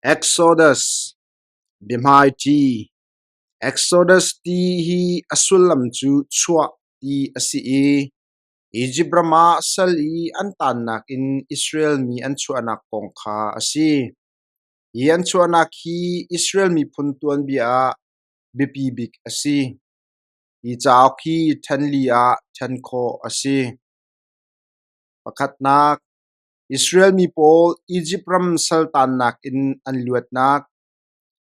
Exodus, biahmaiṭi. Exodus ti hi a sullam cu chuah ti a si i Izipt ram ah sal i an tannak in Israel mi an chuahnak kong kha a si. Hi an chuahnak hi Israel miphun tuanbia ah biapi bik a si. Hi cauk hi ṭhen li ah ṭhen khawh a si. Pakhatnak, Israel mi pawl Izipt ram saltannak in an luatnak.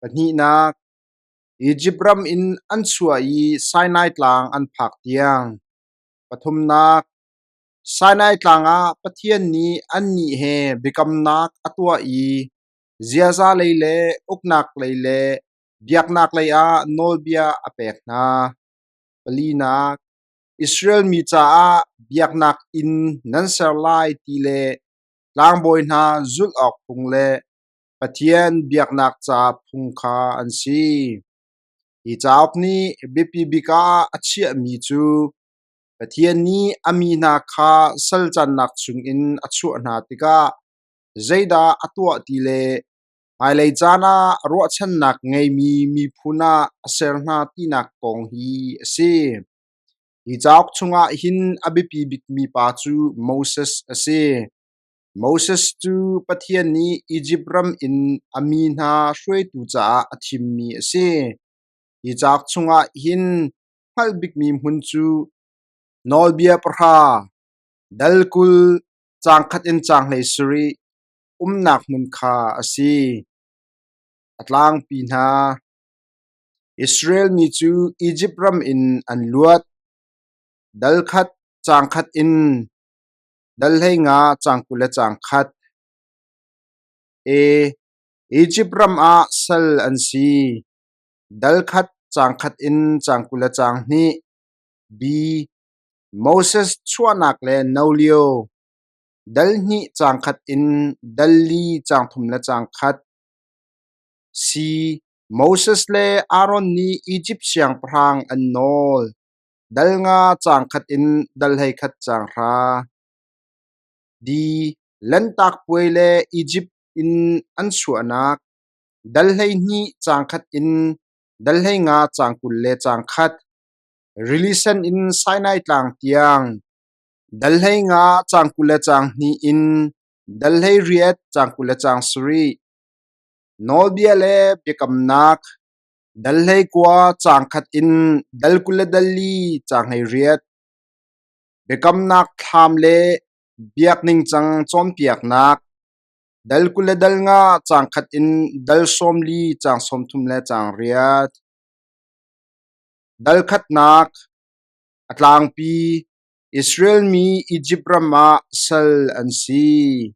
Pahnihnak, Izipt ram in an chuah i Sinai Tlang an phak tiang. Pathumnak, Sinai Tlang ah Pathian nih annih he biakamnak a tuah i ziaza lei le uknak lei le biaknak lei ah nawlbia a pek hna. Palinak, Israel mi caah biaknak inn nan ser lai ti le tlangbawi hna zulh awk phung le Pathian biaknak ca phung kha an si. Hi cauk nih biapi bik ah a chiahmi cu Pathian nih a mi hna kha sal cannak chungin a chuah hna tikah zeidah a tuah ti le hmailei caan ah ruahchannak ngeimi miphun ah a ser hna tinak kong hi a si. Hi cauk chungah hin a biapi bikmi pa cu Moses a si. Moses cu Pathian nih Izipt ram in a mi hna hruaitu caah a thimmi a si. Hi cauk chungah hin hngalh bikmi hmun cu Nawlbia pahra, dal 20, caang khat in caang 17 umnak hmun kha a si. A tlangpi hna. Israel mi cu Izipt ram in an luat. Dal khat, caang khat in dal 15, caang 20 le caang khat. E. Izipt ram ah sal an si. Dal khat, caang khat in caang 20 le caang hnih. B. Moses chuahnak le no lio. Dal hnih caang khat in dal li caang thum le caang khat. C. Moses le Aaron nih Izipt siangpahrang an nawl. Dal nga caang khat in dal 11 caang hra. D. Lanhtak Puai le Izipt in an chuahnak. Dal 12 caang khat in dal 15 caang 20 le caang khat. Rili Sen in Sinai Tlang tiang. Dal 15 caang 20 le caang hnih in dal 18 caang 20 le caang sarih. Nawlbia le biakamnak dal 19 caang khat in dal 20 le dal li caang 18. Biakamnak thlam le biak ningcang cawnpiaknak dal 20 le dal nga caang khat in dal 40 caang 30 le caang riat. Dal khatnak a tlangpi Israel mi Izipt ram ah sal an si.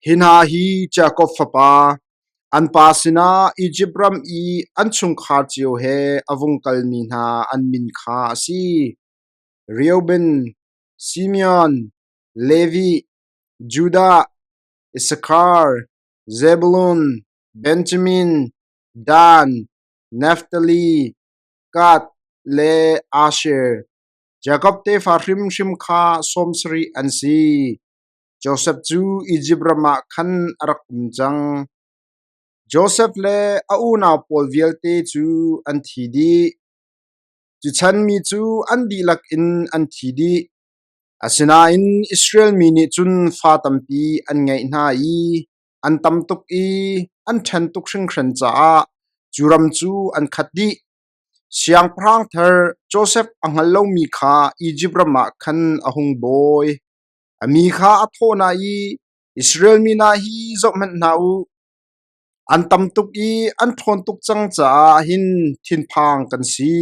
Hi hna hi Jakob fapa, an pa sinah Izipt ram i an chungkhar cio he a vung kalmi hna an min kha a si: Reuben, Simeon, Levi, Judah, Issakhar, Zebulun, Benjamin, Dan, Naftali, Gad le Asher. Jakob tefa hrimhrim kha sawm sarih an si. Josef cu Izipt ram ah khan a rak um cang. Josef le a unau pawl vialte cu an thi dih. Cu chan mi cu an dihlak in an thi dih. Asinain Israel mi nih cun fa tampi an ngeih hna i an tam tuk i an ṭhen tuk hringhran caah cu ram cu an khat dih. Siangpahrang thar Josef a hngal lomi kha Izipt ram ah khan a hung bawi. A mi kha a thawh hna i, Israel mi hna hi zohhmanh hna u, an tam tuk i an ṭhawn tuk cang caah hin thinphang kan si.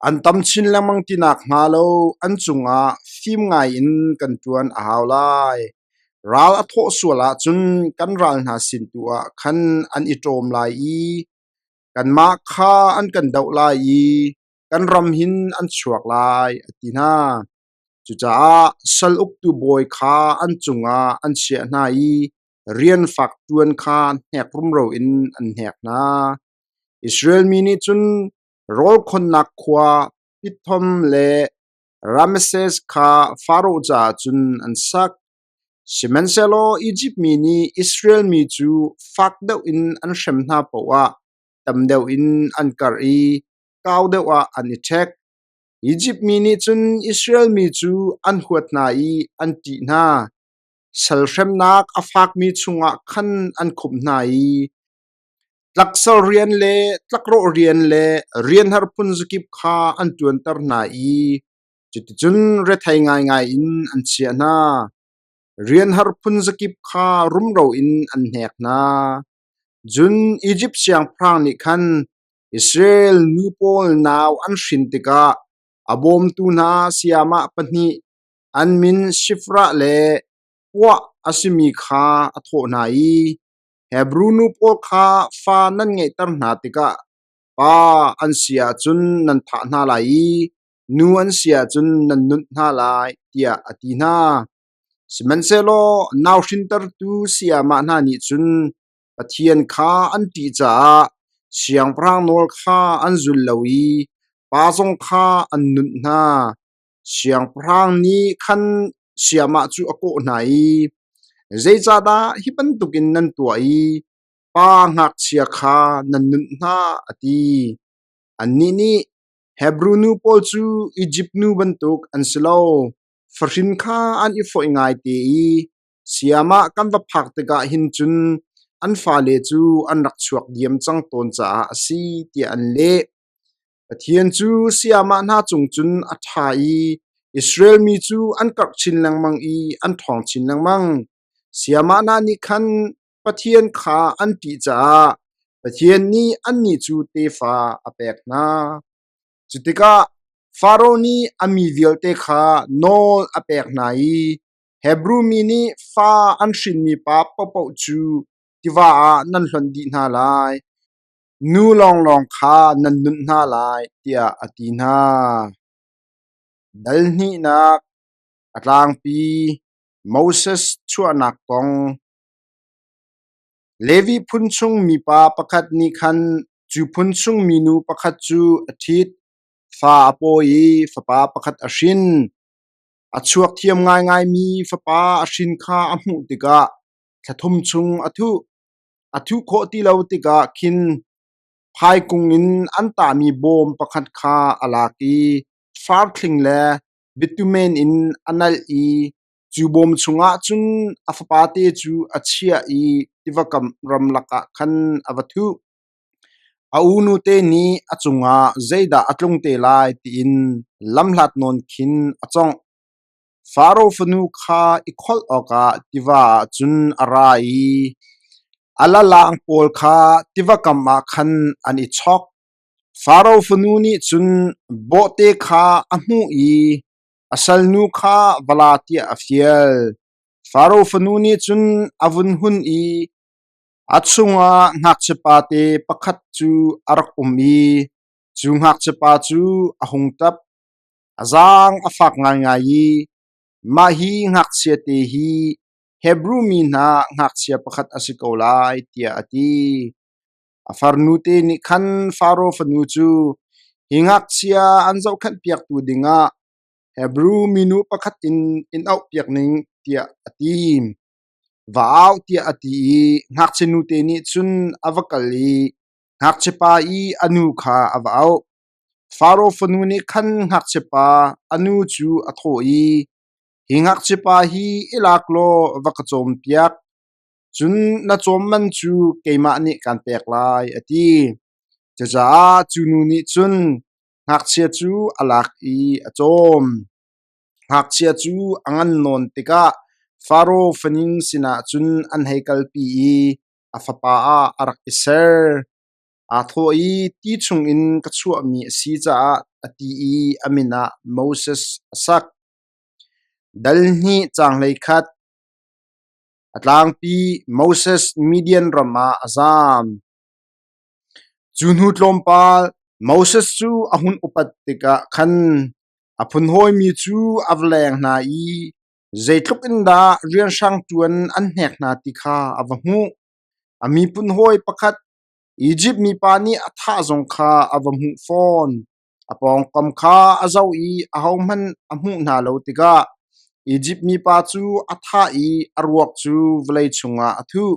An tam chin lengmang ti nakhnga lo an cungah fim ngaiin kan ṭuan a hau lai. Ral a thawh sual ahcun kan ral hna sin tu ah khan an i ṭawm lai i kanmah kha an kan doh lai i kan ram hin an chuak lai, a ti hna. Cucaah sal uktu bawi kha an cungah an chiah hna i rian fak ṭuan kha hnek rumro in an hnek hna. Israel mi nih cun rawl khonnak khua Pithom le Ramesses kha Faraoh caah cun an sak. Sihmanhsehlaw Izipt mi nih Israel mi cu fak deuh in an hrem hna paoh ah tam deuh in an karh i kau deuh ah an i ṭhek. Izipt mi nih cun Israel mi cu an huat hna i an ṭih hna. Sal hremnak a fakmi chungah khan an khumh hna i tlaksal rian le tlakrawh rian le rianhar phunzakip kha an ṭuanter hna i cuticun rethei ngaingai in an chiah hna. Rianhar phunzakip kha rumro in an hnek hna. Cun Izipt siangpahrang nih khan Israel nu pawl nau an hrin tikah a bawmtu hna sayamah pahnih an min Shifrah le Puah a simi kha a thawh hna i, Hebru nu pawl kha fa nan ngeihter hna tikah pa an si ahcun nan thah hna lai i nu an si ahcun nan nunh hna lai, tiah a ti hna. Sihmanhsehlaw nau hrintertu sayamah hna nih cun Pathian kha an ṭih caah siangpahrang nawl kha an zul lo i pa zong kha an nunh hna. Siangpahrang nih khan sayamah cu a kawh hna i, “Zeicahdah hi bantukin nan tuah i pa ngakchia kha nan nunh hna?” a ti. Annih nih, “Hebru nu pawl cu Izipt nu bantuk an si lo. Fahrin kha an i fawih ngaite i Siam ah kan va phak tikah hin cun an fale cu an rak chuak diam cang tawn caah a si,” tiah an leh. Pathian cu sayamah hna cung cun a ṭha i Israel mi cu an karh chin lengmang i an ṭhawng chin lengmang. Sayamah hna nih khan Pathian kha an ṭih caah Pathian nih annih cu tefa a pek hna. Cu tikah Faraoh nih a mi vialte kha nawl a pek hna i Hebru mi nih fa an hrinmi pa paohpaoh cu tiva ah nan hlonh dih hna lai, nu lawnglawng kha nan nunh hna lai, tiah a ti hna. Dal hnihnak a tlangpi Moses chuahnak kong. Levi phun chung mipa pakhat nih khan cu phun chung minu pakhat cu a ṭhit, fa a pawi i fapa pakhat a hrin. A chuak thiam ngaingaimi fapa a hrin kha a hmuh tikah thla thum chung a thuh. A thuh khawh ti lo tikah khin phaikung in an tahmi bawm pakhat kha a lak i farthling le bitumen in a nalh i cu bawm chungah cun a fapate cu a chiah i tiva kam ramlak ah khan a va thuh. A unute nih a cungah zeidah a tlung te lai tiin lamhlat nawn khin a cawngh. Faro fanu kha i kholh awkah tiva ah cun a ra i a lalang pawl kha tiva kam ah khan an i chok. Faro fanu nih cun bawhte kha a hmuh i a salnu kha va la tiah a fial. Faro fanu nih cun a vun hun i a chungah ngakchiapate pakhat cu a rak um i cu ngakchiapa cu a hung ṭap. A zaang a fak ngaingai i mah hi ngakchiate hi Hebru mi hna ngakchia pakhat a si ko lai tiah a ti. A farnute nih khan Faro fanu cu hi ngakchia an zohkhenhpiaktu dingah Hebru minu pakhat in in auhpiak ning tiah a ti. Va au tiah a ti i ngakchia nute nih cun a va kal i ngakchiapa i a nu kha a va auh. Faro fanu nih khan ngakchiapa a nu cu a thawh i, “Hi ngakchiapa hi i lak law va ka cawmpiak, cun na cawm man cu keimah nih kaan pek lai,” a ti. Cucaah cu nu nih cun ngakchia cu a lak i a cawm. Ngakchia cu a ngan nawn tikah Faro faning sinah cun an hei kalpi i a fapa ah a rak i ser. Aa thawh i ti chungin ka chuahmi a si caah a ti i a min ah Moses a sak. Dal hnih caang 11 A tlangpi Moses Midian ram ah a zaam. Cu hnu tlawmpal Moses cu a hun upat tikah khan a phunhawimi cu a va leng hna i zeitluk in dah rianhrang ṭuan an hnek hna ti kha a va hmuh. A miphun hawi pakhat Izipt mipa nih a thah zong kha a va hmuh fawn. A pawngkam kha a zoh i ahohmanh a hmuh hna lo tikah. Izipt mipa cu a thah i a ruak cu vawlei chungah a thuh.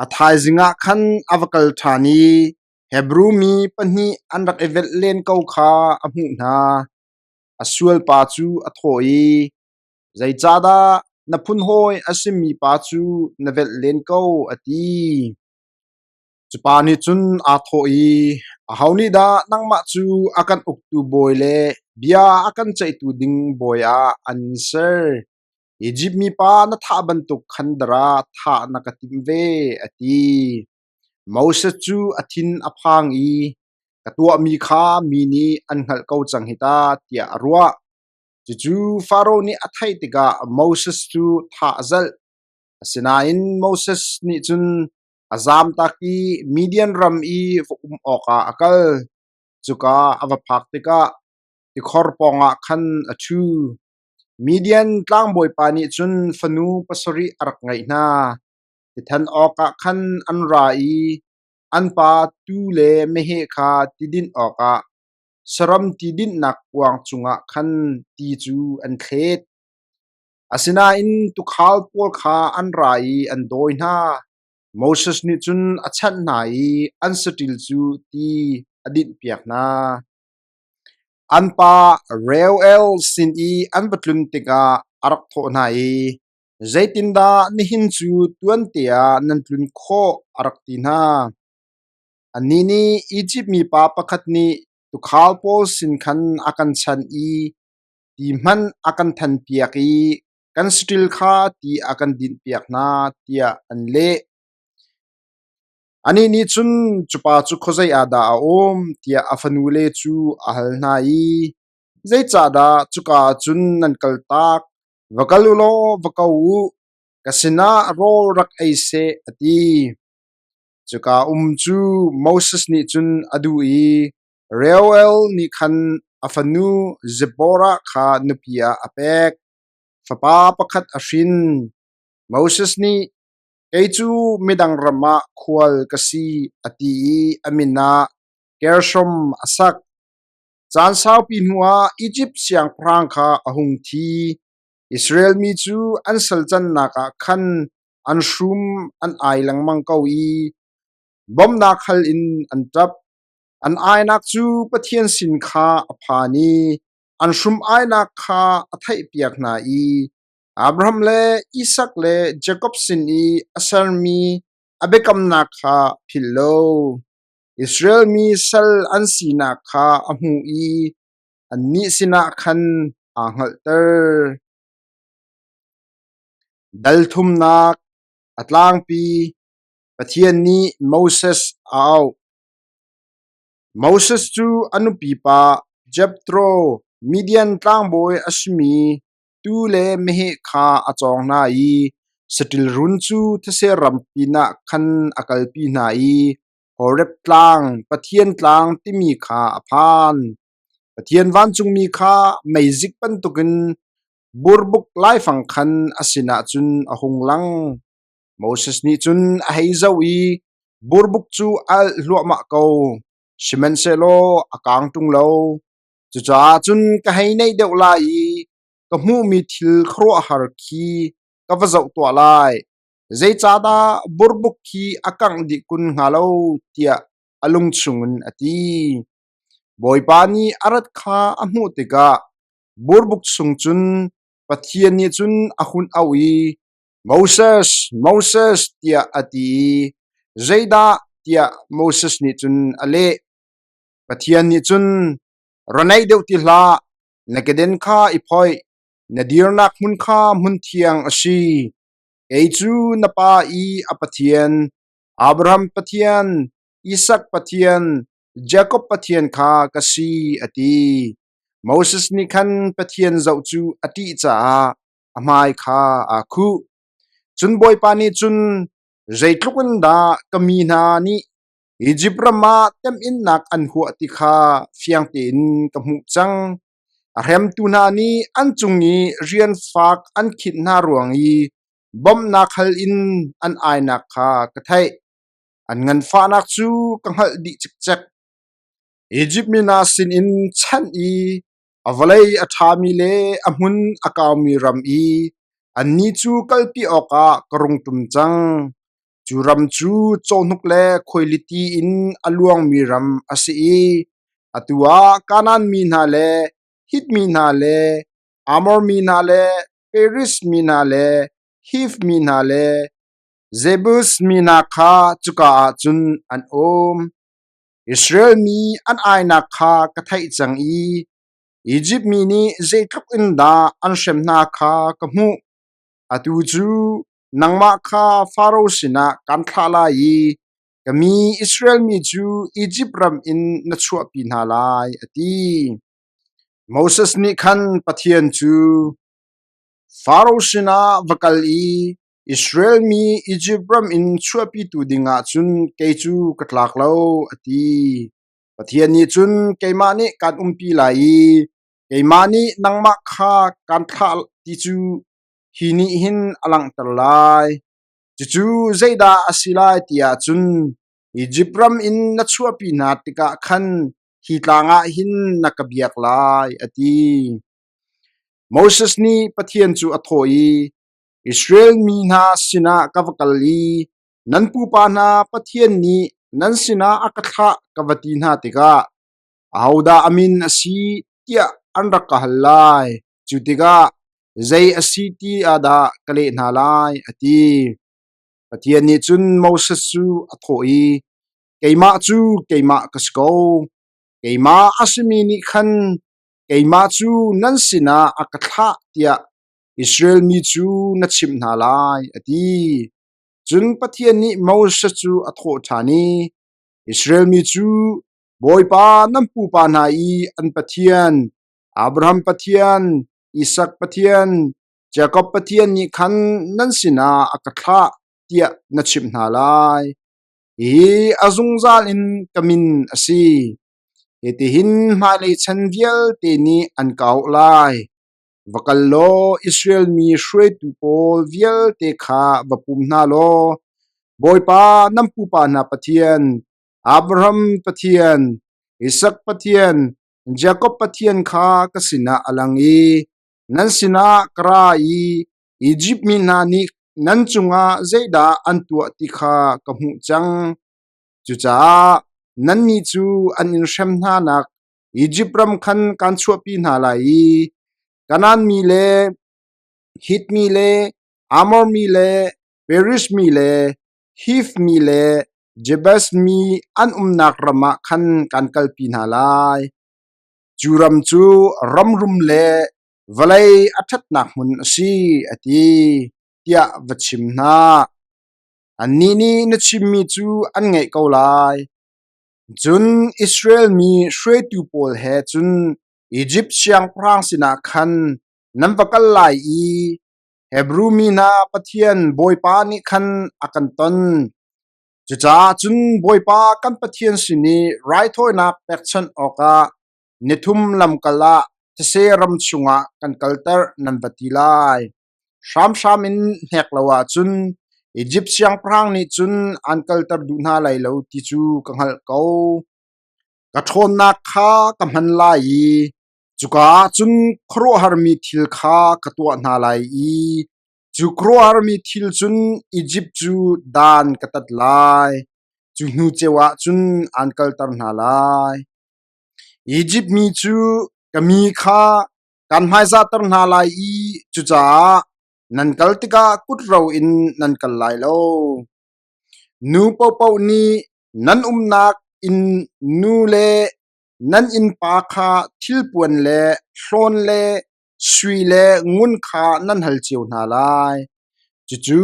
A thaizing ah khan a va kal ṭhan i Hebru mi pahnih an rak i velh len ko kha a hmuh hna. A sualpa cu a thawh i, “Zeicahdah na phunhawi a simi pa cu na velh len ko?” a ti. Cu pa nih cun aa thawh i, “Aho nih dah nangmah cu a kan uktu bawi le bia a kan ceihtu ding bawi ah an in ser? Izipt mipa na thah bantuk khan dara thah na ka timh ve,” a ti. Moses cu a thin a phang i, “Ka tuahmi kha mi nih an hngalh ko cang hi ta,” tiah a ruah. Cucu Faro nih a theih tikah Moses cu thah a zalh. Asinain Moses nih cun a zamtak i Midian ram i va um awkah a kal. Cuka a va phak tikah tikhor pawngah khan a ṭhu. Midian tlangbawipa nih cun fanu pasarih a rak ngeih hna. Tithan awkah khan an ra i an pa tuu le meheh kha ti dinh awkah saram ti dinhnak kuang cungah khan ti cu an thlet. Asinain tuukhal pawl kha an ra i an dawi hna. Moses nih cun a chanh hna i an saṭil cu ti a dinhpiak hna. An pa Reuel sin i an va tlun tikah a rak thawh hna i, “Zeitindah nihin cu tuante ah nan tlun khawh?” a rak ti hna. Annih nih Izipt mipa pakhat nih tuukhal pawl sin khan a kan chanh i ti hmanh a kan thanpiak i kan saṭil kha ti a kan dinhpiak hna, tiah an leh. Anih nih cun, “Cu pa cu khuazei ah dah a um?” tiah a fanule cu a hal hna i, “Zeicahdah cuka ah cun nan kaltak? Va kal u law va ko u, ka sinah rawl rak ei seh,” a ti. Cuka um cu Moses nih cun a duh i Reuel nih khan a fanu Zipporah kha nupi ah a pek. Fapa pakhat a hrin. Moses nih, “Kei cu midang ram ah khual ka si,” a ti i a min ah Gershom a sak. Caan saupi hnuah Izipt siangpahrang kha a hung thi. Israel mi cu an sal cannak ah khan an hrum an ai lengmang ko i bawmhnak hal in an ṭap. An ainak cu Pathian sin kha a phan i an hrum-ainak kha a theihpiak hna i Abraham le Isak le Jakob sin i a sermi a biakamnak kha philh lo. Israel mi sal an sinak kha a hmuh i annih sinah khan aa hngalhter. Dal thumnak a tlangpi Pathian nih Moses a auh. Moses cu a nupi pa Jethro, Midian tlangbawi a simi tuu le meheh kha a cawng hna i saṭil run cu these ram pinah khan a kalpi hna i Horeb Tlang, Pathian Tlang timi kha a phan. Pathian vancungmi kha meizik bantukin burbuk laifang khan a sinah cun a hung lang. Moses nih cun a hei zoh i burbuk cu a alh hluahmah ko, sihmanhsehlaw a kaang ṭung lo. Cucaah cun ka hei naih deuh lai i ka hmuhmi thil khuaruahhar khi ka va zoh tuah lai. Zeicahdah burbuk khi a kangh dih kun hnga lo tiah a lung chungin a ti. Bawipa nih a rat kha a hmuh tikah burbuk chung cun Pathian nih cun a hun auh i, Moses, Moses, tiah a ti i, Zeidah? tiah Moses nih cun a leh. Pathian nih cun, Ra naih deuh ti hlah, na keden kha i phoih, na dirnak hmun kha hmun thiang a si. Kei cu na pa i a Pathian, Abraham Pathian, Isak Pathian, Jakob Pathian kha ka si, a ti. Moses nih khan Pathian zoh cu a ṭih caah a hmai kha aa khuh. Cun Bawipa nih cun, Zeitluk in dah ka mi hna nih Izipt ram ah temhinnak an huah ti kha fiang tein ka hmuh cang. A hremtu hna nih an cung i rian fak an khinh hna ruang i bawmhnak hal in an ainak kha ka theih. An nganfahnak cu ka hngalh dih cikcek. Izipt mi hna sinin chanh i. A vawlei a ṭhami le a hmun a kaumi ram i annih cu kalpi awkah ka rung ṭum cang. Cu ram cu cawhnuk le khuailiti in a luangmi ram a si i atu ah Kanaan mi hna le Hit mi hna le Amor mi hna le Periz mi hna le Hiv mi hna le Jebus mi hna kha cuka ah cun an um. Israel mi an ainak kha ka theih cang i Izipt mi nih zeitluk in dah an hrem hna kha ka hmuh. Atu cu nangmah kha Faro sinah kaan thlah lai i ka mi Israel mi cu Izipt ram in na chuahpi hna lai, a ti. Moses nih khan Pathian cu, Faro sinah va kal i Israel mi Izipt ram in chuahpitu dingah cun kei cu ka tlak lo, a ti. Pathian nih cun keimah nih kaan umpi lai i keimah nih nangmah kha kaan thlah ti cu hi nih hin a langhter lai. Cucu zeidah a si lai ti ahcun Izipt ram in na chuahpi hna tikah khan hi tlang ah hin na ka biak lai, a ti. Moses nih Pathian cu a thawh i, Israel mi hna sinah ka va kal i nan pupa hna Pathian nih nan sinah a ka thlah ka va ti hna tikah ahodah a min a si tiah an rak ka hal lai. Cu tikah zei a si ti ah dah ka leh hna lai, a ti. Pathian nih cun Moses cu a thawh i, Keimah cu keimah ka si ko. Keimah a simi nih khan keimah cu nan sinah a ka thlah tiah Israel mi cu na chimh hna lai, a ti. Cun Pathian nih Moses cu a thawh ṭhan i, Israel mi cu Bawipa nan pupa hna i an Pathian, Abraham Pathian, Isak Pathian, Jakob Pathian nih khan nan sinah a ka thlah tiah na chimh hna lai. Hihi a zungzal in ka min a si. Hitihin hmailei chan vialte nih an ka auh lai. Va kal law Israel mi hruaitu pawl vialte kha va pum hna law Bawipa nan pupa hna Pathian, Abraham Pathian, Isak Pathian, Jakob Pathian kha ka sinah a lang i nan sinah ka ra i Izipt mi hna nih nan cungah zeidah an tuah ti kha ka hmuh cang. Cucaah nannih cu an in hrem hnanak Izipt ram khan kaan chuahpi hna lai i Kanaan mi le Hit mi le Amor mi le Periz mi le Hiv mi le Jebus mi an umnak ram ah khan kaan kalpi hna lai. Cu ram cu ram rum le vawlei a ṭhatnak hmun a si, a ti, tiah va chim hna. Annih nih na chimmi cu an ngaih ko lai. Cun Israel mi hruaitu pawl he cun Izipt siangpahrang sinah khan nan va kal lai i Hebru mi hna Pathian Bawipa nih khan a kan ton. Cucaah cun Bawipa kan Pathian sin i raithawinak pekchanh awkah nithum lamkal ah these ram chungah kan kalter nan va ti lai. Hramhram in hnek lo ahcun Izipt siangpahrang nih cun aan kalter duh hna lai lo ti cu ka hngalh ko. Ka ṭhawnnak kha ka hman lai i cuka ah cun khuaruahharmi thil kha ka tuah hna lai i cu khuaruahharmi thil cun Izipt cu dan ka tat lai. Cu hnu ceu ah cun aan kalter hna lai. Izipt mi cu ka mi kha Kaan hmaizahter hna lai i cucaah nan kal tikah kutro in nan kal lai lo. Nu paohpaoh nih nan umnak inn nu le nan innpa kha thilpuan le hlawn le sui le ngun kha nan hal cio hna lai. Cucu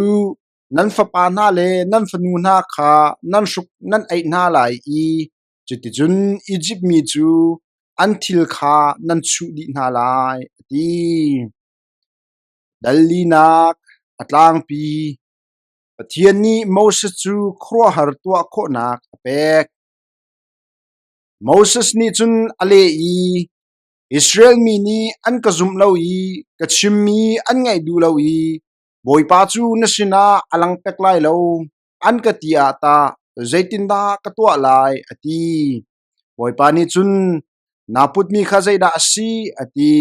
nan fapa hna le nan fanu hna kha nan hruk nan aih hna lai i Cuticun Izipt mi cu an thil kha nan chuh dih hna lai, a ti. Dal linak a tlangpi. Pathian nih Moses cu khuaruahhar tuah khawhnak a pek. Moses nih cun a leh i, Israel mi nih an ka zumh lo i ka chimmi an ngaih duh lo i Bawipa cu na sinah a lang pek lai lo, an ka ti ah tah zeitindah ka tuah lai, a ti. Bawipa nih cun. Naa putmi kha zeidah a si? a ti.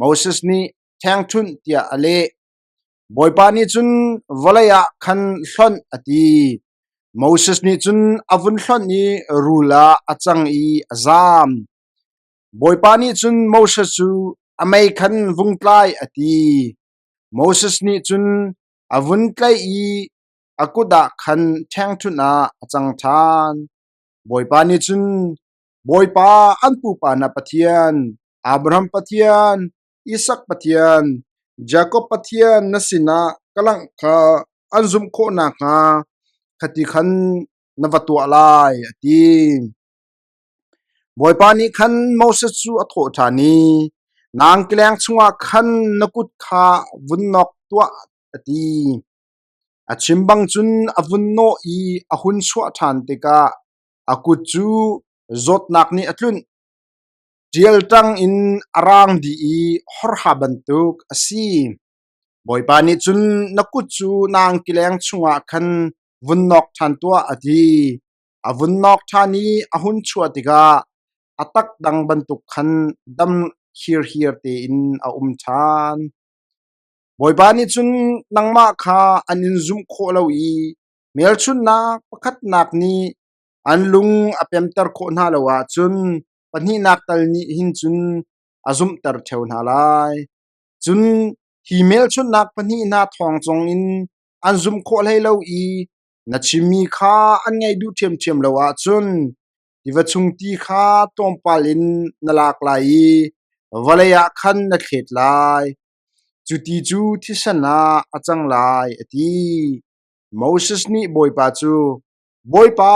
Moses nih, Ṭhengṭhunh tiah a leh. Bawipa nih cun vawlei ah khan hlonh a ti. Moses nih cun a vun hlonh i rul ah a cang i a zaam. Bawipa nih cun Moses cu a mei khan vung tlai a ti. Moses nih cun a vun tlaih i a kut ah khan ṭhengṭhunh ah a cang ṭhan. Bawipa nih cun, Bawipa an pupa hna Pathian, Abraham Pathian, Isak Pathian, Jakob Pathian na sinah ka langh kha an zumh khawh nakhnga khati khan na va tuah lai, a ti. Bawipa nih khan Moses cu a thawh ṭhan i, Na angkileng chungah khan na kut kha vun nawk tuah, a ti. A chim bang cun a vun nawh i a hun chuah ṭhan tikah a kut cu zawtnak nih a tlunh. Ṭialṭang in a raang dih i horha bantuk a si. Bawipa nih cun na kut cu na angkileng chungah khan vun nawk ṭhan tuah, a ti. A vun nawk ṭhan i a hun chuah tikah a tak dang bantuk khan dam hirhiar tein a um ṭhan. Bawipa nih cun nangmah kha an in zumh khawh lo i hmelchunhnak pakhatnak nih an lung a pemter khawh hna lo ahcun pahnihnak tal nih hin cun a zumhter ṭheo hna lai. Cun hi hmelchunhnak pahnih hna thawng zongin an zumh khawh hlei lo i na chimmi kha an ngaih duh ṭhiamṭhiam lo ahcun tiva chung ti kha tlawmpal in na lak lai i vawlei ah khan na thlet lai. Cu ti cu thisen ah a cang lai, a ti. Moses nih Bawipa cu, Bawipa,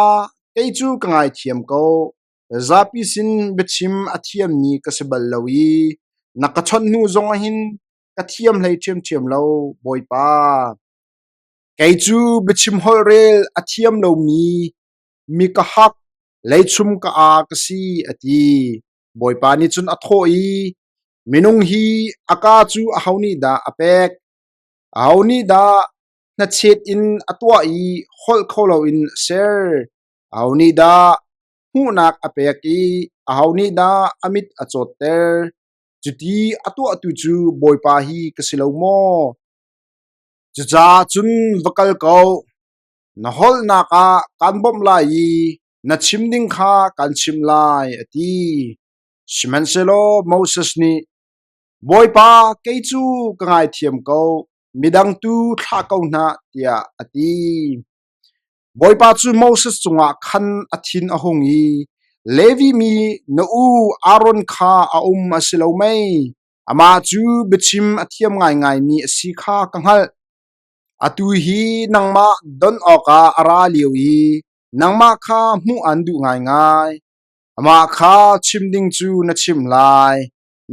kei cu ka ngaithiam ko. Zapi sin biachim a thiammi ka si bal lo i na ka chawnh hnu zongah hin ka thiam hlei ṭhiamṭhiam lo, Bawipa. Kei cu biachim holhrel a thiam lomi mi ka hak, leichum ka aa ka si, a ti. Bawipa nih cun a thawh i, Minung hi a kaa cu aho nih dah a pek? Aho nih dah hnachet in a tuah i holh kho loin a ser? Aho nih dah hmuhnak a pek i aho nih dah a mit a cawtter? Cuti a tuahtu cu Bawipa hi ka si lo maw? Cucaah cun va kal ko. Na holhnak ah kaan bawmh lai i na chim ding kha kaan chimh lai, a ti. Sihmanhsehlaw Moses nih, Bawipa, kei cu ka ngaithiam ko, midang tu thlah ko hna, tiah a ti. Bawipa cu Moses cungah khan a thin a hung i, Levi mi na u Aaron kha a um a si lo mei? Amah cu biachim a thiam ngaingaimi a si kha ka hngalh. Atu hi nangmah don awkah a ra lio i nangmah kha hmuh aan duh ngaingai. Amah kha chim ding cu na chimh lai.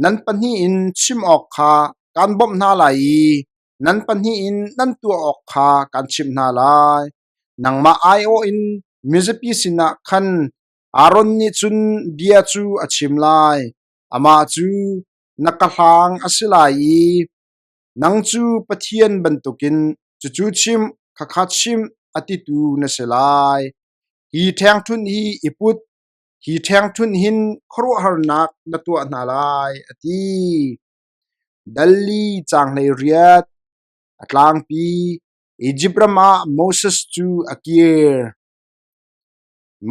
Nan pahnih in chim awk kha kaan bawmh hna lai i nan pahnih in nan tuah awk kha kaan chimh hna lai. Nangmah aiawh in mizapi sinah khan Aaron nih cun bia cu a chim lai. Amah cu na ka hlang a si lai i nang cu Pathian bantukin cucu chim, khakha chim a titu na si lai. Hi ṭhengṭhunh hi i put, hi ṭhengṭhunh hin khuaruahharnak na tuah hna lai, a ti. Dal li caang 18 A tlangpi Izipt ram ah Moses cu a kir.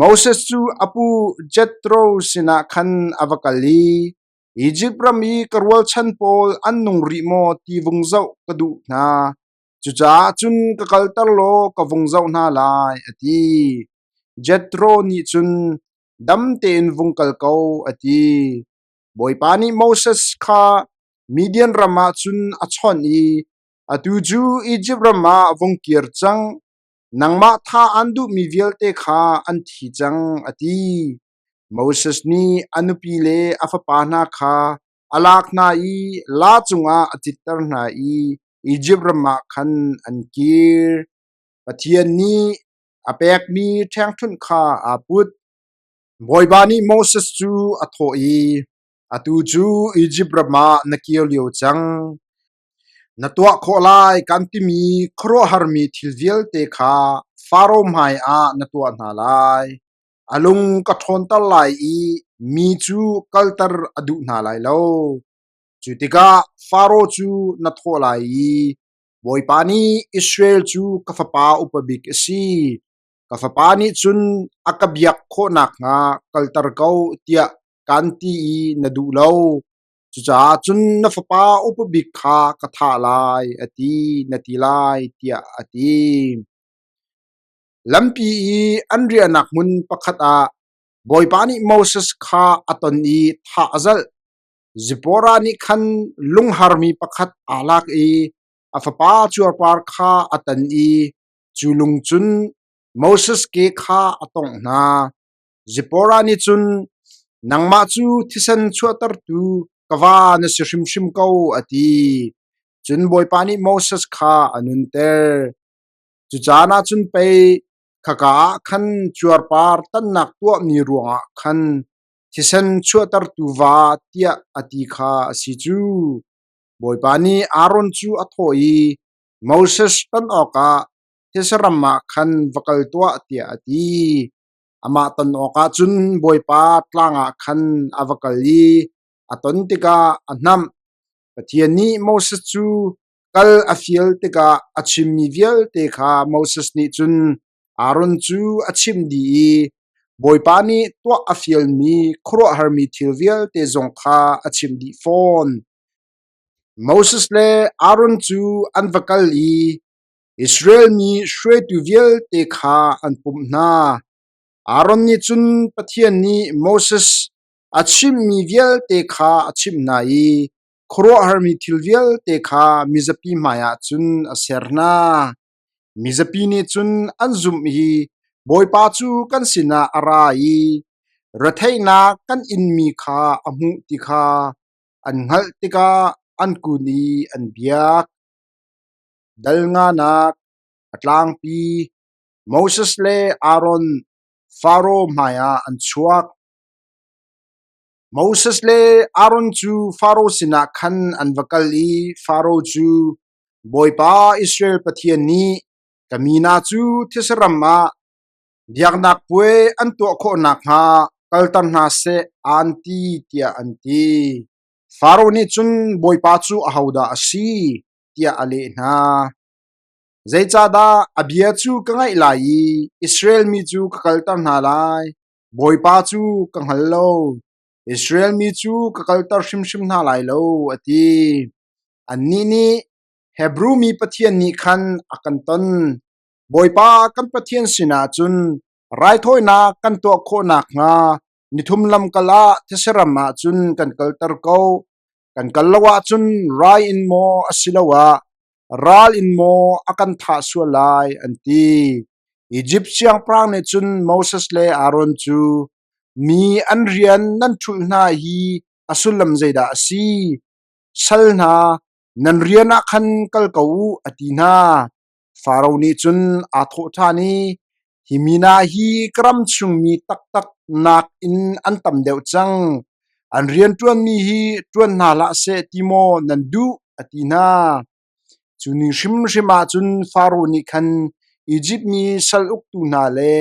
Moses cu a pu Jethro sinah khan a va kal i, Izipt ram i ka rualchan pawl an nung rih maw ti vung zoh ka duh hna. Cucaah cun ka kalter law ka vung zoh hna lai, a ti. Jethro nih cun, Dam tein vung kal ko, a ti. Bawipa nih Moses kha Midian ram ah cun a chawnh i, Atu cu Izipt ram ah vung kir cang, Nangmah thah aan duhmi vialte kha an thi cang, a ti. Moses nih a nupi le a fapa hna kha a lak hna i laa cungah a citter hna i Izipt ram ah khan an kir. Pathian nih a pekmi ṭhengṭhunh kha aa put. Bawipa nih Moses cu a thawh i, Atu cu Izipt ram ah na kir lio cang. Na tuah khawh lai kan timi khuaruahharmi thil vialte kha Faro hmaiah na tuah hna lai. A lung ka ṭhawnter lai i mi cu kalter a duh hna lai lo. Cu tikah Faro cu na thawh lai i, Bawipa nih Israel cu ka fapa upa bik a si, ka fapa nih cun a ka biak khawh nakhnga kalter ko, tiah kaan ti i na duh lo. Cucaah cun na fapa upa bik kha ka thah lai, a ti, na ti lai, tiah a ti. Lampi i an riahnak hmun pakhat ah Bawipa nih Moses kha a ton i thah a zalh. Zipporah nih khan lungharmi pakhat aa lak i a fapa cuarpar kha a tan i cu lung cun Moses ke kha a tongh hna. Zipporah nih cun, Nangmah cu thisen chuahtertu ka va na si hrimhrim ko, a ti. Cun Bawipa nih Moses kha a nunter. Cu caan ah cun pei khaka ah khan cuarpar tannak tuahmi ruangah khan thisen chuahtertu va tiah a ti kha a si cu. Bawipa nih Aaron cu a thawh i, Moses ton awkah these-ram ah khan va kal tuah, tiah a ti. Amah ton awkah cun Bawipa tlang ah khan a va kal i a ton tikah a hnamh. Pathian nih Moses cu kal a fial tikah a chimmi vialte kha Moses nih cun Aaron cu a chimh dih i Bawipa nih tuah a fialmi khuaruahharmi thil vialte zong kha a chimh dih fawn. Moses le Aaron cu an va kal i Israel mi hruaitu vialte kha an pumh hna. Aaron nih cun Pathian nih Moses a chimhmi vialte kha a chimh hna i khuaruahharmi thil vialte kha mizapi hmaiah cun a ser hna. Mizapi nih cun an zumh i Bawipa cu kan sinah a ra i retheihnak kan inmi kha a hmuh ti kha an hngalh tikah an kun i an biak. Dal nganak a tlangpi Moses le Aaron Faro hmaiah an chuak. Moses le Aaron cu Faro sinah khan an va kal i Faro cu, Bawipa Israel Pathian nih ka mi hna cu these ram ah biaknak puai an tuah khawh nakhnga kalter hna seh aan ti, tiah an ti. Faro nih cun Bawipa cu ahodah a si? tiah a leh hna. Zeicahdah a bia cu ka ngaih lai i Israel mi cu ka kalter hna lai? Bawipa cu ka hngal lo. Israel mi cu ka kalter hrimhrim hna lai lo, a ti. Annih nih Hebru mi Pathian nih khan a kan ton. Bawipa kan Pathian sinah cun raithawinak kan tuah khawh nakhnga nithum lamkal ah these ram ah cun kan kalter ko. Kan kal lo ahcun rai in maw asiloah ral in maw a kan thah sual lai, an ti. Izipt siangpahrang nih cun Moses le Aaron cu, Mi an rian nan ṭhulh hna hi a sullam zeidah a si? Sal hna, nan rian ah khan kal ko u, a ti hna. Faro nih cun aa thawh ṭhan i, Hi mi hna hi ka ram chungmi taktak nakin an tam deuh cang. An rianṭuanmi hi ṭuan hna hlah seh ti maw nan duh? a ti hna. Cu ni hrimhrim ah cun Faro nih khan Izipt mi sal uktu hna le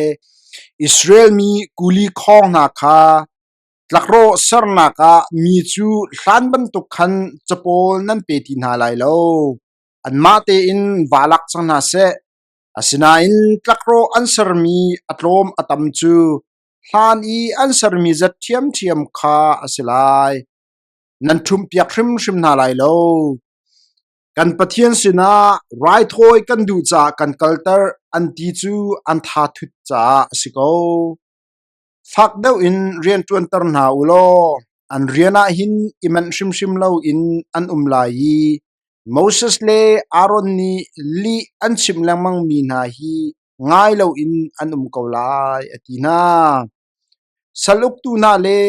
Israel mi kuli khawng hna kha tlakrawh sernak ah mi cu hlan bantuk khan capawl nan pe ti hna lai lo. Anmah tein vaa lak cang hna seh. Asinain tlakrawh an sermi a tlawm a tam cu hlan i an sermi zat ṭhiamṭhiam kha a si lai. Nan ṭhumhpiak hrimhrim hna lai lo. Kan Pathian sinah raithawi kan duh caah kan kalter an ti cu an tha thut caah a si ko. Fak deuh in rian ṭuanter hna u law an rian ah hin i manh hrimhrim loin an um lai i Moses le Aaron nih lih an chimh lengmangmi hna hi ngai loin an um ko lai, a ti hna. Sal uktu hna le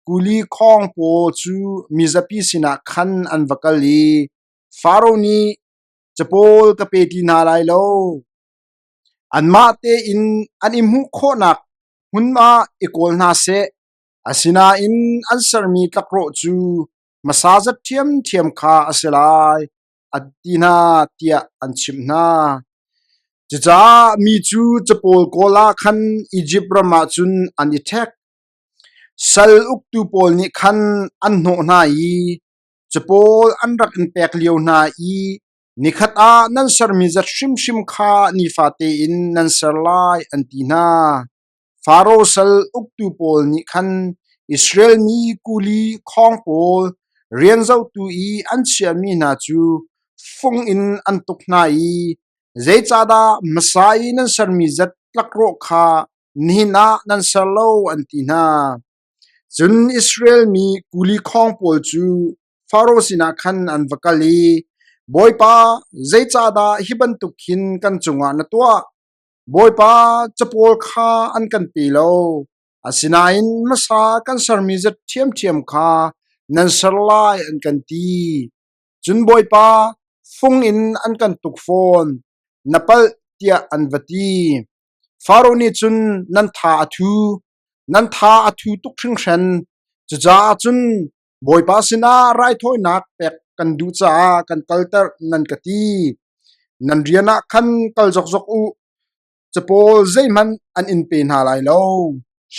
kuli khawng pawl cu mizapi sinah khan an va kal i Faro nih capawl ka pe ti hna lai lo. Anmah tein an i hmuh khawhnak hmun ah i kawl hna seh. Asinain an sermi tlakrawh cu hmasa zat ṭhiamṭhiam kha a si lai, a ti hna tiah an chimh hna. Cucaah mi cu capawl kawl ah khan Izipt ram ah cun an i ṭhek. Sal uktu pawl nih khan an hnawh hna i capawl an rak in pek lio hna i nikhat ah nan sermi zat hrimhrim kha nifate in nan ser lai, an ti hna. Faro sal uktu pawl nih khan Israel mi kuli khawng pawl rian zohtu i an chiahmi hna cu fung in an tuk hna i, “Zeicahdah hmasa i nan sermi zat tlakrawh kha nihin ah nan ser lo?” an ti hna. Cun Israel mi kuli khawng pawl cu Faro sinah khan an va kal i, “Bawipa, zeicahdah hi bantuk hin kan cungah na tuah? Bawipa capawl kha an kan pe lo, asinain hmasa kan sermi zat ṭhiamṭhiam kha nan ser lai an kan ti. Cun Bawipa, fung in an kan tuk fawn, na palh tiah an va ti. Faro nih cun nan tha a thu, nan tha a thu tuk hringhran. Cucaah cun Bawipa sinah raithawinak pek kan duh caah kan kalter nan ka ti. Nan rian ah khan kal zokzok u. Capawl zeihmanh an in pe hna lai lo.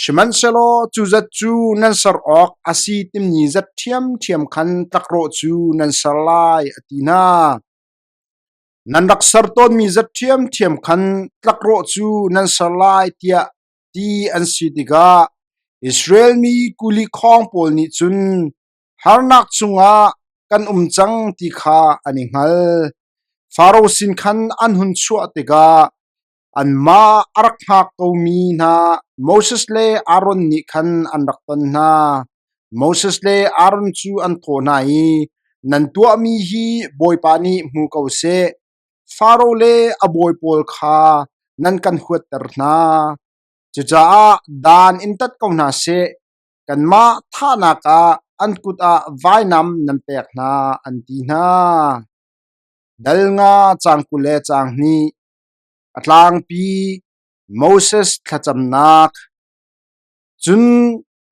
Sihmanhsehlaw cu zat cu nan ser awk a si timi zat ṭhiamṭhiam khan tlakrawh cu nan ser lai, a ti hna. Nan rak ser tawnmi zat ṭhiamṭhiam khan tlakrawh cu nan ser lai, tiah ti an si tikah Israel mi kuli khawng pawl nih cun harnak chungah kan um cang ti kha an i hngal. Faro sin khan an hun chuah tikah anmah a rak hngak komi hna Moses le Aaron nih khan an rak ton hna. Moses le Aaron cu an thawh hna i, “Nan tuahmi hi Bawipa nih hmu ko seh. Faro le a bawi pawl kha nan kan huatter hna. Cucaah dan in tat ko hna seh, kanmah thahnak ah an kut ah vainam nan pek hna,” an ti hna. Dal nga caang 20 le caang hnih. A tlangpi Moses thlacamnak. Cun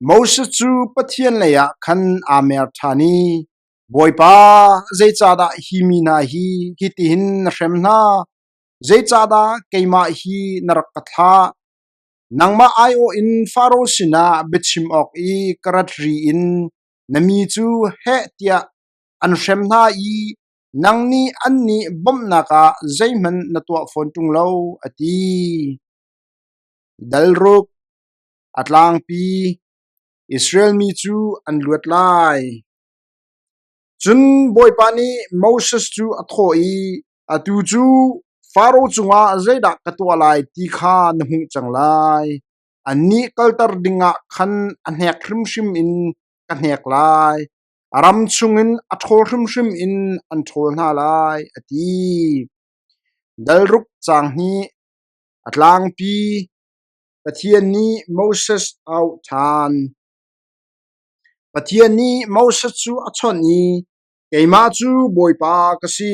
Moses cu Pathian leiah khan aa mer ṭhan i, Bawipa, zeicahdah hi mi hna hi hitihin na hrem hna? Zeicahdah keimah hi na rak ka thlah? Nangmah aiawh in Faro sinah biachim awk i ka rat ri in na mi cu heh tiah an hrem hna i nang nih annih bawmhnak ah zeihmanh na tuah fawn ṭung lo, a ti. Dal ruk a tlangpi Israel mi cu an luat lai. Cun Bawipa nih Moses cu a thawh i, Atu cu Faro cungah zeidah ka tuah lai ti kha na hmuh cang lai. Annih kalter dingah khan a hnek hrimhrim in ka hnek lai. A ram chungin a ṭhawl hrimhrim in an ṭhawl hna lai, a ti. Dal ruk caang hnih a tlangpi Pathian nih Moses a auh ṭhan. Pathian nih Moses cu a chawnh i, “Keimah cu Bawipa ka si.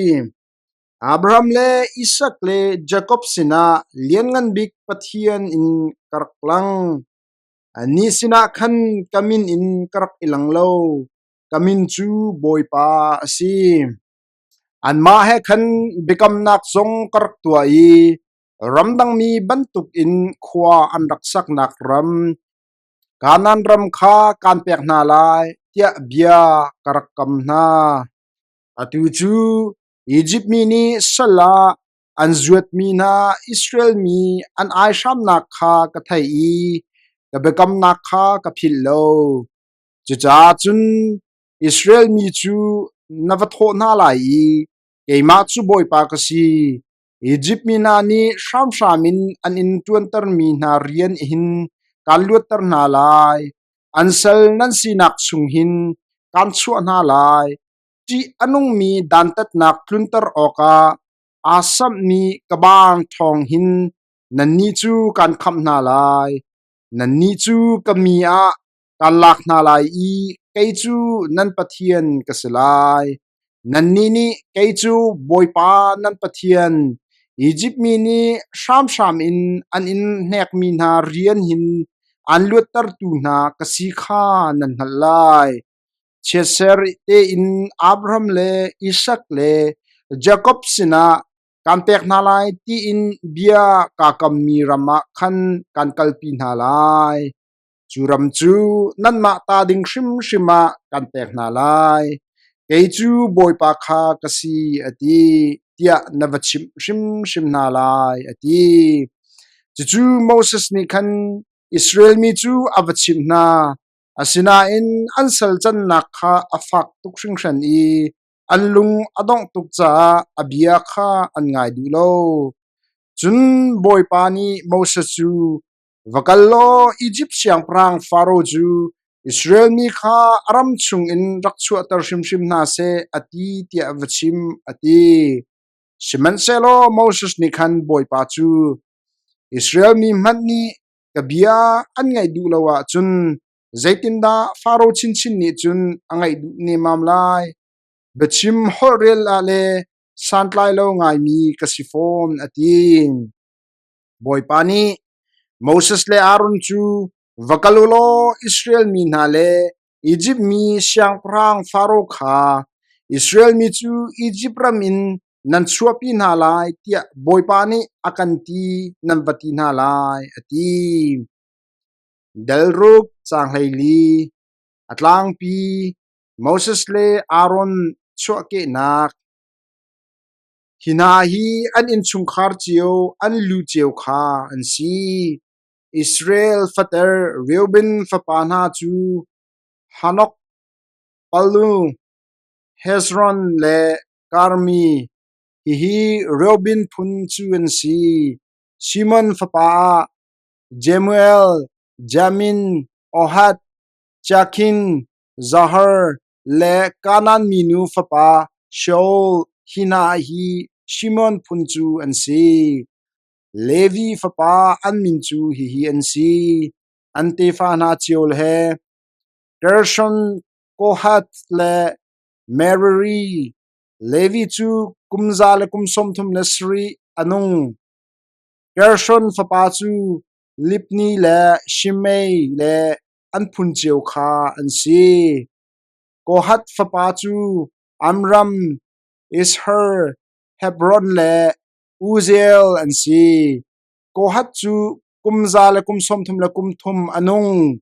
Abraham le Isak le Jakob sinah Lianngan Bik Pathian in ka rak lang. Annih sinah khan ka min in ka rak i lang lo. Ka min cu Bawipa a si. Anmah he khan biakamnak zong ka rak tuah i ramdangmi bantukin khua an rak saknak ram Kanaan ram kha kaan pek hna lai tiah bia ka rak kam hna. Atu cu Izipt mi nih sal ah an zuatmi hna Israel mi an aihramnak kha ka theih i ka biakamnak kha ka philh lo. Cucaah cun Israel mi cu na va thawh hna lai i keimah cu Bawipa ka si. Izipt mi hna nih hramhram in an in ṭuantermi hna rian hin kaan luatter hna lai. An sal nan sinak chung hin kaan chuah hna lai. Ṭih a nungmi dantatnak tlunter awkah aa samhmi ka baang ṭhawng hin nannih cu kaan khamh hna lai. Nannih cu ka mi ah kaan lak hna lai i kei cu nan Pathian ka si lai. Nannih nih kei cu Bawipa nan Pathian, Izipt mi nih hramhram in an in hnekmi hna rian hin aan luattertu hna ka si kha nan hngalh lai. Chiatser tein Abraham le Isak le Jakob sinah kaan pek hna lai tiin bia kaa kammi ram ah khan kaan kalpi hna lai. Cu ram cu nanmah ta ding hrimhrim ah kan pek hna lai. Kei cu Bawipa kha ka si, a ti, tiah na va chimh hrimhrim hna lai, a ti. Cucu Moses nih khan Israel mi cu a va chimh hna. Asinain an sal cannak kha a fak tuk hringhran i an lung a dongh tuk caah a bia kha an ngai duh lo. Cun Bawipa nih Moses cu, Va kal law Izipt siangpahrang Faro cu Israel mi kha a ram chungin rak chuahter hrimhrim hna seh, a ti tiah va chim, a ti. Sihmanhsehlaw Moses nih khan Bawipa cu, Israel mi hmanh nih ka bia an ngaih duh lo ahcun zeitindah Faro chinchin nih cun a ngaih duh nemmam lai? Biachim holhrel ah le santlai lo ngaimi ka si fawn, a ti. Bawipa nih Moses le Aaron cu, Va kal u law Israel mi hna le Izipt mi siangpahrang Faro kha Israel mi cu Izipt ram in nan chuahpi hna lai tiah Bawipa nih a kan ti nan va ti hna lai, a ti. Dal ruk caang 14 A tlangpi Moses le Aaron chuahkehnak Hi hna hi an innchungkhar cio an lu cio kha an si. Israel fater Reuben fapa hna cu Hanok, Pallu, Hezron le Karmi. Hihi Reuben phun cu an si. Simon fapa ah Jemuel, Jamin, Ohad, Jakhin, Zahar, le Kanaan minu fapa Shaul hi hna hi Shimon phun cu an si. Levi fapa an min cu hihi an si: an tefa hna cio he Gershon, Kohath le Merari. Levi cu kum 137 a nung. Gershon fapa cu Libni le Shimei le an phun cio kha an si. Kohath fapa cu Amram, Izhar, Hebron le Uzziel an si. Kohath cu kum 133 a nung.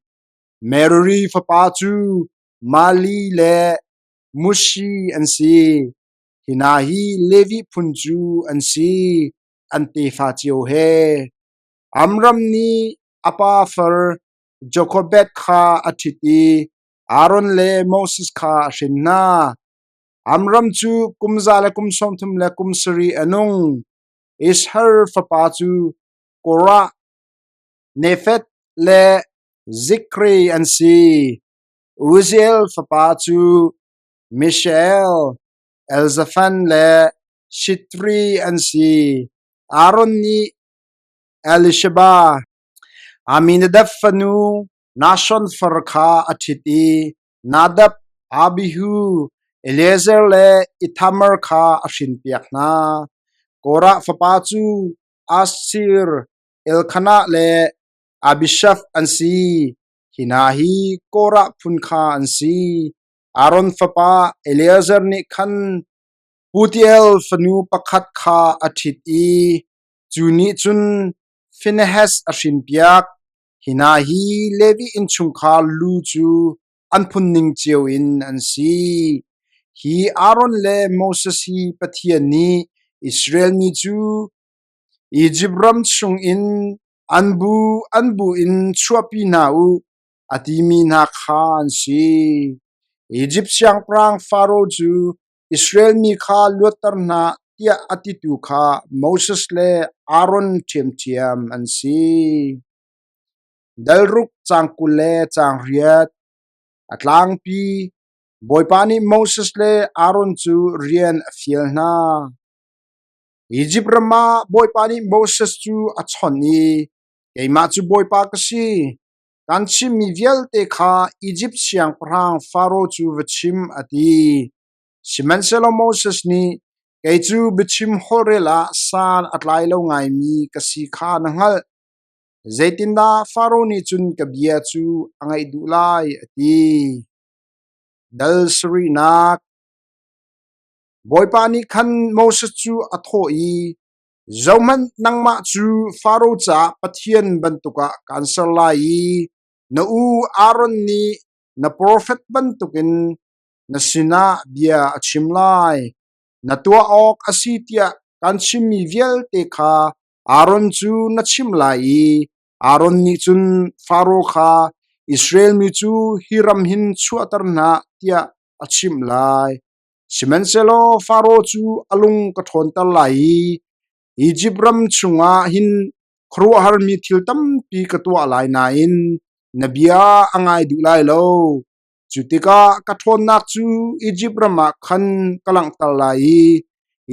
Merari fapa cu Mali le Mushi an si. Hi hna hi Levi phun cu an si, an tefa cio he. Amram nih a pa far Jochebed kha a ṭhit i Aaron le Moses kha a hrin hna. Amram cu kum 137 a nung. Ishar fapa cu Korah, Nefeg le Zikhri an si. Uzziel fapa cu Mishael, Elzafan le Shitri an si. Aaron nih Elisheba, Amminadab fanu Nahshon far kha a ṭhit i Nadab, Abihu, Eliezer le Ithamar kha a hrinpiak hna. Korah fapa cu Assir, Elkanah le Abishaf an si. Hi hna hi Korah phun kha an si. Aaron fapa Eleazar nih khan Putiel fanu pakhat kha a ṭhit i cu nih cun Phinehas a hrinpiak. Hi hna hi Levi innchungkhar lu cu an phun ning cio in an si. Hi Aaron le Moses hi Pathian nih Israel mi cu Izipt ram chungin an bu an bu in chuahpi hna u a timi hna kha an si. Izipt siangpahrang Faro cu Israel mi kha luatter hna tiah a titu kha Moses le Aaron ṭhiamṭhiam an si. Dal ruk caang 20 le caang riat A tlangpi Bawipa nih Moses le Aaron cu rian a fial hna. Izipt ram ah Bawipa nih Moses cu a chawnh i, Keimah cu Bawipa ka si. Kan chimmi vialte kha Izipt siangpahrang Faro cu va chim, a ti. Sihmanhsehlaw Moses nih, Kei cu biachim holhrel ah san a tlai lo ngaimi ka si kha na hngalh. Zeitindah Faro nih cun ka bia cu a ngaih duh lai, a ti. Dal sarihnak Bawipa nih khan Moses cu a thawh i, Zohhmanh, nangmah cu Faro caah Pathian bantuk ah kaan ser lai i. Na u Aaron nih na profet bantukin na sinah bia a chim lai. Na tuah awk a si tiah kan chimmi vialte kha Aaron cu na chimh lai i Aaron nih cun Faro kha Israel mi cu hi ram hin chuahter hna tiah a chimh lai. Sihmanhsehlaw Faro cu a lung ka ṭhawnter lai i Izipt ram chungah hin khuaruahharmi thil tampi ka tuah lai nain na bia a ngai duh lai lo. Cu tikah ka ṭhawnnak cu Izipt ram ah khan ka langhter lai i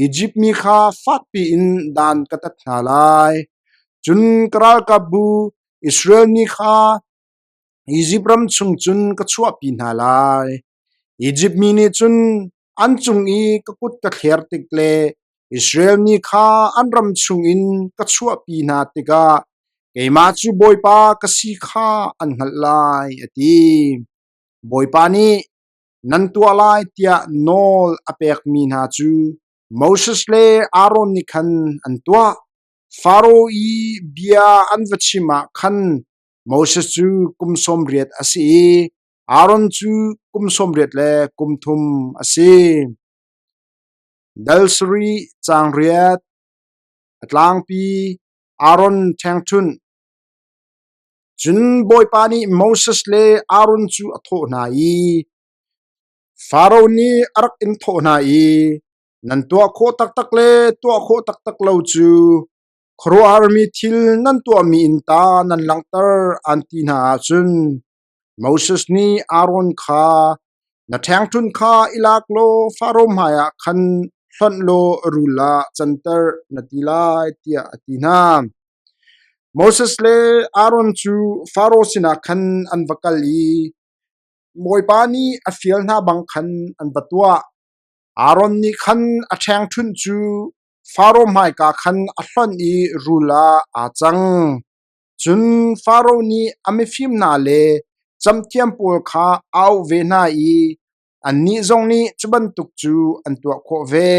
Izipt mi kha fakpi in dan ka tat hna lai. Cun ka ralkapbu Israel mi kha Izipt ram chung cun ka chuahpi hna lai. Izipt mi nih cun an cung i ka kut ka thler tik le Israel mi kha an ram chungin ka chuahpi hna tikah keimah cu Bawipa ka si kha an hngalh lai, a ti. Bawipa nih nan tuah lai tiah nawl a pekmi hna cu Moses le Aaron nih khan an tuah. Faro i bia an va chim ah khan Moses cu kum 80 a si i Aaron cu kum 83 a si. Dal sarih caang riat, a tlangpi Aaron ṭhengṭhunh. Cun Bawipa nih Moses le Aaron cu a thawh hna i, Faro nih a rak in thawh hna i, Nan tuah khawh taktak le tuah khawh taktak lo cu khuaruahharmi thil nan tuahmi in ta nan langhter an ti hna ahcun Moses nih Aaron kha, Na ṭhengṭhunh kha i lak law Faro hmaiah khan hlonh law rul ah canter na ti lai, tiah a ti hna. Moses le Aaron cu Faro sinah khan an va kal i Bawipa nih a fial hna bang khan an va tuah. Aaron nih khan a ṭhengṭhunh cu Faro hmaika khan a hlonh i rul ah aa cang. Cun Faro nih a mifim hna le camhthiam pawl kha a auh ve hna i annih zong nih cu bantuk cu an tuah khawh ve.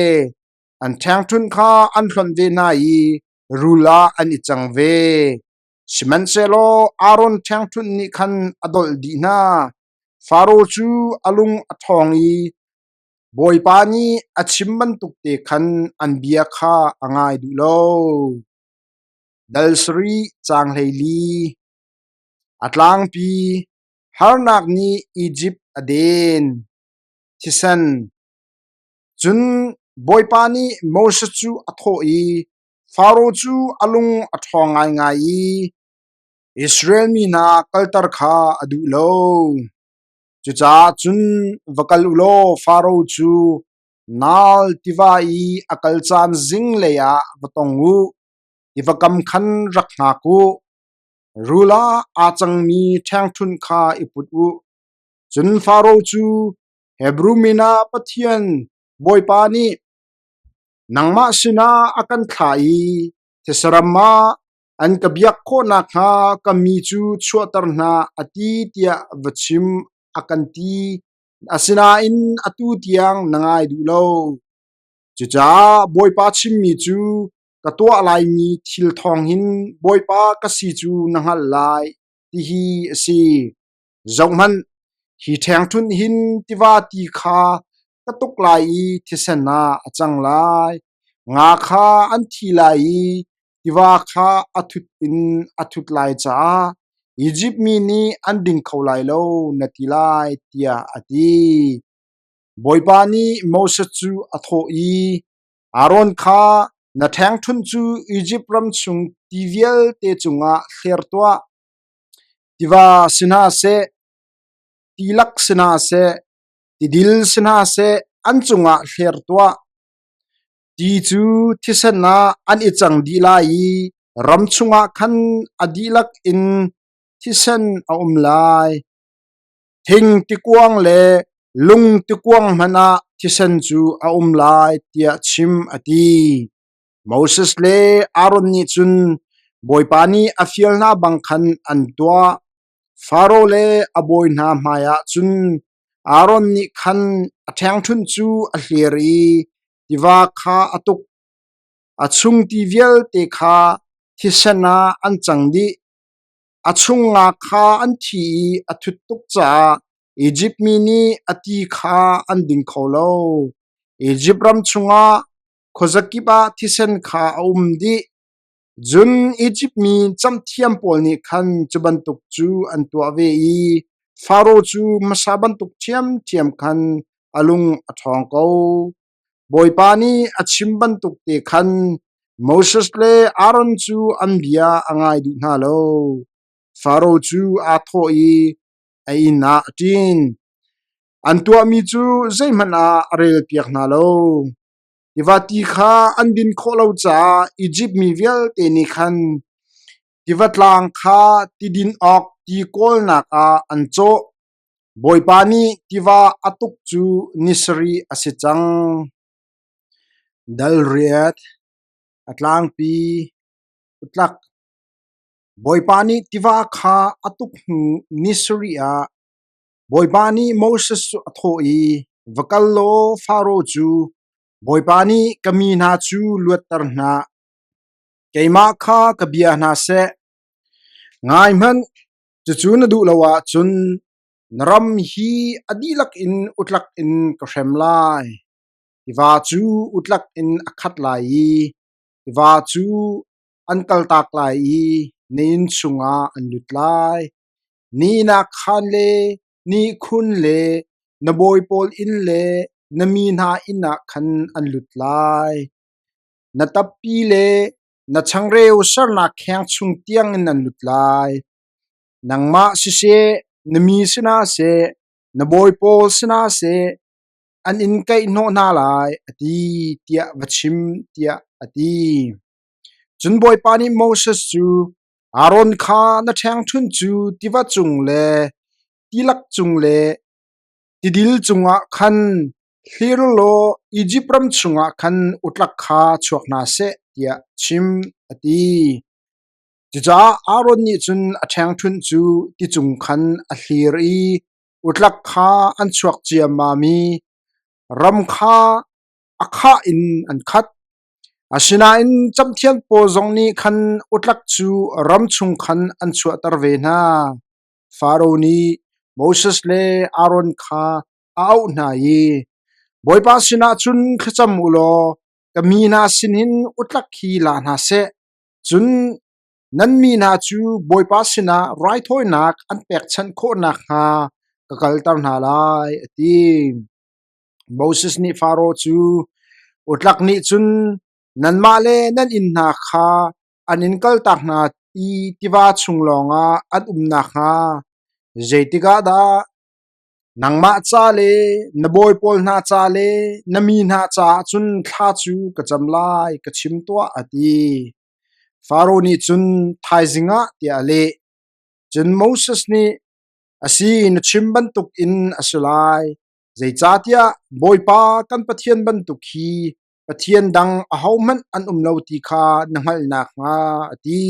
An ṭhengṭhunh kha an hlonh ve hna i rul ah an i cang ve. Sihmanhsehlaw Aaron ṭhengṭhunh nih khan a dolh dih hna. Faro cu a lung a ṭhawng i Bawipa nih a chim bantuk te khan an bia kha a ngai duh lo. Dal sarih caang 14 A tlangpi harnak nih Izipt a den. Thisen Cun Bawipa nih Moses cu a thawh i, Faro cu a lung a ṭhawng ngaingai i Israel mi hna kalter kha a duh lo. Cucaah cun va kal u law Faro cu Naal tiva i a kal caan zinglei ah va tong u. Tiva kam khan rak hngak u. Rul ah aa cangmi ṭhengṭhunh kha i put u. Cun Faro cu Hebru min ah Pathian Bawipa nih nangmah sinah a kan thlah i these-ram ah an ka biak khawh nakhnga ka mi cu chuahter hna a ti tiah va chim a kan ti. Asinain atu tiang na ngai duh lo. Cucaah Bawipa chimmi cu ka tuah laimi thil thawng hin Bawipa ka si cu na hngalh lai, tihi a si. Zohhmanh, hi ṭhengṭhunh hin tiva ti kha ka tuk lai i thisen ah a cang lai. Nga kha an thi lai i tiva kha a thut in a thut lai caah Izipt mi nih an ding kho lai lo, na ti lai, tiah a ti. Bawipa nih Moses cu a thawh i, Aaron kha na ṭhengṭhunh cu Izipt ram chung ti vialte cungah hler tuah. Tiva si hna seh, tilak si hna seh, tidil si hna seh, an cungah hler tuah. Ti cu thisen ah an i cang dih lai i ram chungah khan a dihlak in thisen a um lai. Thing tikuang le lung tikuang hmanh ah thisen cu a um lai, tiah chim a ti. Moses le Aaron nih cun Bawipa nih a fial hna bang khan an tuah. Faro le a bawi hna hmaiah cun Aaron nih khan a ṭhengṭhunh cu a hlir i tiva kha a tuk. A chung ti vialte kha thisen ah an cang dih. A chung nga kha an thi i a thut tuk caah Izipt mi nih a ti kha an ding kho lo. Izipt ram chungah khuazakip ah thisen kha a um dih. Cun Izipt mi camhthiam pawl nih khan cu bantuk cu an tuah ve i Faro cu hmasa bantuk ṭhiamṭhiam khan a lung a ṭhawng ko. Bawipa nih a chim bantuk te khan Moses le Aaron cu an bia a ngai duh hna lo. Faro cu aa thawh i a inn ah a ṭin. An tuahmi cu zeihmanh ah a relpiak hna lo. Tiva ti kha an din khawh lo caah Izipt mi vialte nih khan tiva tlang kha ti din awk ti kawlnak ah an cawh. Bawipa nih tiva a tuk cu ni sarih a si cang. Dal riat, a tlangpi, utlak. Bawipa nih tiva kha a tuk hnu ni sarih ah Bawipa nih Moses cu a thawh i, Va kal law Faro cu, Bawipa nih ka mi hna cu luatter hna, keimah kha ka bia hna seh. Ngai hmanh, cucu na duh lo ahcun na ram hi a dihlak in utlak in ka hrem lai. Tiva cu utlak in a khat lai i tiva cu an kaltak lai i na inn chungah an lut lai. Ni nak khaan le nihkhun le na bawi pawl inn le na mi hna inn ah khan an lut lai. Na tappi le na changreu sernak kheng chung tiangin an lut lai. Nangmah siseh, na mi sinah seh, na bawi pawl sinah seh, an in kaihhnawh hna lai, a ti, tiah va chim, tiah a ti. Cun Bawipa nih Moses cu, Aaron kha na ṭhengṭhunh cu tiva cung le tilak cung le tidil cungah khan hlir law Izipt ram chungah khan utlak kha chuak hna seh, tiah chim, a ti. Cucaah Aaron nih cun a ṭhengṭhunh cu ti cung khan a hlir i utlak kha an chuak ciammam i ram kha a khah in an khat. Asinain camhthiam pawl zong nih khan utlak cu ram chung khan an chuahter ve hna. Faro nih Moses le Aaron kha a auh hna i, Bawipa sinah cun thlacam u law ka mi hna sinin utlak hi la hna seh, cun nan mi hna cu Bawipa sinah raithawinak an pekchanh khawh nakhnga ka kalter hna lai, a ti. Moses nih Faro cu, Utlak nih cun nanmah le nan inn hna kha an in kaltak hna i tiva chung lawngah an um nakhnga zeitik ah dah nangmah ca le na bawi pawl hna ca le na mi hna caah cun thla cu ka cam lai, ka chim tuah, a ti. Faro nih cun, Thaizing ah, tiah a leh. Cun Moses nih, A si, na chim bantukin a si lai. Zeicahtiah Bawipa kan Pathian bantuk hi Pathian dang ahohmanh an um lo ti kha na hngalh nakhnga, a ti.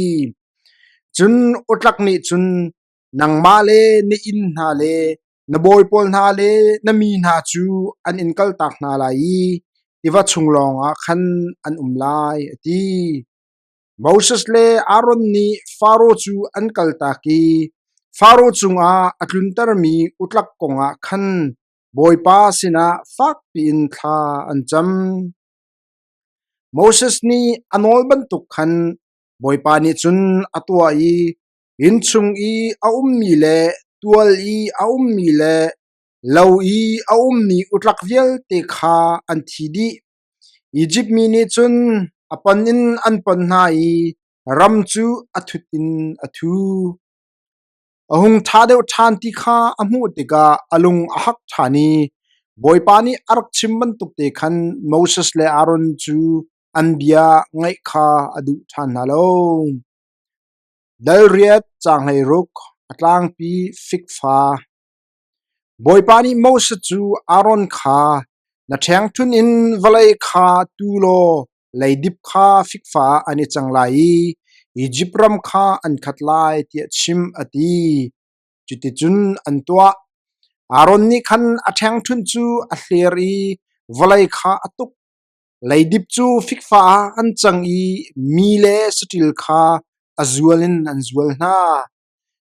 Cun utlak nih cun nangmah le na inn hna le na bawi pawl hna le na mi hna cu an in kaltak hna lai i tiva chung lawngah khan an um lai, a ti. Moses le Aaron nih Faro cu an kaltak i Faro cungah a tluntermi utlak kongah khan Bawipa sinah fak piin thla an cam. Moses nih a nawl bantuk khan Bawipa nih cun a tuah i innchung i a ummi le tual i a ummi le lo i a ummi utlak vialte kha an thi dih. Izipt mi nih cun a pon in an pon hna i ram cu a thut in a thu. A hung ṭha deuh ṭhan ti kha a hmuh tikah a lung a hak ṭhan i Bawipa nih a rak chim bantuk te khan Moses le Aaron cu an bia ngaih kha a duh ṭhan hna lo. Dal riat caang 16 a tlangpi fikfa Bawipa nih Moses cu Aaron kha, Na ṭhengṭhunh in vawlei kha tu law leidip kha fikfa ah an i cang lai i Izipt ram kha an khat lai, tiah chim, a ti. Cuticun an tuah. Aaron nih khan a ṭhengṭhunh cu a hler i vawlei kha a tuk. Leidip cu fikfa ah an cang i mi le saṭil kha a zual in an zual hna.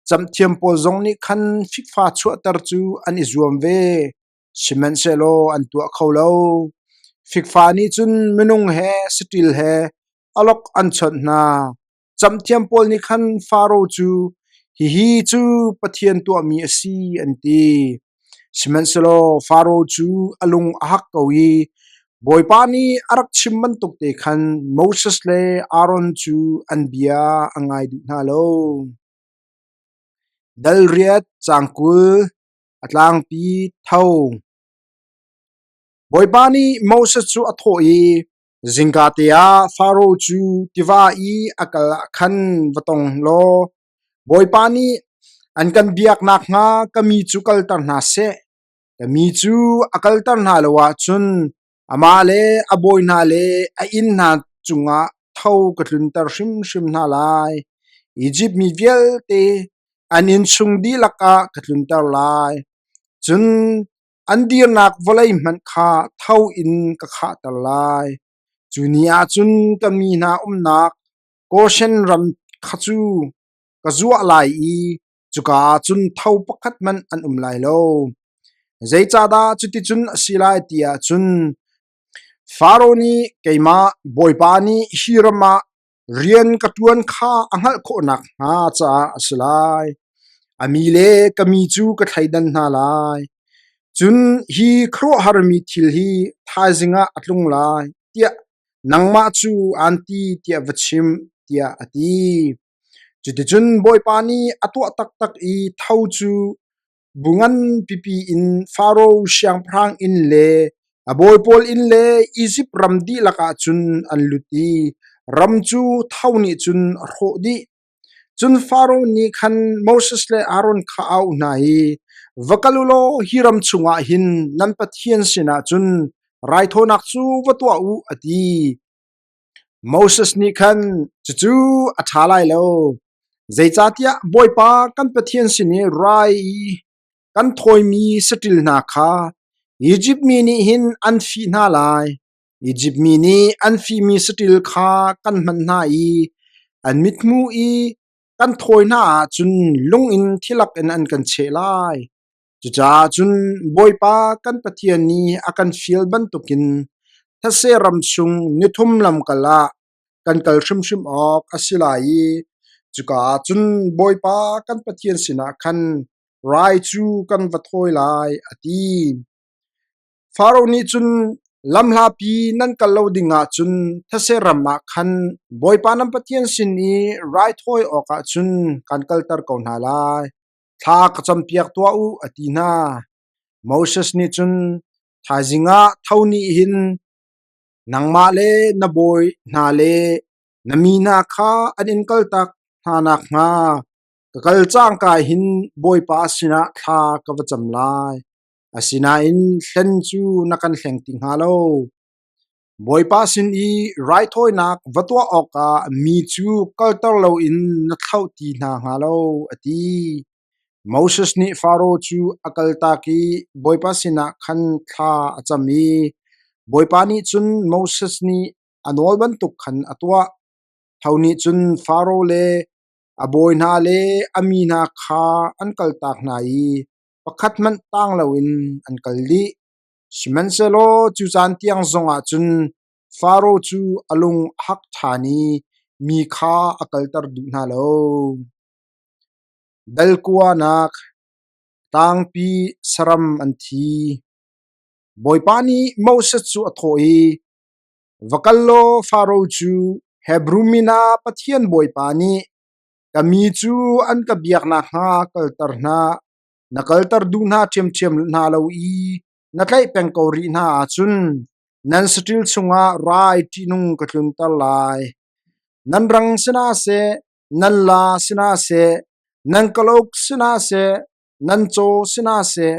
Camhthiam pawl zong nih khan fikfa chuahter cu an i zuam ve, sihmanhsehlaw an tuah kho lo. Fikfa nih cun minung he saṭil he alok an chawnh hna. Camhthiam pawl nih khan Faro cu, “Hihi cu Pathian tuahmi a si,” an ti. Sihmanhsehlaw Faro cu a lung a hak ko i Bawipa nih a rak chim bantuk te khan Moses le Aaron cu an bia a ngai duh hna lo. Dal riat caang 20 a tlangpi tho. Bawipa nih Moses cu a thawh i, Zingkate ah Faro cu tiva i a kal ah khan va tong law Bawipa nih an kan biak nakhnga ka mi cu kalter hna seh. Ka mi cu a kalter hna lo ahcun amah le a bawi hna le a inn hna cungah tho ka tlunter hrimhrim hna lai. Izipt mi vialte an innchung dihlak ah ka tlunter lai. Cun an dirnak vawlei hmanh kha tho in ka khahter lai. Cu ni ah cun ka mi hna umnak Goshen ram kha cu ka zuah lai i cuka ah cun tho pakhat hmanh an um lai lo. Zeicahdah cuticun a si lai ti ahcun Faro nih keimah Bawipa nih hi ram ah rian ka ṭuan kha a hngalh khawh nakhnga caah a si lai. A mi le ka mi cu ka thleidan hna lai. Cun hi khuaruahharmi thil hi thaizing ah a tlung lai, tiah nangmah cu aan ti tiah va chim, tiah a ti. Cuticun Bawipa nih a tuah taktak i tho cu Bu ngan pipi in Faro siangpahrang inn le a bawi pawl inn le Izipt ram dihlak ah cun an lut i ram cu tho nih cun a hrawh dih. Cun Faro nih khan Moses le Aaron kha a auh hna i, Va kal u law hi ram chungah hin nan Pathian sinah cun raithawinak cu va tuah u, a ti. Moses nih khan, Cucu a ṭha lai lo, zeicahtiah Bawipa kan Pathian sin i rai i kan thawimi saṭil hna kha Izipt mi nih hin an fih hna lai. Izipt mi nih an fihmi saṭil kha kan hman hna i an mithmuh i kan thawi hna ahcun lung in thilak in an kan cheh lai. Cucaah cun Bawipa kan Pathian nih a kan fial bantukin thetse ram chung nithum lamkal ah kan kal hrimhrim awk a si lai i cuka ah cun Bawipa kan Pathian sinah khan rai cu kan va thawi lai, a ti. Faro nih cun lamhlapi nan kal lo dingah cun thetse ram ah khan Bawipa nan Pathian sin i raithawi awkah cun kan kalter ko hna lai. Thla ka campiak tuah u, a ti hna. Moses nih cun, Thaizing ah tho nih hin nangmah le na bawi hna le na mi hna kha an in kaltak hna nakhnga ka kal cangka hin Bawipa sinah thla ka va cam lai. Asinain hlen cu na kan hleng ti hnga lo. Bawipa sin i raithawinak va tuah awkah mi cu kalter loin na thlauh ti hna hnga lo, a ti. Moses nih Faro cu a kaltak i Bawipa sinah khan thla a cam i Bawipa nih cun Moses nih a nawl bantuk khan a tuah. Tho nih cun Faro le a bawi hna le a mi hna kha an kaltak hna i pakhat hmanh tang loin an kal dih. Sihmanhsehlaw cu caan tiang zongah cun Faro cu a lung a hak ṭhan i mi kha a kalter duh hna lo. Dal kuanak tlangpi saram an thi. Bawipa nih Moses cu a thawh i, Va kal law Faro cu Hebru mi hna Pathian Bawipa nih ka mi cu an ka biak nakhnga kalter hna. Na kalter duh hna ṭhiamṭhiam hna lo i na tlaih peng ko rih hna ahcun nan saṭil chungah rai ṭihnung ka tlunter lai. Nan rang si hna seh, nan la si hna seh, nan kalauk si hna seh, nan caw si hna seh,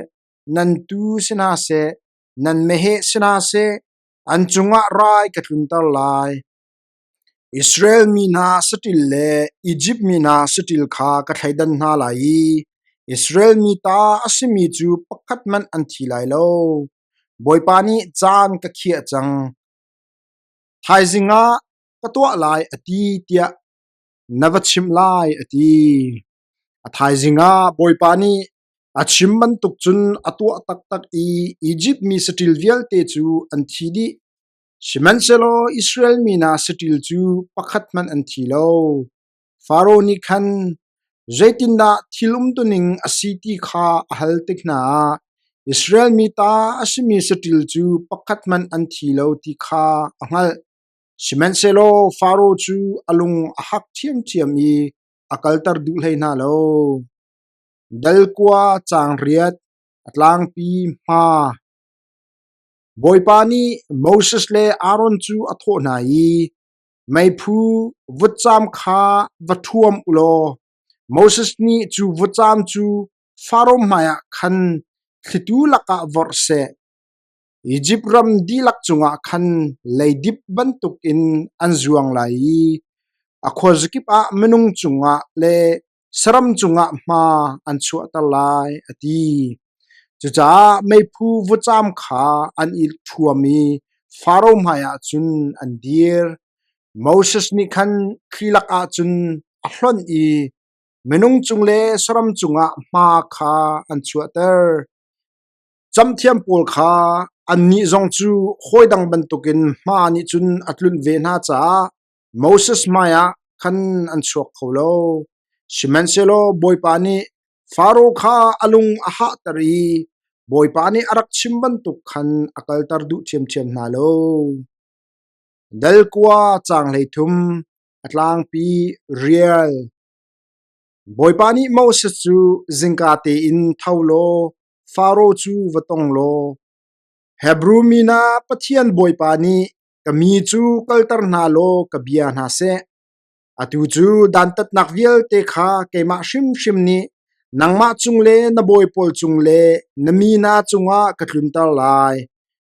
nan tuu si hna seh, nan meheh si hna seh, an cungah rai ka tlunter lai. Israel mi hna saṭil le Izipt mi hna saṭil kha ka thleidan hna lai i Israel mi ta a simi cu pakhat hmanh an thi lai lo. Bawipa nih caan ka khiah cang. Thaizing ah ka tuah lai a ti tiah na va chimh lai, a ti. A thaizing ah Bawipa nih a chim bantuk cun a tuah taktak i Izipt mi saṭil vialte cu an thi dih. Sihmanhsehlaw Israel mi hna saṭil cu pakhat hmanh an thi lo. Faro nih khan zeitindah thil umtuning a si ti kha a hal tik hna ah Israel mi ta a simi saṭil cu pakhat hmanh an thi lo ti kha a hngalh. Sihmanhsehlaw Faro cu a lung a hak ṭhiamṭhiam i a kalter duh hlei hna lo. Dal kua caang riat, a tlangpi hma. Bawipa nih Moses le Aaron cu a thawh hna i, Meiphu vutcam kha va ṭhuam u law Moses nih cu vutcam cu Faro hmaiah khan thlitu lakah vorh seh. Izipt ram dihlak cungah khan leidip bantukin an zuang lai i a khuazakip ah minung cungah le saram cungah hma an chuahter lai, a ti. Cucaah meiphu vutcam kha an i ṭhuam i Faro hmaiah cun an dir. Moses nih khan thli lakah cun a hlonh i minung cung le saram cungah hma kha an chuahter. Camhthiam pawl kha annih zong cu hawidang bantukin hma nih cun a tlunh ve hna caah Moses hmaiah khan an chuak kho lo. Sihmanhsehlaw Bawipa nih Faro kha a lung a hahter i Bawipa nih a rak chim bantuk khan a kalter duh ṭhiamṭhiam hna lo. Dal kua caang 13 a tlangpi rial. Bawipa nih Moses cu zingka tein tho law Faro cu va tong law, Hebru mi hna Pathian Bawipa nih ka mi cu kalter hna law ka bia hna seh. Atu cu dantatnak vialte kha keimah hrimhrim nih nangmah cung le na bawi pawl cung le na mi hna cungah ka tlunter lai.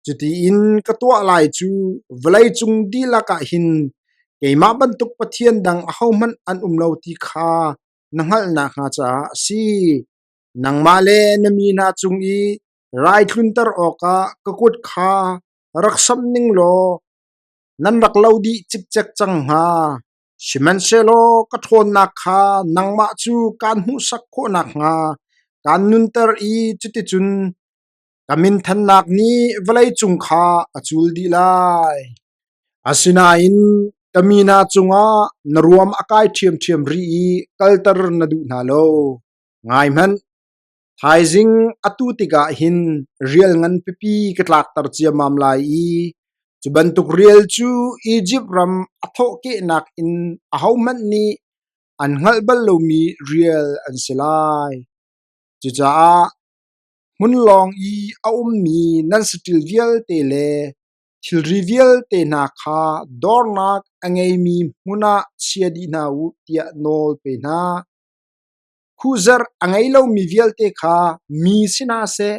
Cutiin ka tuah lai cu vawleicung dihlak ah hin keimah bantuk Pathian dang ahohmanh an um lo ti kha na hngalh nakhnga caah a si. Nangmah le na mi hna cung i rai tlunter awkah ka kut kha rak samh ning law nan rak lo dih cikcek cang hnga. Sihmanhsehlaw ka ṭhawnnak kha nangmah cu kaan hmuhsak khawh nakhnga kaan nunter i cuticun Ka minthannak nih vawleicung kha a cul dih lai. Asinain ka mi hna cungah na ruam a kai ṭhiamṭhiam rih i kalter na duh hna lo. Ngai hmanh, thaizing atu tikah hin rial ngan pipi ka tlakter ciammam lai i cu bantuk rial cu Izipt ram a thawhkehnak in ahohmanh nih an hngalh bal lomi rial an si lai. Cucaah Hmun lawng i a ummi nan saṭil vialte le thilri vialte hna kha dornak a ngeimi hmun ah chia dih hna u tiah nawl pe hna. Khuhzarh a ngei lomi vialte kha mi si hna seh,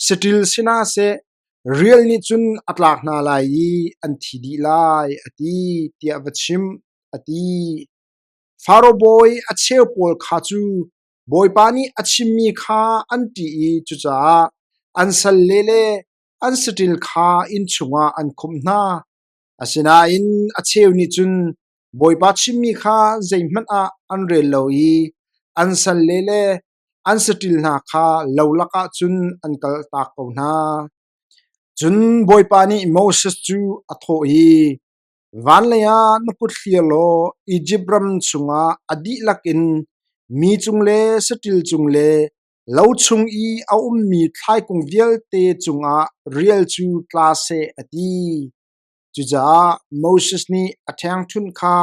saṭil si hna seh, rial nih cun a tlak hna lai i an thi dih lai, a ti, tiah va chim, a ti. Faro bawi a cheu pawl kha cu Bawipa nih a chimmi kha an ṭih i cucaah an salle le an saṭil kha inn chungah an khumh hna. Asinain a cheu nih cun Bawipa chimmi kha zeihmanh ah an rel lo i an salle le an saṭil hna kha lo lakah cun an kaltak ko hna. Cun Bawipa nih Moses cu a thawh i, Vanlei ah na kut hlir law Izipt ram chungah a dihlak in mi cung le saṭil cung le lo chung i a ummi thlaikung vialte cungah rial cu tla seh, a ti. Cucaah Moses nih a ṭhengṭhunh kha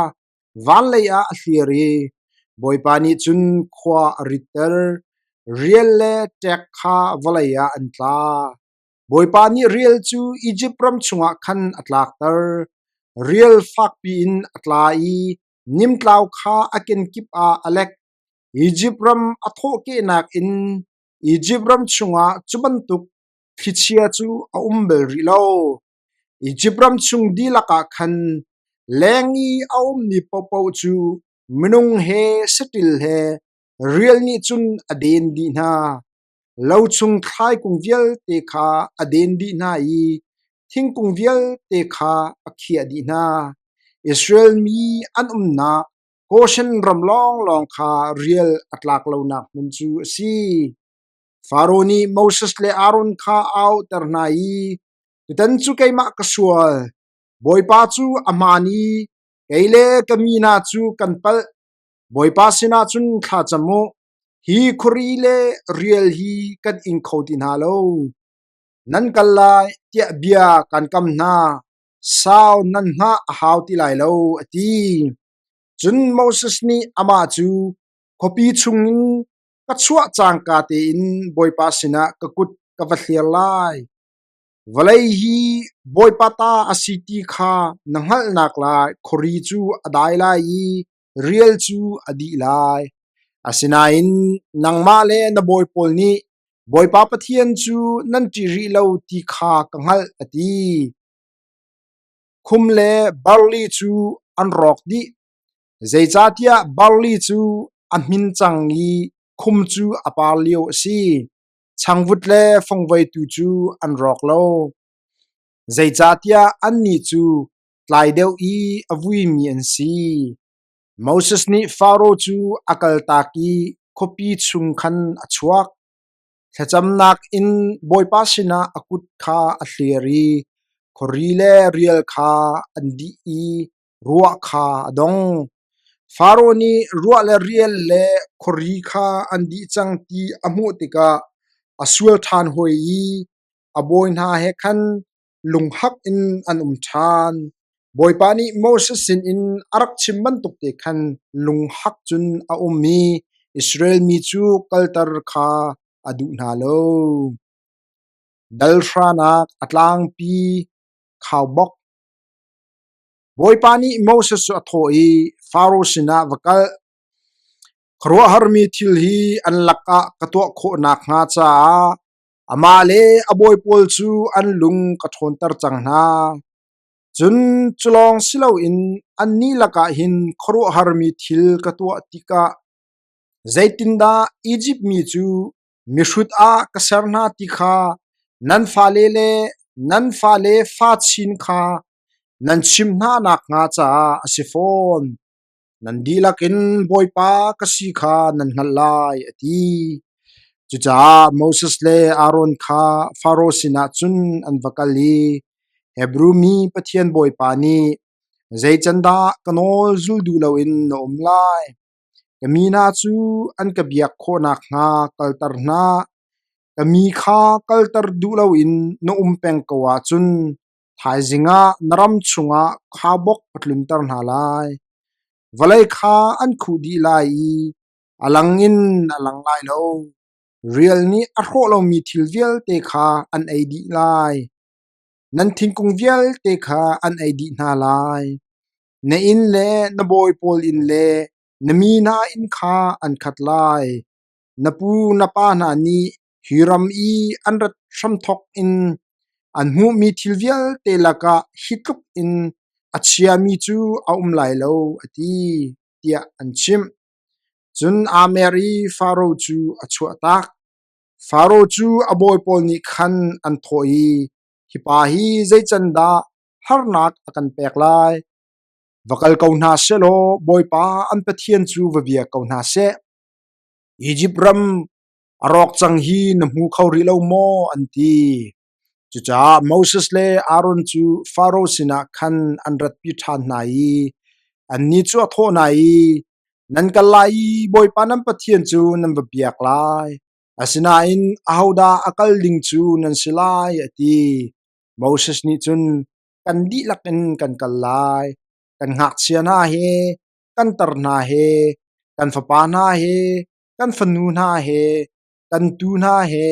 vanlei ah a hlir i Bawipa nih cun khua a ritter, rial le ṭek kha vawlei ah an tla. Bawipa nih rial cu Izipt ram chungah khan a tlakter. Rial fakpi in a tla i nimtlau kha a kenkip ah a lek. Izipt ram a thawhkehnak in Izipt ram chungah cu bantuk thlichia cu a um bal rih lo. Izipt ram chung dihlak ah khan leng i a ummi paohpaoh cu minung he saṭil he rial nih cun a den dih hna. Lo chung thlaikung vialte kha a den dih hna i thingkung vialte kha a khiah dih hna. Israel mi an umnak Goshen ram lawnglawng kha rial a tlak lonak hmun cu a si. Faro nih Moses le Aaron kha a auhter hna i, “Tutan cu keimah ka sual. Bawipa cu a hmaan i kei le ka mi hna cu kan palh. Bawipa sinah cun thla cam u. Hi khuari le rial hi kan ing kho ti hna lo. Nan kal lai tiah bia kan kam hna. Sau nan hngah a hau ti lai lo,” a ti. Cun Moses nih amah cu khuapi chungin ka chuah cangka tein Bawipa sinah ka kut ka va thlir lai. Vawlei hi Bawipa ta a si ti kha na hngalh naklai khuari cu a dai lai i rial cu a dih lai. Asinain nangmah le na bawi pawl nih Bawipa Pathian cu nan ṭih rih lo ti kha ka hngalh, a ti. Khum le barli cu an rawk dih, zeicahtiah barli cu a hmin cang i khum cu a par lio a si. Changvut le fangvoi tu cu an rawk lo, zeicahtiah annih cu tlai deuh i a vuimi an si. Moses nih Faro cu a kaltak i khuapi chung khan a chuak. Thlacamnak in Bawipa sinah a kut kha a hlir i khuari le rial kha an dih i ruah kha a dong. Faro nih ruah le rial le khuari kha an dih cang ti a hmuh tikah a sual ṭhan hawi i a bawi hna he khan lunghak in an um ṭhan. Bawipa nih Moses sinin a rak chim bantuk te khan lunghak cun a um i Israel mi cu kalter kha a duh hna lo. Dal hranak a tlangpi khaubawk. Bawipa nih Moses cu a thawh i, Faro sinah va kal. Khuaruahharmi thil hi an lakah ka tuah khawh nakhnga caah amah le a bawi pawl cu an lung ka ṭhawnter cang hna. Cun cu lawng si loin annih lakah hin khuaruahharmi thil ka tuah tikah zeitindah Izipt mi cu mihrut ah ka ser hna ti kha nan fale le nan fale fa chin kha nan chimh hna nakhnga caah a si fawn. Nan dihlak in Bawipa ka si kha nan hngalh lai, a ti. Cucaah Moses le Aaron kha Faro sinah cun an va kal i Hebru mi Pathian Bawipa nih, Zei can dah ka nawl zul duh loin na um lai? Ka mi hna cu an ka biak khawh nakhnga kalter hna. Ka mi kha kalter duh loin na um peng ko ahcun thaizing ah na ram chungah khaubawk ka tlunter hna lai. Vawlei kha an khuh dih lai i a lang in a lang lai lo. Rial nih a hrawh lomi thil vialte kha an ei dih lai. Nan thingkung vialte kha an ei dih hna lai. Na inn le na bawi pawl inn le na mi hna inn kha an khat lai. Na pu na pa hna nih hi ram i an rat hramthawk in an hmuhmi thil vialte lakah hi tluk in a chiami cu a um lai lo, a ti, tiah an chimh. Cun aa mer i Faro cu a chuahtak. Faro cu a bawi pawl nih khan an thawh i, Hi pa hi zei can dah harnak a kan pek lai? Va kal ko hna sehlaw Bawipa an Pathian cu va bia ko hna seh. Izipt ram a rawk cang hi na hmu kho rih lo maw? an ti. Cucaah Moses le Aaron cu Faro sinah khan an ratpi ṭhan hna i annih cu a thawh hna i, Nan kal lai i Bawipa nan Pathian cu nan va biak lai. Asinain ahodah a kal ding cu nan si lai, a ti. Moses nih cun, Kan dihlak in kan kal lai. Kan ngakchia hna he, kan tar hna he, kan fapa hna he, kan fanu hna he, kan tuu hna he,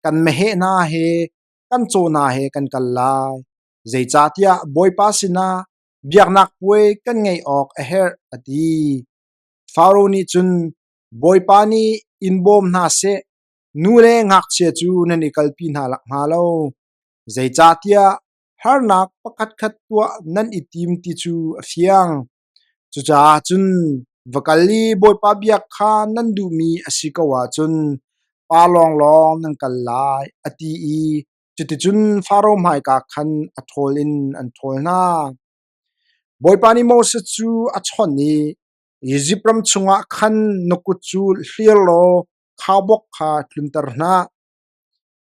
kan meheh hna he, kan caw hna he kan kal lai. Zeicahtiah Bawipa sinah biaknak puai kan ngeih awk a herh, a ti. Faro nih cun, Bawipa nih in bawm hna seh, nu le ngakchia cu nan i kalpi hna hnga lo. Zeicahtiah harnak pakhatkhat tuah nan i tim ti cu a fiang. Cucaah cun va kal i Bawipa biak kha nan duhmi a si ko ahcun pa lawnglawng nan kal lai, a ti i cuticun Faro hmaika khan a ṭhawl in an ṭhawl hna. Bawipa nih Moses cu a chawnh i. Izipt ram chungah khan na kut cu hlir law khaubawk kha tlunter hna.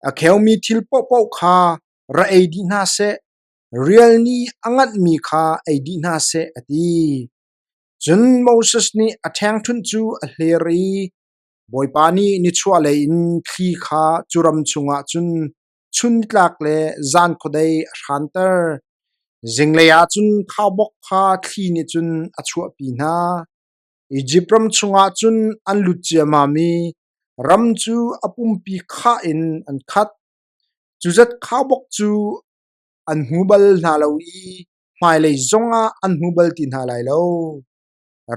A kheomi thil paohpaoh kha ra ei dih hna seh, rial nih a nganhmi kha ei dih hna seh, a ti. Cun Moses nih a ṭhengṭhunh cu a hler i Bawipa nih nichuahlei in thli kha cu ram chungah cun chun nitlak le zan khuadei a hranter. Zinglei ah cun khaubawk kha thli nih cun a chuahpi hna. Izipt ram chungah cun an lut ciammam i ram cu a pumpi khah in an khat. Cu zat khaubawk cu an hmu bal hna lo i hmailei zongah an hmu bal ti hna lai lo.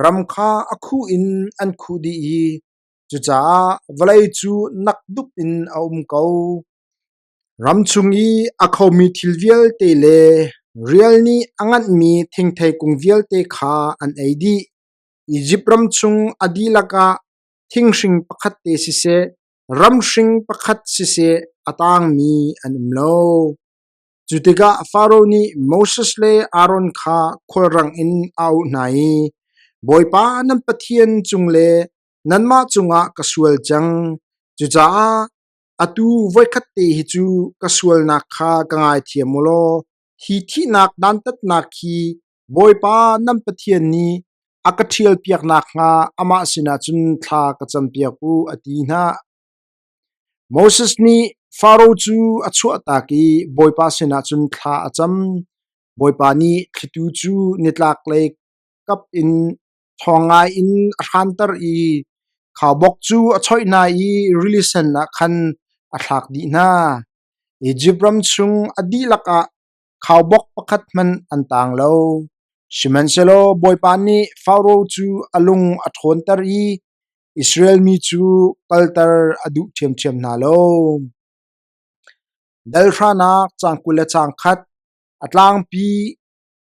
Ram kha a khuh in an khuh dih i cucaah vawlei cu nakdup in a um ko. Ram chung i a khomi thil vialte le rial nih a nganhmi thingthei kung vialte kha an ei dih. Izipt ram chung a dihlak ah thinghring pakhat te siseh, ramhring pakhat siseh a tangmi an um lo. Cu tikah Faraoh nih Moses le Aaron kha khulrang in a auh hna i, Bawipa nan Pathian cung le nanmah cungah ka sual cang. Cucaah atu voikhat te hi cu ka sualnak kha ka ngaithiam u law hi thihnak dantatnak hi Bawipa nan Pathian nih a ka ṭhialpiak nakhnga amah sinah cun thla ka campiak u, a ti hna. Moses nih Faro cu a chuahtak i Bawipa sinah cun thla a cam. Bawipa nih thlitu cu nitlaklei kap in ṭhawng ngaiin a hranter i khaubawk cu a choih hna i rili sen ah khan a thlak dih hna. Izipt ram chung a dihlak ah khaubawk pakhat hmanh an tang lo. Sihmanhsehlaw Bawipa nih Faro cu a lung a ṭhawnter i Israel mi cu kalter a duh ṭhiamṭhiam hna lo. Dal hranak caang 21 a tlangpi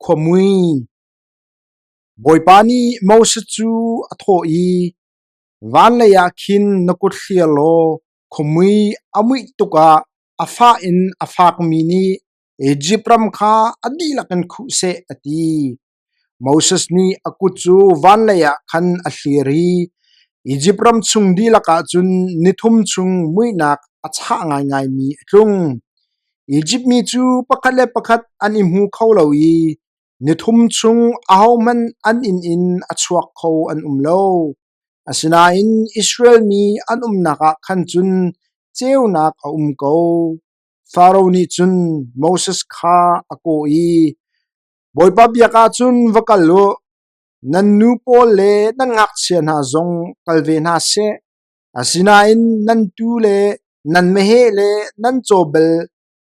khuamui. Bawipa nih Moses cu a thawh i, Van lei ah khin na kut hlir law khuamui a muih tuk ah a fah in a fakmi nih Izipt ram kha a dihlak in khuh seh, a ti. Moses nih a kut cu van leiah khan a hlir i Izipt ram chung dihlak ah cun ni thum chung muihnak a chah ngaingaimi a tlung. Izipt mi cu pakhat le pakhat an i hmu kho lo i ni thum chung ahohmanh an inn in a chuak kho an um lo. Asinain Israel mi an umnak ah khan cun ceunak a um ko. Faro nih cun Moses kha a kawh i, Bawipa biak ahcun va kal u, nan nu pawl le nan ngakchia hna zong kal ve hna seh. Asinain nan tuu le nan meheh le nan caw bel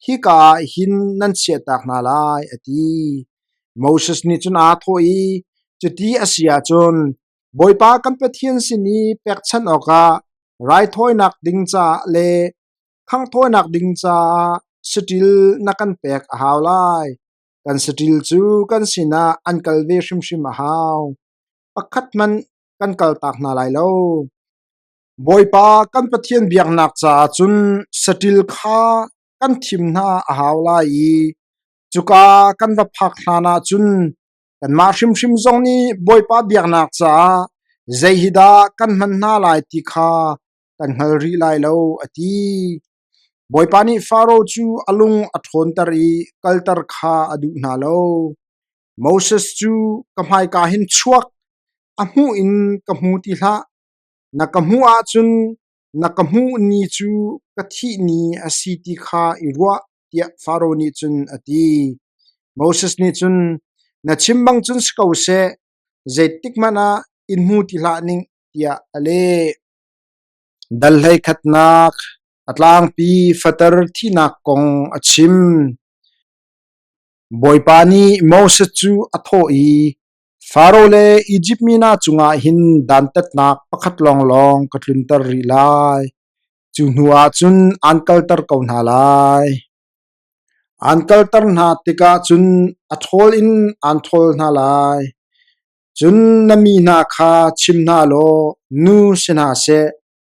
hika ah hin nan chiahtak hna lai, a ti. Moses nih cun aa thawh i, Cuti a si ahcun Bawipa kan Pathian sin i pekchanh awkah raithawinak ding caah le khanghthawinak ding caah saṭil na kan pek a hau lai. Kan saṭil cu kan sinah an kal ve hrimhrim a hau. Pakhat hmanh kan kaltak hna lai lo. Bawipa kan Pathian biaknak caah cun saṭil kha kan thim hna a hau lai i cuka kan va phak hlanah cun kanmah hrimhrim zong nih Bawipa biaknak caah zei hi dah kan hman hna lai ti kha kan hngal rih lai lo, a ti. Bawipa nih Faro cu a lung a ṭhawnter i kalter kha a duh hna lo. Moses cu ka hmaika hin chuak, a hmuh in ka hmu ti hlah. Na ka hmuh ahcun na ka hmuh ni cu ka thih ni a si ti kha i ruah, tiah Faro nih cun a ti. Moses nih cun, Na chim bang cun si ko seh, zeitikhmanh ah in hmu ti hlah ning, tiah a leh. Dal hleikhatnak a tlangpi fater thihnak kong a chim. Bawipa nih Moses cu a thawh i, Faro le Izipt mi hna cungah hin dantatnak pakhat lawnglawng ka tlunter rih lai. Cu hnuah cun aan kalter ko hna lai. Aan kalter hna tikah cun a ṭhawl in aan ṭhawl hna lai. Cun na mi hna kha chim hna law nu si hna seh,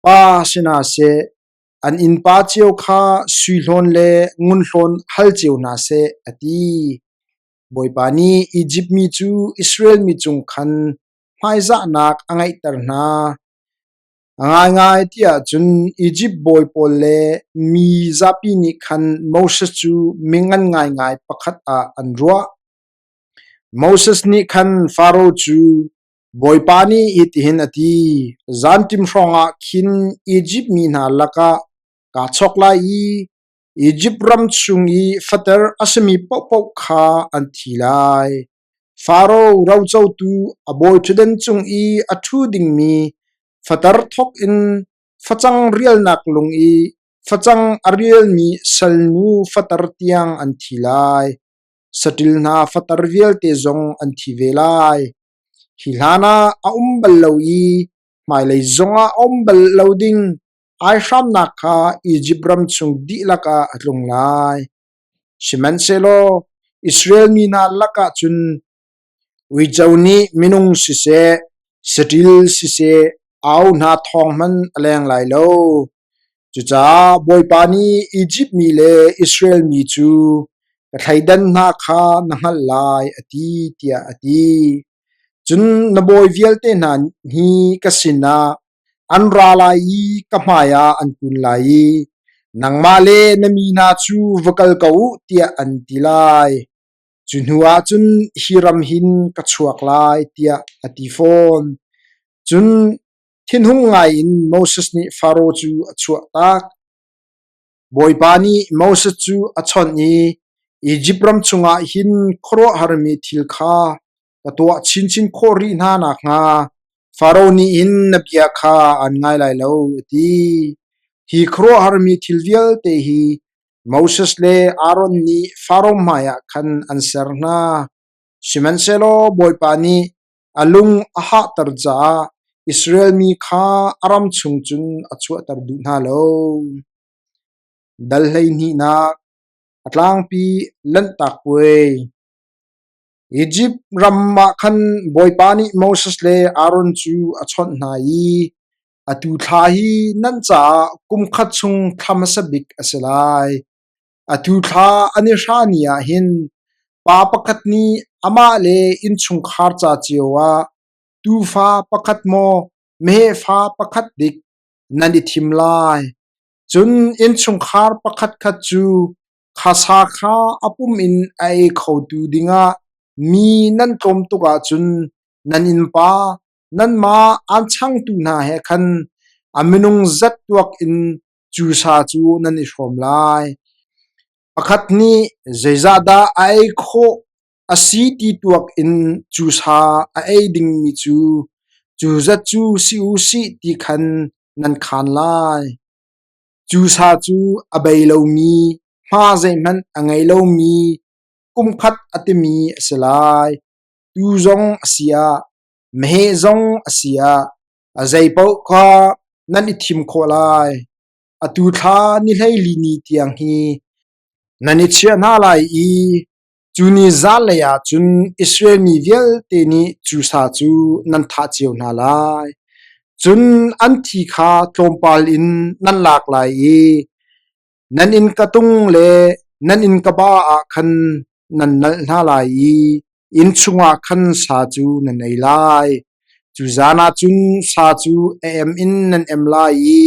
pa si hna seh, an innpa cio kha sui hlawn le ngun hlawn hal cio hna seh, a ti. Bawipa nih Izipt mi cu Israel mi cung khan hmaizahnak a ngeihter hna. A ngaingai ti ahcun Izipt bawi pawl le mi zapi nih khan Moses cu mingan ngaingai pakhat ah an ruah. Moses nih khan Faro cu, Bawipa nih hitihin a ti: Zanṭim hrawngah khin Izipt mi hna lakah kaa chawk lai i Izipt ram chung i fater a simi paohpaoh kha an thi lai. Faro rocotu a bawiṭhutdan cung i a ṭhu dingmi fater thawk in facang rialnak lung i facang a rialmi salnu fater tiang an thi lai. Saṭil hna fater vialte zong an thi ve lai. Hi hlanah a um bal lo i hmailei zongah a um bal lo ding aihramnak kha Izipt ram chung dihlak ah a tlung lai. Sihmanhsehlaw Israel mi hna lakah cun uico nih minung siseh, saṭil siseh au hna thawng hmanh a leng lai lo. Cucaah Bawipa nih Izipt mi le Israel mi cu ka thleidan hna kha na hngalh lai, a ti, tiah a ti. Cun na bawi vialte hna hi ka sinah an ra lai i ka hmaiah an kun lai i nangmah le na mi hna cu va kal ko u tiah an ti lai. Cu hnuah cun hi ram hin ka chuak lai tiah a ti fawn. Cun thinhung ngaiin Moses nih Faro cu a chuahtak. Bawipa nih Moses cu a chawnh i Izipt ram chungah hin khuaruahharmi thil kha ka tuah chinchin khawh rih hna nakhnga Faro nih hin na bia kha aan ngai lai lo, a ti. Hi khuaruahharmi thil vialte hi Moses le Aaron nih Faro hmaiah khan an ser hna. Sihmanhsehlaw Bawipa nih a lung a hahter caah Israel mi kha a ram chung cun a chuahter duh hna lo. Dal 12nak A tlangpi Lanhtak Puai. Izipt ram ah khan Bawipa nih Moses le Aaron cu a chawnh hna i, Atu thla hi nan caah kum khat chung thla hmasa bik a si lai. Atu thla an i hra ni ah hin pa pakhat nih amah le innchungkhar ca cio ah tuufa pakhat maw meheh fa pakhat dik nan i thim lai. Cun innchungkhar pakhatkhat cu kha sa kha a pum in a ei khotu dingah mi nan tlawm tuk ahcun nan innpa nanmah aan changtu hna he khan a minung zat tuak in cu sa cu nan i hrawm lai. Pakhat nih zeizahdah a ei khawh a si ti tuak in cu sa a ei dingmi cu cu zat cu si u sih ti khan nan khaan lai. Cu sa cu a bei lomi, hma zeihmanh a ngei lomi, kumkhat a timi a si lai. Tuu zong a si ah, meheh zong a si ah, a zeipaoh kha nan i thim khawh lai. Atu thla ni 14 ni tiang hi nan i chiah hna lai i cu ni zanlei ah cun Israel mi vialte nih cu sa cu nan thah cio hna lai. Cun an thi kha tlawmpal in nan lak lai i nan innka tung le nan innka ba ah khan nan nalh hna lai i inn chungah khan sa cu nan ei lai. Cu zan ah cun sa cu a em in nan em lai i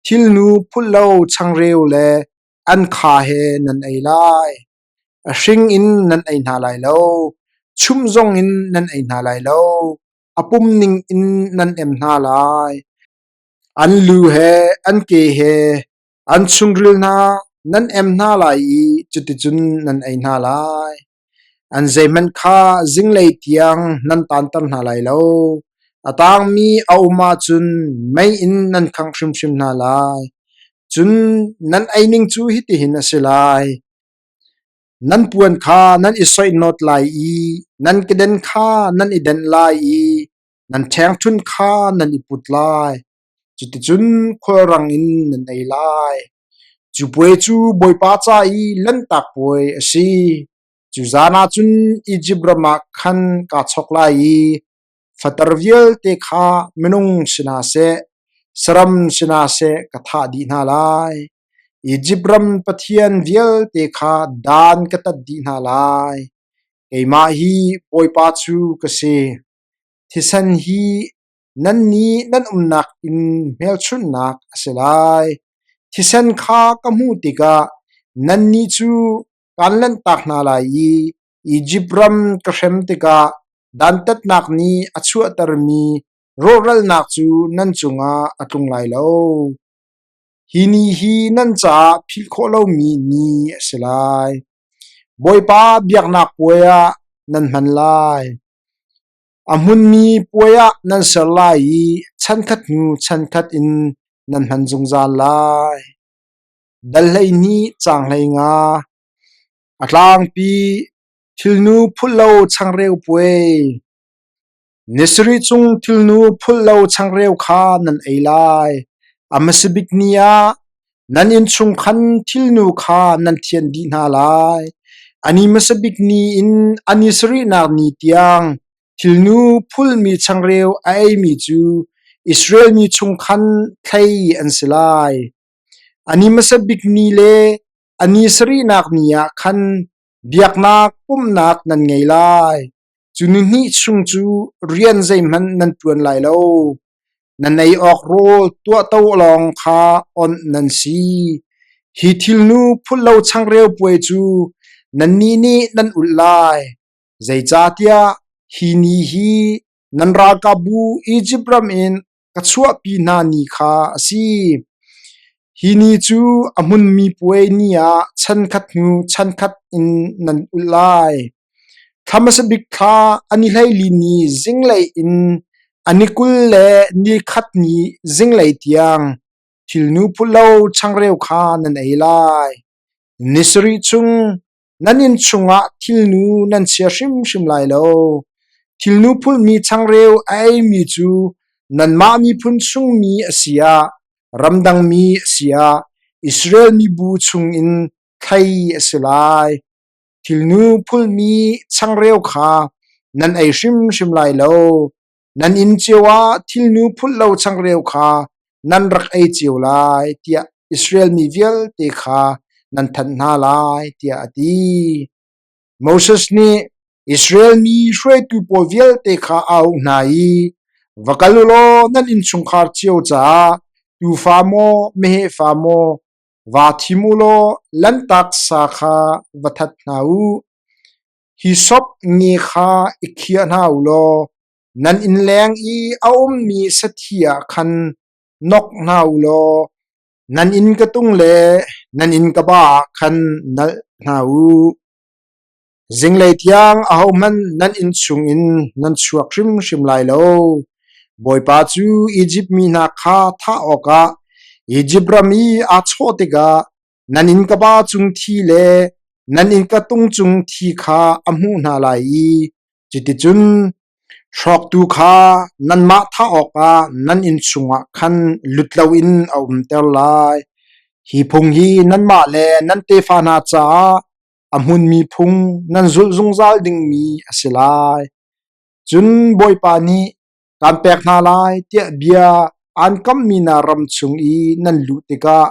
thilnu phulh lo changreu le an kha he nan ei lai. A hring in nan ei hna lai lo, chumh zong in nan ei hna lai lo, a pum ning in nan em hna lai. An lu he an ke he an chungril hna nan em hna lai i cuticun nan ei hna lai. An zeihmanh kha zinglei tiang nan taanter hna lai lo. A tangmi a um ahcun mei in nan khangh hrimhrim hna lai. Cun nan ei ning cu hitihin a si lai: Nan puan kha nan i soihnawt lai i nan keden kha nan i denh lai i nan ṭhengṭhunh kha nan i put lai. Cuticun khulrang in nan ei lai. Cu puai cu Bawipa ca i Lanhtak Puai a si. Cu zan ah cun Izipt ram ah khan kaa chawk lai i fater vialte kha minung si hna seh, saram si hna seh ka thah dih hna lai. Izipt ram pathian vialte kha dan ka tat dih hna lai. Keimah hi Bawipa cu ka si. Thisen hi nannih nan umnak inn hmelchunhnak a si lai. Thisen kha ka hmuh tikah nannih cu kaan lanhtak hna lai i Izipt ram ka hrem tikah dantatnak nih a chuahtermi rawhralnak cu nan cungah a tlung lai lo. Hi ni hi nan caah philh khawh lomi ni a si lai. Bawipa biaknak puai ah nan hman lai. A hmunmi puai ah nan ser lai i chankhat hnu chankhat in nan hman zungzal lai. Dal 12 caang 15 A tlangpi thilnu phulh lo changreu puai. Ni sarih chung thilnu phulh lo changreu kha nan ei lai. A hmasa bik ni ah nan innchung khan thilnu kha nan thianh dih hna lai. A ni hmasa bik ni in a ni sarihnak ni tiang thilnu phulmi changreu a eimi cu Israel mi chung khan thlei an si lai. A ni hmasa bik ni le a ni sarihnak ni ah khan biaknak pumhnak nan ngei lai. Cu nihnih chung cu rian zeihmanh nan ṭuan lai lo. Nan ei awk rawl tuahto lawng kha onh nan si. Hi thilnu phulh lo changreu puai cu nannih nih nan ulh lai, zeicahtiah hi ni hi nan ralkapbu Izipt ram in ka chuahpi hna ni kha a si. Hi ni cu a hmunmi puai ni ah chankhat hnu chankhat in nan ulh lai. Thla hmasa bik thla a ni 14 ni zinglei in a ni 21 ni zinglei tiang thilnu phulh lo changreu kha nan ei lai. Ni sarih chung Nan inn chungah thilnu nan chia hrimhrim lai lo. Thilnu phulhmi changreu a eimi cu nanmah miphun chungmi a si ah, ramdangmi a si ah, Israel mibu chungin thlai a si lai. Thilnu phulhmi changreu kha nan ei hrimhrim lai lo. Nan inn cio ah thilnu phulh lo changreu kha nan rak ei cio lai, tiah Israel mi vialte kha nan thanh hna lai, tiah a ti. Moses nih Israel mi hruaitu pawl vialte kha a auh hna i, Va kal u law nan innchungkhar cio caah tuufa maw, meheh fa maw vaa thim u law lanhtak sa kha va that hna u. Hi sop nge kha i khiah hna u law nan innleng i a ummi sathi ah khan nok hna u law nan inn ka tung le nan inn ka ba ah khan nalh hna u. Zinglei tiang ahohmanh nan inn chungin nan chuak hrimhrim lai lo. Bawipa cu Izipt mi hna kha thah awkah Izipt ram i aa chawh tikah Nan innkaba cung thi le nan innka tung cung thi kha a hmuh hna lai i cuticun hrawktu kha nanmah thah awkah nan inn chungah khan lut loin a umter lai. Hi phung hi nanmah le nan tefa hna caah a hmunmi phung nan zulh zungzal dingmi a si lai. Cun Bawipa nih Kaan pek hna lai tiah bia aan kammi hna ram chung i nan luh tikah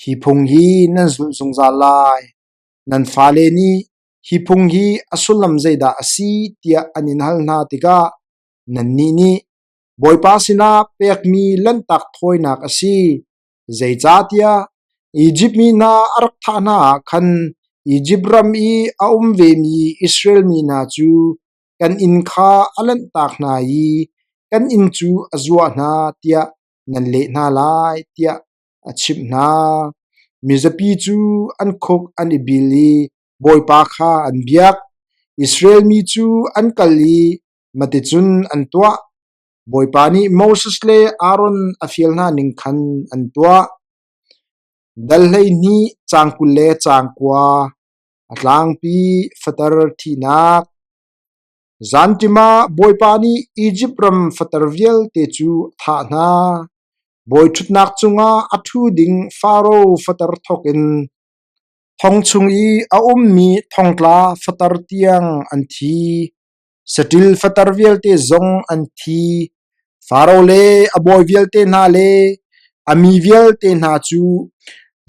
hi phung hi nan zulh zungzal lai. Nan fale nih hi phung hi a sullam zeidah a si tiah an in hal hna tikah nannih nih Bawipa sinah pekmi lanhtak thawinak a si. Zeicahtiah Izipt mi hna a rak thah hna ah khan Izipt ram i a um vemi Israel mi hna cu kan inn kha a lanhtak hna i kan inn cu a zuah hna tiah nan leh hna lai tiah a chimh hna. Mizapi cu an khuk an i bil i Bawipa kha an biak. Israel mi cu an kal i maticun an tuah. Bawipa nih Moses le Aaron a fial hna ning khan an tuah. Dal 12 caang 20 le caang 9 A tlangpi fater thihnak. Zanṭim ah Bawipa nih Izipt ram fater vialte cu a thah hna. Bawi ṭhutnak cungah a ṭhu ding Faro fater thawk in thong chung i a ummi thongtla fater tiang an thi. Saṭil fater vialte zong an thi. Faro le a bawi vialte hna le a mi vialte hna cu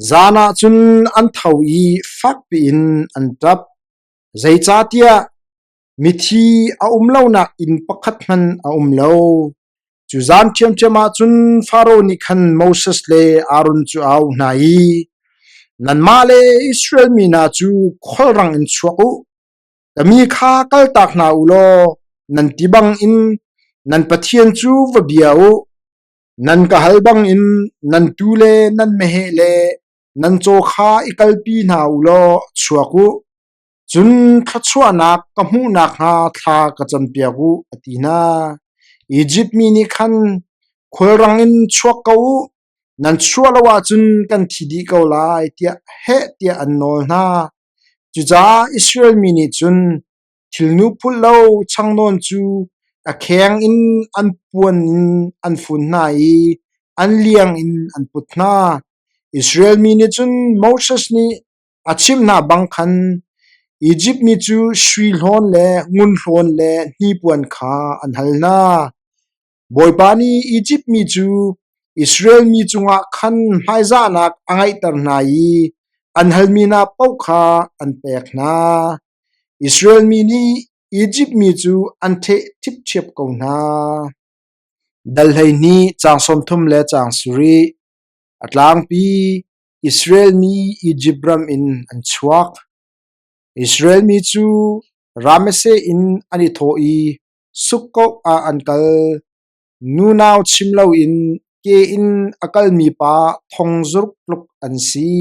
zan ah cun an tho i fak piin an ṭap. Zeicahtiah. Mithi a um lonak inn pakhat hmanh a um lo. Cu zan ṭhiamṭhiam ah cun Faro nih khan Moses le Aaron cu a auh hna i, Nanmah le Israel mi hna cu khulrang in chuak u. Ka mi kha kaltak hna u law nan ti bangin nan Pathian cu va bia u. Nan ka hal bangin nan tuu le nan meheh le nan caw kha i kalpi hna u law chuak u. Cun thluachuahnak ka hmuh nakhnga thla ka campiak u, a ti hna. Izipt mi nih khan, Khulrang in chuak ko u, nan chuah lo ahcun kan thi dih ko lai, tiah heh tiah an nawl hna. Cucaah Israel mi nih cun thilnu phulh lo changnawn cu a kheng in an puan in an fun hna i an liang in an put hna. Israel mi nih cun Moses nih a chimh hna bang khan Izipt mi cu sui hlawn le ngun hlawn le hnipuan kha an hal hna. Bawipa nih Izipt mi cu Israel mi cungah khan hmaizahnak a ngeihter hna i an halmi hna paoh kha an pek hna. Israel mi nih Izipt mi cu an ṭheh ṭhipṭhiap ko hna. Dal 12 caang 30 le caang 7 A tlangpi Israel mi Izipt ram in an chuak. Israel mi cu Ramesses in an i thawh i Sukkoth ah an kal. Nunau chim loin ke in a kalmi pa thong zaruk tluk an si.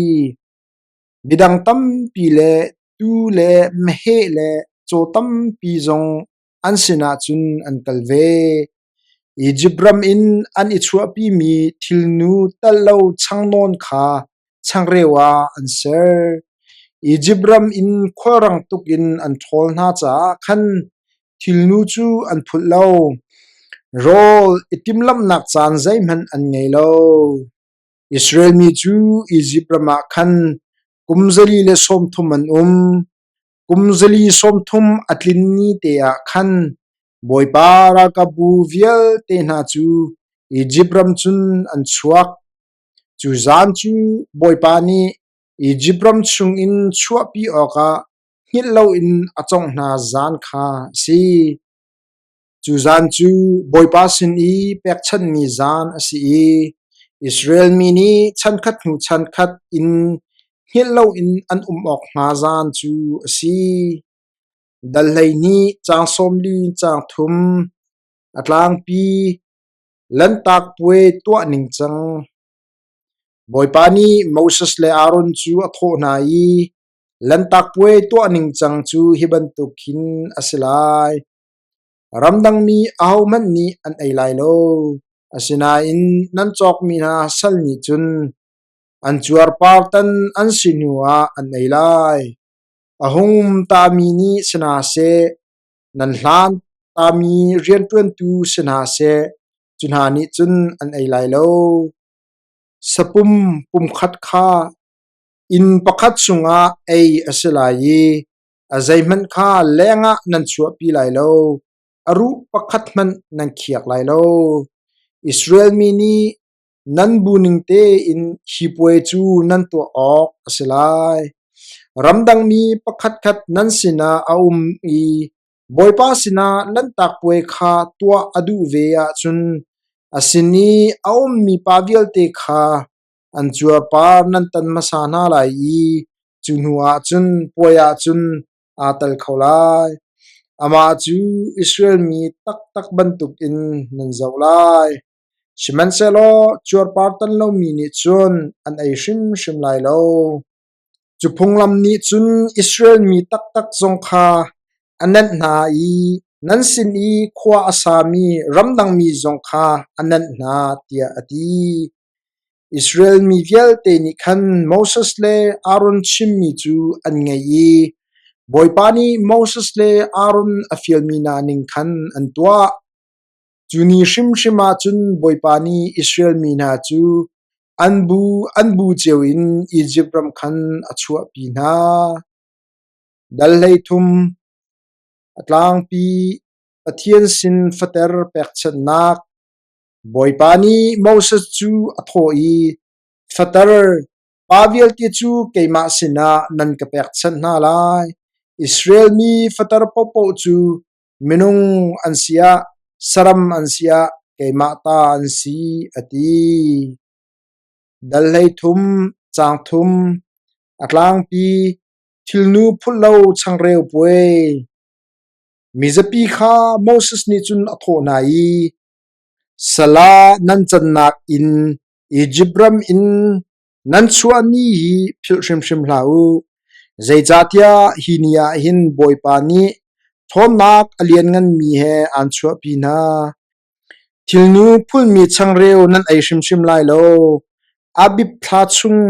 Midang tampi le tuu le meheh le caw tampi zong an sinah cun an kal ve. Izipt ram in an i chuahpimi thilnu tal lo changnawn kha changreu ah an ser. Izipt ram in khualrang tuk in an ṭhawl hna caah khan thilnu cu an phulh lo. Rawl i timhlamhnak caan zeihmanh an ngei lo. Israel mi cu Izipt ram ah khan kum 130 an um. Kum 130 a tlin ni te ah khan Bawipa ralkapbu vialte hna cu Izipt ram cun an chuak. Cu zan cu Bawipa nih Izipt ram chungin chuahpi awkah hngilh loin a cawngh hna zan kha a si. Cu zan cu Bawipa sin i pekchanhmi zan a si i Israel mi nih chankhat hnu chankhat in hngilh loin an um awk hnga zan cu a si. Dal 12 caang 40 caang 3 A tlangpi Lanhtak Puai tuah ningcang. Bawipa nih Moses le Aaron cu a thawh hna i, Lanhtak Puai tuah ningcang cu hi bantuk hin a si lai. Ramdang mi ahohmanh nih an ei lai lo. Asinain nan cawkmi hna sal nih cun an cuarpar tan an si hnuah an ei lai. A hung um tami nih si hna seh, nan hlan tami rianṭuantu si hna seh, cu hna nih cun an ei lai lo. Sapum pumkhat kha inn pakhat chungah ei a si lai i a zeihmanh kha lengah nan chuahpi lai lo, a ruh pakhat hmanh nan khiak lai lo. Israel mi nih nan bu ning tein hi puai cu nan tuah awk a si lai. Ramdang mi pakhatkhat nan sinah a um i Bawipa sinah Lanhtak Puai kha tuah a duh ve ahcun a sin i a ummi pa vialte kha an cuarpar nan tan hmasa hna lai i cu hnuah cun puai ah cun aa tel kho lai. Amah cu Israel mi taktak bantukin nan zoh lai. Sihmanhsehlaw cuarpar tan lomi nih cun an ei hrimhrim lai lo. Cu phunglam nih cun Israel mi taktak zong kha a nenh hna i nan sin i khua a sami ramdangmi zong kha a nenh hna, tiah a ti. Israel mi vialte nih khan Moses le Aaron chimmi cu an ngaih i Bawipa nih Moses le Aaron a fialmi hna ning khan an tuah. Cu ni hrimhrim ah cun Bawipa nih Israel mi hna cu an bu an bu cio in Izipt ram khan a chuahpi hna. Dal 13 A tlangpi Pathian sin fater pekchanhnak Bawipa nih Moses cu a thawh i, Fater, pa vialte cu keimah sinah nan ka pekchanh hna lai. Israel mi fater paohpaoh cu minung an si ah, saram an si ah keimah ta an si, a ti. Dal 13, caang thum, a tlangpi, thilnu phulh lo changreu puai. Mizapi kha Moses nih cun a thawh hna i, Sal ah nan cannak in Izipt ram in nan chuah ni hi philh hrimhrim hlah u, zeicahtiah hi ni ah hin Bawipa nih ṭhawnnak a liannganmi he aan chuahpi hna. Thilnu phulmi changreu nan ei hrimhrim lai lo. Abib thla chung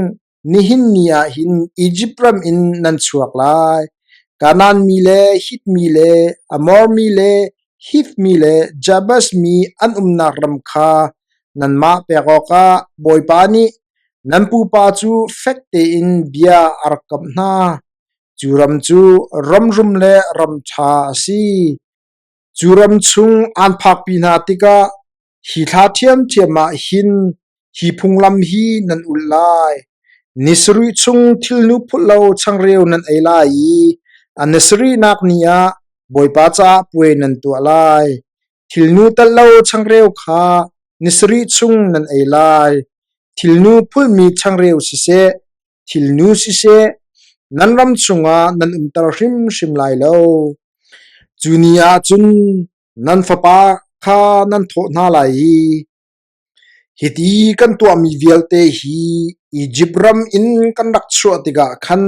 Nihin ni ah hin Izipt ram in nan chuak lai. Kanaan mi le Hit mi le Amor mi le Hiv mi le Jebus mi an umnak ram kha nanmah pek awkah Bawipa nih nan pupa cu fek tein bia a rak kamh hna. Cu ram cu ram rum le ram ṭha a si. Cu ram chung aan phakpi hna tikah hi thla ṭhiamṭhiam ah hin hi phunglam hi nan ulh lai. Ni sarih chung thilnu phulh lo changreu nan ei lai i a ni sarihnak ni ah Bawipa caah puai nan tuah lai. Thilnu telh lo changreu kha ni sarih chung nan ei lai. Thilnu phulhmi changreu siseh, thilnu siseh, nan ram chungah nan umter hrimhrim lai lo. Cu ni ah cun nan fapa kha nan thawh hna lai i, Hiti kan tuahmi vialte hi Izipt ram in kan rak chuah tikah khan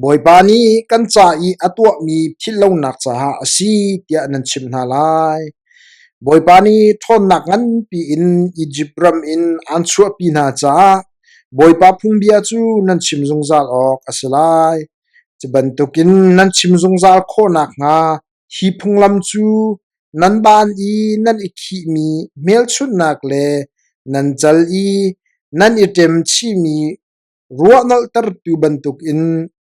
Bawipa nih kan ca i a tuahmi philhlonak caah a si tiah nan chimh hna lai. Bawipa nih ṭhawnnak nganpi in Izipt ram in aan chuahpi hna caah Bawipa phungbia cu nan chim zungzal awk a si lai. Cu bantukin nan chim zungzal khawh nakhnga hi phunglam cu nan baan i nan i khihmi hmelchunhnak le nan cal i nan i ṭem chihmi ruahnolhtertu bantukin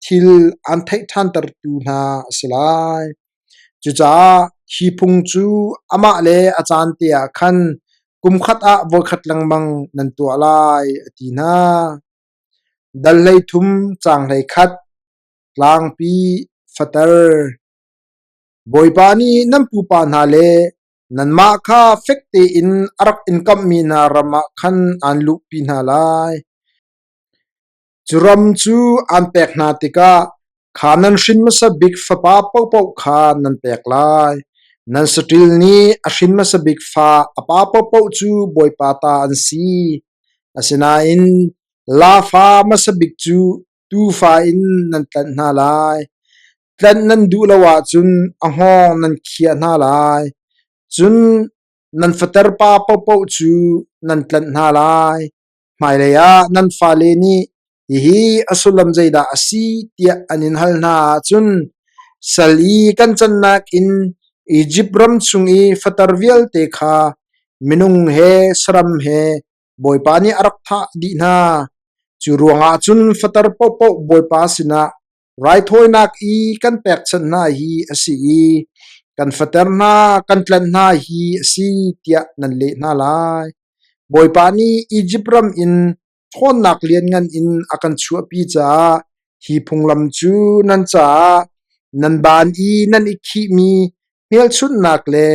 thil aan theih ṭhantertu hna a si lai. Cucaah hi phung cu amah le a caan te ah khan kumkhat ah voikhat lengmang nan tuah lai, a ti hna. Dal 13 caang 11 Tlangpi fater. Bawipa nih nan pupa hna le nanmah kha fek tein a rak in kamhmi hna ram ah khan aan luhpi hna lai. Cu ram cu aan pek hna tikah kha nan hrin hmasa bik fapa paohpaoh kha nan pek lai. Nan saṭil nih a hrin hmasa bik fa a pa paohpaoh cu Bawipa ta an si. Asinain laa fa hmasa bik cu tuufa in nan tlanh hna lai. Tlanh nan duh lo ahcun a hngawng nan khiah hna lai. Cun nan fater pa paohpaoh cu nan tlanh hna lai. Hmailei ah nan fale nih hihi a sullam zeidah a si tiah an in hal hna ahcun sal i kan cannak in Izipt ram chung i fater vialte kha minung he saram he Bawipa nih a rak thah dih hna. Cu ruangah cun fater paohpaoh Bawipa sinah raithawinak i kan pekchanh hna hi a si i kan fater hna kan tlanh hna hi a si tiah nan leh hna lai. Bawipa nih Izipt ram in ṭhawnnak lianngan in a kan chuahpi caah hi phunglam cu nan caah nan baan i nan i khihmi hmelchunhnak le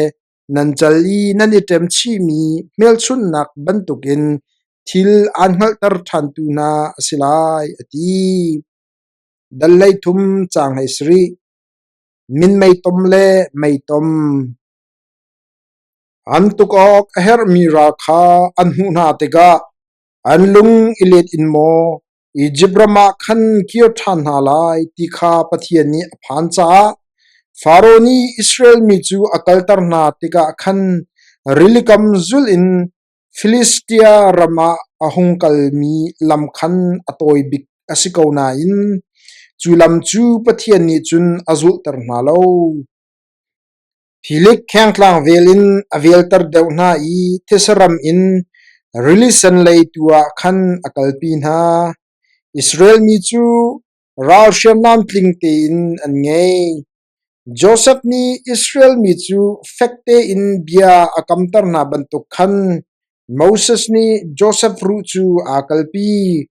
nan cal i nan i ṭem chihmi hmelchunhnak bantukin thil aan hngalhter ṭhantu hna a si lai, a ti. Dal 13 caang 17 Minmei tom le meitom. An tuk awk a herhmi ral kha an hmuh hna tikah an lung i let in maw Izipt ram ah khan kir ṭhan hna lai ti kha Pathian nih a phan caah Faro nih Israel mi cu a kalter hna tikah khan rilikam zulh in Filistia ram ah a hung kalmi lam khan a tawi bik a si ko nain cu lam cu Pathian nih cun a zulhter hna lo. Hilik khengtlang vel in a velter deuh hna i thisa ram in rili sen lei tu ah khan a kalpi hna. Israel mi cu ral hriamnam tling tein an ngei. Josef nih Israel mi cu fek tein bia a kamter hna bantuk khan Moses nih Josef ruh cu aa kalpi.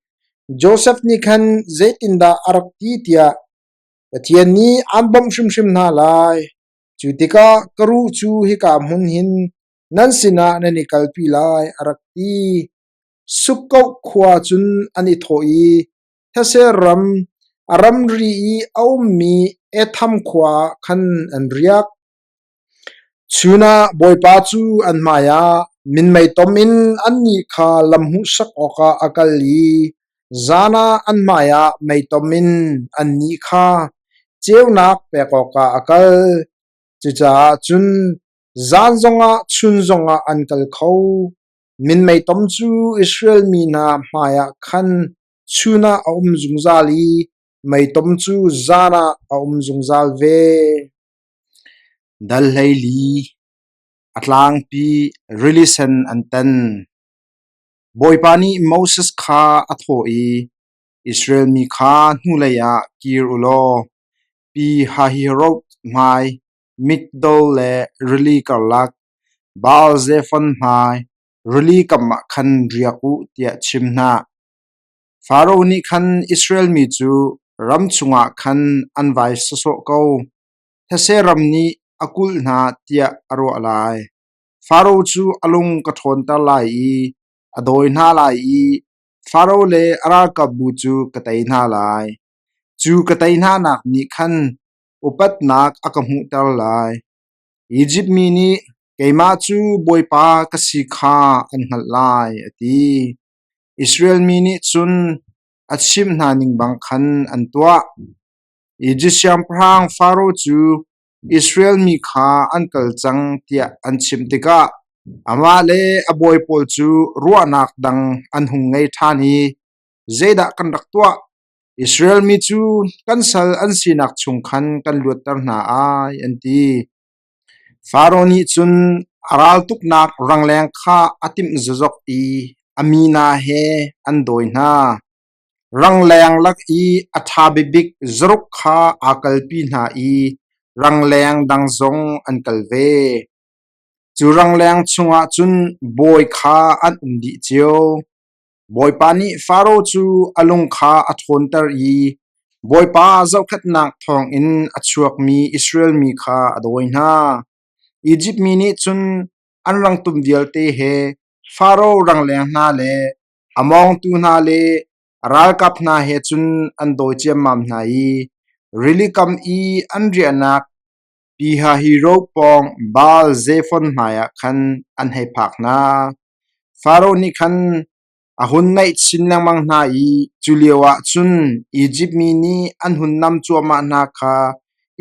Josef nih khan zeitindah a rak ti tiah. Pathian nih aan bawmh hrimhrim hna lai. Cu tikah ka ruh cu hika hmun hin nan sinah nan i kalpi lai, a rak ti. Sukkoh khua cun an i thawh i These ram, a ramri i a ummi Etham khua ah khan an riak. Chun ah Bawipa cu an hmaiah minmei tom in annih kha lam hmuhsak awkah a kal i zan ah an hmaiah meitom in annih kha ceunak pek awkah a kal. Cucaah cun zan zongah chun zongah an kal kho. Minmei tom cu Israel mi hna hmaiah khan chun ah a um zungzal i meitom cu zan ah a um zungzal ve. Dal 14, a tlangpi rili sen an tan. Bawipa nih Moses kha a thawh i, Israel mi kha hnulei ah kir u law Pi Hahiroth hmai, Migdol le rili karlak, Baal-Zephon hmai, rili kam ah khan riak u tiah chim hna. Faro nih khan Israel mi cu ram chungah khan an vai sawsawh ko. These ram nih a kulh hna tiah a ruah lai. Faro cu a lung ka ṭhawnter lai i a dawi hna lai i Faro le a ralkapbu cu ka tei hna lai. Cu ka tei hnanak nih khan upatnak a ka hmuhter lai. Izipt mi nih keimah cu Bawipa ka si kha an hngalh lai, a ti. Israel mi nih cun a chimh hna ning bang khan an tuah. Izipt siangpahrang Faro cu Israel mi kha an kal cang tiah an chimh tikah amah le a bawi pawl cu ruahnak dang an hung ngei ṭhan i zeidah kan rak tuah? Israel mi cu kan sal an sinak chung khan kan luatter hna ai, an ti. Faro nih cun a raltuknak rangleng kha a timh zozok i a mi hna he an dawi hna. Rangleng lak i a ṭha bikbik zaruk kha aa kalpi hna i rangleng dang zong an kal ve. Cu rangleng chungah cun bawi kha an um dih cio. Bawipa nih Faro cu a lung kha a ṭhawnter i Bawipa zohkhenhnak thawngin a chuakmi Israel mi kha a dawi hna. Izipt mi nih cun an rangtum vialte he Faro rangleng hna le A mawngtu hna le a ralkap hna he cun an dawi ciammam hna i rili kam i an riahnak Pi-hahiroth pawng Baal-Zephon hmaiah khan an hei phak hna. Faro nih khan a hun naih chin lengmang hna i cu lioah cun Izipt mi nih an hun nam cuahmah hna kha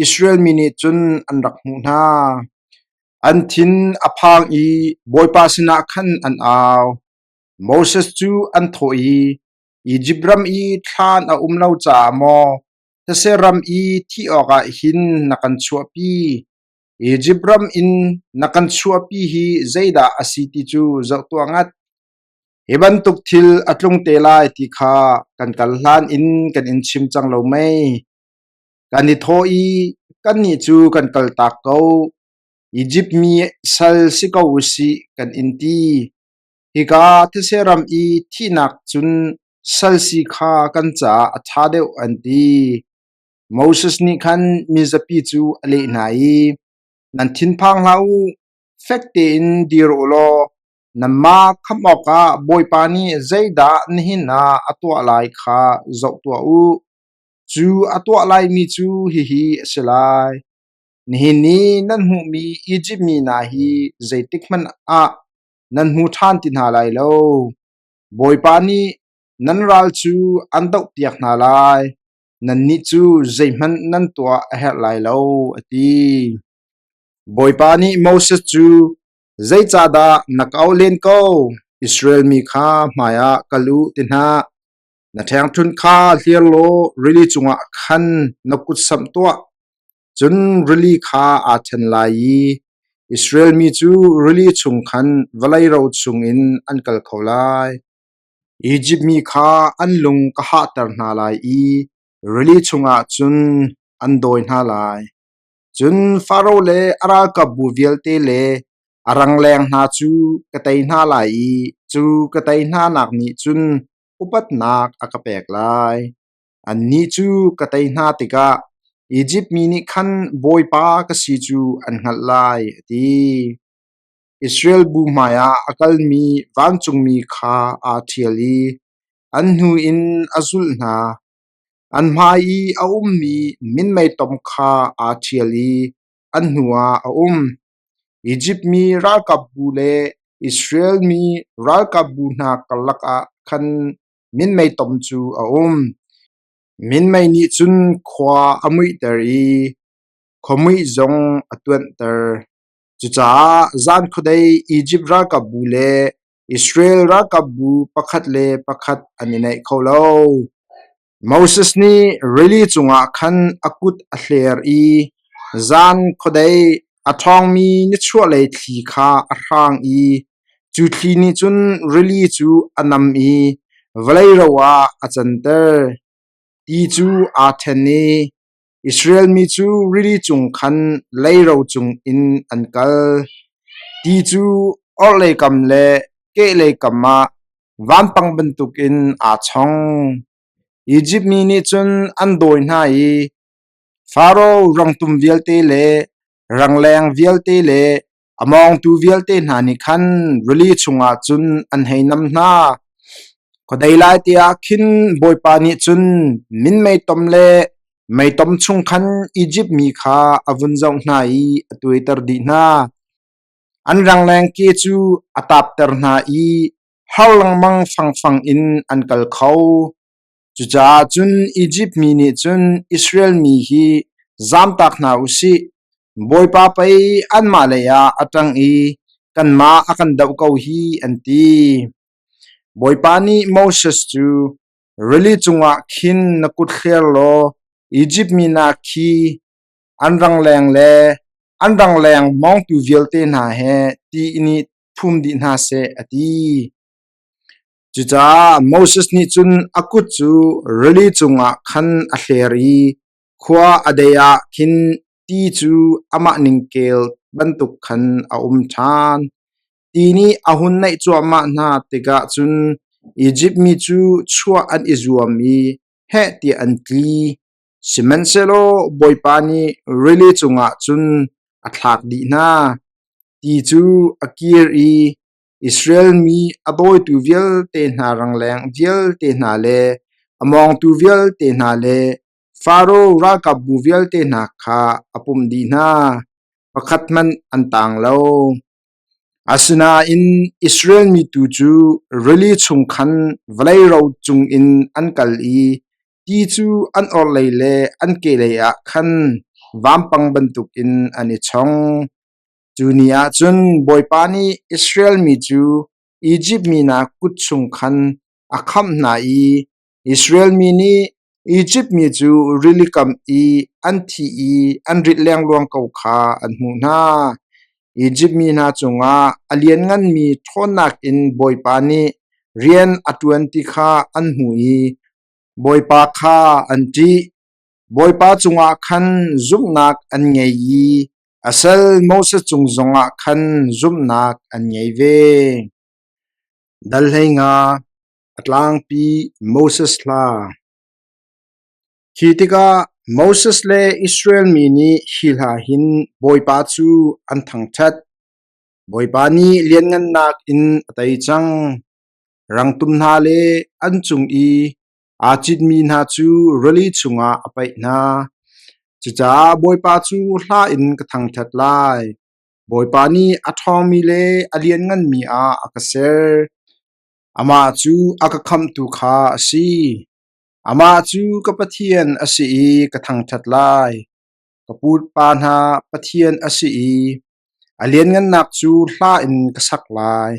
Israel mi nih cun an rak hmuh hna. An thin a phang i Bawipa sinah khan an au. Moses cu an thawh i, Izipt ram i thlan a um lo caah maw these ram i thih awkah hin na kan chuahpi? Izipt ram in na kan chuahpi hi zeidah a si ti cu zoh tuah ngat. Hi bantuk thil a tlung te lai ti kha kan kal hlan in kan in chim cang lo mei? Kan i thawh i kannih cu kan kaltak ko. Izipt mi sal si ko u sih kan in ti. Hika these ram i thihnak cun sal si kha kan caah a ṭha deuh, an ti. Moses nih khan mizapi cu a leh hna i, Nan thinphang hlah u, fek tein dir u law nanmah khamh awkah Bawipa nih zeidah nihin ah a tuah lai kha zoh tuah u. Cu a tuah laimi cu hihi a si lai. Nihin i nan hmuhmi Izipt mi hna hi zeitikhmanh ah nan hmu ṭhan ti hna lai lo. Bawipa nih nan ral cu an dohpiak hna lai, nannih cu zeihmanh nan tuah a herh lai lo, a ti. Bawipa nih Moses cu, Zeicahdah na ka auh len ko? Israel mi kha hmaiah kal u ti hna. Na ṭhengṭhunh kha hlir law rili cungah khan na kut samh tuah. Cun rili kha aa ṭhen lai i Israel mi cu rili chung khan vawlei ro chungin an kal kho lai. Izipt mi kha an lung ka hahter hna lai i rili chungah cun an dawi hna lai. Cun Faro le a ralkapbu vialte le a rangleng hna cu ka tei hna lai i cu ka tei hnanak nih cun upatnak a ka pek lai. Annih cu ka tei hna tikah. Izipt mi nih khan Bawipa ka si cu an hngalh lai, a ti. Israel bu hmaiah a kalmi vancungmi kha aa ṭhial i an hnu in a zulh hna. An hmai i a ummi minmei tom kha aa ṭhial i an hnuah a um. Izipt mi ralkapbu le Israel mi ralkapbu hna karlak ah khan minmei tom cu a um. Minmei nih cun khua a muihter i khuamuih zong a tuanhter. Cucaah zan khuadei Izipt ralkapbu le Israel ralkapbu pakhat le pakhat an i naih kho lo. Moses nih rili cungah khan a kut a hler i zan khuadei a ṭhawngmi nichuahlei thli kha a hrang i cu thli nih cun rili cu a nam i vawlei ro ah a canter. Ti cu aa ṭhen i Israel mi cu rili cung khan leiro cungin an kal. Ti cu orhlei kam le kehlei kam ah vanpang bantukin aa chong. Izipt mi nih cun an dawi hna i Faro rangtum vialte le rangleng vialte le a mawngtu vialte hna nih khan rili chungah cun an hei nam hna. Khuadei lai te ah khin Bawipa nih cun minmei tom le meitom chung khan Izipt mi kha a vun zoh hna i a tuaiter dih hna. An rangleng ke cu a tapter hna i har lengmang fangfang in an kal kho. Cucaah cun Izipt mi nih cun Israel mi hi zamtak hna u sih, Bawipa pei anmah leiah a ṭang i kanmah a kan doh ko hi, an ti. Bawipa nih Moses cu, Rili cungah khin na kut hler law Izipt mi hna khi an rangleng le an rangleng mawngtu vialte hna he ti nih phum dih hna seh, a ti. Cucaah Moses nih cun a kut cu rili cungah khan a hler i khua a dei ah khin ti cu amah ningkel bantuk khan a um ṭhan. Ti nih a hun naih cuahmah hna tikah cun Izipt mi cu chuah an i zuam i heh tiah an tli. Sihmanhsehlaw Bawipa nih rili cungah cun a thlak dih hna. Ti cu a kir i Israel mi a dawitu vialte hna rangleng vialte hna le a mawngtu vialte hna le Faro ralkapbu vialte hna kha a pumh dih hna, pakhat hmanh an tang lo. Asinain Israel mi tu cu rili chung khan vawlei ro cungin an kal i ti cu an orhlei le an kehlei ah khan vampang bantukin an i chong. Cu ni ah cun Bawipa nih Israel mi cu Izipt mi hna kut chung khan a khamh hna i Israel mi nih Izipt mi cu rili kam i an thih i an rit lengluang ko kha an hmuh hna. Izipt mi hna cungah a liannganmi ṭhawnnak in Bawipa nih rian a ṭuan ti kha an hmuh i Bawipa kha an ṭih. Bawipa cungah khan zumhnak an ngei i A sal Moses cung zongah khan zumhnak an ngei ve. Dal 15 A tlangpi Moses hla. Khi tikah Moses le Israel mi nih hi hla hin Bawipa cu an thangṭhat. Bawipa nih lianngannak in a tei cang. Rangtum hna le an cung i Aa citmi hna cu rili chungah a paih hna. Cucaah Bawipa cu hla in ka thangṭhat lai. Bawipa nih a ṭhawngmi le a liannganmi ah a ka ser. Amah cu a ka khamhtu kha a si. Amah cu ka Pathian a si i ka thangṭhat lai. Ka pupa hna Pathian a si i a lianngannak cu hla in ka sak lai.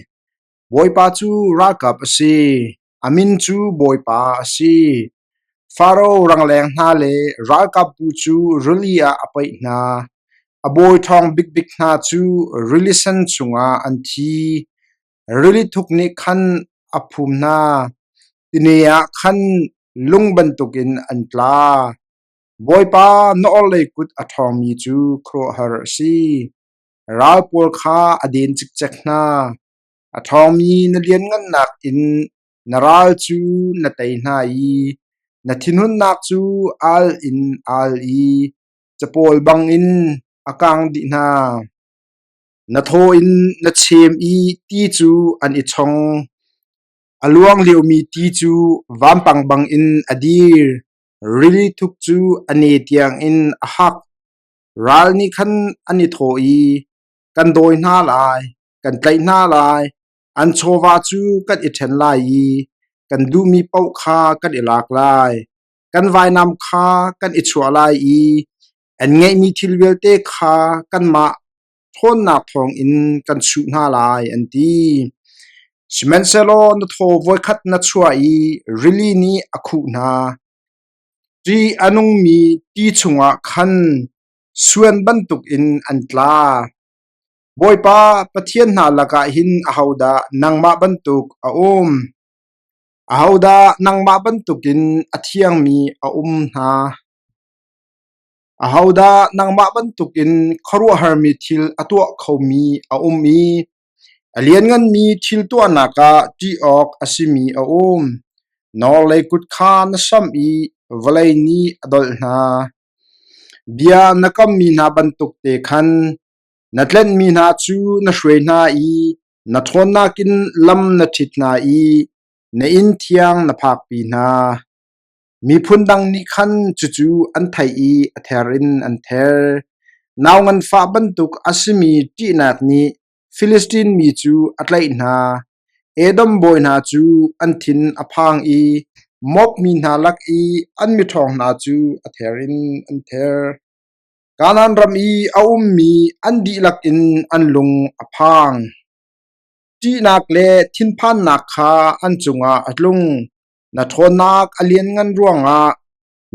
Bawipa cu ralkap a si. A min cu Bawipa a si. Faro rangleng hna le ralkapbu cu rili ah a paih hna. A bawi ṭhawng bikbik hna cu rili sen chungah an thi. Rili thuk nih khan a phum hna. Tine ah khan lung bantukin an tla. Bawipa na orhlei kut a ṭhawngmi cu khuaruahhar a si. Ral pawl kha a den cikcek hna. A ṭhawngmi na lianngannak in na ral cu na tei hna i na thinhunnak cu al in al i. Capawl bangin a kang dih hna. Na thaw in na chem i ti cu an i chong. A luang liomi ti cu vampang bangin a dir. Rili thuk cu a ne tiangin a hak. Ral nih khan an i thawh i, Kan dawi hna lai, kan tlaih hna lai, an chawva cu kan i ṭhen lai i kan duhmi paoh kha kan i lak lai. Kan vainam kha kan i chuah lai i an ngeihmi thil vialte kha kanmah ṭhawnnak thawngin kan chuh hna lai, an ti. Sihmanhsehlaw na thaw voikhat na chuah i rili nih a khuh hna. Ṭih a nungmi ti chungah khan suan bantukin an tla. Bawipa Pathian hna lakah hin ahodah nangmah bantuk a um? Ahodah nangmah bantukin a thiangmi a um hna? Ahodah nangmah bantukin khuaruahharmi thil a tuah khomi a um i a liannganmi thil tuahnak ah ṭih awk a simi a um? Nawlei kut kha na samh i vawlei nih a dolh hna. Bia na kammi hna bantuk te khan na tlenhmi hna cu na hruai hna i na ṭhawnnak in lam na ṭhit hna i na inn thiang na phakpi hna. Miphun dang nih khan cucu an theih i a ther in an ther. Nau nganfah bantuk a simi ṭihnak nih Filistin mi cu a tlaih hna. Edom bawi hna cu an thin a phang i Moab mi hna lak i an miṭhawng hna cu a ther in an ther. Kanaan ram i a ummi an dihlak in an lung a phang. Ṭihnak le thinphannak kha an cungah a tlung. Na ṭhawnnak a lianngan ruangah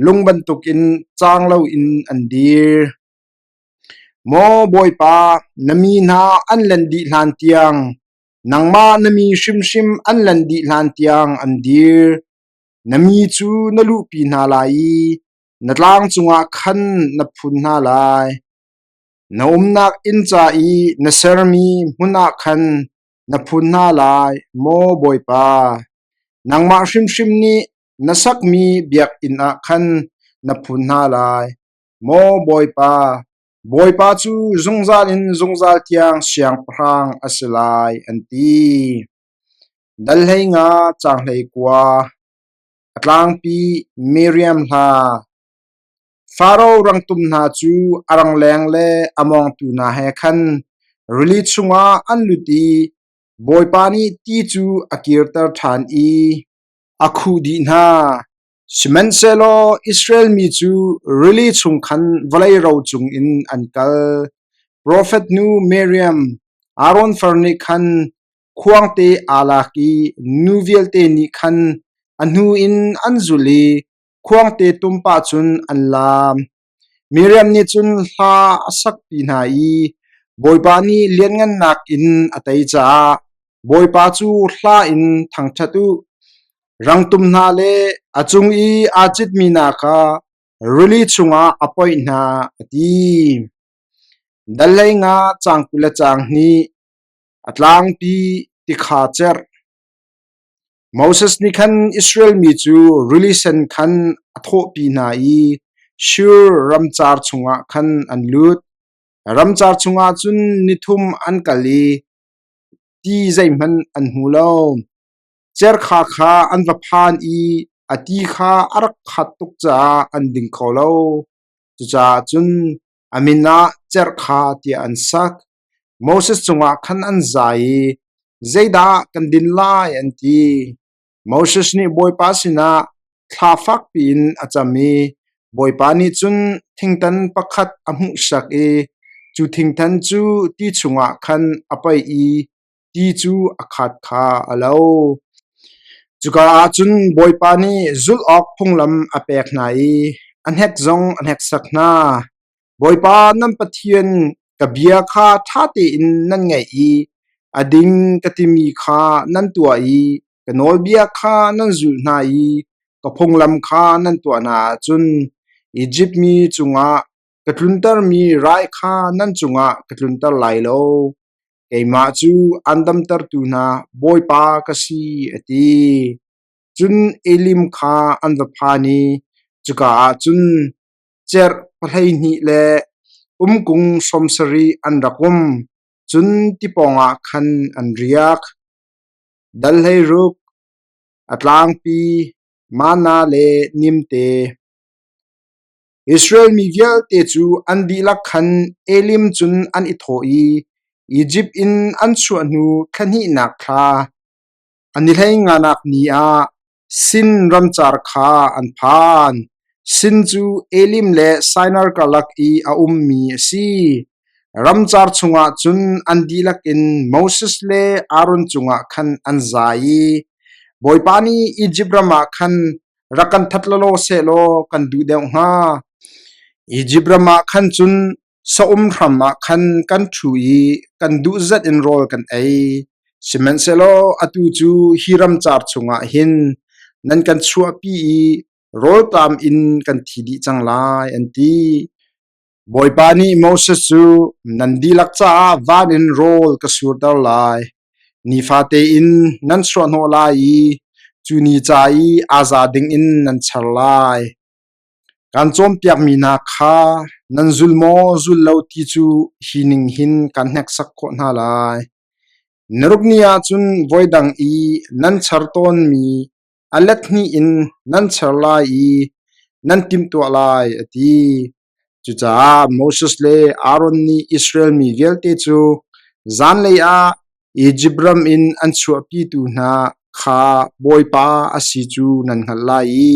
lung bantukin caang loin an dir. Maw Bawipa, na mi hna an len dih hlantiang, nangmah na mi hrimhrim an len dih hlantiang an dir. Na mi cu na luhpi hna lai i na tlang cungah khan na phun hna lai. Na umnak inn ca i na sermi hmun ah khan na phun hna lai, maw Bawipa. Nangmah hrimhrim nih na sakmi biakinn ah khan na phun hna lai. Maw Bawipa, Bawipa cu zungzal in zungzal tiang siangpahrang a si lai, an ti. Dal 15 caang 19 A tlangpi Miriam hla. Faro rangtum hna cu a rangleng le a mawngtu hna he khan rili chungah an lut i Bawipa nih ti cu a kirter ṭhan i a khuh dih hna. Sihmanhsehlaw Israel mi cu rili chung khan vawlei ro cungin an kal. Profet nu Miriam, Aaron far nih khan khuangte aa lak i nu vialte nih khan a hnu in an zulh i khuangte tum pah cun an laam. Miriam nih cun hla a sakpi hna i Bawipa nih lianngannak in a tei caah Bawipa cu hla in thangṭhat u. Rangtum hna le a cung i aa citmi hna kha rili chungah a poih hna, a ti. Dal 15 caang 20 le caang hnih a tlangpi tikha cerh. Moses nih khan Israel mi cu Rili Sen khan a thawhpi hna i Shur ramcar chungah khan an lut. Ramcar chungah cun ni thum an kal i ti zeihmanh an hmu lo. Cerkha kha an va phan i a ti kha a rak khat tuk caah an ding kho lo. Cucaah cun a min ah Cerkha tiah an sak. Moses cungah khan an zai i, “Zeidah kan din lai?” an ti. Moses nih Bawipa sinah thla fak piin a cam i Bawipa nih cun thingtan pakhat a hmuhsak i cu thingtan cu ti chungah khan a paih i ti cu a khat kha a lo. Cuka ah cun Bawipa nih zulh awk phunglam a pek hna i a hnek zong a hneksak hna. Bawipa nan Pathian ka bia kha ṭha tein nan ngaih i a ding ka timi kha nan tuah i ka nawlbia kha nan zulh hna i ka phunglam kha nan tuah hna ahcun Izipt mi cungah ka tluntermi rai kha nan cungah ka tlunter lai lo. Keimah cu aan damtertu hna Bawipa ka si, a ti. Cun Elim kha an va phan i cuka ah cun cerh. pahleihnih le umkung 70 an rak um, cun ti pawngah khan an riak. Dal 16, a tlangpi, mana le nimte. Israel mi vialte cu an dihlak khan Elim cun an i thawh i Izipt in an chuah hnu thla hnihnak thla, a ni hleinganak ni ah Sin ramcar kha an phan. Sin cu Elim le Sinai karlak i a ummi a si. Ramcar chungah cun an dihlak in Moses le Aaron cungah khan an zai i, Bawipa nih Izipt ram ah khan rak kan that lawlaw sehlaw kan duh deuh hnga. Izipt ram ah khan cun saum hram ah khan kan ṭhu i kan duh zat in rawl kan ei. Sihmanhsehlaw atu cu hi ramcar chungah hin nan kan chuahpi i rawlṭam in kan thi dih cang lai, an ti. Bawipa nih Moses cu, Nan dihlak caah van in rawl ka surter lai. Nifate in nan chuahhnawh lai i cu ni ca i aa za dingin nan char lai. Kaan cawnpiakmi hna kha nan zul maw zul lo ti cu hi ning hin kaan hneksak khawh hna lai. Naruk ni ah cun voidang i nan char tawnmi a let hnih in nan char lai i nan timhtuah lai, a ti. Cucaah Moses le Aaron nih Israel mi vialte cu zanlei ah Izipt ram in an chuahpitu hna kha Bawipa a si cu nan hngalh lai i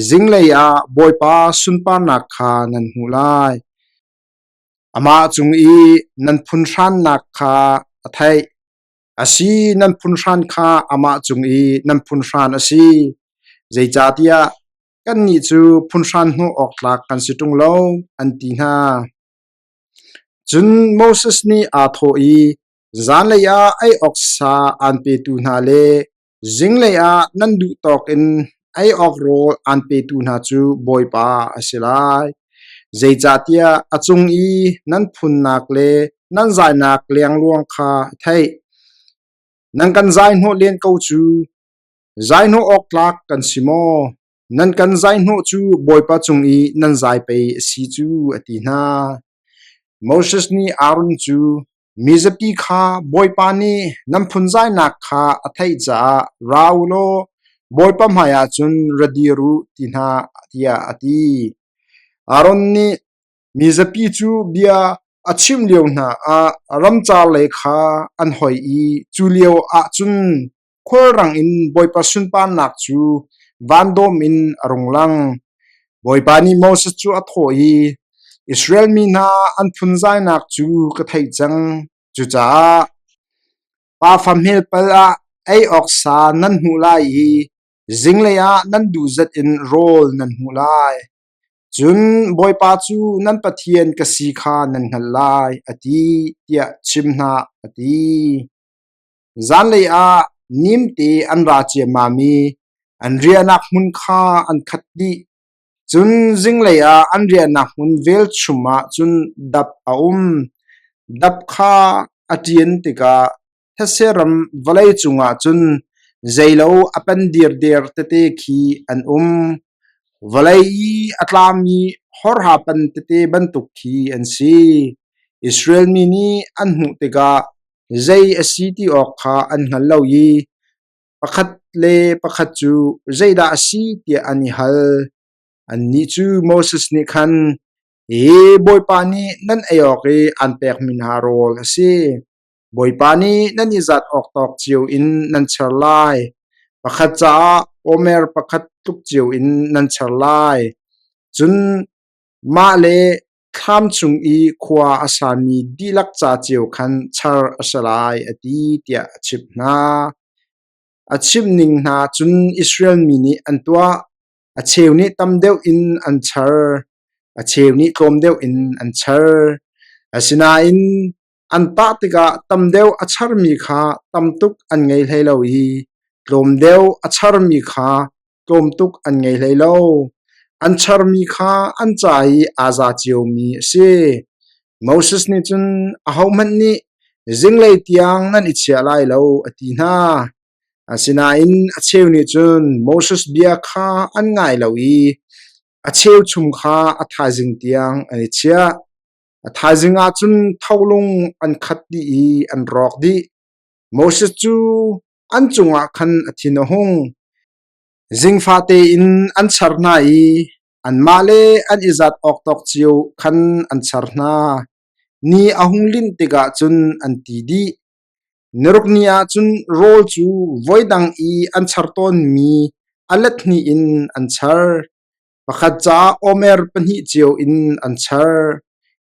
zinglei ah Bawipa sunparnak kha nan hmuh lai. Amah cung i nan phunhrannak kha a theih. A si, nan phunhran kha amah cung i nan phunhran a si. Zeicahtiah kannih cu phunhran hnawh awk tlak kan si ṭung lo, an ti hna. Cun Moses nih aa thawh i, Zanlei ah ei awk sa aan petu hna le zinglei ah nan duh tawk in ei awk rawl aan petu hna cu Bawipa a si lai. Zeicahtiah a cung i nan phunnak le nan zainak lengluang kha a theih. Nan kan zai hnawh len ko cu, zai hnawh awk tlak kan si maw? Nan kan zai hnawh cu Bawipa cung i nan zai pei a si cu, a ti hna. Moses nih Aaron cu, Mizapi kha Bawipa nih nan phunzainak kha a theih caah ra u law Bawipa hmaiah cun ra dir u, ti hna, tiah a ti. Aaron nih mizapi cu bia a chimh lio hna ah ramcar lei kha an hoih i cu lio ah cun Khulrang in Bawipa sunparnak cu vandawm in a rung lang. Bawipa nih Moses cu a thawh i, Israel mi hna an phunzainak cu ka theih cang. Cucaah pafa hmelpal ah ei awk sa nan hmuh lai i zinglei ah nan duh zat in rawl nan hmuh lai. Cun Bawipa cu nan Pathian ka si kha nan hngalh lai, a ti, tiah chim hna, a ti. Zanlei ah nimte an ra ciammam i an riahnak hmun kha an khat dih. Cun zinglei ah an riahnak hmun velchum ah cun dap a um. Dap kha a ṭian tikah thetse ram vawlei cungah cun zeilo a pan dirder tete khi an um. Vawlei i a tlami horha pan tete bantuk khi an si. Israel mi nih an hmuh tikah Zei a si ti awk kha an hngal lo i pakhat le pakhat cu zeidah a si tiah an i hal. Annih cu Moses nih khan, Hi Bawipa nih nan ei awk i aan pekmi hna rawl a si. Bawipa nih nan i zat awk tawk cio in nan cher lai. Pakhat caah omer pakhat tluk cio in nan cher lai. Cun mah le Thlam chung i khua a sami dihlak ca cio khan char a si lai, a ti, tiah a chimh hna. A chimh ning hna cun Israel mi nih an tuah. A cheu nih tam deuh in an char, a cheu nih tlawm deuh in an char. Asinain an tah tikah tam deuh a charmi kha tam tuk an ngei hlei lo i tlawm deuh a charmi kha tlawm tuk an ngei hlei lo. An charmi kha an ca i aa za ciomi a si. Moses nih cun ahohmanh nih zinglei tiang nan i chiah lai lo a ti hna. Asinain a cheu nih cun Moses bia kha an ngai lo i. A cheuchum kha a thaizing tiang an i chiah. A thaizing ah cun tholung an khat dih i an rawk dih. Moses cu an cungah khan a thin a hung. Zingfate in an char hna i anmah le an i zat awk tawk cio khan an char hna. Ni a hung linh tikah cun an ti dih. Niruk ni ah cun rawl cu voidang i an char tawnmi a let hnih in an char. Pakhat caah omer pahnih cio in an char.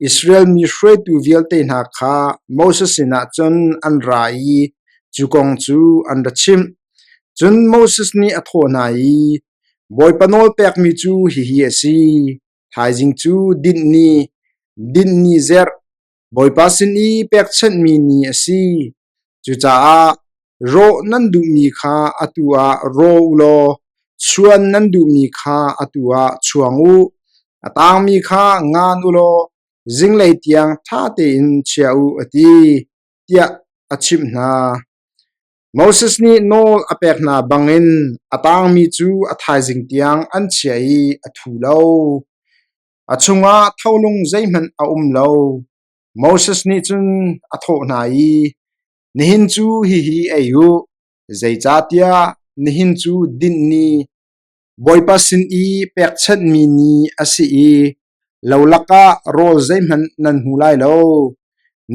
Israel mi hruaitu vialte hna kha Moses sinah cun an ra i cu kong cu an ra chimh. Cun Moses nih a thawh hna i, Bawipa nawl pekmi cu hihi a si: Thaizing cu dinh ni, dinh ni zerh, Bawipa sin i pekchanhmi ni a si. Cucaah rawh nan duhmi kha atu ah raw u law chuan nan duhmi kha atu ah chuang u. A tangmi kha ngan u law zinglei tiang ṭha tein chia u, a ti, tiah a chimh hna. Moses nih nawl a pek hna bangin a tangmi cu a thaizing tiang an chia i a thu lo. A chungah tholung zeihmanh a um lo. Moses nih cun a thawh hna i, Nihin cu hihi ei u, zeicahtiah nihin cu dinh ni, Bawipa sin i pekchanhmi ni a si i lo lakah rawl zeihmanh nan hmu lai lo.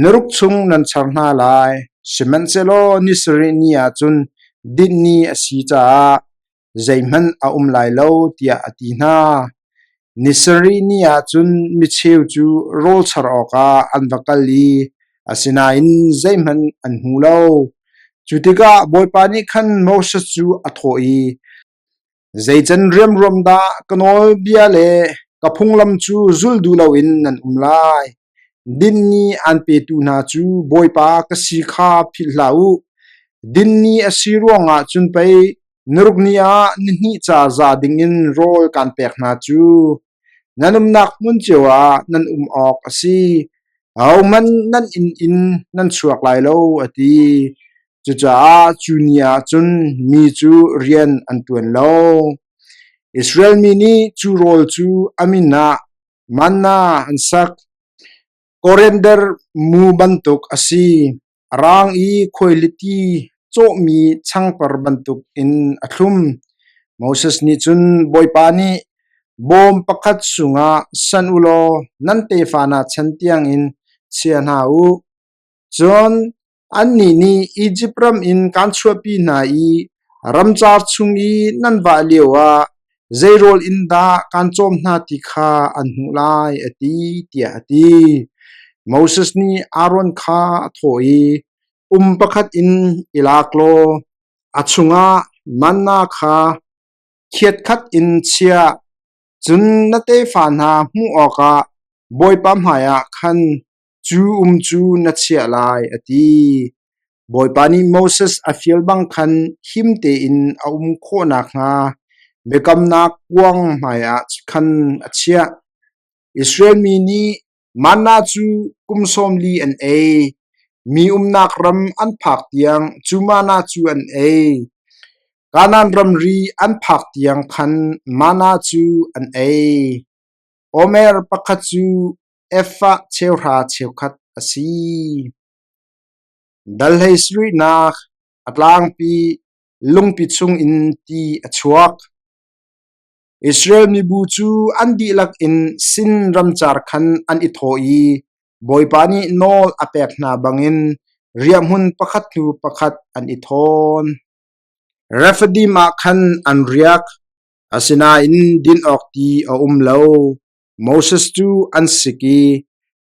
Niruk chung nan char hna lai, sihmanhsehlaw ni sarih ni ah cun dinh ni a si caah zeihmanh a um lai lo tiah a ti hna. Ni sarih ni ah cun micheu cu rawl char awkah an va kal i asinain zeihmanh an hmu lo. Cu tikah Bawipa nih khan Moses cu a thawh i, Zeican riamruam dah ka nawlbia le ka phunglam cu zul duh loin nan um lai? Dinh ni aan petu hna cu Bawipa ka si kha philh hlah u. Dinh ni a si ruangah cun pei niruk ni ah nihnih ca za dingin rawl kaan pek hna cu. Nan umnak hmun cio ah nan um awk a si. Ahohmanh nan inn in nan chuak lai lo, a ti. Cucaah cu ni ah cun mi cu rian an ṭuan lo. Israel mi nih cu rawl cu a min ah Manna an sak. Koriander mu bantuk a si. A raang i khuailiti cawhmi changpar bantuk in a thlum. Moses nih cun Bawipa nih bawm pakhat chungah sanh u law nan tefa hna chan tiangin chia hna u. Cun Annih nih Izipt ram in kaan chuahpi hna i ramcar chung i nan vah lioah zei rawl in dah kaan cawm hna ti kha an hmuh lai, a ti, tiah a ti. Moses nih Aaron kha a thawh i, Um pakhat in i lak law a chungah manna kha khiatkhat in chia, cun na tefa hna hmuh awkah Bawipa hmaiah khan Cu um cu na chiah lai, a ti. Bawipa nih Moses a fial bang khan him tein a um khawh nakhnga biakamnak kuang hmaiah khan a chiah. Israel mi nih manna cu kum sawm li an ei. Mi umnak ram an phak tiang cu manna cu an ei. Kanaan ramri an phak tiang khan manna cu an ei. Omer pakhat cu Efah cheuhra cheukhat a si. Dal hlei sarihnak a tlangpi lungpi chungin ti a chuak. Israel mibu cu an dihlak in Sin ramcar khan an i thawh i Bawipa nih nawl a pek hna bangin riahhmun pakhat hnu pakhat an i thawn. Rephidim ah khan an riak, asinain din awk ti a um lo. Moses cu an sik i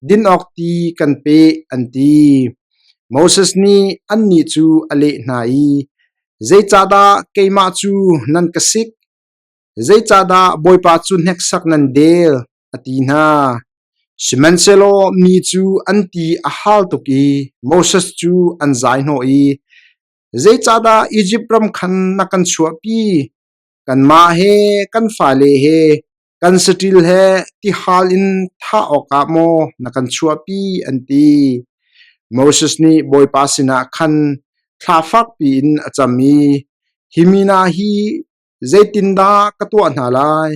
din awk ti kan pe an ti. Moses nih annih cu a leh hna i, Zeicahdah keimah cu nan ka sik? Zeicahdah Bawipa cu hneksak nan del? a ti hna. Sihmanhsehlaw mi cu an ti a hal tuk i Moses cu an zai hnawh i, Zeicahdah Izipt ram khan na kan chuahpi? Kanmah he kan fale he Kan saṭil he tihal in thah awkah maw na kan chuahpi? an ti. Moses nih Bawipa sinah khan thla fakpi in a cam i, Hi mi hna hi zeitindah ka tuah hna lai?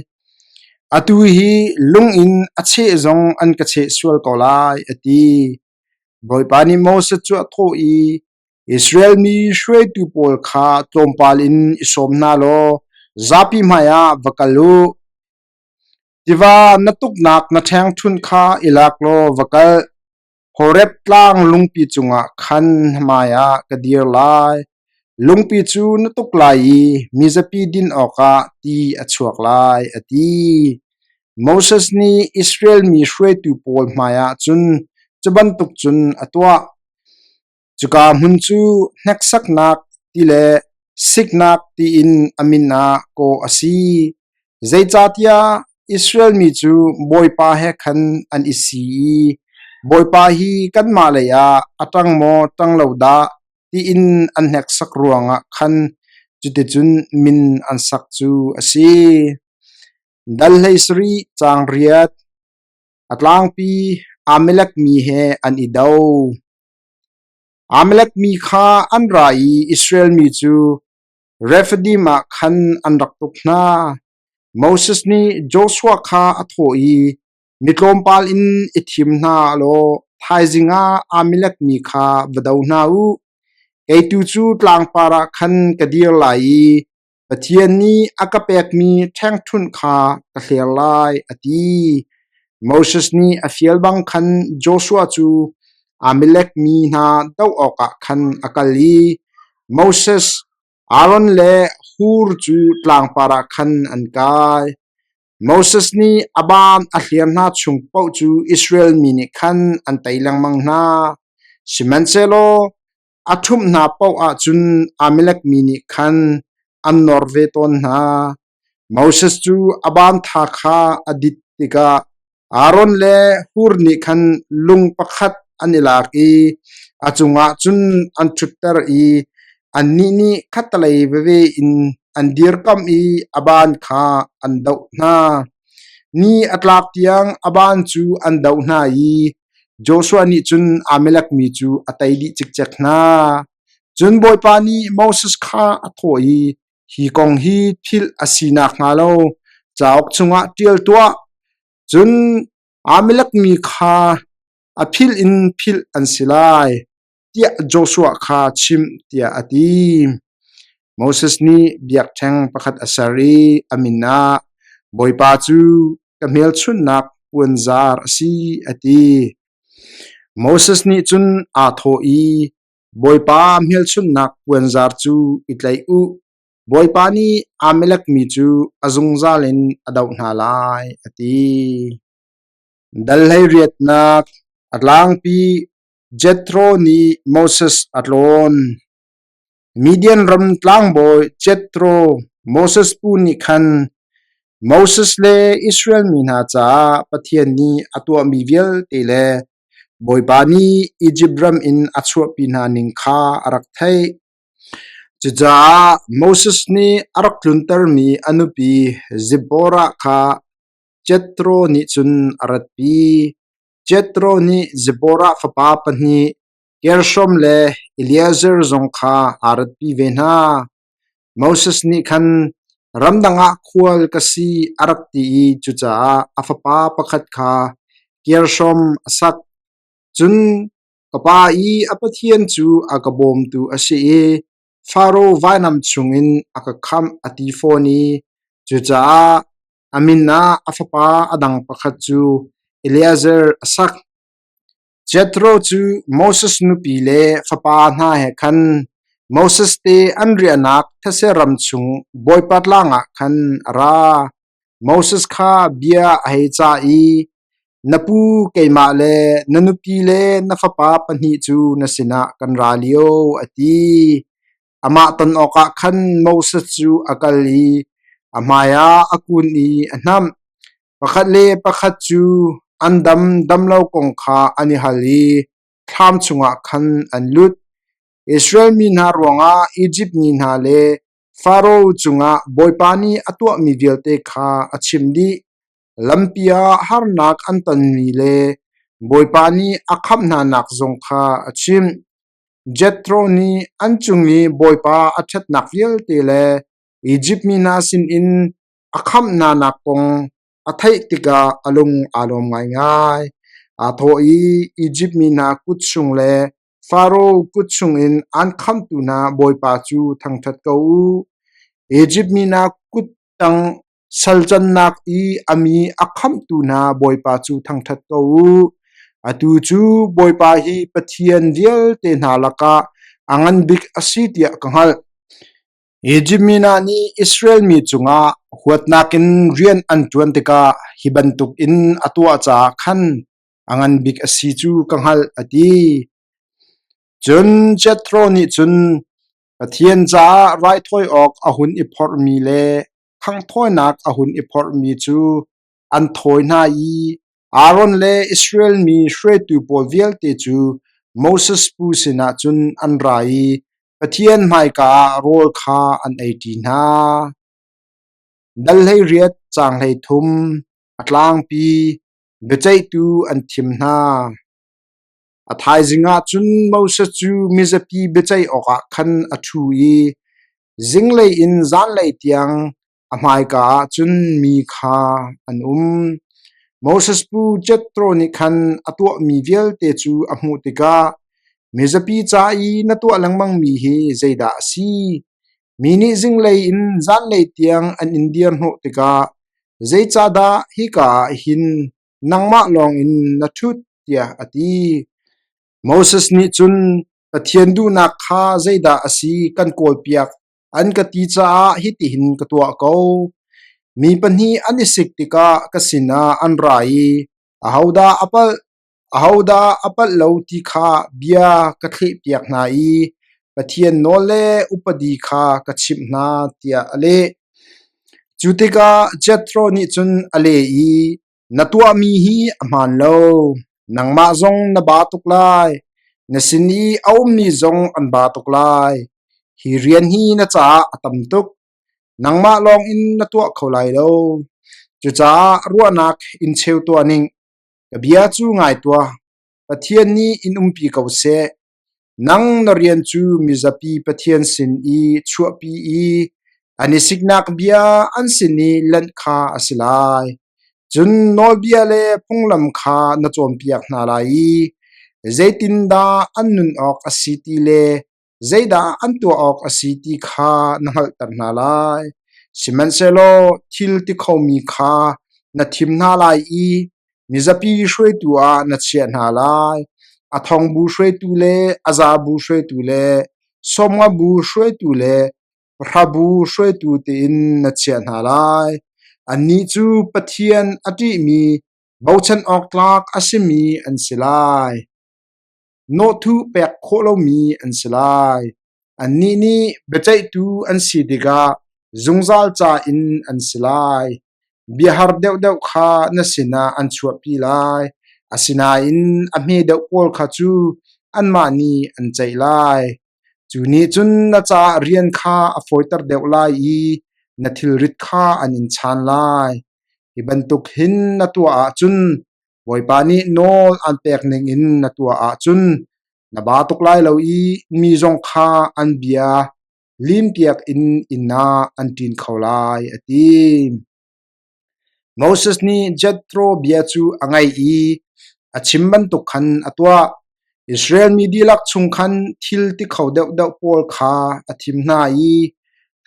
Atu hi lung in a cheh zong an ka cheh sual ko lai, a ti. Bawipa nih Moses cu a thawh i, Israel mi hruaitu pawl kha tlawmpal in i sawm hna law zapi hmaiah va kal u. Tiva na tuknak na ṭhengṭhunh kha i lak law va kal. Horeb tlang lungpi cungah khan na hmaiah ka dir lai. Lungpi cu na tuk lai i mizapi din awkah ti a chuak lai, a ti. Moses nih Israel mi hruaitu pawl hmaiah cun cu bantuk cun a tuah. Cuka hmun cu hneksaknak ti le siknak tiin a min ah kawh a si. Zeicahtiah Israel mi cu Bawipa he khan an i si i Bawipa hi kanmah lei ah a ṭang maw ṭang lo dah tiin an hneksak ruangah khan cuticun min an sak cu a si. Dal 17 caang riat A tlangpi Amalek mi he an i do. Amalek mi kha an ra i Israel mi cu Rephidim ah khan an rak tuk hna. Moses nih Joshua kha a thawh i, Mi tlawmpal in i thim hna law thaizing ah Amalek mi kha va do hna u. Kei tu cu tlangpar ah khan ka dir lai i Pathian nih a ka pekmi ṭhengṭhunh kha ka hler lai, a ti. Moses nih a fial bang khan Joshua cu Amalek mi hna doh awkah khan a kal i Moses, Aaron le Hur cu tlangpar ah khan an kai. Moses nih a baan a hliar hna chung paoh cu Israel mi nih khan an tei lengmang hna. Sihmanhsehlaw A ṭhumh hna paoh ahcun Amalek mi nih khan an nor ve tawn hna. Moses cu a bantha kha a dit tikah Aaron le Hur nih khan lung pakhat an i lak i a cungah cun an ṭhutter i annih nih khattelei veve in an dirkamh i a ban kha an doh hna. Ni a tlak tiang a ban cu an doh hna i Joshua nih cun Amalek mi cu a tei dih cikcek hna. Cun Bawipa nih Moses kha a thawh i, Hi kong hi philh a si nakhnga lo cauk chungah ṭial tuah. Cun Amalek mi kha a philh in philh an si lai, tiah Joshua kha chimh, tiah a ti. Moses nih biakṭheng pakhat a ser i a min ah Bawipa cu ka hmelchunhnak puanzar a si, a ti. Moses nih cun aa thawh i, Bawipa hmelchunhnak puanzar cu i tlaih u. Bawipa nih Amalek mi cu a zungzal in a doh hna lai, a ti. Dal 18nak a tlangpi Jethro nih Moses a tlawn. Midian ram tlangbawi Jethro, Moses pu nih khan Moses le Israel mi hna caah Pathian nih a tuahmi vialte le Bawipa nih Izipt ram in a chuahpi hna ning kha a rak theih. Cucaah Moses nih a rak tluntermi a nupi Zipporah kha Jethro nih cun a ratpi. Jethro nih Zipporah fapa pahnih Gershom le Eliezer zong kha aa ratpi ve hna. Moses nih khan ramdang ah khual ka si a rak ti i cucaah a fapa pakhat kha Gershom a sak. Cun ka pa i a Pathian cu a ka bawmtu a si i Faro vainam chungin a ka khamh a ti fawn i cucaah a min ah a fapa a dang pakhat cu Eliezer a sak. Jethro cu Moses nupi le fapa hna he khan Moses te an riahnak thetse ram chung Bawipa tlang ah khan a ra. Moses kha bia a hei cah i, Na pu keimah le na nupi le na fapa pahnih cu na sinah kan ra lio, a ti. Amah ton awkah khan Moses cu a kal i a hmaiah a kun i a hnamh. Pakhat le pakhat cu an dam dam lo kong kha an i hal i thlam chungah khan an lut. Israel mi hna ruangah Izipt mi hna le Faro cungah Bawipa nih a tuahmi vialte kha a chimh dih. Lampi ah harnak an tonmi le Bawipa nih a khamh hnanak zong kha a chimh. Jethro nih an cung i Bawipa a ṭhatnak vialte le Izipt mi hna sinin a khamh hnanak kong. a theih tikah a lung aa lawm ngaingai. Aa thawh i Izipt mi hna kut chung le Faro kut chungin aan khamhtu hna Bawipa cu thangṭhat ko u. Izipt mi hna kut tang sal cannak i a mi a khamhtu hna Bawipa cu thangṭhat ko u. Atu cu Bawipa hi pathian vialte hna lakah a ngan bik a si tiah ka hngalh. Izipt mi hna nih Israel mi cungah huatnak in rian an ṭuan tikah hi bantukin a tuah caah khan a ngan bik a si cu ka hngalh, a ti. Cun Jethro nih cun Pathian caah raithawi awk a hun i phorhmi le khanghthawinak a hun i phorhmi cu an thawi hna i Aaron le Israel mi hruaitu pawl vialte cu Moses pu sinah cun an ra i Pathian hmaika ah rawl kha an eiṭi hna. Dal 18 caang 33 a tlangpi biaceihtu an thim hna. A thaizing ah cun Moses cu mizapi biaceih awkah khan a ṭhu i zinglei in zanlei tiang a hmaika ah cun mi kha an um. Moses pu Jethro nih khan a tuahmi vialte cu a hmuh tikah, Mizapi ca i na tuah lengmangmi hi zeidah a si? Mi nih zinglei in zanlei tiang an in dirhnawh tikah zeicahdah hika ah hin nangmah lawngin na ṭhut tiah a ti. Moses nih cun Pathian duhnak kha zeidah a si kan kawlpiak an ka ti caah hitihin ka tuah ko. Mi pahnih an i sik tikah ka sinah an ra i ahodah a palh, ahodah a palh lo ti kha bia ka thlehpiak hna i Pathian nawl le upadi kha ka chimh hna tiah a leh. Cu tikah Jethro nih cun a leh i, Na tuahmi hi a hmaan lo. Nangmah zong na ba tuk lai. Na sin i a ummi zong an ba tuk lai. Hi rian hi na caah a tam tuk. Nangmah lawngin na tuah kho lai lo. Cucaah ruahnak in cheu tuah ning. Ka bia cu ngai tuah. Pathian nih in umpi ko seh. Nang na rian cu mizapi Pathian sin i chuahpi i an i siknak bia an sin i lanh kha a si lai. Cun nawlbia le phunglam kha na cawnpiak hna lai i zeitindah an nun awk a si ti le zeidah an tuah awk a si ti kha na hngalhter hna lai. Sihmanhsehlaw thil ti khomi kha na thim hna lai i mizapi hruaitu ah na chiah hna lai. A thongbu hruaitu le a zabu hruaitu le sawmngabu hruaitu le pahrabu hruaitu tiin na chiah hna lai. Annih cu Pathian a ṭihmi, bochan awk tlak a simi an si lai. Nawhthuh pek khawh lomi an si lai. Annih nih biaceihtu an si tikah zungzal ca in an si lai. Biahar deuhdeuh kha na sinah an chuahpi lai, asinain a hme deuh pawl kha cu anmah nih an ceih lai. Cu nih cun na caah rian kha a fawiter deuh lai i na thilrit kha an in chaan lai. Hi bantuk hin na tuah ahcun Bawipa nih nawl aan pek ningin na tuah ahcun na ba tuk lai lo i mi zong kha an bia limpiak in inn ah an ṭin kho lai, a ti. Moses nih Jethro bia cu a ngaih i a chim bantuk khan a tuah. Israel mi dihlak chung khan thil ti kho deuhdeuh pawl kha a thim hna i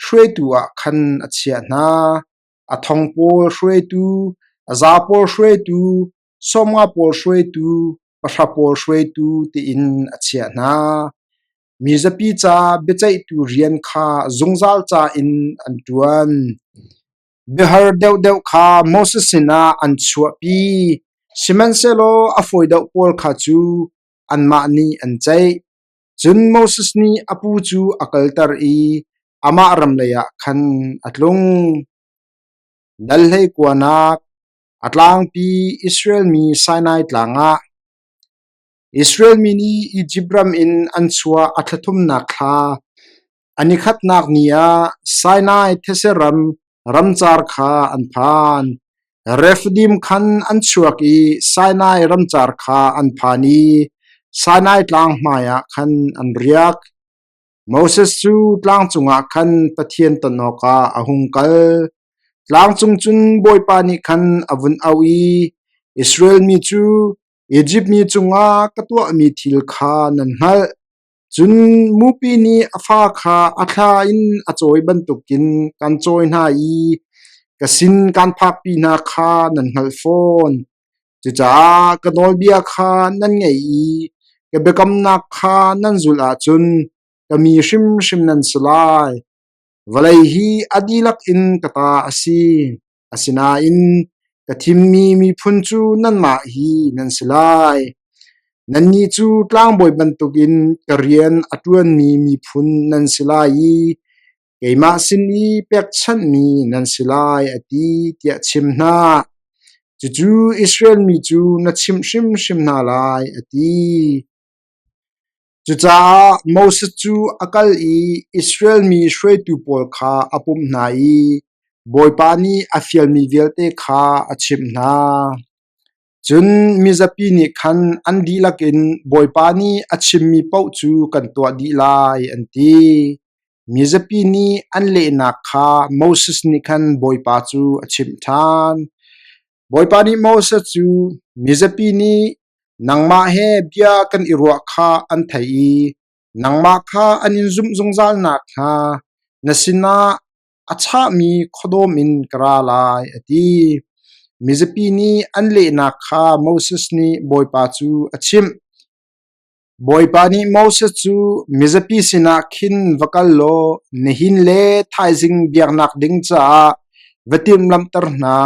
hruaitu ah khan a chiah hna. A thong pawl hruaitu, a za pawl hruaitu, 50 pawl hruaitu, pahra pawl hruaitu tiin a chiah hna. Mizapi ca biaceihtu rian kha zungzal ca in an ṭuan. Biahar deuhdeuh kha Moses sinah an chuahpi, sihmanhsehlaw a fawi deuh pawl kha cu anmah nih an ceih. Cun Moses nih a pu cu a kalter i amah ram leiah khan a tlung. Dal hleikuanak a tlangpi Israel mi Sinai Tlang ah Israel mi nih Izipt ram in an chuah a thla thumnak thla a nikhatnak ni ah Sinai thetse ram ramcar kha an phan. Rephidim khan an chuak i Sinai ramcar kha an phan i Sinai tlang hmaiah khan an riak. Moses cu tlang cungah khan Pathian ton awkah a hung kal. Tlang cung cun Bawipa nih khan a vun auh i, Israel mi cu Izipt mi cungah ka tuahmi thil kha nan hngalh. Cun mupi nih a fa kha a thla in a cawi bantukin kan cawi hna i ka sin kan phakpi hna kha nan hngalh fawn. Cucaah ka nawlbia kha nan ngaih i ka biakamnak kha nan zulh ahcun ka mi hrimhrim nan si lai. Vawlei hi a dihlak in ka ta a si, asinain ka thimmi miphun cu nanmah hi nan si lai. Nannih cu tlangbawi bantukin ka rian a ṭuanmi miphun nan si lai i keimah sin i pekchanhmi nan si lai, a ti, tiah chim hna. Cucu Israel mi cu na chimh hrimhrim hna lai, a ti. Cucaah Moses cu a kal i Israel mi hruaitu pawl kha a pumh hna i Bawipa nih a fialmi vialte kha a chimh hna. Cun mizapi nih khan an dihlak in Bawipa nih a chimmi paoh cu kan tuah dih lai, an ti. Mizapi nih an lehnak kha Moses nih khan Bawipa cu a chimh ṭhan. Bawipa nih Moses cu, Mizapi nih nangmah he bia kan i ruah kha an theih i nangmah kha an in zumh zungzal nakhnga na sinah a chahmi khuadawm in ka ra lai, a ti. Mizapi nih an lehnak kha Moses nih Bawipa cu a chimh. Bawipa nih Moses cu mizapi sinah khin va kal law nihin le thaizing biaknak ding caah va timhlamhter hna.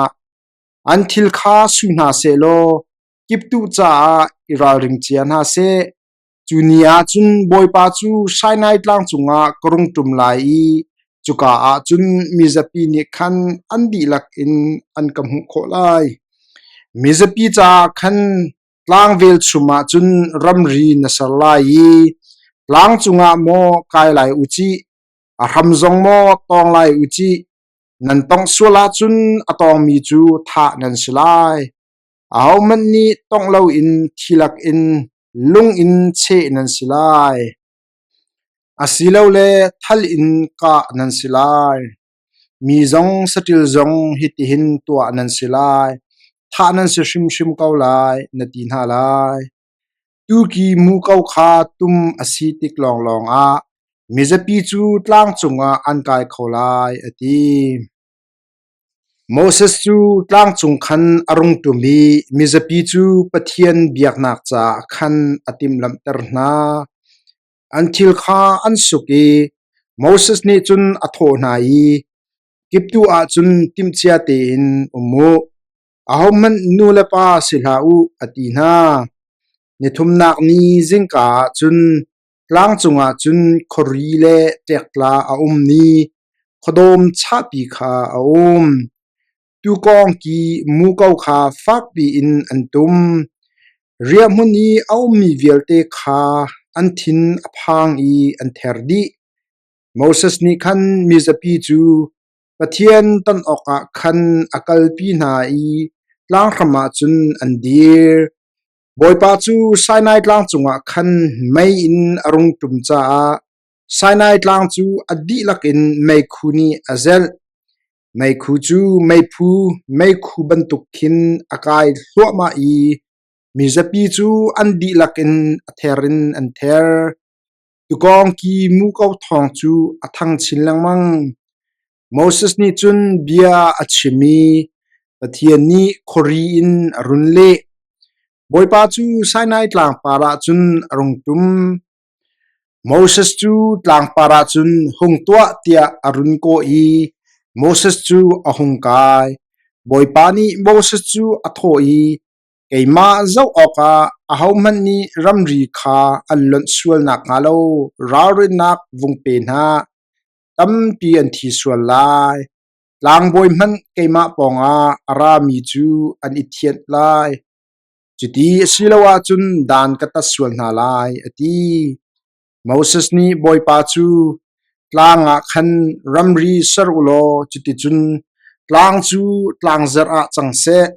An thil kha su hna sehlaw kiptuh caah i ralring cia hna seh. Cu ni ah cun Bawipa cu Sinai Tlang cungah ka rung ṭum lai i cuka ah cun mizapi nih khan an dihlak in an ka hmuh khawh lai. Mizapi caah khan Tlang velchum ah cun ramri na ser lai i tlang cungah maw kai lai u cih, a hram zong maw tawng lai u cih, nan tongh sual ahcun a tawngmi cu thah nan si lai. Ahohmanh nih tongh loin thi lakin lung in cheh nan si lai, asilole thal in kah nan si lai. Mi zong saṭil zong hitihin tuah nan si lai, thah nan si hrimhrim ko lai, na ti hna lai. Tuki muko kha tum a si tik lawnglawng ah mizapi cu tlang cungah an kai kho lai, a ti. Moses cu tlang cung khan a rung ṭum i mizapi cu Pathian biaknak caah khan a timhlamhter hna. An thil kha an suk i Moses nih cun a thawh hna i, Kiptuh ah cun timhcia tein um u, ahohmanh nu le pa si hlah u, a ti hna. Ni thumnak ni zingka ah cun tlang cungah cun khuari le ṭektla a um i khuadawm chahpi kha a um. Tuukawng ki muko kha fakpi in an tum. Riahhmun i a ummi vialte kha an thin a phang i an ther dih. Moses nih khan mizapi cu Pathian ton awkah khan a kalpi hna i tlanghram ah cun an dir. Bawipa cu Sinai Tlang cungah khan mei in a rung ṭum caah Sinai Tlang cu a dihlak in meikhu nih a zelh. Meikhu cu meiphu meikhu bantuk khin a kai hluahmah i mizapi cu an dihlak in a ther in an ther. Tuukawng ki muko thawng cu a thang chin lengmang. Moses nih cun bia a chim i Pathian nih khuari in a run leh. Bawipa cu Sinai tlangpar ah cun a rung ṭum. Moses cu tlangpar ah cun hung tuah tiah a run kawh i Moses cu a hung kai. Bawipa nih Moses cu a thawh i, Keimah zoh awkah ahohmanh nih ramri kha an lonh sual nakhnga lo ralrinnak vung pe hna. Tampi an thi sual lai. Tlangbawi hmanh keimah pawngah a rami cu an i thianh lai. Cuti a si lo ahcun dan ka tat sual hna lai, a ti. Moses nih Bawipa cu, Tlang ah khan ramri ser u law cuticun tlang cu tlangzarh ah cang seh,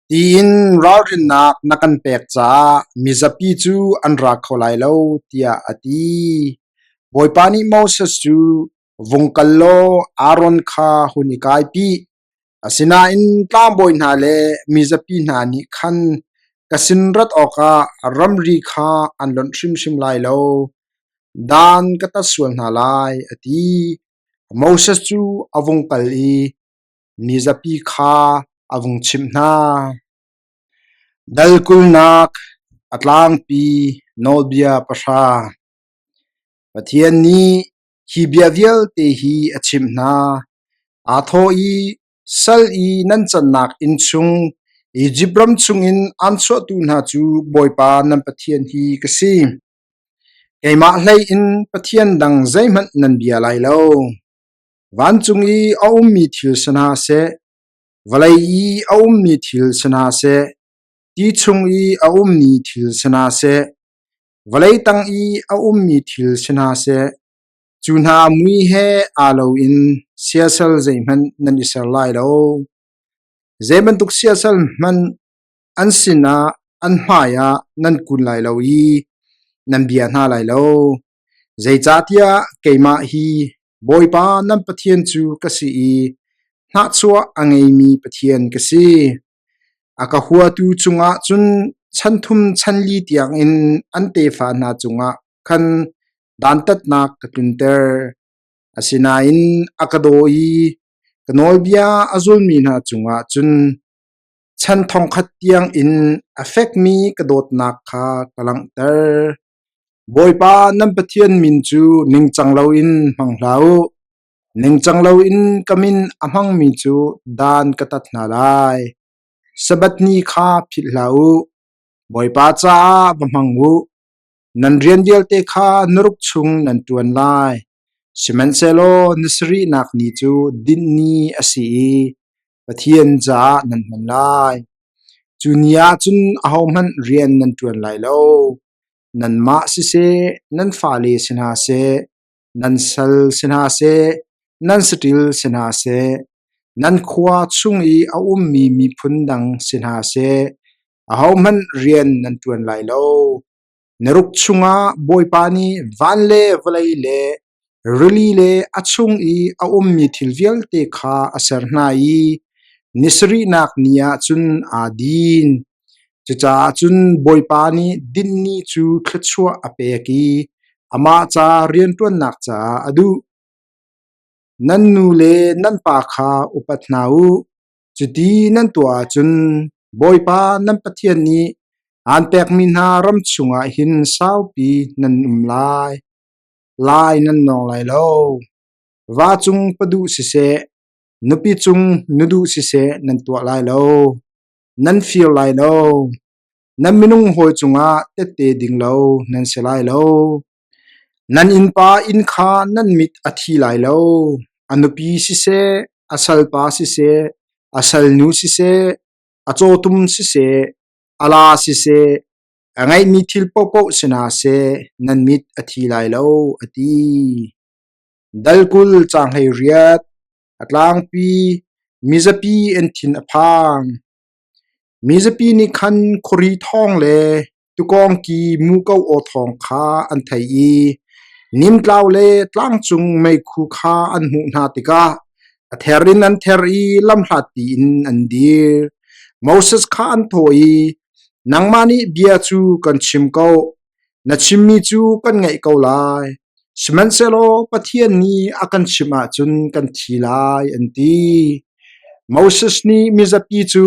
tiin ralrinnak na kan pek caah mizapi cu an ra kho lai lo, tiah a ti. Bawipa nih Moses cu, Vung kal law Aaron kha hun i kaipi. Asinain tlangbawi hna le mizapi hna nih khan ka sin rat awkah ramri kha an lonh hrimhrim lai lo. Dan ka tat sual hna lai, a ti. Moses cu a vung kal i mizapi kha a vung chimh hna. Dal kulnak a tlangpi nawlbia pahra. Pathian nih hi bia vialte hi a chimh hna. Aa thawh i sal i nan cannak inn chung Izipt ram chungin aan chuahtu hna cu Bawipa nan Pathian hi ka si. Keimah hlei in Pathian dang zeihmanh nan bia lai lo. Vancung i a ummi thil si hna seh, vawlei i a ummi thil si hna seh, ti chung i a ummi thil si hna seh, vawlei tang i a ummi thil si hna seh, cu hna mui he aa lo in siasal zeihmanh nan i ser lai lo. Zei bantuk siasal hmanh an sinah an hmaiah nan kun lai lo i nan bia hna lai lo. Zeicahtiah keimah hi Bawipa nan Pathian cu ka si i hnahchuah a ngeimi Pathian ka si. A ka huatu cungah cun chan thum chan li tiangin an tefa hna cungah khan dantatnak ka tlunter. Asinain a ka daw i ka nawlbia a zulmi hna cungah cun chan thongkhat tiangin a fekmi ka dawtnak kha ka langhter. Bawipa nan Pathian min cu ningcang loin hmang hlah u. Ningcang loin ka min a hmangmi cu dan ka tat hna lai. Sabbath ni kha philh hlah u. Bawipa caah va hmang u. Nan rian vialte kha naruk chung nan ṭuan lai. Sihmanhsehlaw ni sarihnak ni cu dinh ni a si i Pathian caah nan hman lai. Cu ni ah cun ahohmanh rian nan ṭuan lai lo. Nanmah siseh, nan fale si hna seh, nan sal si hna seh, nan saṭil si hna seh, nan khua chung i a ummi miphun dang si hna seh, ahohmanh rian nan ṭuan lai lo. Na ruk chungah Bawipa nih van le vawlei le rili le a chung i a ummi thil vialte kha a ser hna i ni sarihnak ni ah cun aa din. Cucaah cun Bawipa nih dinh ni cu thluachuah a pek i amah ca rianṭuannak caah a duh. Nan nu le nan pa kha upat hna u. Cuti nan tuah ahcun Bawipa nan Pathian nih aan pekmi hna ram chungah hin saupi nan um lai. Lai nan nawng lai lo. Va cung paduh siseh, nupi cung nuduh siseh nan tuah lai lo. Nan fir lai lo. Nan minung hawi cungah tette ding lo nan si lai lo. Nan innpa inn kha nan mit a thi lai lo. A nupi siseh, a salpa siseh, a salnu siseh, a cawtum siseh, a laa siseh, a ngeihmi thil paohpaoh si hna seh, nan mit a thi lai lo, a ti. Dal 20 caang 18 A tlangpi mizapi an thin a phang. Mizapi nih khan khuari thawng le Tukawngki muko aw thawng kha an theih i nimtlau le tlangcung meikhu kha an hmuh hna tikah a ther in an ther i lamhlatpi in an dir. Moses kha an thawh i, Nangmah nih bia cu kan chim ko, na chimmi cu kan ngaih ko lai. Sihmanhsehlaw Pathian nih a kan chimh ahcun kan thi lai, an ti. Moses nih mizapi cu,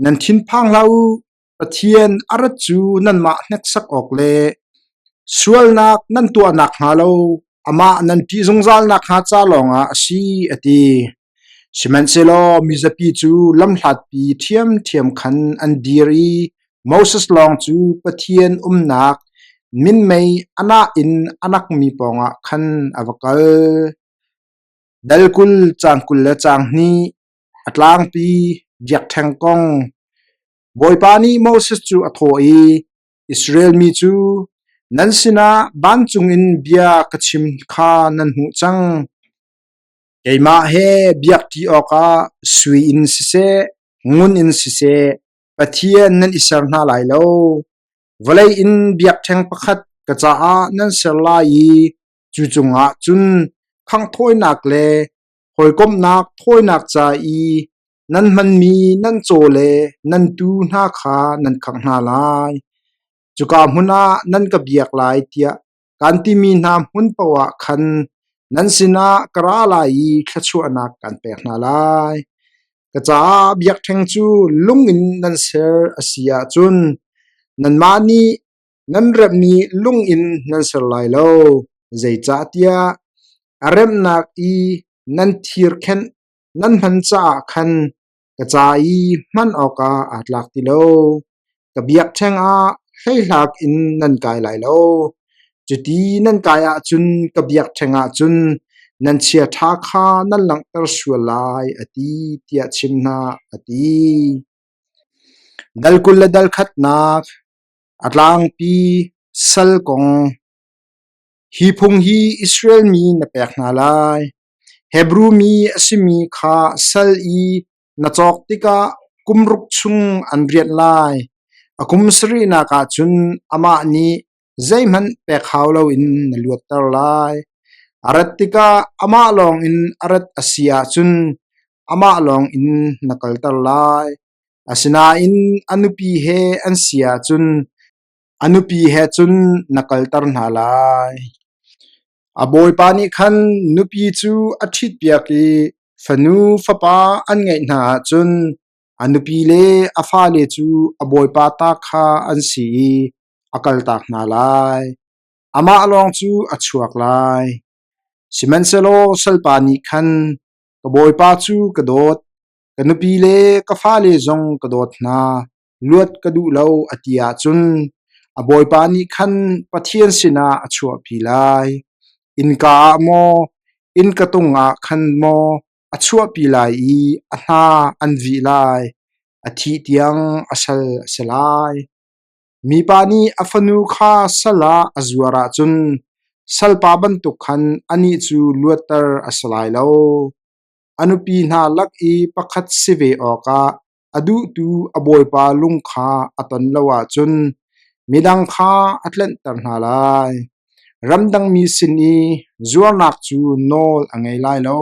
Nan thinphang hlah u, Pathian a rat cu nanmah hneksak awk le sualnak nan tuah nakhnga lo amah nan ṭih zungzal nakhnga ca lawngah a si, a ti. Sihmanhsehlaw mizapi cu lamhlatpi ṭhiamṭhiam khan an dir i Moses lawng cu Pathian umnak minmei a nah in a nakmi pawngah khan a va kal. Dal 20 caang 21 A tlangpi biakṭheng kong Bawipa nih Moses cu a thawh i, Israel mi cu nan sinah vancung in bia ka chim kha nan hmuh cang. Keimah he biakṭi awkah sui in siseh, ngun in siseh, Pathian nan i ser hna lai lo. Vawlei in biakṭheng pakhat ka caah nan ser lai i cu cungah cun khanghthawinak le hawikomhnak thawinak ca i Nan hmanmi nan caw le nan tuu hna kha nan khangh hna lai. Cuka hmun ah nan ka biak lai tiah kaan timi hna hmun paoh ah khan nan sinah ka ra lai i thluachuahnak kaan pek hna lai. Ka caah biakṭheng cu lung in nan ser a si ahcun nanmah nih nan remhmi lung in nan ser lai lo, zeicahtiah a remnak i nan thirkhenh nan hman caah khan ka ca i hman awkah aa tlak ti lo. Ka biakṭheng ah hleihlak in nan kai lai lo. Cuti nan kai ahcun ka biakṭheng ah cun nan chiaṭha kha nan langhter sual lai, a ti, tiah chim hna, a ti. Dal 20 le dal khatnak a tlangpi sal kong. Hi phung hi Israel mi na pek hna lai. Hebru mi a simi kha sal i na cawk tikah kum ruk chung an rianh lai. A kum sarihnak ah cun amah nih zeihmanh pek hau loin na luatter lai. A rat tikah amah lawngin a rat a si ahcun amah lawngin na kalter lai. Asinain a nupi he an si ahcun a nupi he cun na kalter hna lai. A bawipa nih khan nupi cu a ṭhitpiak i fanu fapa an ngeih hna ahcun a nupi le a fale cu a bawipa ta kha an si i a kaltak hna lai. Amah lawng cu a chuak lai. Sihmanhsehlaw salpa nih khan, Ka bawipa cu ka dawt, ka nupi le ka fale zong ka dawt hna, luat ka duh lo a ti ahcun a bawipa nih khan Pathian sinah a chuahpi lai. Innka ah maw, innka tung ah khan maw a chuahpi lai i a hna an vih lai. A thih tiang a sal a si lai. Mipa nih a fanu kha sal ah a zuar ahcun salpa bantuk khan anih cu luatter a si lai lo. A nupi hna lak i pakhat si ve awkah a duhtu a bawipa lung kha a ton lo ahcun midang kha a tlenhter hna lai. Ramdangmi sin i zuarnak cu nawl a ngei lai lo,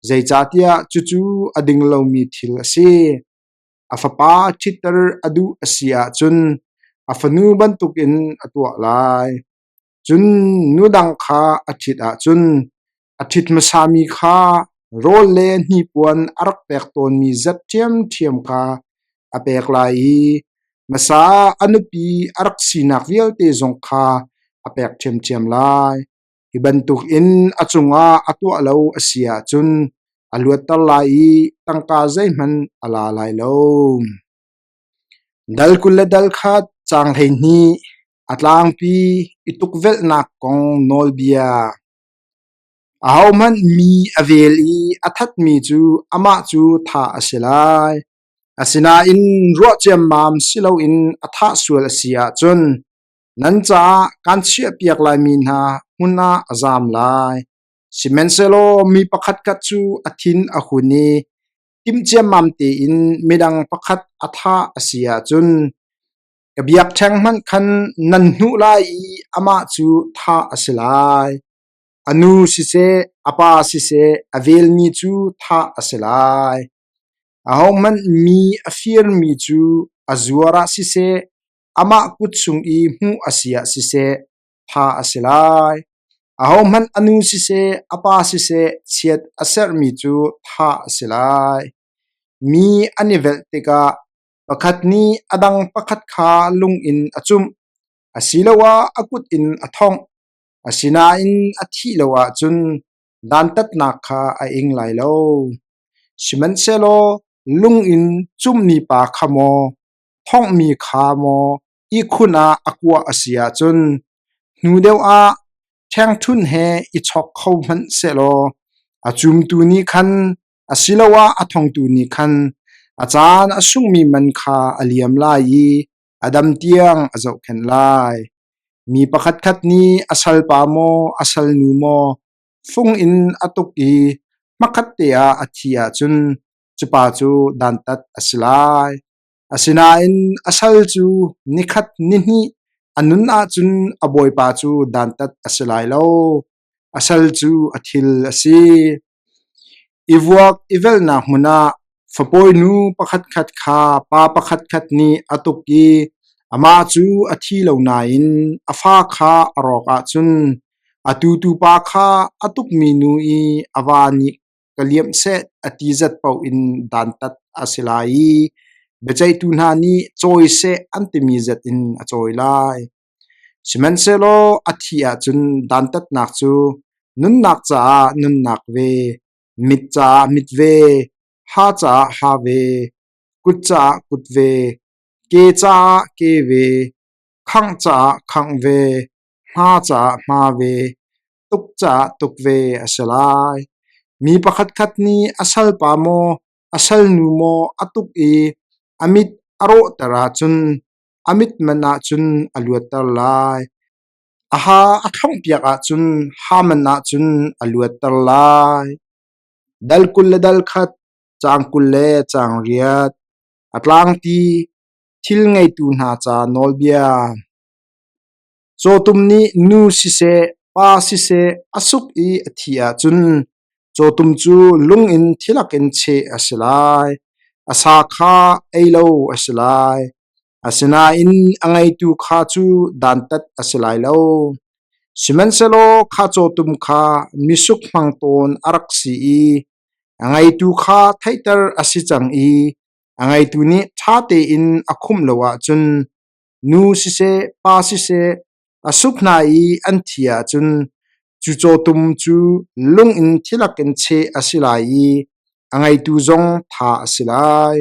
zeicahtiah cucu a ding lomi thil a si. A fapa ṭhitter a duh a si ahcun a fanu bantukin a tuah lai. Cun nu dang kha a ṭhit ahcun a ṭhit hmasami kha rawl le hnipuan a rak pek tawnmi zat ṭhiamṭhiam kha a pek lai i hmasa a nupi a rak sinak vialte zong kha a pek ṭhiamṭhiam lai. Hi bantukin a cungah a tuah lo a si ahcun a luatter lai i tangka zeihmanh a la lai lo. Dal 20 le dal khat caang 12 a tlangpi i tukvelhnak kong nawlbia. Ahohmanh mi a vel i a thatmi cu amah cu thah a si lai. Asinain ruah ciammam si loin a thah sual a si ahcun nan caah kaan chiahpiak laimi hna hmun ah a zaam lai. Sihmanhsehlaw mi pakhatkhat cu a thin a hun i timh ciammam tein midang pakhat a thah a si ahcun ka biakṭheng hmanh khan nan hnuh lai i amah cu thah a si lai. A nu siseh, a pa siseh, a velmi cu thah a si lai. Ahohmanh mi a firmi cu a zuar ah siseh, amah kut chung i hmuh a si ah siseh, thah a si lai. Ahohmanh a nu siseh, a pa siseh, chiat a serhmi cu thah a si lai. Mi an i velh tikah pakhat nih a dang pakhat kha lung in a cumh, asiloah a kut in a thongh. Asinain a thih lo ahcun dantatnak kha a ing lai lo. Sihmanhsehlaw lung in cumhmi pa kha maw, thonghmi kha maw ihkhun ah a kuah a si ahcun hnu deuh ah ṭhengṭhunh he i chawk kho hmanh sehlaw a cumtu nih khan asiloah a thongtu nih khan a caan a sunghmi man kha a liam lai i a dam tiang a zohkhenh lai. Mi pakhatkhat nih a salpa maw a salnu maw fung in a tuk i hmakhatte ah a thi ahcun cu pa cu dantat a si lai. Asinain a sal cu nikhat nihnih a nun ahcun a bawipa cu dantat a si lai lo. A sal cu a thil a si. I vuak i velhnak hmun ah. Fapawi nu pakhatkhat kha pa pakhatkhat nih a tuk i amah cu a thi lo nain a fa kha a rawk ahcun a tutu pa kha a tukmi nu i a va nih ka liamh seh a ti zat paoh in dantat a si lai i biaceihtu hna nih cawi seh an timi zat in a cawi lai. Sihmanhsehlaw a thih ahcun dantatnak cu nunnak caah nunnak ve, mit caah mit ve, ha caah ha ve, kut caah kut ve, ke caah ke ve, khangh caah khangh ve, hma caah hma ve, tuk caah tuk ve a si lai. Mi pakhatkhat nih a salpa maw, a salnu maw a tuk i a mit a rawhter ahcun a mit man ahcun a luatter lai. A ha a thlonghpiak ahcun ha man ahcun a luatter lai. Dal 20 le dal khat, caang 20 le caang riat, a tlangpi thil ngeitu hna ca nawlbia. Cawtum nih nu siseh, pa siseh a suk i a thih ahcun cawtum cu lung in thilak in cheh a si lai. A sa kha ei lo a si lai. Asinain a ngeitu kha cu dantat a si lai lo. Sihmanhsehlaw kha cawtum kha misuk hmang tawn a rak si i a ngeitu kha theihter a si cang i a ngeitu nih ṭha tein a khumh lo ahcun nu siseh, pa siseh, a suk hna i an thi ahcun cu cawtum cu lung in thilak in cheh a si lai i a ngeitu zong thah a si lai.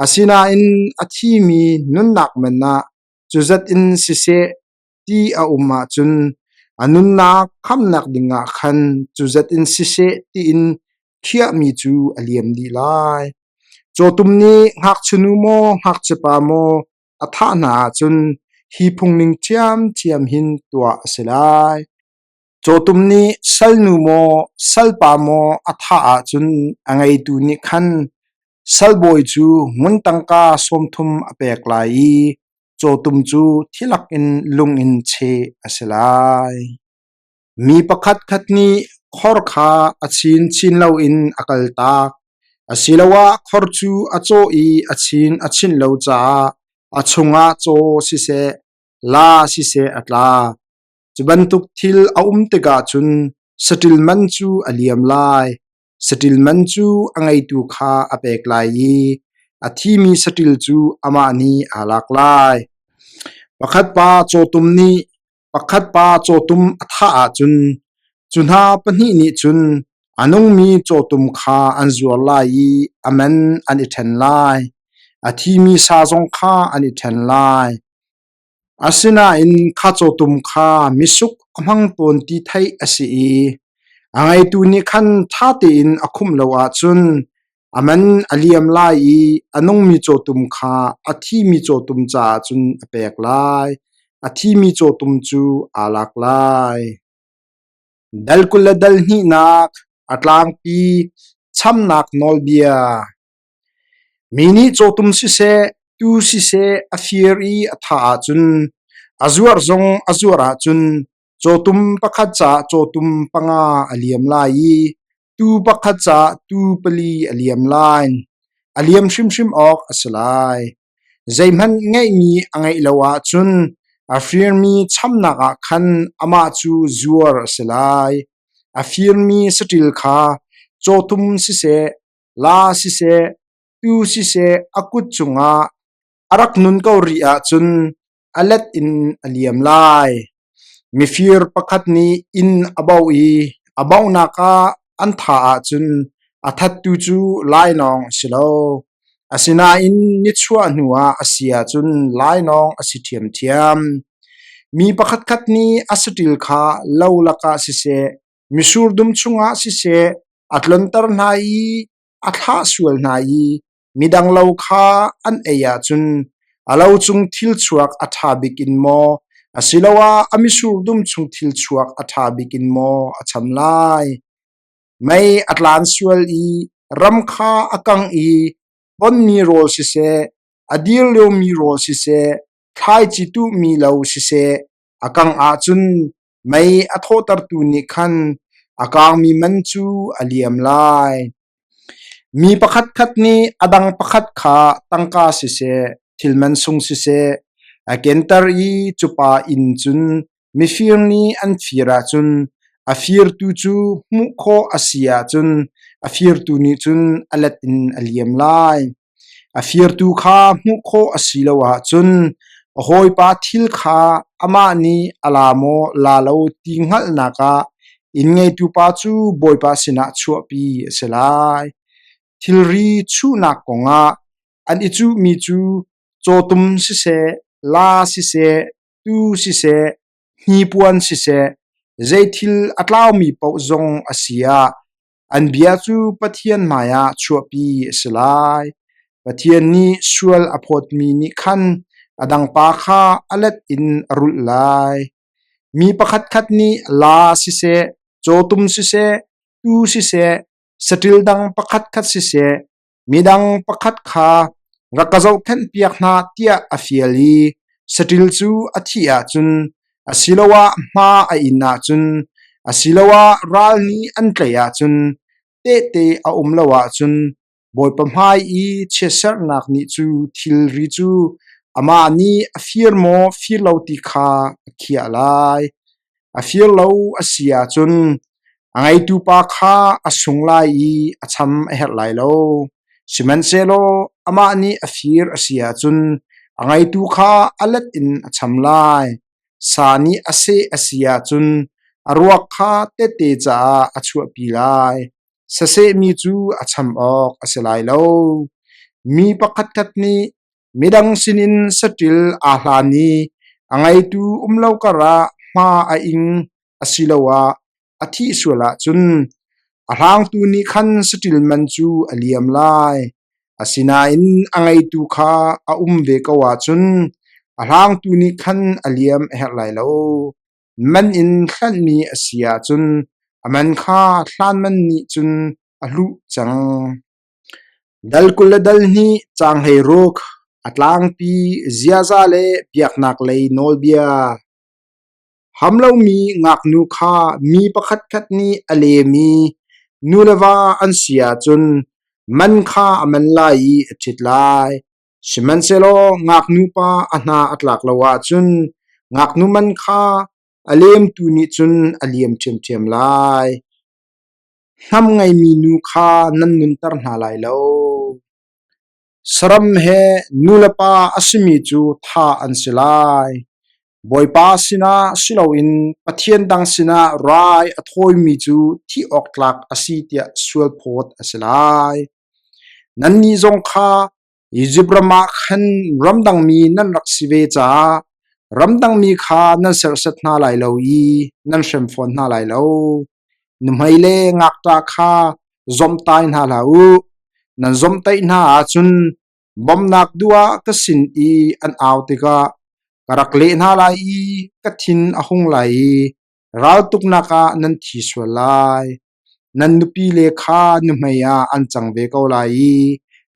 Asinain a thimi nunnak man ah cu zat in siseh ti a um ahcun a nunnak khamnak dingah khan cu zat in siseh tiin khiahmi cu a liam dih lai. Cawtum nih ngakchia nu maw ngakchia pa maw a thah hna ahcun hi phungning ṭhiamṭhiam hin tuah a si lai. Cawtum nih salnu maw salpa maw a thah ahcun a ngeitu nih khan salbawi cu ngun tangka 30 a pek lai i cawtum cu thilak in lung in cheh a si lai. Mi pakhatkhat nih khor kha a chin chin loin a kaltak, asiloah khor cu a cawh i a chin a chinh lo caah a chungah caw siseh, laa siseh a tla. Cu bantuk thil a um tikah cun saṭil man cu a liam lai. Saṭil man cu a ngeitu kha a pek lai i a thimi saṭil cu amah nih aa lak lai. Pakhat pa cawtum nih Pakhat pa cawtum a thah ahcun cu hna pahnih nih cun a nungmi cawtum kha an zuar lai i a man an i ṭhen lai. A thimi sa zong kha an i ṭhen lai. Asinain kha cawtum kha misuk a hmang tawn ti theih a si i a ngeitu nih khan ṭha tein a khumh lo ahcun A man a liam lai i a nungmi cawtum kha a thimi cawtum caah cun a pek lai. A thimi cawtum cu aa lak lai. Dal 20 le dal hnihnak a tlangpi chamnak nawlbia. Mi nih cawtum siseh, tuu siseh a fir i a thah ahcun, a zuarh zong a zuarh ahcun cawtum pakhat caah cawtum panga a liam lai i Tuu pakhat caah tuu pali a liam lai. A liam hrimhrim awk a si lai. Zeihmanh ngeihmi a ngeih lo ahcun a firmi chamnak ah khan amah cu zuar a si lai. A firmi saṭil kha cawtum siseh, laa siseh, tuu siseh a kut cungah a rak nun ko rih ahcun a let in a liam lai. Mifir pakhat nih inn a bauh i a bauhnak ah an thah ahcun a thattu cu lainawng a si lo. Asinain nichuah hnuah a si ahcun lainawng a si ṭhiamṭhiam. Mi pakhatkhat nih a saṭil kha lo lakah siseh, mitsur dum chungah siseh a tlonter hna i a thlah sual hna i Midang lo kha an ei ahcun a lo cung thilchuak a ṭha bik in maw asiloah a mitsur dum chung thilchuak a ṭha bik in maw a cham lai? Mei a tlan sual i ram kha a kang i ponmi rawl siseh, a dir liomi rawl siseh, thlaici tuhmi lo siseh, a kangh ahcun mei a thawhtertu nih khan a kangmi man cu a liam lai. Mi pakhatkhat nih a dang pakhat kha tangka siseh, thil mansung siseh, a kenter i cu pa inn cun mifir nih an fir ahcun a firtu cu hmuh khawh a si ahcun a firtu nih cun a let in a liam lai. A firtu kha hmuh khawh a si lo ahcun a hawipa thil kha amah nih a la maw la lo ti hngalhnak ah inn-ngeitu pa cu Bawipa sinah chuahpi a si lai. Thilri chuhnak kongah an i cuhmi cu cawtum siseh, laa siseh, tuu siseh, hnipuan siseh, zei thil a tlaumi paoh zong a si ah An bia cu Pathian hmaiah chuahpi a si lai. Pathian nih sual a phawtmi nih khan a dang pa kha a let in a rulh lai. Mi pakhatkhat nih laa siseh, cawtum siseh, tuu siseh, saṭil dang pakhatkhat siseh, midang pakhat kha rak ka zohkhenhpiak hna tiah a fial i saṭil cu a thih ahcun asiloah hma a in ahcun asiloah ral nih an tlaih ahcun tehte a um lo ahcun Bawipa hmai i chiatserhnak nih cu thilri cu amah nih a fir maw fir lo ti kha a khiah lai. A fir lo a si ahcun a ngeitu pa kha a sung lai i a cham a herh lai lo. Sihmanhsehlaw amah nih a fir a si ahcun a ngeitu kha a let in a cham lai. Sa nih a seh a si ahcun a ruak kha tehte caah a chuahpi lai. Sasehmi cu a cham awk a si lai lo. Mi pakhatkhat nih Midang sinin saṭil aa hlan i a ngeitu um lo karah hma a ing asiloah a thih sual ahcun a hlangtu nih khan saṭil man cu a liam lai. Asinain a ngeitu kha a um ve ko ahcun a hlangtu nih khan a liam a herh lai lo. Man in hlanhmi a si ahcun a man kha hlan man nih cun a hluh cang. Dal 22 caang 16 A tlangpi ziaza le biaknak lei nawlbia. Ham lomi ngaknu kha mi pakhatkhat nih a lem i nu le va an si ahcun man kha a man lai i a ṭhit lai. Sihmanhsehlaw ngaknu pa a hna a tlak lo ahcun ngaknu man kha a lemtu nih cun a liam ṭhiamṭhiam lai. Hnam ngeimi nu kha nan nunter hna lai lo. Saram he nulepa a simi cu thah an si lai. Bawipa sinah si loin pathian dang sinah rai a thawimi cu thih awk tlak a si tiah sualphawt a si lai. Nannih zong kha Izipt ram ah khan ramdangmi nan rak si ve caah ramdangmi kha nan serhsat hna lai lo i nan hrem fawn hna lai lo. Nuhmei le ngakṭah kha zawmhtai hna hlah u. Nan zawmhtaih hna ahcun bawmhnak duh ah ka sin i an au tikah ka rak leh hna lai i ka thin a hung lai i raltuknak ah nan thi sual lai. Nan nupile kha nuhmei ah an cang ve ko lai i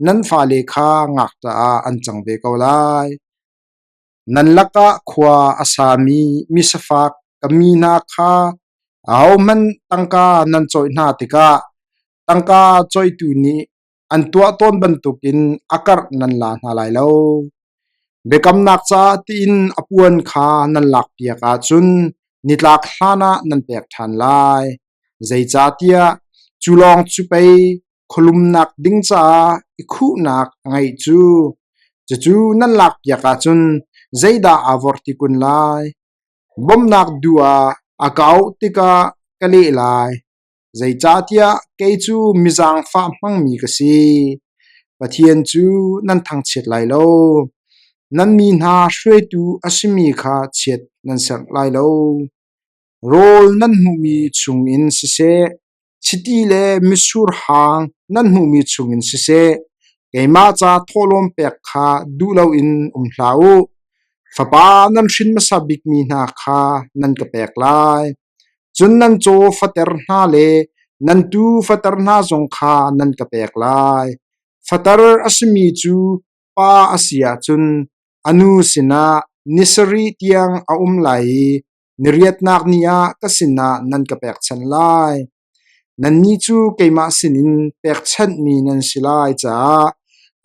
nan fale kha ngakṭah ah an cang ve ko lai. Nan lakah khua a sami misafak ka mi hna kha ahohmanh tangka nan cawih hna tikah tangka cawihtu nih an tuah tawn bantukin a karh nan la hna lai lo. Biakamnak caah tiin a puan kha nan lakpiak ahcun nitlak hlanah nan pek ṭhan lai. Zeicahtiah cu lawng cu pei khualumnak ding caah i khuhnak a ngeih cu. Cucu nan lakpiak ahcun zeidah aa vorh ti kun lai? Bawmhnak duh ah a ka auh tikah ka leh lai. Zeicahtiah kei cu mi zaangfah hmangmi ka si. Pathian cu nan thangchiat lai lo. Nan mi hna hruaitu a simi kha chiat nan serh lai lo. Rawl nan hmuhmi chungin siseh, chiti le mitsur hang nan hmuhmi chungin siseh, keimah ca thawhlawm pek kha duh loin um hlah u. Fapa nan hrin hmasa bikmi hna kha nan ka pek lai. Cun nan caw fater hna le nan tuu fater hna zong kha nan ka pek lai. Fater a simi cu pa a si ahcun a nu sinah ni sarih tiang a um lai i ni riatnak ni ah ka sinah nan ka pekchanh lai. Nannih cu keimah sinin pekchanhmi nan si lai caah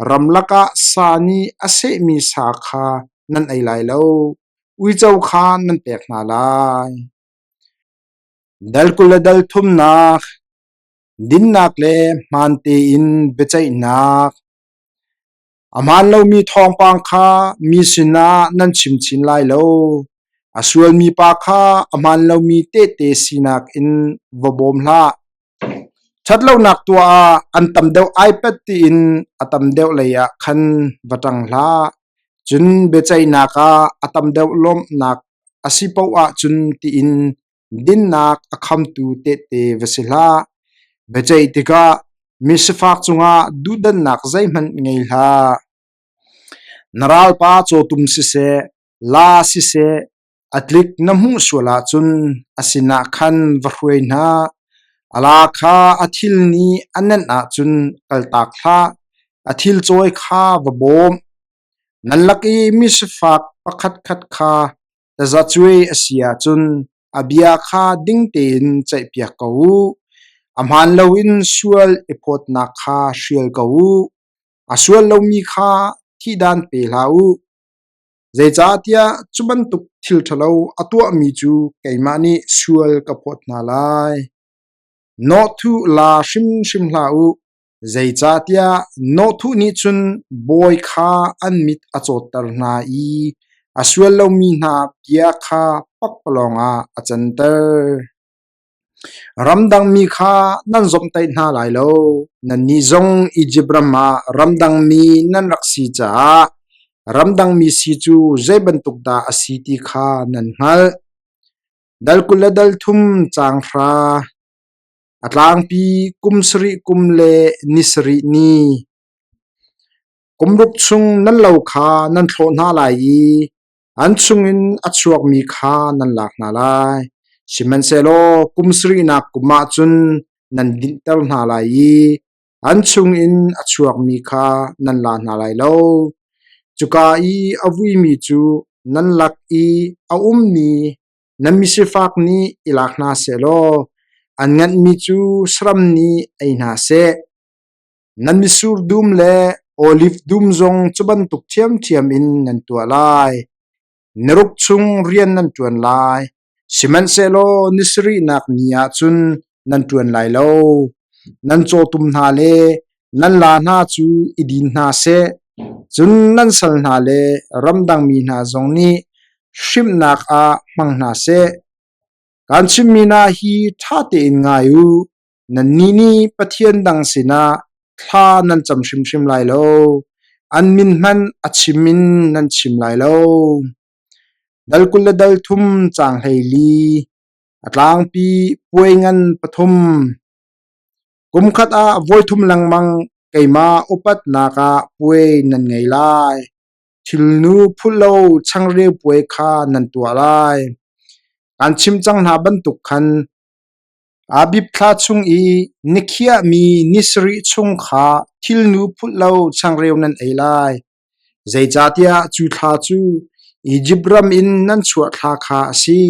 ramlak ah sa nih a sehmi sa kha nan ei lai lo, uico kha nan pek hna lai. Dal 20 le dal thumnak, dinnak le hmaan tein biaceihnak. A hmaan lomi thawngpang kha mi sinah nan chim chin lai lo. A sualmi pa kha a hmaan lomi tehte sinak in va bawm hlah. Ṭhatlonak tuah ah an tam deuh ai pet tiin a tam deuh lei ah khan va ṭang hlah. Cun biaceihnak ah a tam deuh lawmhnak a si paoh ahcun tiin dinnak a khamtu tehte va si hlah. Biaceih tikah misifak cungah duhdanhnak zeihmanh ngei hlah. Na ralpa cawtum siseh, la siseh, a tlik na hmuh sual ahcun a sinah khan va hruai hna. A la kha a thil nih a nenh ahcun kaltak hlah, a thil cawi kha va bawm. Nan lak i misifak pakhatkhat kha tazacuai a si ahcun a bia kha ding tein ceihpiak ko u. A hmaan loin sual i phawtnak kha hrial ko u. A sual lomi kha thihdan pe hlah u. Zeicahtiah cu bantuk thil ṭhalo a tuahmi cu keimah nih sual ka phawt hna lai. Nawhthuh la hrimhrim hlah u, zeicahtiah nawhthuh nih cun bawi kha an mit a cawtter hna i a sual lomi hna bia kha pakpalawng ah a canter. Ramdangmi kha nan zawmhtaih hna lai lo. Nannih zong Izipt ram ah ramdangmi nan rak si caah ramdangmi si cu zei bantuk dah a si ti kha nan hngalh. Dal 20 le dal thum caang hra. A tlangpi kum sarih kum le ni sarih ni. Kum ruk chung nan lo kha nan thlawh hna lai i An chungin a chuakmi kha nan lak hna lai. Sihmanhsehlaw kum sarihnak kum ah cun nan dinhter hna lai i an chungin a chuakmi kha nan la hna lai lo. Cuka i a vuimi cu nan lak i a ummi nan misifak nih i lak hna sehlaw an nganhmi cu saram nih ei hna seh. Nan mitsur dum le oliv dum zong cu bantuk ṭhiamṭhiam in nan tuah lai. Ni ruk chung rian nan ṭuan lai, sihmanhsehlaw ni sarihnak ni ah cun nan ṭuan lai lo. Nan cawtum hna le nan laa hna cu i din hna seh, cun nan sal hna le ramdangmi hna zong nih hrimhnak ah hmang hna seh. Kaan chimmi hna hi ṭha tein ngai u. Nannih nih pathian dang sinah thla nan cam hrimhrim lai lo; an min hmanh a chim in nan chim lai lo. Dal 20 le dal thum caang 14, a tlangpi puai ngan pathum. Kumkhat ah voithum lengmang keimah upatnak ah puai nan ngei lai. Thilnu phulh lo changreu puai kha nan tuah lai. Kaan chimh cang hna bantuk khan Abib thla chung i ni khiahmi ni sarih chung kha thilnu phulh lo changreu nan ei lai, zeicahtiah cu thla cu Izipt ram in nan chuah thla kha a si.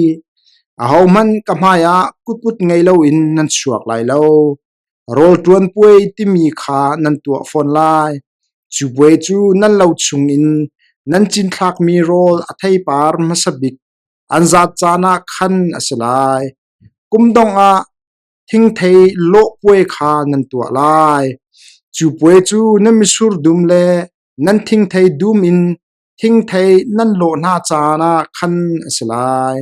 Ahohmanh ka hmaiah kutput ngei loin nan chuak lai lo. Rawl ṭuan puai timi kha nan tuah fawn lai. Cu puai cu nan lo chungin nan cinthlakmi rawl a theipar hmasa bik an zat caan ah khan a si lai. Kum dongh ah thingthei lawh puai kha nan tuah lai. Cu puai cu nan mitsur dum le nan thingthei dum in thingthei nan lawh hna caan ah khan a si lai.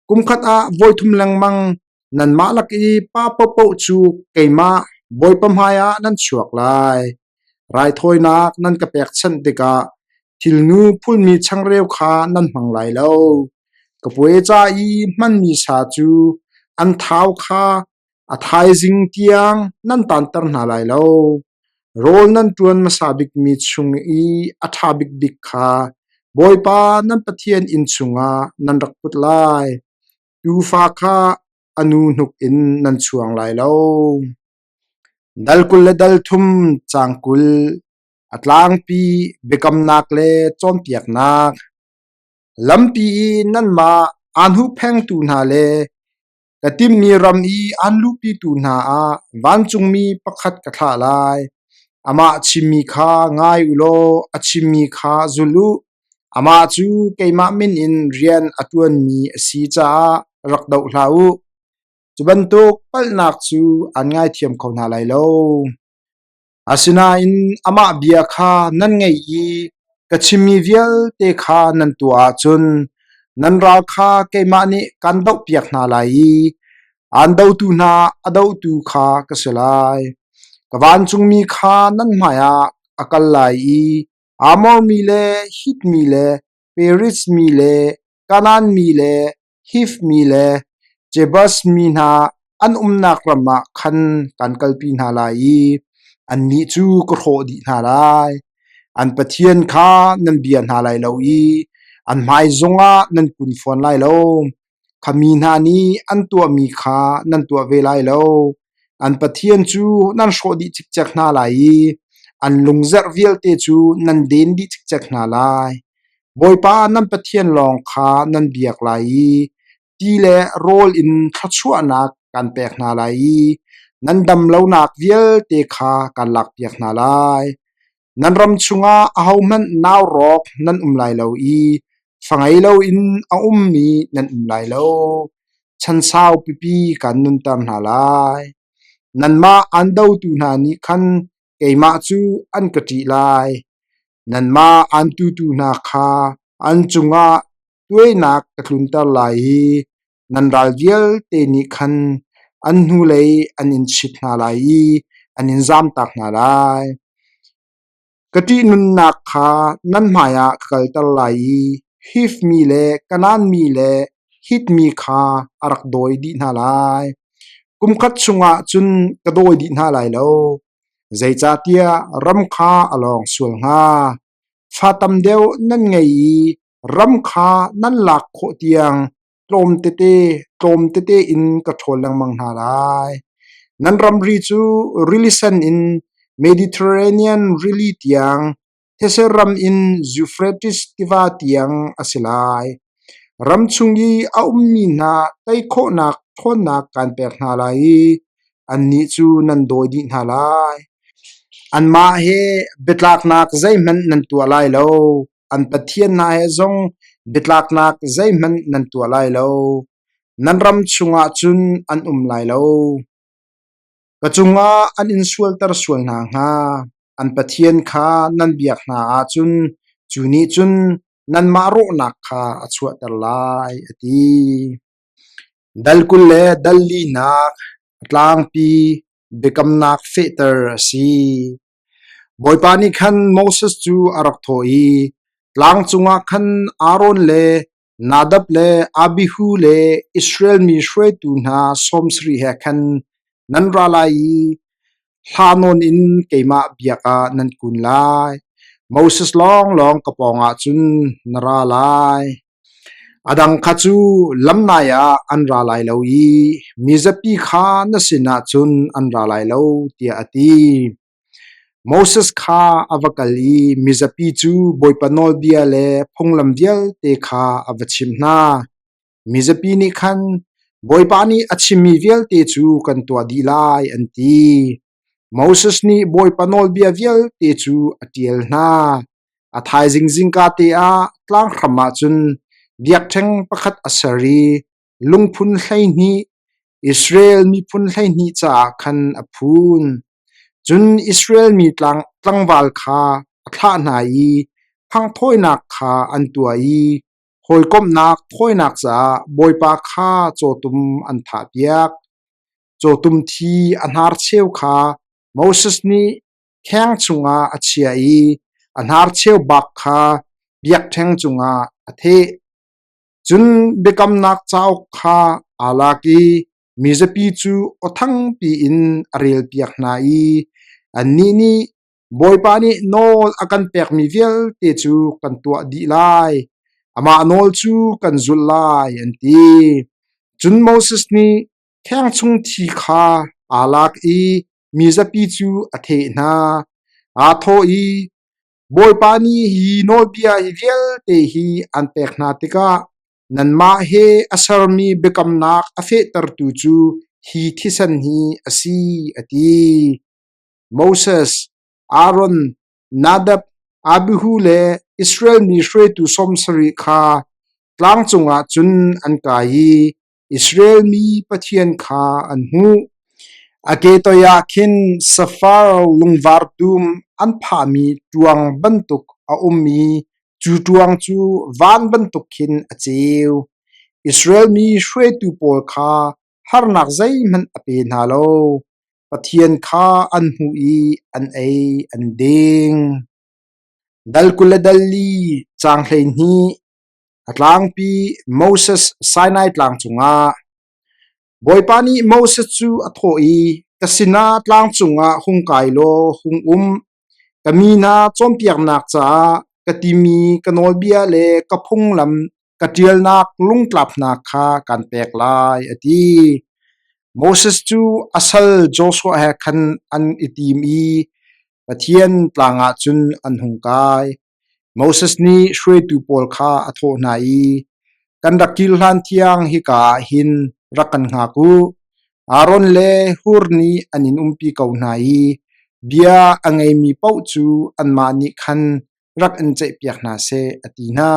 Kumkhat ah voithum lengmang nanmah lak i pa paohpaoh cu keimah Bawipa hmaiah nan chuak lai. Raithawinak nan ka pekchanh tikah thilnu phulmi changreu kha nan hmang lai lo. Ka puai ca i hmanmi sa cu an thau kha a thaizing tiang nan taanter hna lai lo. Rawl nan ṭuan hmasa bikmi chung i a ṭha bikbik kha Bawipa nan Pathian inn chungah nan rak put lai. Tuufa kha a nu hnuk in nan chuang lai lo. Dal 20 le dal thum caang 20, a tlangpi biakamnak le cawnpiaknak. Lampi i nanmah aan huhphengtu hna le. Ka timhmi ram i aan luhpitu hna ah vancungmi pakhat ka thlah lai. Amah chimmi kha ngai u law a chimmi kha zul u. Amah cu keimah min in rian a ṭuanmi a si caah rak doh hlah u. Cu bantuk palhnak cu aan ngaithiam kho hna lai lo. Asinain amah bia kha nan ngaih i ka chimmi vialte kha nan tuah ahcun nan ral kha keimah nih kaan dohpiak hna lai i aan dotu hna a dotu kha ka si lai. Ka vancungmi kha nan hmaiah a kal lai i Amor mi le Hit mi le Periz mi le Kanaan mi le Hiv mi le Jebus mi hna an umnak ram ah khan kan kalpi hna lai i annih cu ka hrawh dih hna lai. An pathian kha nan bia hna lai lo i an hmai zongah nan kun fawn lai lo. Kha mi hna nih an tuahmi kha nan tuah ve lai lo. An pathian cu nan hrawh dih cikcek hna lai i an lungzerh vialte cu nan den dih cikcek hna lai. Bawipa nan Pathian lawng kha nan biak lai i ti le rawl in thluachuahnak kan pek hna lai i nan dam lonak vialte kha kan lakpiak hna lai. Nan ram chungah ahohmanh nau rawk nan um lai lo i fa ngei loin a ummi nan um lai lo. Chan sau pipi kan nunter hna lai. Nanmah aan dotu hna nih khan keimah cu an ka ṭih lai. Nanmah aan tutu hna kha an cungah tuainak ka tlunter lai i nan ral vialte nih khan an hnulei an in chit hna lai i an in zamtak hna lai. Ka ṭihnunnak kha nan hmaiah ka kalter lai i Hif mi le Kanaan mi le Hit mi kha a rak dawi dih hna lai. Kum khat chungah cun ka dawi dih hna lai lo, zeicahtiah ram kha a lawng sual hnga. Fa tam deuh nan ngei i ram kha nan lak khawh tiang tlawm tete tlawm tete in ka ṭhawl lengmang hna lai. Nan ramri cu rili sen in Mediterranean rili tiang, these ram in Zufrates tiva tiang a si lai. Ram chung i a ummi hna tei khawhnak ṭhawnnak kaan pek hna lai i annih cu nan dawi dih hna lai. Anmah he biatlaknak zeihmanh nan tuah lai lo. An pathian hna he zong biatlaknak zeihmanh nan tuah lai lo. Nan ram chungah cun an um lai lo. Ka cungah an in sualter sual hna hnga. An pathian kha nan biak hna ahcun cu nih cun nanmah rawhnak kha a chuahter lai, a ti. Dal 20 le dal linak a tlangpi biakamnak fehter a si. Bawipa nih khan Moses cu a rak thawh i, Tlang cungah khan Aaron le Nadab le Abihu le Israel mi hruaitu hna sawm sarih he khan nan ra lai i hla nawn in keimah biak ah nan kun lai. Moses lawnglawng ka pawngah cun na ra lai. A dang kha cu lamnai ah an ra lai lo i mizapi kha na sinah cun an ra lai lo, tiah a ti. Moses kha a va kal i mizapi cu Bawipa nawlbia le phunglam vialte kha a va chimh hna. Mizapi nih khan, Bawipa nih a chimmi vialte cu kan tuah dih lai, an ti. Moses nih Bawipa nawlbia vialte cu a ṭial hna. A thaizing zingkate ah tlanghram ah cun biakṭheng pakhat a ser i lungphun 12, Israel miphun 12 caah khan a phun. Cun Israel mi tlangval kha a thlah hna i khanghthawinak kha an tuah i hawikomhnak thawinak caah Bawipa kha cawtum an thahpiak. Cawtum thi a hnarcheu kha Moses nih kheng chungah a chiah i a hnarcheu bak kha biakṭheng cungah a theh. Cun biakamnak cauk kha aa lak i mizapi cu aw thangpi in a relpiak hna i annih nih, Bawipa nih nawl a kan pekmi vialte cu kan tuah dih lai, amah nawl cu kan zulh lai, an ti. Cun Moses nih kheng chung thi kha aa lak i mizapi cu a theh hna. Aa thawh i, Bawipa nih hi nawlbia hi vialte hi an pek hna tikah. Nanmah he a sermi biakamnak a fehtertu cu hi thisen hi a si, a ti. Moses, Aaron, Nadab, Abihu le Israel mi hruaitu sawm sarih kha tlang cungah cun an kai i Israel mi Pathian kha an hmuh. A ke toiah khin safar lungvar dum an phahmi ṭuang bantuk a um i cu ṭuang cu van bantuk khin a ceu. Israel mi hruaitu pawl kha harnak zeihmanh a pe hna lo. Pathian kha an hmuh i an ei an ding. Dal 20 le dal li caang 12 A tlangpi Moses Sinai tlang cungah Bawipa nih Moses cu a thawh i, Ka sinah tlang cungah hung kai law hung um. Ka mi hna cawnpiaknak caah ka timi ka nawlbia le ka phunglam ka ṭialnak lungtlap hna kha kaan pek lai, a ti. Moses cu a sal Joshua he khan an i tim i Pathian tlang ah cun an hung kai. Moses nih hruaitu pawl kha a thawh hna i, Kan rak kir hlan tiang hika ah hin rak kan hngak u. Aaron le Hur nih an in umpi ko hna i bia a ngeimi paoh cu anmah nih khan rak in ceihpiak hna seh, a ti hna.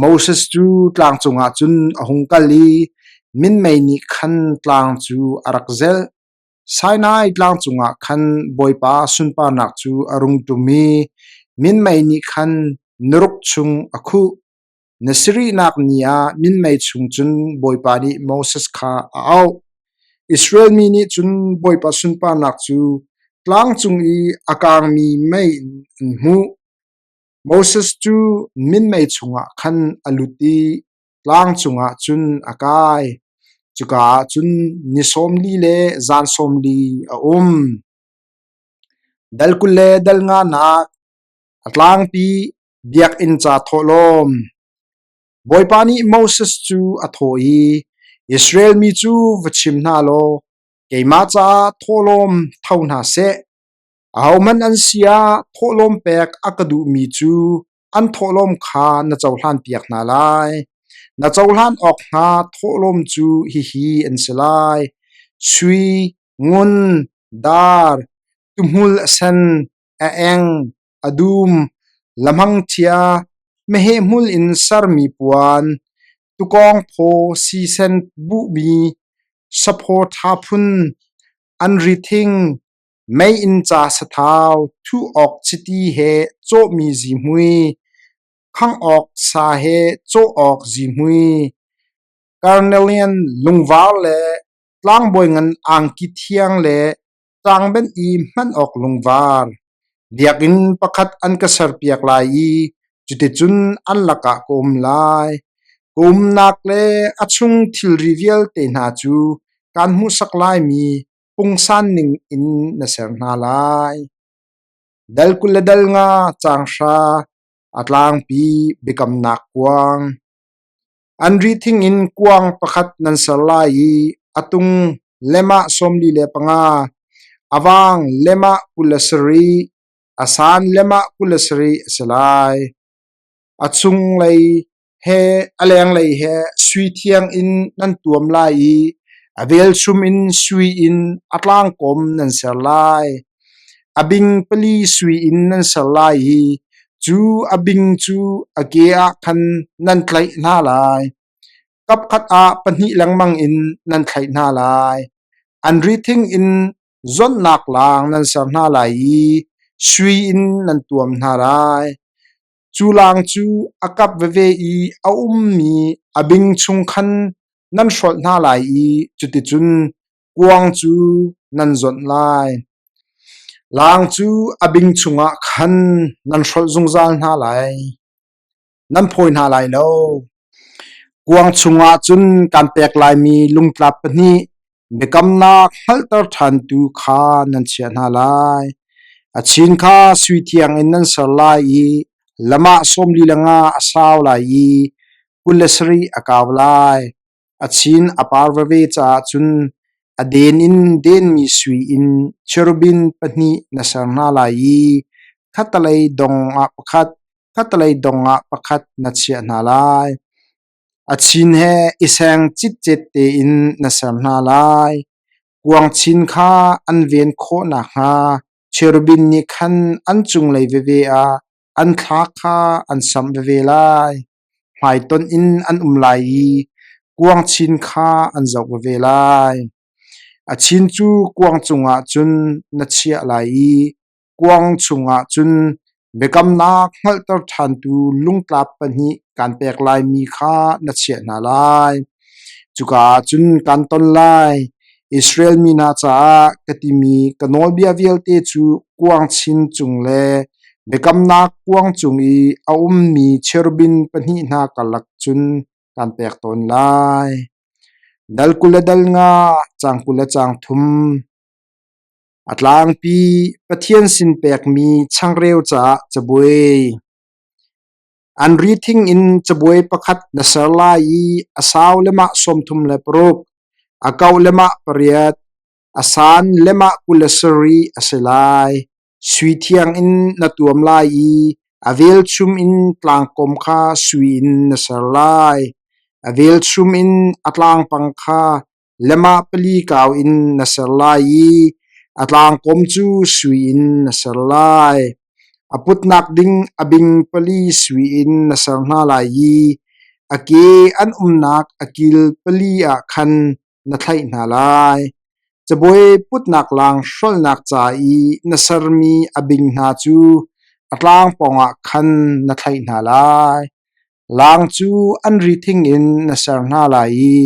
Moses cu tlang cungah cun a hung kal i minmei nih khan tlang cu a rak zelh. Sinai tlang cungah khan Bawipa sunparnak cu a rung ṭum i minmei nih khan niruk chung a khuh. Ni sarihnak ni ah minmei chung cun Bawipa nih Moses kha a auh. Israel mi nih cun Bawipa sunparnak cu tlang cung i a kangmi mei in an hmuh. Moses cu minmei chungah khan a lut i tlang cungah cun a kai. Cuka ah cun ni sawm li le zan sawm li a um. Dal 20 le dal nganak a tlangpi biakinn ca thawhlawm. Bawipa nih Moses cu a thawh i, Israel mi cu va chim hna law keimah caah thawhlawm tho hna seh. Ahohmanh an si ah thawhlawm pek a ka duhmi cu an thawhlawm kha na cohlanpiak hna lai. Na cohlan awk hnga thawhlawm cu hihi an si lai: sui, ngun, dar, tuhmul a sen, a eng, a dum, lamhangṭhia, meheh hmul in sermi puan, tukawng phaw sisen buhmi, saphaw ṭha phun, anri thing, meiinn ca sathau, thuh awk chiti he cawhmi zihmui, khangh awk sa he cawh awk zihmui, karnelian lungvar le tlangbawi ngan angki thiang le ṭangbenh i hman awk lungvar. Biakinn pakhat an ka serpiak lai i cuticun an lakah ka um lai. Ka umnak le a chung thilri vialte hna cu kaan hmuhsak laimi pungsan ning in na ser hna lai. Dal 20 le dal nga caang hra a tlangpi biakamnak kuang. An ri thing in kuang pakhat nan ser lai i a tung lemah 45, a vang lemah 27, a san lemah 27 a si lai. A chunglei he a lenglei he sui thiang in nan tuam lai i a velchum in sui in a tlangkawm nan ser lai. A bing pali sui in nan ser lai i cu a bing cu a ke ah khan nan tlaih hna lai. Kapkhat ah pahnih lengmang in nan thlaih hna lai. An ri thing in zonhnak laang nan ser hna lai i sui in nan tuam hna lai. Cu laang cu a kap veve i a ummi a bing chung khan nan hrolh hna lai i cuticun kuang cu nan zawnh lai. Laang cu a bing chungah khan nan hrolh zungzal hna lai. Nan phawi hna lai lo. Kuang chungah cun kaan pek laimi lungtlap pahnih biakamnak hngalhter ṭhantu kha nan chiah hna lai. A chin kha sui thiang in nan ser lai i lamah 45 a sau lai i 27 a kau lai. A chin a par veve caah cun a den in denmi sui in cherubim pahnih na ser hna lai i khattelei dong ah pakhat, khattelei dong ah pakhat na chiah hna lai. A chin he i seng citcet tein na ser hna lai. Kuang chin kha an ven khawh nakhnga cherubim nih khan an cunglei veve ah an thla kha an samh veve lai. Hmaitonh in an um lai i kuang chin kha an zoh veve lai. A chin cu kuang cungah cun na chiah lai i kuang chungah cun biakamnak hngalhter ṭhantu lungtlap pahnih kaan pek laimi kha na chiah hna lai. Cuka ah cun kaan ton lai. Israel mi hna caah ka timi ka nawlbia vialte cu kuang chin cung le biakamnak kuang cung i a ummi cherubim pahnih hna karlak cun kaan pek tawn lai. Dal 20 le dal nga, caang 20 le caang thum. A tlangpi Pathian sin pekmi changreu caah cabuai. An ri thing in cabuai pakhat na ser lai i a sau lemah 36, a kauh lemah pariat, a san lemah 27 a si lai. Sui thiang in na tuam lai i a velchum in tlangkawm kha sui in na ser lai. A velchum in a tlangpang kha lemah pali kau in na ser lai i a tlangkawm cu sui in na ser lai. A putnak ding a bing pali sui in na ser hna lai i a ke an umnak a kil pali ah khan na thlaih hna lai. Cabuai putnak laang hrolhnak ca i na sermi a bing hna cu a tlang pawngah khan na thlaih hna lai. Laang cu an ri thing in na ser hna lai i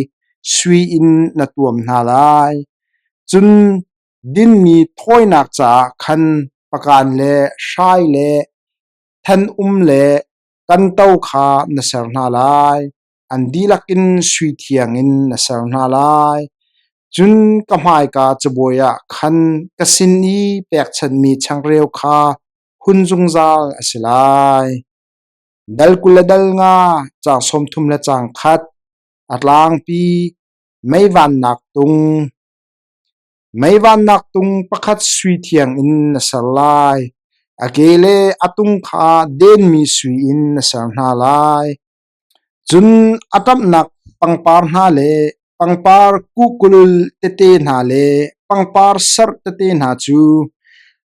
sui in na tuam hna lai. Cun dinmi thawinak caah khan pakan le hrai le than-um le kanto kha na ser hna lai. An dihlak in sui thiang in na ser hna lai. Cun ka hmaika cabuai ah khan ka sin i pekchanhmi changreu kha hun zungzal a si lai. Dal 20 le dal nga, caang 30 le caang khat, a tlangpi, mei vannak tung. Mei vannak tung pakhat sui thiang in na ser lai. A ke le a tung kha denmi sui in na ser hna lai. Cun a ṭamhnak pangpar hna le pangpar kuhkulul tete hna le pangpar serh tete hna cu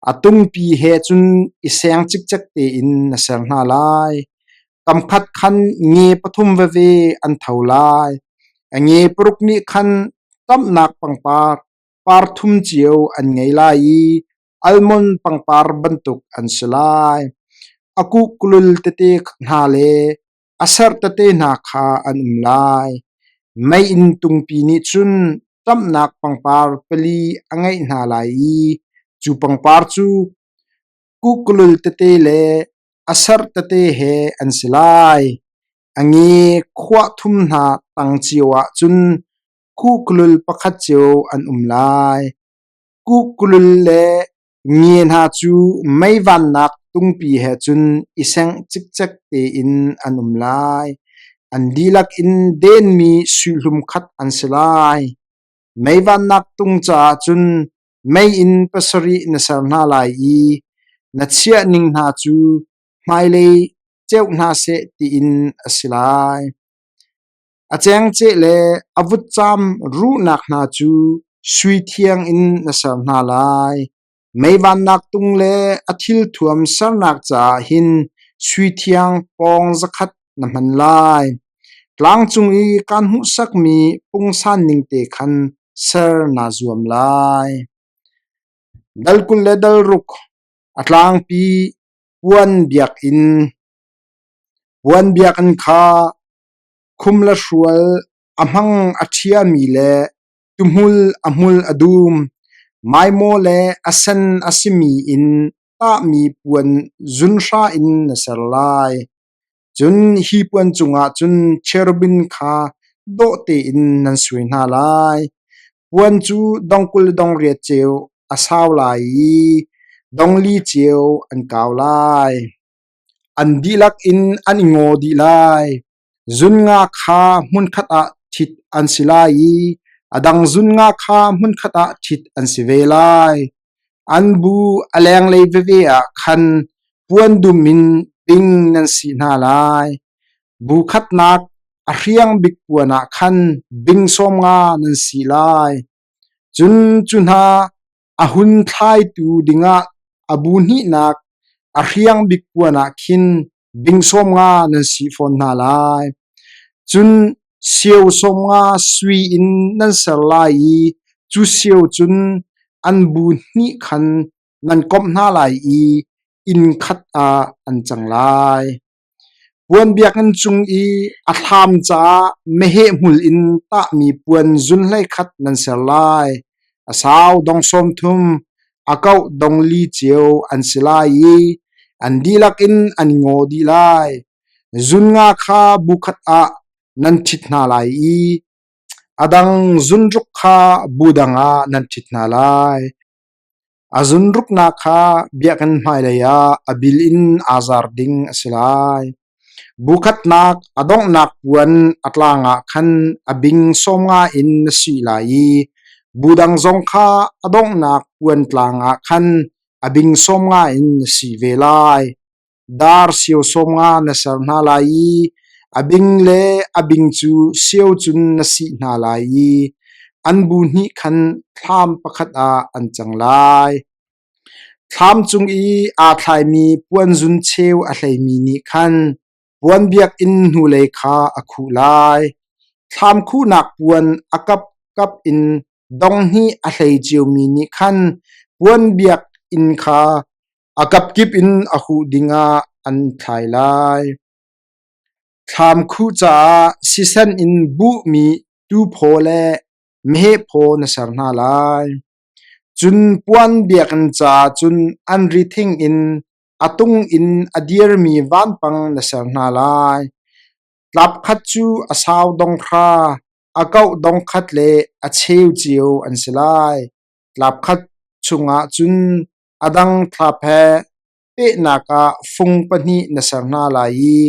a tungpi he cun i seng cikcek tein na ser hna lai. Kamkhat khan nge pathum veve an tho lai. A nge paruk nih khan ṭamhnak pangpar par thum cio an ngei lai i almond pangpar bantuk an si lai. A kuhkulul tete hna le a serh tete hna kha an um lai. Meiinn tungpi nih cun ṭamhnak pangpar pali a ngeih hna lai i cu pangpar cu kuhkulul tete le a serh tete he an si lai. A nge khuah thum hna tang cio ah cun kuhkulul pakhat cio an um lai. Kuhkulul le nge hna cu mei vannak tungpi he cun i sengh cikcek tein an um lai. An dihlak in denmi suihlum khat an si lai. Mei vannak tung caah cun meiinn pasarih na ser hna lai i na chiah ning hna cu hmailei ceuh hna seh tiin a si lai. A cengceh le a vutcam ruhnak hna cu sui thiang in na ser hna lai. Mei vannak tung le a thilthuam sernak caah hin sui thiang pawng zakhat na hman lai. Tlang cung i kaan hmuhsakmi pungsan ningte khan ser naa zuam lai. Dal 20 le dal ruk a tlangpi puan biakinn. Puan biakinn kha khum le hrual a hmang a ṭhiami le tuhmul a hmul a dum, maimaw le a sen a simi in tahmi puan zunhra in na ser lai. Cun hi puan cungah cun cherubim kha dawh tein nan suai hna lai. Puan cu dong 20 le dong riat ceu a sau lai i dong li ceu an kau lai. An dihlak in an i ngaw dih lai. Zunnga kha hmunkhat ah ṭhit an si lai i a dang zunnga kha hmunkhat ah ṭhit an si ve lai. An bu a lenglei veve ah khan puan dum in bing nan sih hna lai. Bu khatnak a a hriang bik puan ah khan bing 50 nan sih lai. Cun cu hna a hun thlaitu dingah a bu hnihnak a hriang bik puan ah khin bing 50 nan sih fawn hna lai. Cun sio 50 sui in nan ser lai i cu sio cun an bu hnih khan nan komh hna lai i inn khat ah an cang lai. Puan biakinn cung i a thlam caah meheh hmul in tahmi puan zun 11 nan ser lai. A sau dong 30, a kauh dong li cio an si lai i an dihlak in an i ngaw dih lai. Zun nga kha bu khat ah nan ṭhit hna lai i a dang zun ruk kha bu dang ah nan ṭhit hna lai. A zunruknak kha biakinn hmailei ah a bil in aa zar ding a si lai. Bu khatnak a donghnak puan a tlang ah khan a bing 50 in na sih lai i bu dang zong kha a donghnak puan tlang ah khan a bing 50 in na sih ve lai. Dar sio 50 na ser hna lai i a bing le a bing cu sio cun na sih hna lai i an bu hnih khan thlam pakhat ah an cang lai. Thlam cung i aa thlaimi puanzun cheu a hleimi nih khan puan biakinn hnulei kha a khuh lai. Thlam khuhnak puan a kapkap in dong hnih a hlei ciomi nih khan puan biakinn kha A kapkip in a huh dingah an thlai lai. Thlam khuh caah sisen in buhmi tuuphaw le meheh phaw na ser hna lai. Cun puan biakinn caah cun anri thing in a tung in a dirmi vanpang na ser hna lai. Tlap khat cu a sau dong hra, a kauh dong khat le a cheu cio an si lai. Tlap khat chungah cun A dang thlap he pehnak ah fung pahnih na ser hna lai i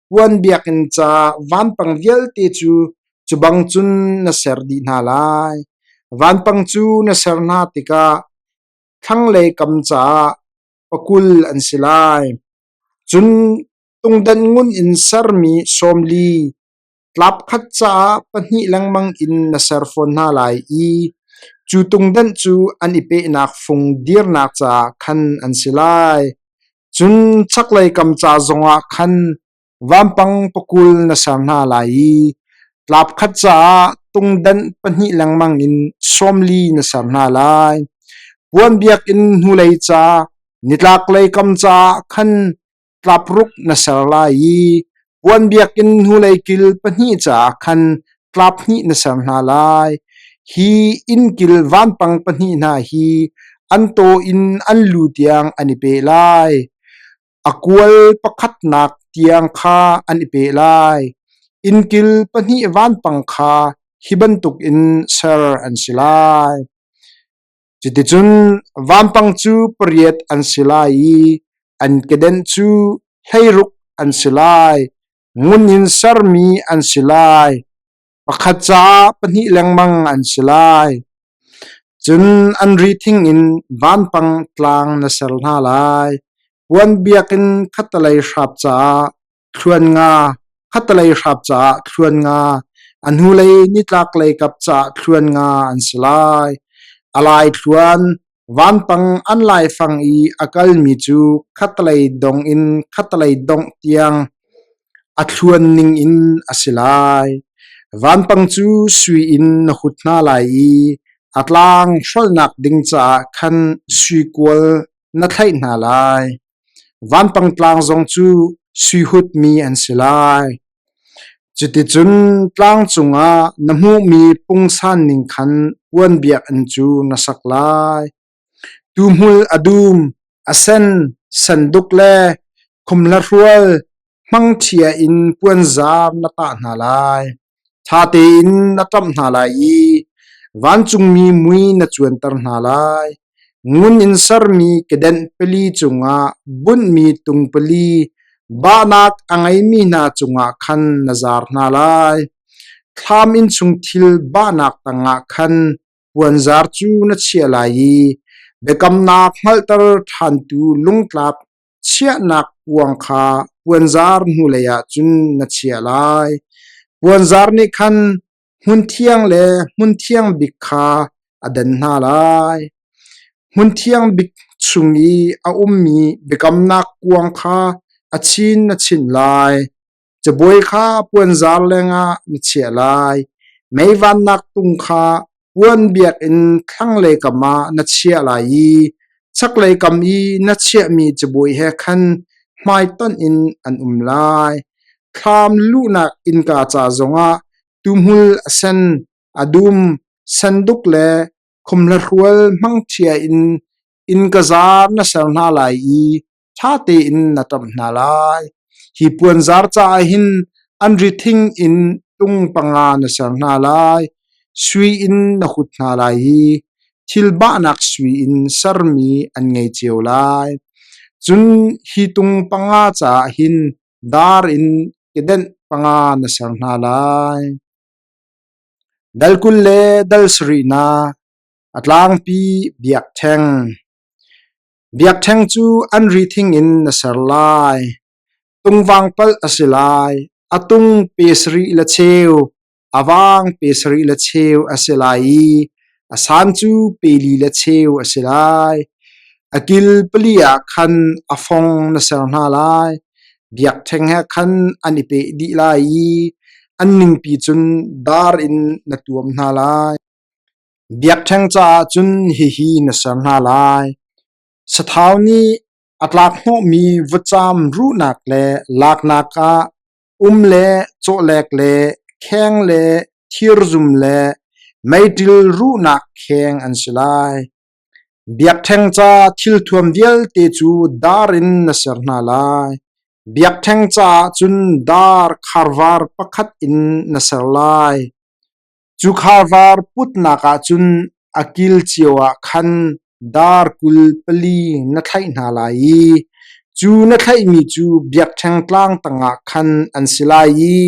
puan biakinn ca vanpang vialte cu cu bang cun na ser dih hna lai. Vanpang cu na ser hna tikah thlanglei kam caah pakul an si lai. Cun tungdan ngun in sermi 40, Tlap khat caah pahnih lengmang in na ser fawn hna lai i cu tungdanh cu an i pehnak fung dirnak caah khan an si lai. Cun chaklei kam ca zongah khan vampang pakul na ser hna lai i tlap khat caah tungdanh pahnih lengmang in 40 na ser hna lai. Puan biakinn hnulei ca nitlaklei kam caah khan tlap ruk na ser lai i puan biakinn hnulei kil pahnih caah khan tlap hnih na ser hna lai. Hi innkil vanpang pahnih hna hi an taw in an lu tiang an i peh lai. A kual pakhatnak tiang kha an i peh lai. Innkil pahnih vanpang kha hi bantukin ser an si lai. Cuticun vampang cu pariat an si lai i an kedenh cu 16 an si lai, ngun in sermi an si lai, pakhat caah pahnih lengmang an si lai. Cun an ri thing in vampang tlang na ser hna lai. Puan biakinn khattelei hrap caah thluan nga, khattelei hrap caah thluan nga, a hnulei nitlaklei kap caah thluan nga an si lai. A lai thluan, vanpang an laifang i a kalmi cu khattelei dong in khattelei dongh tiang a thluan ning in a si lai. Vanpang cu sui in na hut hna lai i a tlang hrolhnak ding caah khan sui kual na thlaih hna lai. Vanpang tlang zong cu sui hutmi an si lai. Cuticun tlang cungah na hmuhmi pungsan ning khan puan biakinn cu na sak lai. Tuuhmul a dum, a sen, senduk le khumhlahrual hmangṭhia in puanzar na tah hna lai. Ṭha tein na ṭamh hna lai i vancungmi mui na cuanter hna lai. Ngun in sermi kedenh pali cungah bunhmi tung pali bahnak a ngeimi hna cungah khan na zar hna lai. Thlam innchung thil bahnak tangah khan puanzar cu na chiah lai i biakamnak hngalhter ṭhantu lungtlap Chiahnak kuang kha puanzar hnulei ah cun na chiah lai. Puanzar nih khan hmunthiang le hmunthiang bik kha a dan hna lai. Hmunthiang bik chung i a ummi biakamnak kuang kha a chin na chinh lai. Cabuai kha puanzar lengah na chiah lai. Mei vannak tung kha puan biakinn thlanglei kam ah na chiah lai i chaklei kam i na chiahmi cabuai he khan hmaitonh in an um lai. Thlam luhnak innka ca zongah tuhmul a sen, a dum, senduk le khumhlahrual hmangṭhia in innka zar na ser hna lai i ṭha tein na ṭamh hna lai. Hi puanzar caah hin an ri thing in tung panga na ser hna lai. Sui in na hut hna lai i thil bahnak sui in sermi an ngei cio lai. Cun hi tung panga caah hin dar in kedenh panga na ser hna lai. Dal 20 le dal sarihnak a tlangpi biakṭheng. Biakṭheng cu an ri thing in na ser lai. Tungvang palh a si lai. A tung pe sarih le cheu, a vang pe sarih le cheu a si lai i a san cu pe li le cheu a si lai. A kil pali ah khan a fong na ser hna lai. Biakṭheng he khan an i peh dih lai i an ningpi cun dar in na tuam hna lai. Biakṭheng caah cun hihi na ser hna lai: Sathau nih a tlakhnawhmi vutcam ruhnak le laknak ah um le cawhlek le kheng le thirzum le meiṭil ruhnak kheng an si lai. Biakṭheng ca thilthuam vialte cu dar in na ser hna lai. Biakṭheng caah cun dar kharvar pakhat in na ser lai. Cu kharvar putnak ah cun a kil cio ah khan dar 24 na thlaih hna lai i cu na thlaihmi cu biakṭheng tlang tangah khan an si lai i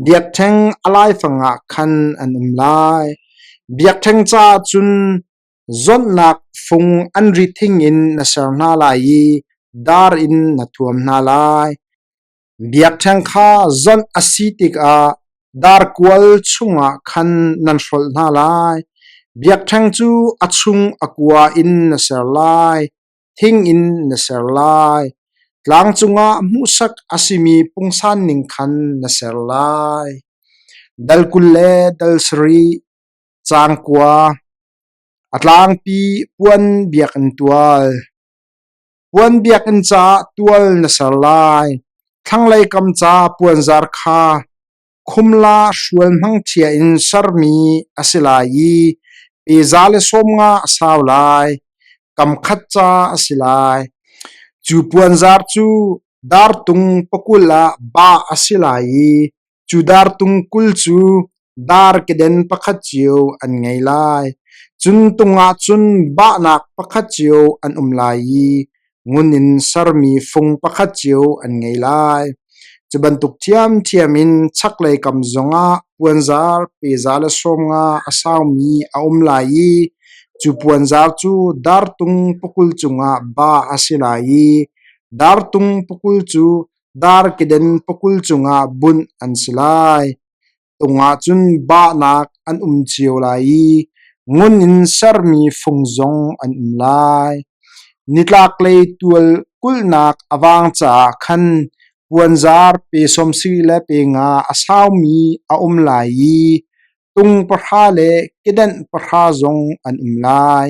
biakṭheng a laifang ah khan an um lai. Biakṭheng caah cun zawnhnak fung an ri thing in na ser hna lai i dar in na thuam hna lai. Biakṭheng kha zawnh a si tikah darkual chungah khan nan hrolh hna lai. Biakṭheng cu a chung a kua in na ser lai, thing in na ser lai. Tlang cungah hmuhsak a simi pungsan ning khan na ser lai. Dal 20 le dal sarih, caang kua, a tlangpi puan biakinn tual. Puan biakinn caah tual na ser lai. Thlanglei kam ca puanzar kha khumla hrual hmangṭhia in sermi a si lai i pe za le 50 a sau lai. Kam khat ca a si lai. Cu puanzar cu dartung pakul ah bah a si lai i Cu dartung 20 cu dar keden pakhat cio an ngei lai. Cun tung ah cun bahnak pakhat cio an um lai i ngun in sermi fung pakhat cio an ngei lai. Cu bantuk ṭhiamṭhiam in chaklei kam zongah puanzar pe 150 a saumi a um lai i cu puanzar cu dartung pakul cungah bah a si lai i dartung pakul cu Dar keden pakul cungah bunh an si lai. Tung ah cun bahnak an um cio lai i ngun in sermi fung zong an um lai. Nitlaklei tual kulhnak a vang caah khan puanzar pe 75 le pe nga a saumi a um lai i tung pahra le kedenh pahra zong an um lai.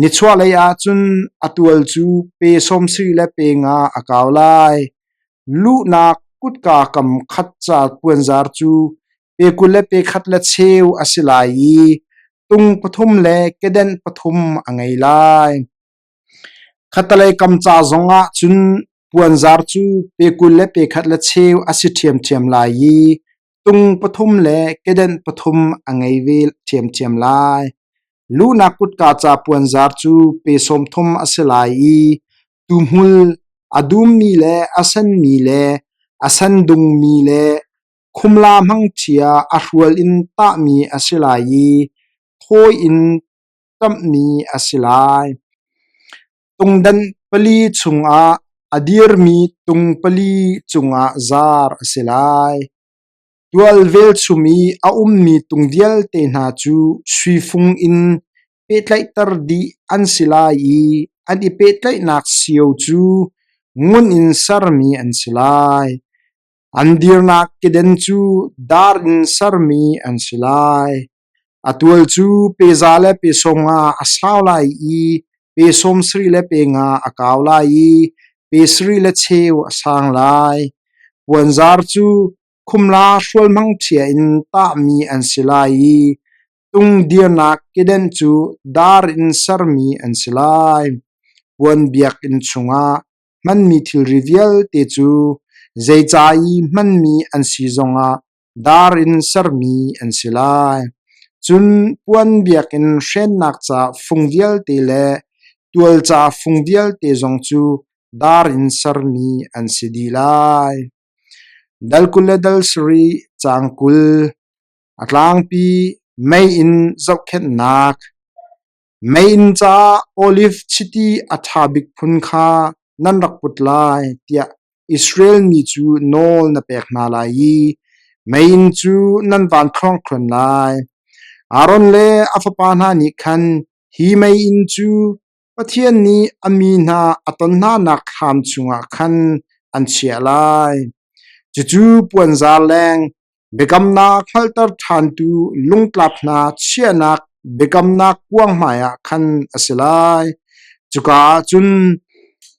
Nichuahlei ah cun a tual cu pe 70 le pe nga a kau lai. Luhnak kutka kam khat ca puanzar cu pe 20 le pe khat le cheu a si lai i tung pathum le kedenh pathum a ngei lai. Khattelei kam ca zongah cun puanzar cu pe 20 le pe khat le cheu a si ṭhiamṭhiam lai i tung pathum le kedenh pathum a ngei ve ṭhiamṭhiam lai. Luhnak kutka ca puanzar cu pe 30 a si lai i tuhmul a dummi le a senmi le a sendungmi le khumla hmangṭhia a hrual in tahmi a si lai i thawi in ṭamhmi a si lai. Tungdanh pali chungah a dirmi tung pali cungah zar a si lai. Tual velchum i a ummi tung vialte hna cu sui fung in pehtlaihter dih an si lai i an i pehtlaihnak sio cu ngun in sermi an si lai. An dirnak keden cu dar in sermi an si lai. A tual cu pe za le pe 50 a sau lai i pe 70 le pe nga a kau lai i pe sarih le cheu a sang lai. Puanzar cu khumla hrualhmang ṭhia in tahmi an si lai i tung dirnak keden cu dar in sermi an si lai. Puan biakinn chungah hmanmi thilri vialte cu zei ca i hmanmi an si zongah dar in sermi an si lai. Cun puan biakinn hrennak ca fung vialte le tual ca fung vialte zong cu dar in sermi an si dih lai. Dal 20 le dal 7 caang 20 A tlangpi meiinn zohkhenhnak Meiinn caah oliv chiti a ṭha bik phun kha nan rak put lai tiah Israel mi cu nawl na pek hna lai i meiinn cu nan van thluangthluan lai. Aaron le a fapa hna nih khan hi meiinn cu Pathian nih a mi hna a ton hnanak thlam chungah khan an chiah lai. Cucu puanzar leng biakamnak hngalhter ṭhantu lungtlap hna chiahnak biakamnak kuang hmaiah khan a si lai. Cuka ah cun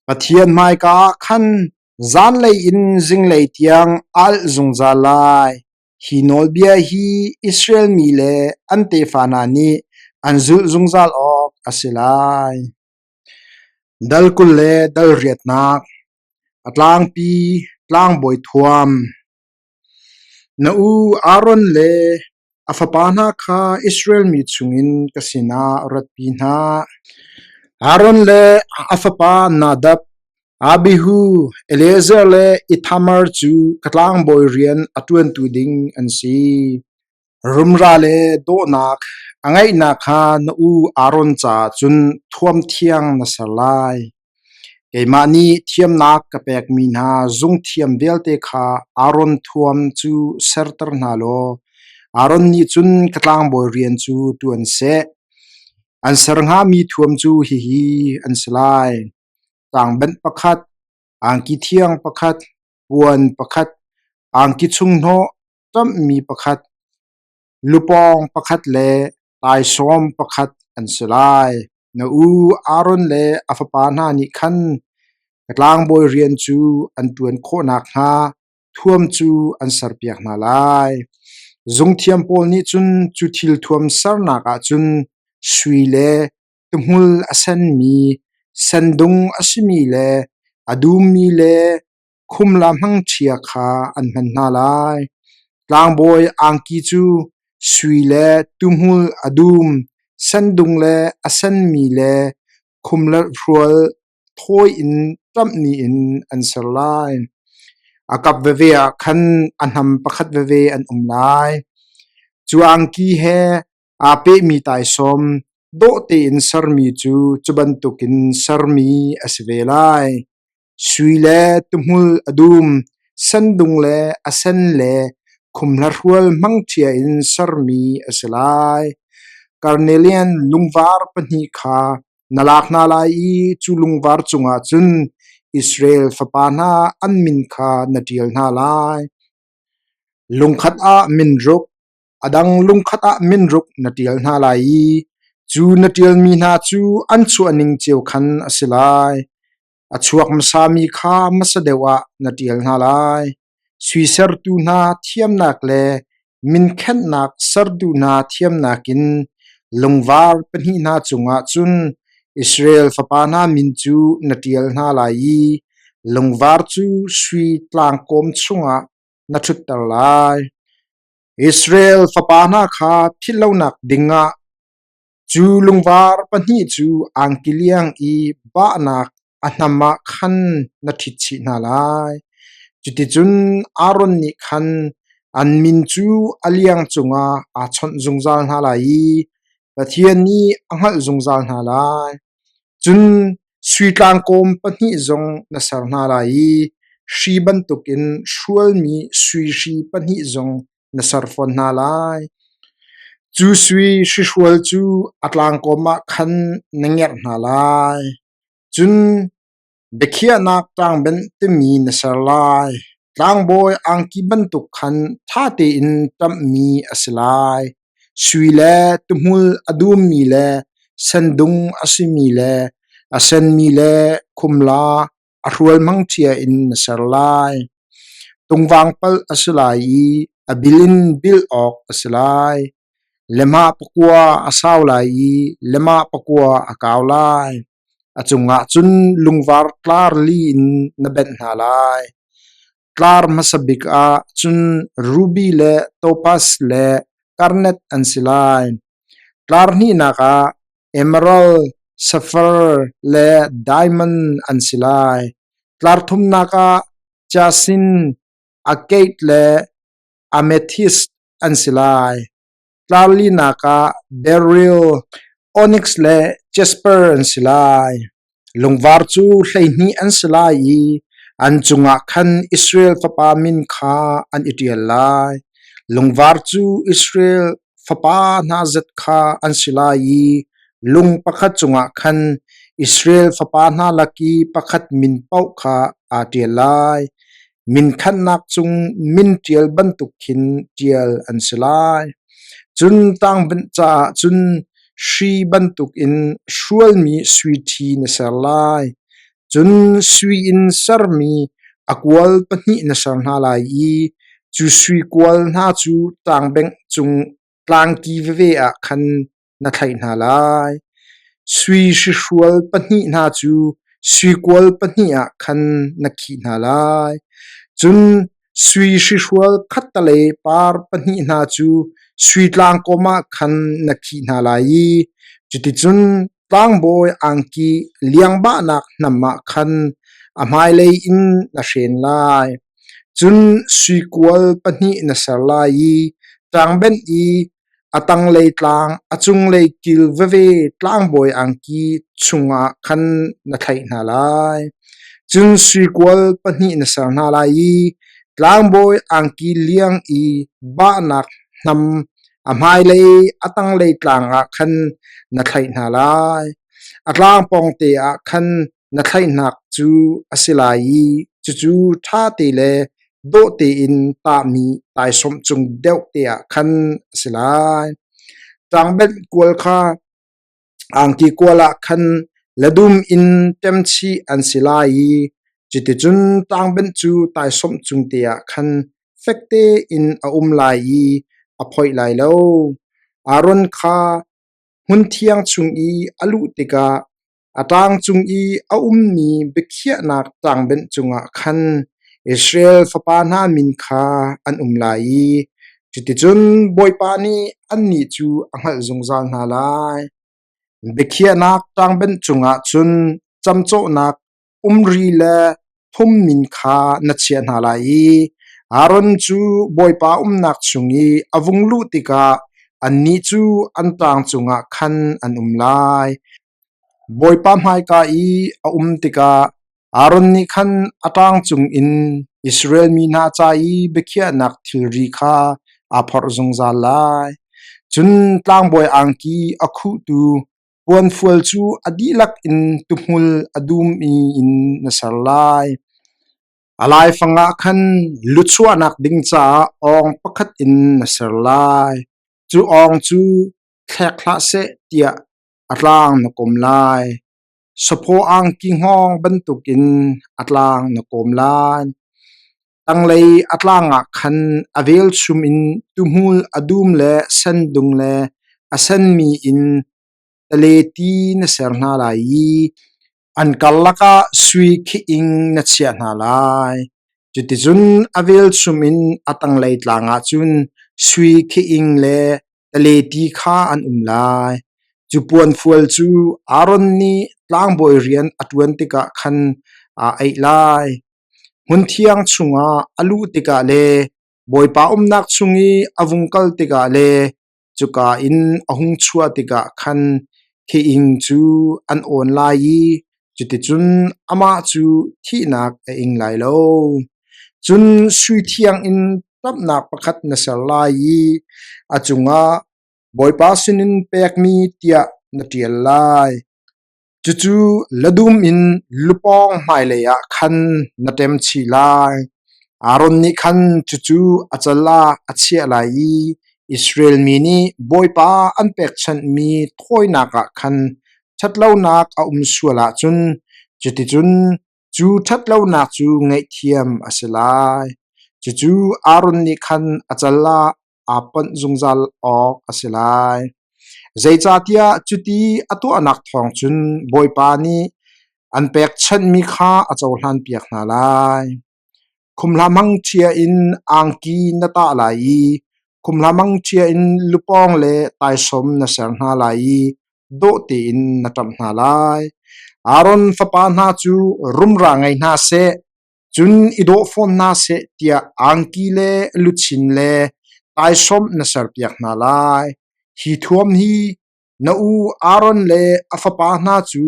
Pathian hmaika ah khan zanlei in zinglei tiang a alh zungzal lai. Hi nawlbia hi Israel mi le an tefa hna nih an zulh zungzal awk a si lai. Dal 20 le dal riatnak A tlangpi tlangbawi thuam. Na u Aaron le a fapa hna kha Israel mi chungin ka sinah ratpi hna. Aaron le a fapa Nadab, Abihu, Eleazar le Ithamar cu ka tlangbawi rian a ṭuantu ding an si. Rumra le dawhnak a ngeihnak kha na u Aaron caah cun thuam thiang na ser lai. Keimah nih thiamnak ka pekmi hna zungthiam vialte kha Aaron thuam cu serter hna law Aaron nih cun ka tlangbawi rian cu ṭuan seh. An ser hngami thuam cu hihi an si lai: ṭangbenh pakhat, angki thiang pakhat, puan pakhat, angki chunghnawh ṭamhmi pakhat, lupawng pakhat le taisawm pakhat an si lai. Na u Aaron le a fapa hna nih khan ka tlangbawi rian cu an ṭuan khawh nakhnga thuam cu an serpiak hna lai. Zungthiam pawl nih cun cu thil thuam sernak ah cun sui le tuhmul a senmi, sendung a simi le a dummi le khumla hmangṭhia kha an hman hna lai. Tlangbawi angki cu sui le tuhmul a dum, sendung le a senmi le khumla hrual thawi in ṭamhmi in an ser lai. A kap veve ah khan a hnam pakhat veve an um lai. Cu angki he aa pehmi taisawm dawh tein sermi cu cu bantukin sermi a si ve lai. Sui le tuhmul a dum, sendung le a sen le khumhlahrual hmangṭhia in sermi a si lai. Karnelian lungvar pahnih kha na lak hna lai i cu lungvar cungah cun Israel fapa hna an min kha na ṭial hna lai. Lungkhat ah min ruk, a dang lungkhat ah min ruk na ṭial hna lai i cu na ṭialmi hna cu an chuahning cio khan a si lai. A chuak hmasami kha hmasa deuh ah na ṭial hna lai. Sui sertu hna thiamnak le minkhenhnak sertu hna thiamnak in lungvar pahnih hna cungah cun Israel fapa hna min cu na ṭial hna lai i lungvar cu sui tlangkawm chungah na ṭhutter lai. Israel fapa hna kha philh lonak dingah Cu lungvar pahnih cu angki liang i bahnak a hnam ah khan na ṭhit chih hna lai. Cuticun Aaron nih khan an min cu a liang cungah aa chawnh zungzal hna lai i Pathian nih a hngalh zungzal hna lai. Cun sui tlangkawm pahnih zong na ser hna lai i hri bantukin hrualmi sui hri pahnih zong. na ser fawn hna lai. Cu sui hrihrual cu a tlangkawm ah khan na ngerh hna lai. Cun biakhiahnak ṭangbenh timi na ser lai. Tlangbawi angki bantuk khan ṭha tein ṭamhmi a si lai. Sui le tuhmul a dummi le sendung a simi le a senmi le khumla a hrual hmangṭhia in na ser lai. Tungvang palh a si lai i a bil in bilh awk a si lai. Lehmah pakua a sau lai i lehmah pakua a kau lai. A cungah cun lungvar tlar li in na benh hna lai. Tlar hmasa bik ah cun ruby le topaz le garnet an si lai. Tlar hnihnak ah emerald, sapphire le diamond an si lai. Tlar thumnak ah jacinth, agate le amethyst an si lai. Tlar linak ah beryl, onyx le jasper an si lai. Lungvar cu 12 an si lai i an cungah khan Israel fapa min kha an i ṭial lai. Lungvar cu Israel fapa hna zat kha an si lai i lung pakhat cungah khan Israel fapa hna lak i pakhat min paoh kha aa ṭial lai. Minkhannak cung min ṭial bantuk khin ṭial an si lai. Cun ṭangbenh caah cun hri bantukin hrualmi sui ṭhi na ser lai. Cun sui in sermi a kual pahnih na ser hna lai i cu sui kual hna cu ṭangbengh cung tlangki veve ah khan na thlaih hna lai. Sui hrihrual pahnih hna cu sui kual pahnih ah khan na khih hna lai. Cun sui hrihrual khattelei par pahnih hna cu sui tlangkawm ah khan na khih hna lai i cuticun tlangbawi angki liangbahnak hnam ah khan a hmailei in na hren lai. Cun sui kual pahnih na ser lai i ṭangbenh i A tanglei tlang, a cunglei kil veve tlangbawi angki chungah khan na thlaih hna lai. Cun sui kual pahnih na ser hna lai i tlangbawi angki liang i bahnak hnam a hmailei a tanglei tlang ah khan na thlaih hna lai. A tlang pawngte ah khan na thlaihnak cu a si lai i cucu ṭha te le dawh tein tahmi taisawmh cung deuh te ah khan a si lai. Ṭangbenh kual kha angki kual ah khan ladum in ṭemchih an si lai i cuticun ṭangbenh cu taisawmh cung te ah khan fek tein a um lai i a phoih lai lo. Aaron kha hmunthiang chung i a luh tikah A ṭang cung i a ummi biakhiahnak ṭangbenh cungah khan Israel fapa hna min kha an um lai i cuticun Bawipa nih annih cu a hngalh zungzal hna lai. Biakhiahnak ṭangbenh cungah cun camcawhnak umri le thum min kha na chiah hna lai i Aaron cu Bawipa umnak chung i a vung luh tikah annih cu an ṭang cungah khan an um lai. Bawipa hmaika i a um tikah Aaron nih khan a ṭang cungin Israel mi hna ca i biakhiahnak thilri kha aa phorh zungzal lai. Cun tlangbawi angki a khuhtu puanfual cu a dihlak in tuhmul a dummi in na ser lai. A laifang ah khan luchuahnak ding caah awng pakhat in na ser lai. Cu awng cu thlek hlah seh tiah a tlang na kawm lai. Saphaw angki hngawng bantukin a tlang na kawm lai. Tanglei a tlang ah khan a velchum in tuhmul a dum le sendung le a senmi in taleti na ser hna lai i an karlak ah sui khi-ing na chiah hna lai. Cuticun a velchum in a tanglei tlang ah cun sui khi-ing le taleti kha an um lai. Cu puanfual cu Aaron nih tlangbawi rian a ṭuan tikah khan aa aih lai. Hmunthiang chungah a luh tikah le Bawipa umnak chung i a vung kal tikah le cuka in a hung chuah tikah khan khi-ing cu an awn lai i cuticun amah cu thihnak a ing lai lo. Cun sui thiang in. ṭamhnak pakhat na ser lai i a cungah Bawipa sinin pekmi tiah na ṭial lai. Cucu ladum in lupawng hmailei ah khan na ṭem chih lai. Aaron nih khan cucu a cal ah a chiah lai i Israel mi nih Bawipa an pekchanhmi thawinak ah khan ṭhatlonak a um sual ahcun cuticun cu ṭhatlonak cu ngaihthiam a si lai. Cucu Aaron nih khan a cal ah aa ponh zungzal awk a si lai. Zeicahtiah cuti a tuahnak thawng cun Bawipa nih an pekchanhmi kha a cohlanpiak hna lai. Khumhla hmangṭhia in angki na tah lai i khumhla hmangṭhia in lupawng le taisawm na ser hna lai i dawh tein na ṭamh hna lai. Aaron fapa hna cu rumra ngei hna seh, cun i dawh fawn hna seh tiah angki le luchin le taisawmh na serpiak hna lai. Hi thuam hi na u Aaron le a fapa hna cu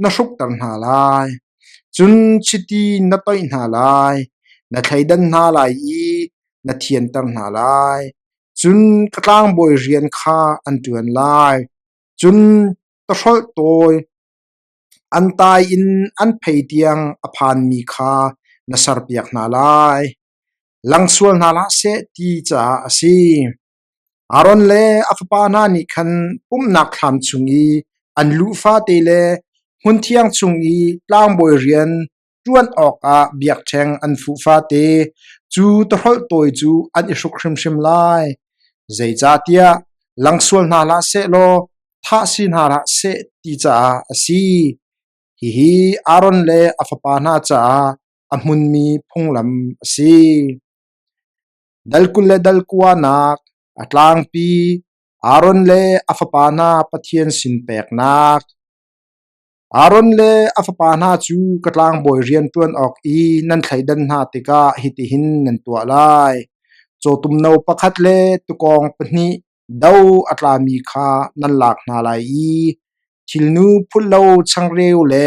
na hrukter hna lai. Cun chiti na toih hna lai, na thleidan hna lai i na thianter hna lai. Cun ka tlangbawi rian kha an ṭuan lai. Cun tahrolh tawi an tai in an phei tiang a phanmi kha na serpiak hna lai. Lang sual hna hlah seh ti caah a si. Aaron le a fapa hna nih khan pumhnak thlam chung i an luh fate le hmunthiang chung i tlangbawi rian ṭuan awkah biakṭheng an fuh fate cu tahrolh tawi cu an i hruk hrimhrim lai. Zeicahtiah lang sual hna hlah sehlaw thah si hna hlah seh ti caah a si. Hihi Aaron le a fapa hna caah a hmunmi phunglam a si. Dal 20 le dal kuanak a tlangpi Aaron le a fapa hna Pathian sin peknak. Aaron le a fapa hna cu ka tlangbawi rian ṭuan awk i nan thleidan hna tikah hitihin nan tuah lai: Cawtum no pakhat le tuukawng pahnih do a tlami kha nan lak hna lai i thilnu phulh lo changreu le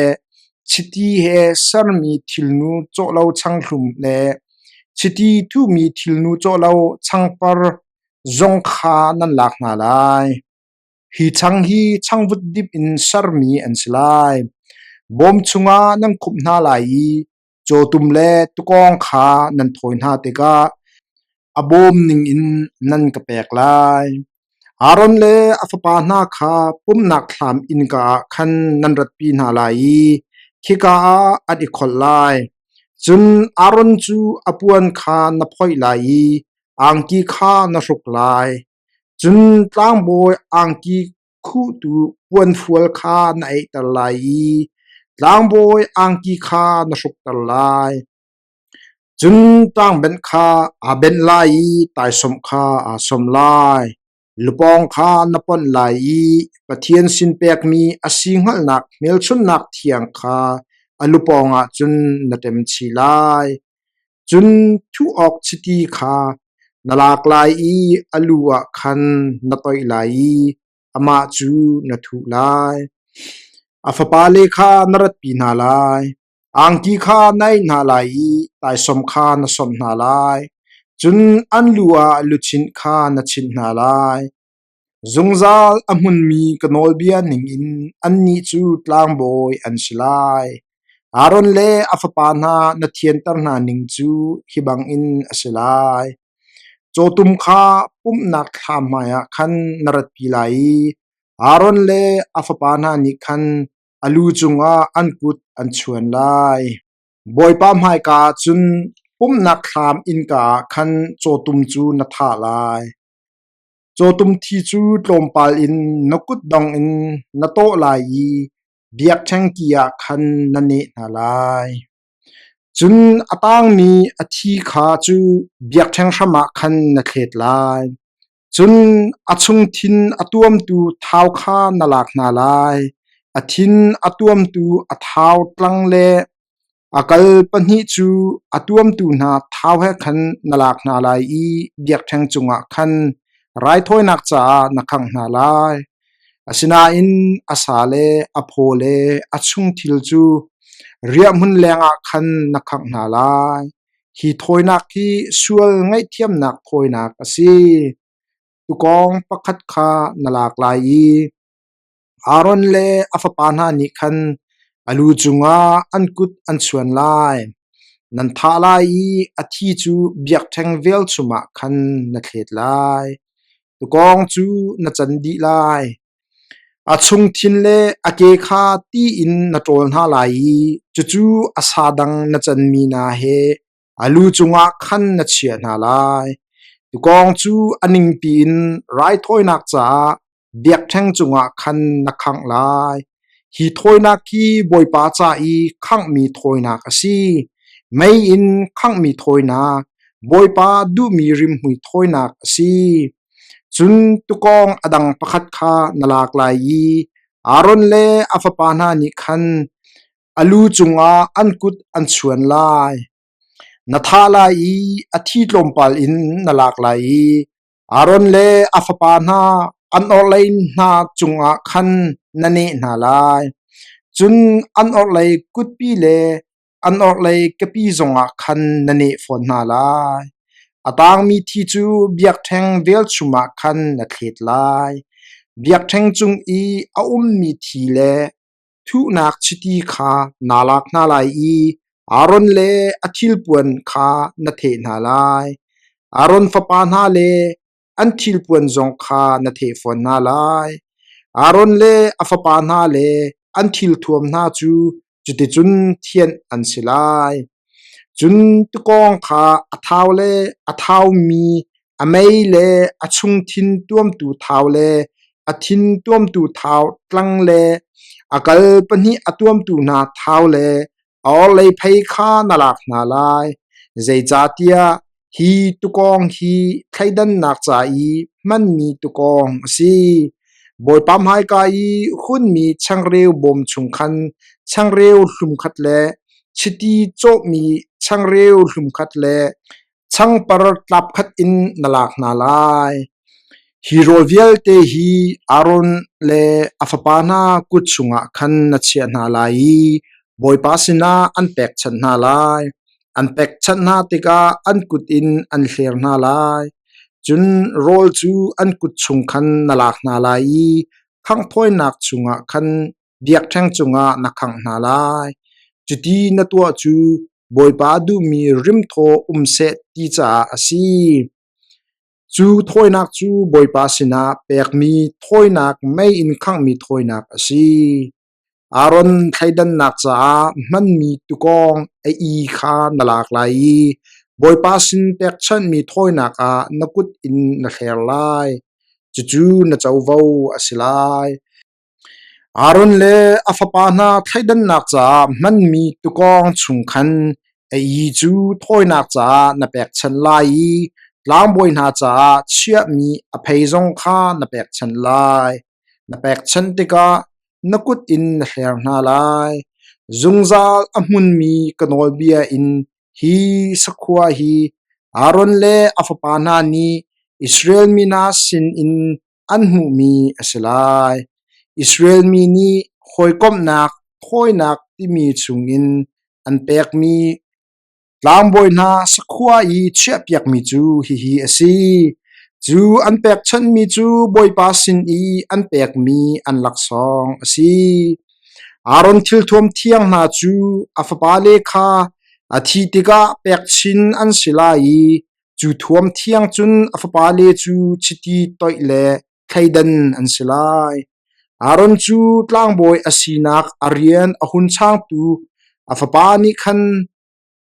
chiti he sermi thilnu cawh lo changhlum le chiti thuhmi thilnu cawh lo changpar zong kha nan lak hna lai. Hi chang hi changvut dip in sermi an si lai. Bawm chungah nan khumh hna lai i cawtum le tuukawng kha nan thawi hna tikah a bawm ningin nan ka pek lai. Aaron le a fapa hna kha pumhnak thlam innka ah khan nan ratpi hna lai i khika ah an i kholh lai. Cun Aaron cu a puan kha na phoih lai i angki kha na hruk lai. Cun tlangbawi angki khuhtu puanfual kha na eihter lai i tlangbawi angki kha na hrukter lai. Cun ṭangbenh kha aa benh lai i taisawmh kha aa sawmh lai. Lupawng kha na ponh lai i Pathian sin pekmi a si hngalhnak hmelchunhnak thiang kha a lupawng ah cun na ṭem chih lai. Cun thuh awk chiti kha na lak lai i a lu ah khan na toih lai i amah cu na thuh lai. A fapale kha na ratpi hna lai. Angki kha na aih hna lai i taisawm kha na sawmh hna lai. Cun an lu ah luchin kha na chinh hna lai. Zungzal a hmunmi ka nawlbia ningin annih cu tlangbawi an si lai. Aaron le a fapa hna na thianter hna ning cu hi bangin a si lai. Cawtum kha pumhnak thlam hmaiah khan na ratpi lai i Aaron le a fapa hna nih khan a lu cungah an kut an chuan lai. Bawipa hmaika ah cun pumhnak thlam innka ah khan cawtum cu na thah lai. Cawtum thi cu tlawmpal in na kutdong in na tawh lai i biakṭheng ki ah khan na neh hna lai. Cun a tangmi a thi kha cu biakṭheng hram ah khan na thlet lai. Cun a chungthin a tuamtu thau kha na lak hna lai. A thin a tuamtu a thau tlang le a kal pahnih cu a tuamtu hna thau he khan na lak hna lai i biakṭheng cungah khan raithawinak caah na khangh hna lai. Asinain a sa le a phaw le a chungthil cu riahhmun lengah khan na khangh hna lai. Hi thawinak hi sual ngaihthiamnak thawinak a si. Tuukawng pakhat kha na lak lai i Aaron le a fapa hna nih khan a lu cungah an kut an chuan lai. Nan thah lai i a thi cu biakṭheng velchum ah khan na thlet lai. Tuukawng cu na can dih lai. A chungthin le a ke kha ti in na ṭawl hna lai i cucu a sa dang na canmi hna he a lu cungah khan na chiah hna lai. Tuukawng cu a ningpi in raithawinak caah biakṭheng cungah khan na khangh lai. Hi thawinak hi Bawipa ca i khanghmi thawinak a si. Mei in khanghmi thawinak, Bawipa duhmi rimhmui thawinak a si. Cun tuukawng a dang pakhat kha na lak lai i Aaron le a fapa hna nih khan a lu cungah an kut an chuan lai. Na thah lai i a thi tlawmpal in na lak lai i Aaron le a fapa hna an orhlei hna cungah khan na neh hna lai. Cun an orhlei kutpi le an orhlei kepi zongah khan na neh fawn hna lai. A tangmi thi cu biakṭheng velchum ah khan na thlet lai. Biakṭheng cung i a ummi thi le thuhnak chiti kha naa lak hna lai i Aaron le a thilpuan kha na theh hna lai. Aaron fapa hna le an thilpuan zong kha na theh fawn hna lai. Aaron le a fapa hna le an thilthuam hna cu cuticun thianh an si lai. Cun tuukawng kha a thau le a thaumi a mei le a chungthin tuamtu thau le a thin tuamtu thau tlang le a kal pahnih a tuamtu hna thau le a orhlei phei kha na lak hna lai. Zeicahtiah hi tuukawng hi thleidannak ca i hmanmi tuukawng a si. Bawipa hmaika i hunmi changreu bawm chung khan changreu hlum khat le chiti cawhmi changreu hlum khat le changpar tlap khat in na lak hna lai. Hi rawl vialte hi Aaron le a fapa hna kut chungah khan na chiah hna lai i Bawipa sinah an pekchanh hna lai. An pekchanh hna tikah an kut in an hler hna lai. Cun rawl cu an kut chung khan na lak hna lai i khanghthawinak chungah khan biakṭheng cungah na khangh hna lai. Cuti na tuah cu Bawipa duhmi rimthaw um seh ti caah a si. Cu thawinak cu Bawipa sinah pekmi thawinak mei in khanghmi thawinak a si. Aaron thleidannak caah hmanmi tuukawng a i kha na lak lai i Bawipa sin pekchanhmi thawinak ah na kut in na hler lai. Cucu na covo a si lai. Aaron le a fapa hna thleidannak caah hmanmi tuukawng chung khan a i cu thawinak caah na pekchanh lai i tlangbawi hna caah chiahmi a phei zong kha na pekchanh lai. Na pekchanh tikah na kut in na hler hna lai. Zungzal a hmunmi ka nawlbia in hi sakhua hi Aaron le a fapa hna nih Israel mi hna sinin an hmuhmi a si lai. Israel mi nih hawikomhnak thawinak timi chungin an pekmi tlangbawi hna sakhua i chiahpiakmi cu hihi a si. Cu an pekchanhmi cu Bawipa sin i an pekmi an laksawng a si. Aaron thilthuam thiang hna cu a fapale kha a thih tikah pekchin an si lai i Cu thuam thiang cun a fapale cu chiti toih le thleidan an si lai. Aaron cu tlangbawi a sinak a rian a hun changtu a fapa nih khan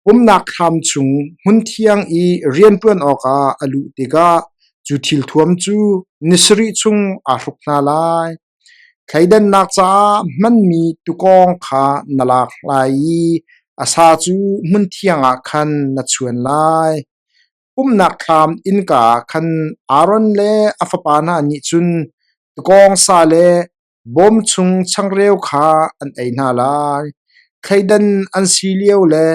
pumhnak thlam chung hmunthiang i rianṭuan awkah a luh tikah cu thilthuam cu ni sarih chung aa hruk hna lai. Thleidannak caah hmanmi tuukawng kha na lak lai i a sa cu hmunthiang ah khan na chuan lai. Pumhnak thlam innka ah khan Aaron le a fapa hna nih cun tuukawng sa le bawm chung changreu kha an ei hna lai. Thleidan an si lio le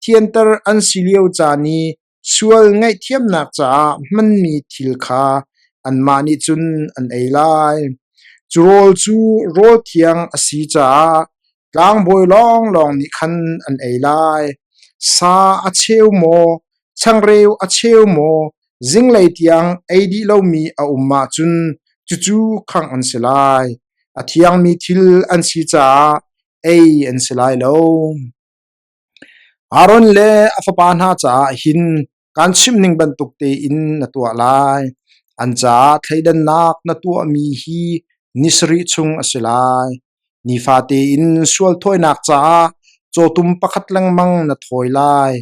thianter an si lio caan i Sual ngaihthiamnak caah hmanmi thil kha anmah nih cun an ei lai. Cu rawl cu rawl thiang a si caah tlangbawi lawnglawng nih khan an ei lai. Sa a cheu maw, changreu a cheu maw, zinglei tiang ei dih lomi a um ahcun cucu khangh an si lai. A thiangmi thil an si caah ei an si lai lo. Aaron le a fapa hna caah hin kaan chimh ning bantuk tein na tuah lai. An caah thleidannak na tuahmi hi ni sarih chung a si lai. Nifate in sual thawinak caah cawtum pakhat lengmang na thawi lai.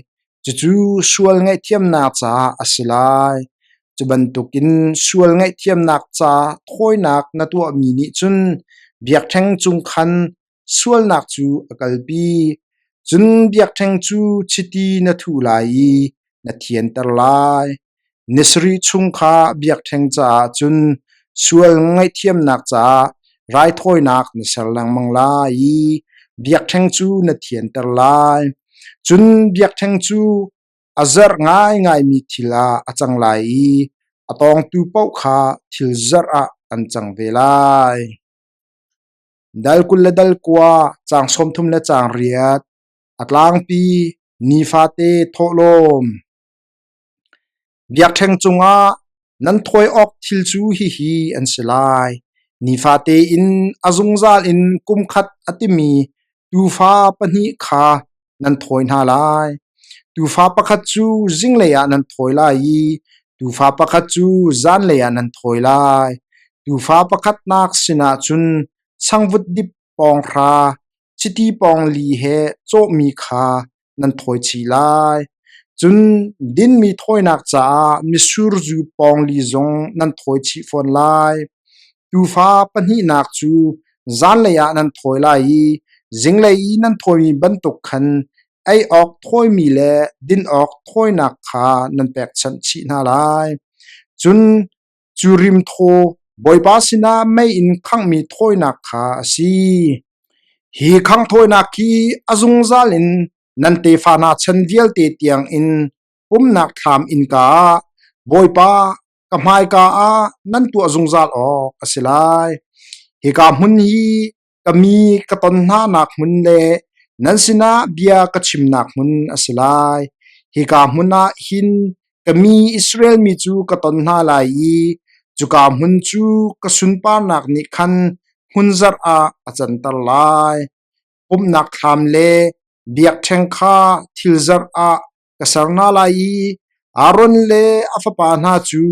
Cucu sual ngaihthiamnak caah a si lai. Cu bantukin sual ngaihthiamnak ca thawinak na tuahmi nih cun biakṭheng cung khan sualnak cu a kalpi. Cun biakṭheng cu chiti na thuh lai i na thianter lai. Ni sarih chung kha biakṭheng caah cun sual ngaihthiamnak caah raithawinak na ser lengmang lai i biakṭheng cu na thianter lai. Cun biakṭheng cu a zarh ngaingaimi thil ah a cang lai i a tawngtu paoh kha thil zarh ah an cang ve lai. Dal 20 le dal 9, caang 30 le caang 8, a tlangpi nifate thawhlawm. Biakṭheng cungah nan thawi awk thil cu hihi an si lai: nifate in a zungzal in kum khat a timi tuufa pahnih kha nan thawi hna lai. Tuufa pakhat cu zinglei ah nan thawi lai i tuufa pakhat cu zanlei ah nan thawi lai. Tuufa pakhatnak sinah cun changvut dip pawng hra, chiti pawng li he cawhmi kha nan thawi chih lai. Cun dinmi thawinak caah mitsur zu pawng li zong nan thawi chih fawn lai. Tuufa pahnihnak cu zanlei ah nan thawi lai i zinglei i nan thawimi bantuk khan ei awk thawimi le din awk thawinak kha nan pekchanh chih hna lai. Cun cu rimthaw Bawipa sinah mei in khanghmi thawinak kha a si. Hi khangh thawinak hi a zungzal in nan tefa hna chan vialte tiangin pumhnak thlam innka ah Bawipa ka hmaika ah nan tuah zungzal awk a si lai. Hika hmun hi ka mi ka ton hnanak hmun le nan sinah bia ka chimnak hmun a si lai. Hika hmun ah hin ka mi Israel mi cu ka ton hna lai i cuka hmun cu ka sunparnak nih khan hmunzarh ah a canter lai. Pumhnak thlam le biakṭheng kha thilzarh ah ka ser hna lai i Aaron le a fapa hna cu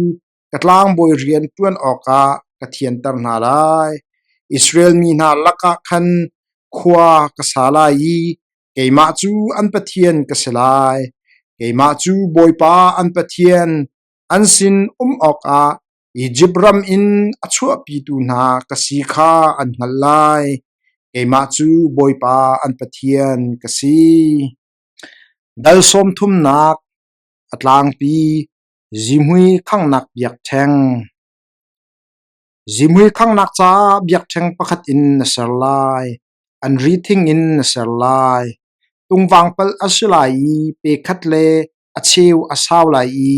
ka tlangbawi rian ṭuan awkah ka thianter hna lai. Israel mi hna lakah khan khua ka sa lai i keimah cu an Pathian ka si lai. Keimah cu Bawipa an Pathian, an sin um awkah Izipt ram in a chuahpitu hna ka si kha an hngalh lai. Keimah cu Bawipa an Pathian ka si. Dal 30nak a tlangpi Zihmui khanghnak biakṭheng. Zihmui khanghnak caah biakṭheng pakhat in na ser lai. An ri thing in na ser lai. Tungvangpalh a si lai i pe khat le a cheu a sau lai i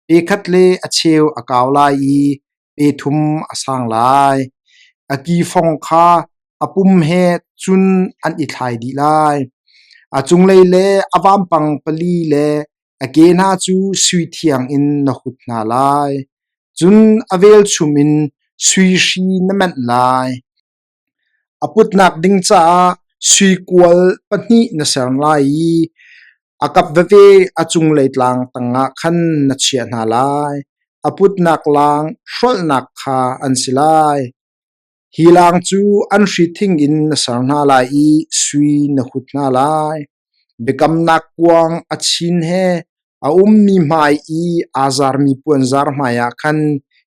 pe khat le a cheu a kau lai i pe thum a sang lai. A ki fong kha a pum he cun an i thlai dih lai. A cunglei le a vampang pali le a ke hna cu sui thiang in na hut hna lai. Cun a velchum in sui hri na menh lai. A putnak ding caah sui kual pahnih na ser lai i a kap veve a cunglei tlang tangah khan na chiah hna lai. A putnak laang hrolhnak kha an si lai. Hi laang cu an hri thing in na ser hna lai i sui na hut hna lai. Biakamnak kuang a chin he a ummi hmai i aa zarmi puanzar hmaiah khan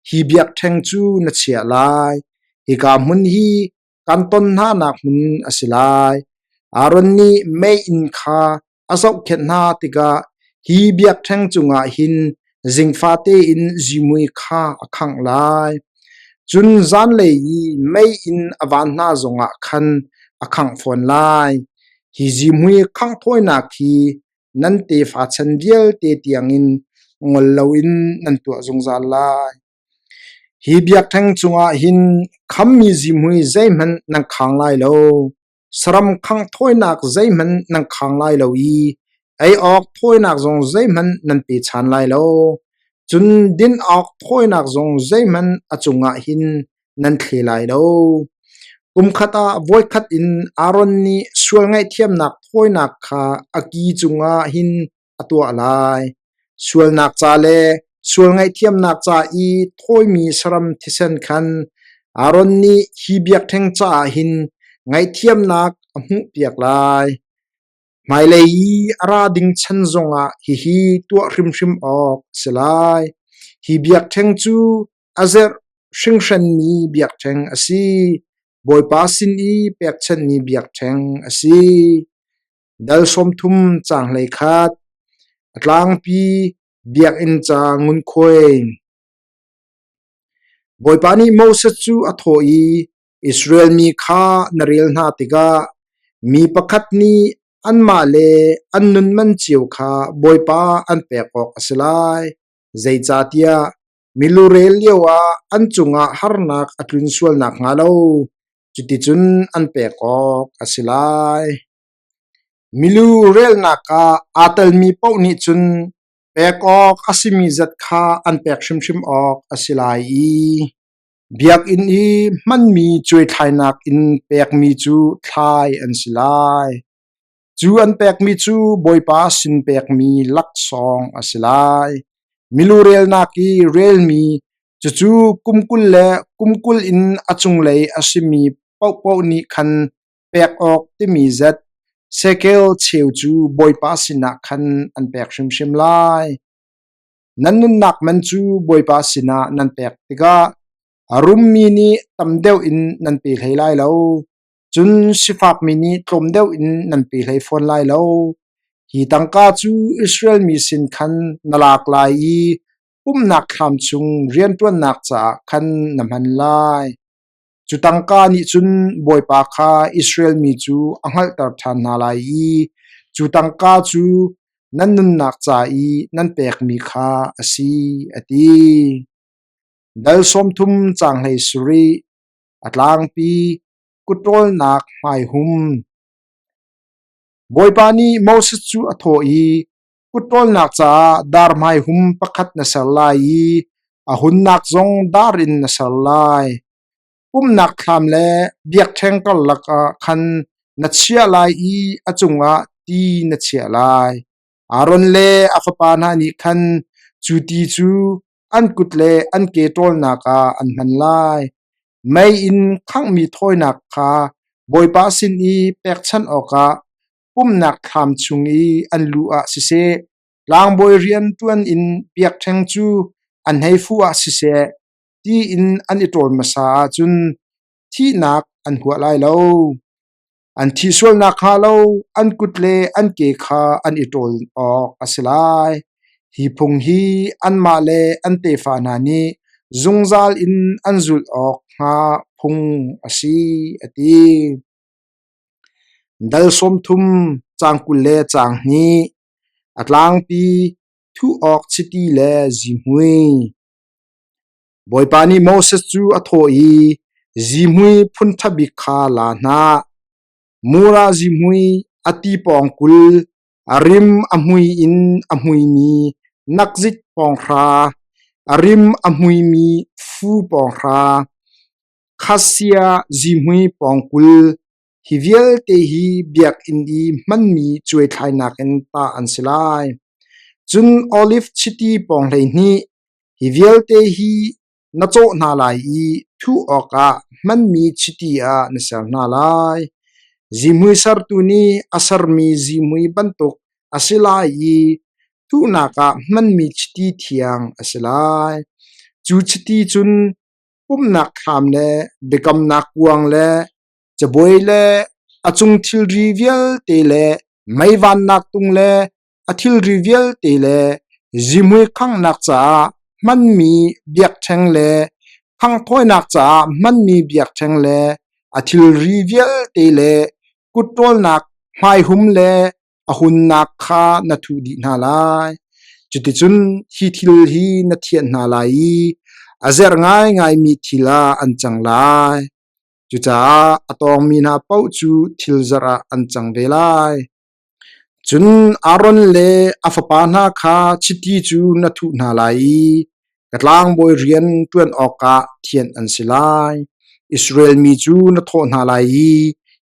hi biakṭheng cu na chiah lai. Hika hmun hi kan ton hnanak hmun a si lai. Aaron nih meiinn kha a zohkhenh hna tikah hi biakṭheng cungah hin zingfate in zihmui kha a khangh lai. Cun zanlei i meiinn a van hna zongah khan a khangh fawn lai. Hi zihmui khangh thawinak hi nan tefa chan vialte tiangin ngol loin nan tuah zungzal lai. Hi biakṭheng cungah hin khammi zihmui zeihmanh nan khang lai lo. Saram khangh thawinak zeihmanh nan khang lai lo i Ei awk thawinak zong zeihmanh nan pe chan lai lo. Cun din awk thawinak zong zeihmanh a cungah hin nan thle lai lo. Kumkhat ah voikhat in Aaron nih sual ngaihthiamnak thawinak kha a ki cungah hin a tuah lai. Sualnak ca le sual ngaihthiamnak ca i thawimi saram thisen khan Aaron nih hi biakṭheng caah hin ngaihthiamnak a hmuhpiak lai. Hmailei i a ra ding chan zongah hihi tuah hrimhrim awk a si lai. Hi biakṭheng cu a zerh hringhranmi biakṭheng a si. Bawipa sin i pekchanhmi biakṭheng a si. Dal 30 caang 11 A tlangpi biakinn ca ngunkhuai. Bawipa nih Moses cu a thawh i, Israel mi kha na rel hna tikah mi pakhat nih anmah le an nun man cio kha Bawipa an pek awk a si lai. Zeicahtiah milurel lioah an cungah harnak a tlun sual nakhnga lo cuticun an pek awk a si lai. Milu relnak ah aa telmi paoh nih cun pek awk a simi zat kha an pek hrimhrim awk a si lai i biakinn i hmanmi cuaithlainak in pekmi cu thlai an si lai. Cu an pekmi cu Bawipa sin pekmi laksawng a si lai. Milu relnak i relmi cucu kum 20 le kum 20 in a cunglei a simi paohpaoh nih khan pek awk timi zat shekel cheu cu Bawipa sinah khan an pek hrimhrim lai. Nan nunnak man cu Bawipa sinah nan pek tikah a rummi nih tam deuh in nan pe hlei lai lo, cun sifakmi nih tlawm deuh in nan pe hlei fawn lai lo. Hi tangka cu Israel mi sin khan na lak lai i pumhnak thlam chung rianṭuannak caah khan na hman lai. Cu tangka nih cun Bawipa kha Israel mi cu a hngalhter ṭhan hna lai i cu tangka cu nan nunnak ca i nan pekmi kha a si, a ti. Dal 30 caang 17 A tlangpi kutṭawlnak hmaihum. Bawipa nih Moses cu a thawh i, Kutṭawlnak caah dar hmaihum pakhat na ser lai i a hunnak zong dar in na ser lai. Pumhnak thlam le biakṭheng karlak ah khan na chiah lai i a cungah ti na chiah lai. Aaron le a fapa hna nih khan cu ti cu an kut le an ke ṭawlnak ah an hman lai. Mei in khanghmi thawinak kha Bawipa sin i pekchanh awkah pumhnak thlam chung i an luh ah siseh, tlangbawi rian ṭuan in biakṭheng cu an hei fuh ah siseh, ti in an i ṭawl hmasa ahcun thihnak an huah lai lo. An thih sual nakhnga lo an kut le an ke kha an i ṭawl awk a si lai. Hi phung hi anmah le an tefa hna nih zungzal in an zulh awk hnga phung a si, a ti. Dal 30 caang 20 le caang hnih A tlangpi thuh awk chiti le zihmui. Bawipa nih Moses cu a thawh i, Zihmui phun ṭha bik kha la hna. Mura zihmui a ti pawng 20, a rim a hmui in a hmuimi nakzik pawng hra, a rim a hmuimi fu pawng hra, khasia zihmui pawng 20, hi vialte hi biakinn i hmanmi cuaithlainak in tah an si lai. Cun oliv chiti pawng 12, Hi vialte hi na cawh hna lai i thuh awkah hmanmi chiti ah na ser hna lai. Zihmui sertu nih a sermi zihmui bantuk a si lai i thuhnak ah hmanmi chiti thiang a si lai. Cu chiti cun pumhnak thlam le biakamnak kuang le cabuai le a cung thilri vialte le mei vannak tung le a thilri vialte le zihmui khanghnak caah hmanmi biakṭheng le khanghthawinak caah hmanmi biakṭheng le a thilri vialte le kut ṭawlnak hmaihum le a hunnak kha na thuh dih hna lai. Cuticun hi thil hi na thianh hna lai i a zer ngaingaimi thil ah an cang lai. Cucaah a tawngmi hna paoh cu thil zarh ah an cang ve lai. Cun Aaron le a fapa hna kha chiti cu na thuh hna lai i ka tlangbawi rian ṭuan awkah thianh an si lai. Israel mi cu na thawh hna lai i,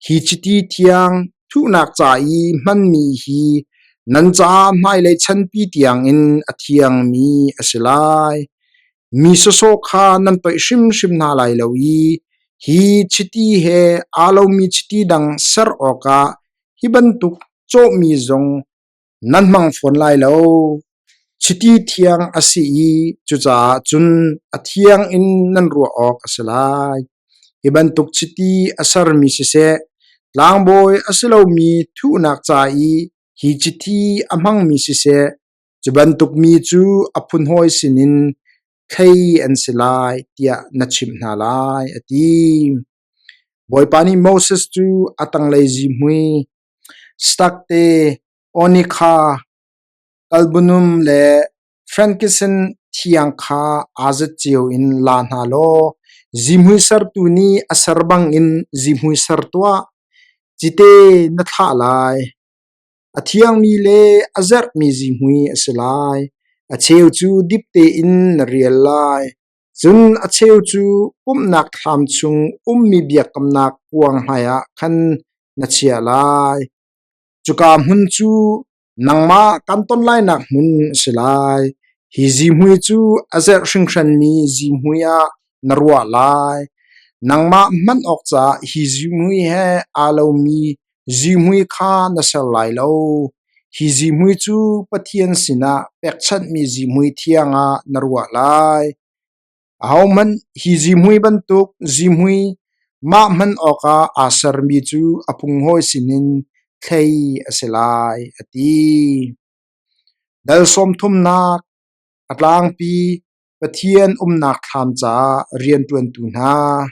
Hi chiti thiang thuhnak ca i hmanmi hi nan caah hmailei chanpi tiangin a thiangmi a si lai. Mi sawsawh kha nan toih hrimhrim hna lai lo i hi chiti he aa lomi chiti dang ser awkah hi bantuk cawhmi zong nan hmang fawn lai lo. Chiti thiang a si i cucaah cun a thiang in nan ruah awk a si lai. Hi bantuk chiti a sermi siseh, tlangbawi a si lomi thuhnak ca i hi chiti a hmangmi siseh, cu bantuk mi cu a phunhawi sinin thlei an si lai, tiah na chimh hna lai, a ti. Bawipa nih Moses cu a tanglei zihmui, stakte, onikha, kalbunum le frankinsen thiang kha aa zat cio in la hna law zihmui sertu nih a ser bangin zihmui ser tuah. Cite na thlah lai. A thiangmi le a zerhmi zihmui a si lai. A cheu cu dip tein na rial lai. Cun a cheu cu pumhnak thlam chung ummi biakamnak kuang hmaiah khan na chiah lai. Cuka hmun cu nangmah kan ton lainak hmun a si lai. Hi zihmui cu a zerh hringhranmi zihmui ah na ruah lai. Nangmah hman awk caah hi zihmui he aa lomi zihmui kha na ser lai lo. Hi zihmui cu Pathian sinah pekchanhmi zihmui thiang ah na ruah lai. Ahohmanh hi zihmui bantuk zihmui mah hman awkah aa sermi cu a phunghawi sinin thlei a si lai, a ti. Dal sawmthumnak a tlangpi Pathian umnak thlam caah rianṭuantu hna.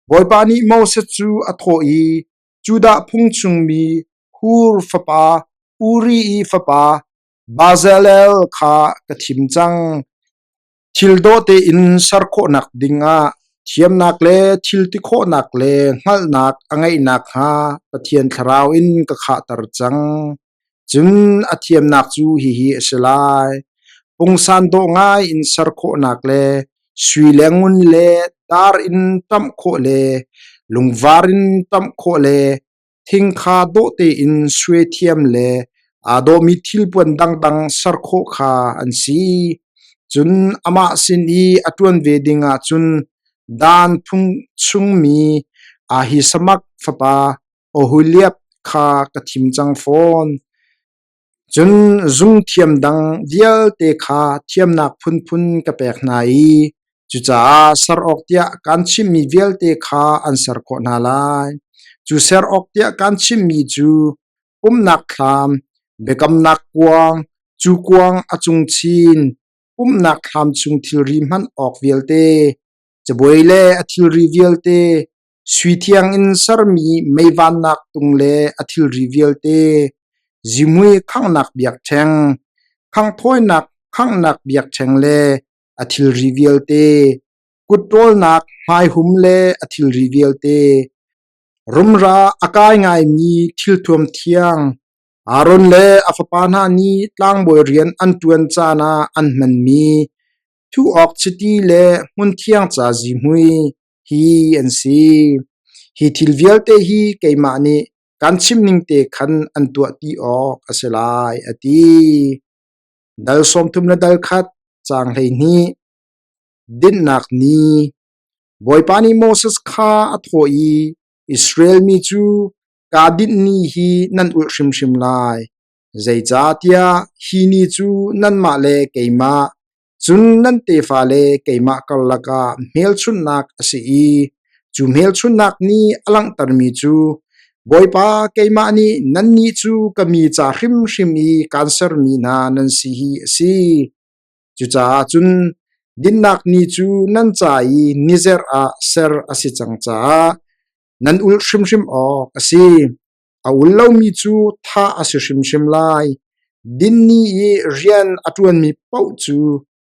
Bawipa nih Moses cu a thawh i, Judah phung chungmi Hur fapa Uri i fapa Bezalel kha ka thim cang. Thil dawh tein ser khawhnak dingah thiamnak le thil ti khawhnak le hngalhnak a ngeih nakhnga Pathian Thlarau in ka khahter cang. Cun a thiamnak cu hihi a si lai: pungsan dawh ngai in ser khawhnak le sui le ngun le dar in ṭamh khawh le lungvar in ṭamh khawh le thing kha dawh tein suai thiam le aa dawhmi thilpuan dangdang ser khawh kha an si. Cun amah sin i a ṭuan ve ding ah cun Dan phung chungmi Ahisamak fapa Oholiab kha ka thim cang fawn. Cun zungthiam dang vialte kha thiamnak phunphun ka pek hna i cucaah ser awk tiah kaan chimhmi vialte kha an ser khawh hna lai. Cu ser awk tiah kaan chimhmi cu pumhnak thlam, biakamnak kuang, cu kuang a cungchin, pumhnak thlam chung thilri hman awk vialte, cabuai le a thilri vialte, Sui thiang in sermi mei vannak tung le a thilri vialte, zihmui khanghnak biakṭheng, khanghthawinak khanghnak biakṭheng le a thilri vialte, kut ṭawlnak hmaihum le a thilri vialte, rumra a kai ngaimi thilthuam thiang, Aaron le a fapa hna nih tlangbawi rian an ṭuan caan ah an hmanmi thuh awk chiti le hmunthiang ca zihmui, hi an si. Hi thil vialte hi keimah nih kan chimning te khan an tuah ti awk a si lai, a ti. Dal 30 le dal khat, caang 12. Dinhnak ni. Bawipa nih Moses kha a thawh i, Israel mi cu kaa dinh ni hi nan ulh hrimhrim lai. Zeicahtiah hi ni cu nanmah le keimah Cun nan tefa le keimah karlak ah hmelchunhnak a si i cu hmelchunhnak nih a langhtermi cu Bawipa keimah nih nannih cu ka mi ca hrimhrim i kaan sermi hna nan si hi a si. Cucaah cun dinnak ni cu nan ca i nizerh ah ser a si cang caah nan ulh hrimhrim awk a si. A ul lomi cu thah a si hrimhrim lai. Dinni i rian a ṭuanmi paoh cu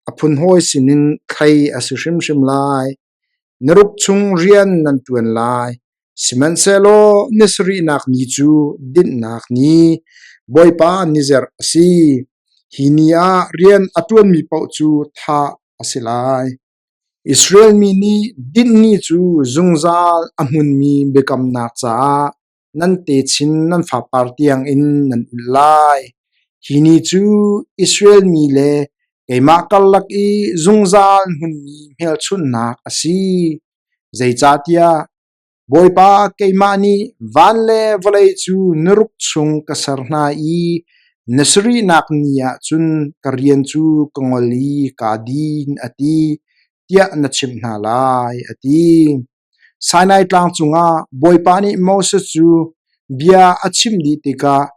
a phunhawi sinin thlei a si hrimhrim lai. Ni ruk chung rian nan ṭuan lai. Sihmanhsehlaw ni sarihnak ni cu dinhnak ni, Bawipa ni zerh a si. Hi ni ah rian a ṭuanmi paoh cu thah a si lai. Israel mi nih dinh ni cu zungzal a hmunmi biakamnak caah nan techin nan fapar tiangin nan ulh lai. Hi ni cu Israel mi le keimah karlak i zungzal hmunmi hmelchunhnak a si. Zeicahtiah Bawipa keimah nih van le vawlei cu na ruk chung ka ser hna i na sarihnak ni ah cun ka rian cu ka ngol i kaa din, a ti, tiah na chimh hna lai, a ti. Sinai Tlang cungah Bawipa nih Moses cu bia a chimh dih tikah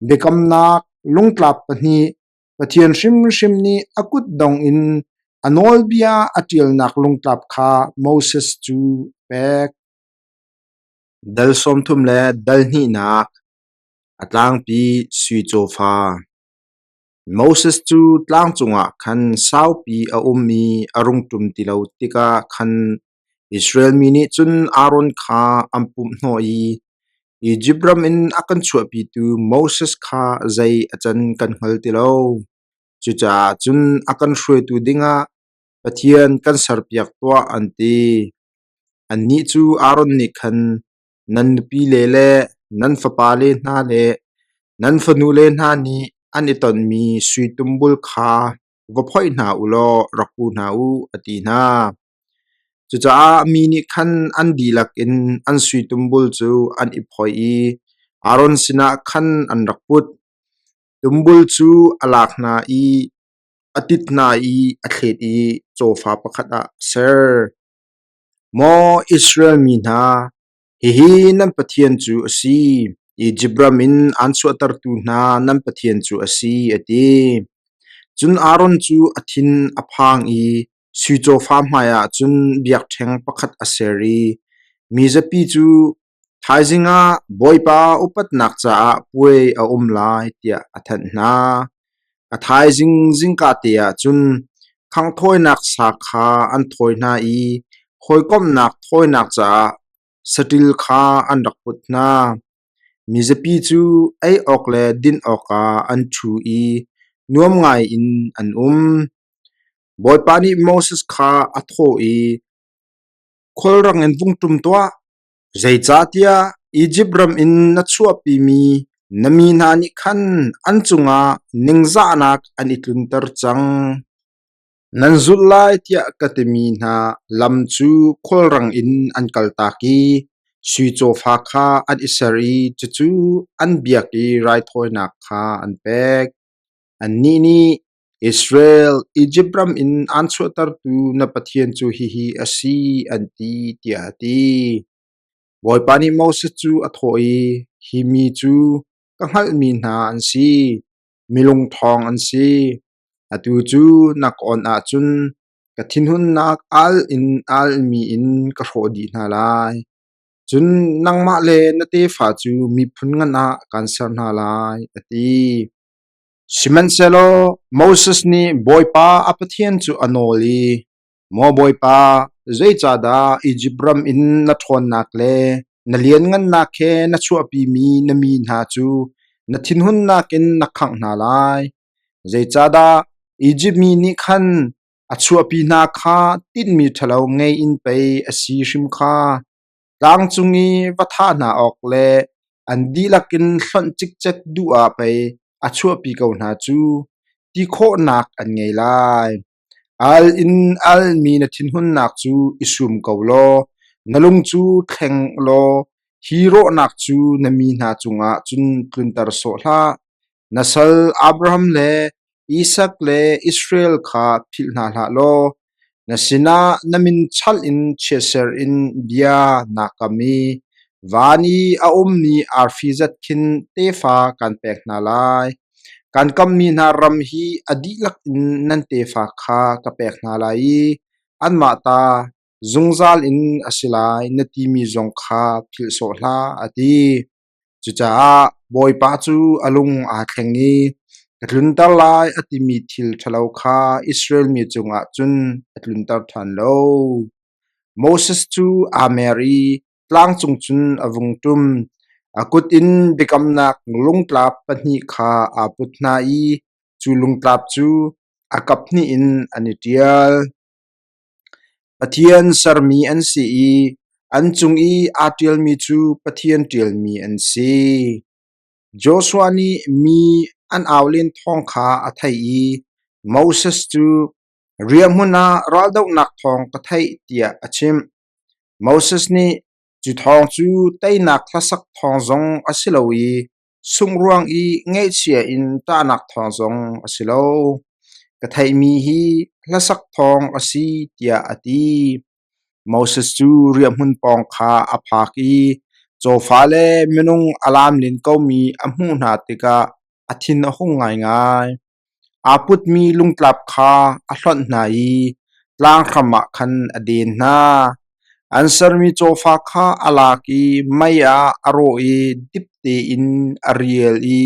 biakamnak lungtlap pahnih Pathian hrimhrim nih a kutdong in a nawlbia a ṭialnak lungtlap kha Moses cu a pek. Dal 30 le dal hnihnak a tlangpi sui cawfa. Moses cu tlang cungah khan saupi a um i a rung ṭum ti lo tikah khan Israel mi nih cun Aaron kha an pumhhnawh i Izipt ram in a kan chuahpitu Moses kha zei a can kan hngal ti lo. Cucaah cun a kan hruaitu dingah Pathian kan serpiak tuah, an ti. Annih cu Aaron nih khan nan nupile le nan fapale hna le nan fanule hna nih an i tonmi sui tumbul kha va phoih hna u law rak pu hna u, a ti hna. Cucaah mi nih khan an dihlak in an sui tumbul cu an i phoih i Aaron sinah khan an rak put. Tumbul cu a lak hna i a tit hna i a thlet i cawfa pakhat ah a ser. Maw Israel mi hna, hihi nan Pathian cu a si. Izipt ram in aan chuahtertu hna nan Pathian cu a si, a ti. Cun Aaron cu a thin a phang i sui cawfa hmaiah cun biakṭheng pakhat a ser i mi zapi cu thaizing ah Bawipa upatnak caah puai a um lai tiah a thanh hna. A thaizing zingkate ah cun khanghthawinak sa kha an thawi hna i hawikomhnak thawinak caah saṭil kha an rak put hna. Mizapi cu ei awk le din awkah an ṭhu i nuam ngaiin an um. Bawipa nih Moses kha a thawh i, Khulrang in vung ṭum tuah, zeicahtiah Izipt ram in na chuahpimi na mi hna nih khan an cungah ningzahnak an i tlunter cang. Nan zulh lai tiah ka timi hna lam cu khulrang in an kaltak i sui cawfa kha an i ser i cucu an biak i raithawinak kha an pek. Annih nih Israel, Izipt ram in aan chuahtertu na Pathian cu hihi a si, an ti, tiah a ti. Bawipa nih Moses cu a thawh i, Hi mi cu ka hngalhmi hna an si, mi lungṭhawng an si. Atu cu na ka onh ahcun ka thinhunnak al in almi in ka hrawh dih hna lai. Cun nangmah le na tefa cu miphun ngan ah kaan ser hna lai, a ti. Sihmanhsehlaw Moses nih Bawipa a Pathian cu a nawl i, Maw Bawipa, zeicahdah Izipt ram in na ṭhawnnak le na lianngannak he na chuahpimi na mi hna cu na thinhunnak in na khangh hna lai? Zeicahdah Izipt mi nih khan a chuahpi hna kha tinhmi ṭhalo ngei in pei a si hrim kha? Tlang cung i va thah hna awk le an dihlak in hlonh cikcek duh ah pei a chuahpi ko hna cu ti khawhnak an ngei lai. Al in almi na thinhunnak cu i sum ko law na lung cu thleng law hi rawhnak cu na mi hna cungah cun tlunter sawh hlah. Na sal Abraham le Isak le Israel kha philh hna hlah law na sinah na min chalh in chiatser in bia naa kam i van i a ummi arfi zat khin tefa kaan pek hna lai. Kaan kamhmi hna ram hi a dihlak in nan tefa kha ka pek hna lai i anmah ta zungzal in a si lai na timi zong kha philh sawh hlah, a ti. Cucaah Bawipa cu a lung aa thleng i ka tlunter lai a timi thil ṭhalo kha Israel mi cungah cun a tlunter ṭhan lo. Moses cu aa mer i tlang. tlang cung cun a vung ṭum. A kut in biakamnak lungtlap pahnih kha aa put hna i cu lungtlap cu a kaphnih in an i ṭial. Pathian sermi an si i an cung i aa ṭialmi cu Pathian ṭialmi an si. Joshua nih mi an au len thawng kha a theih i Moses cu riahhmun ah raldohnak thawng ka theih tiah a chimh. Moses nih cu thawng cu teinak hlasak thawng zong a si lo i sungh ruang i ngaihchia in ṭahnak thawng zong a si lo. Ka theihmi hi hlasak thawng a si tiah a ti. Moses cu riahhmun pawng kha a phak i cawfa le minung a laam len komi a hmuh hna tikah a thin a hung ngaingai. Aa putmi lungtlap kha a hlonh hna i tlanghram ah khan a den hna. An sermi cawfa kha a lak i mei ah a rawh i dip tein a rial i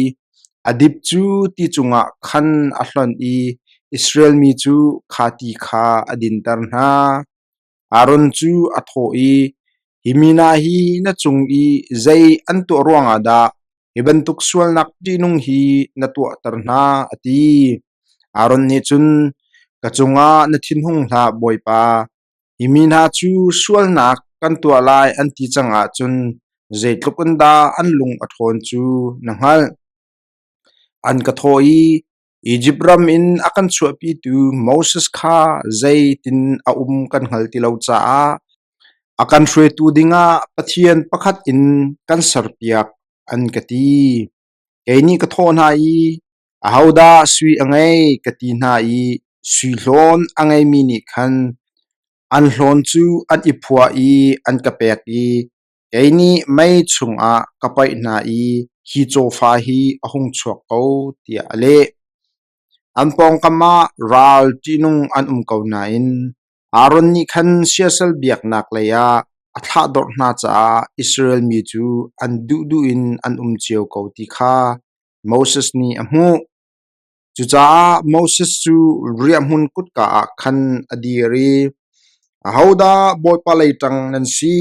a dip cu ti cungah khan a hlonh i Israel mi cu kha ti kha a dinter hna. Aaron cu a thawh i, Hi mi hna hi na cung i zei an tuah ruangah dah hi bantuk sualnak ṭihnung hi na tuahter hna? a ti. Aaron nih cun, Ka cungah na thinhung hlah, Bawipa. Hi mi hna cu sualnak kan tuah lai an ti cang ahcun zeitluk in dah an lung a ṭhawn cu na hngalh. An ka thawh i, Izipt ram in a kan chuahpitu Moses kha zeitin a um kan hngal ti lo caah a kan hruaitu dingah Pathian pakhat in kan serpiak, an ka ti. Kei nih ka thawh hna i, Ahodah sui a ngei, ka ti hna i sui hlawn a ngeimi nih khan an hlawn cu an i phuah i an ka pek i Kei nih mei chungah ka paih hna i hi cawfa hi a hung chuak ko, tiah a leh. An pawngkam ah ral ṭihnung an um ko nain Aaron nih khan siasal biaknak lei ah a thlahdorh hna caah Israel mi cu an duhduh in an um cio ko ti kha Moses nih a hmuh. Cucaah Moses cu riahhmun kutka ah khan a dir i, Ahodah Bawipa lei ṭang nan si?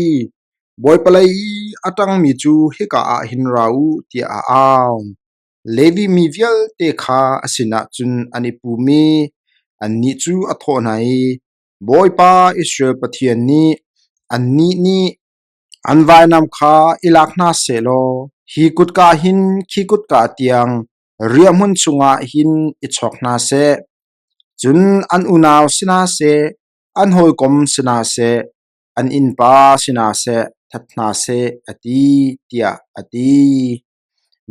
Bawipa lei i a ṭangmi cu hika ah hin ra u, tiah a au. Levi mi vialte kha a sinah cun an i pum i annih cu a thawh hna i, Bawipa Israel Pathian nih annih nih an vainam kha i lak hna sehlaw hi kutka hin khi kutka tiang riahhmun chungah hin i chawk hna seh. Cun an unau si hna seh, an hawikom si hna seh, an innpa si hna seh, that hna seh, a ti, tiah a ti.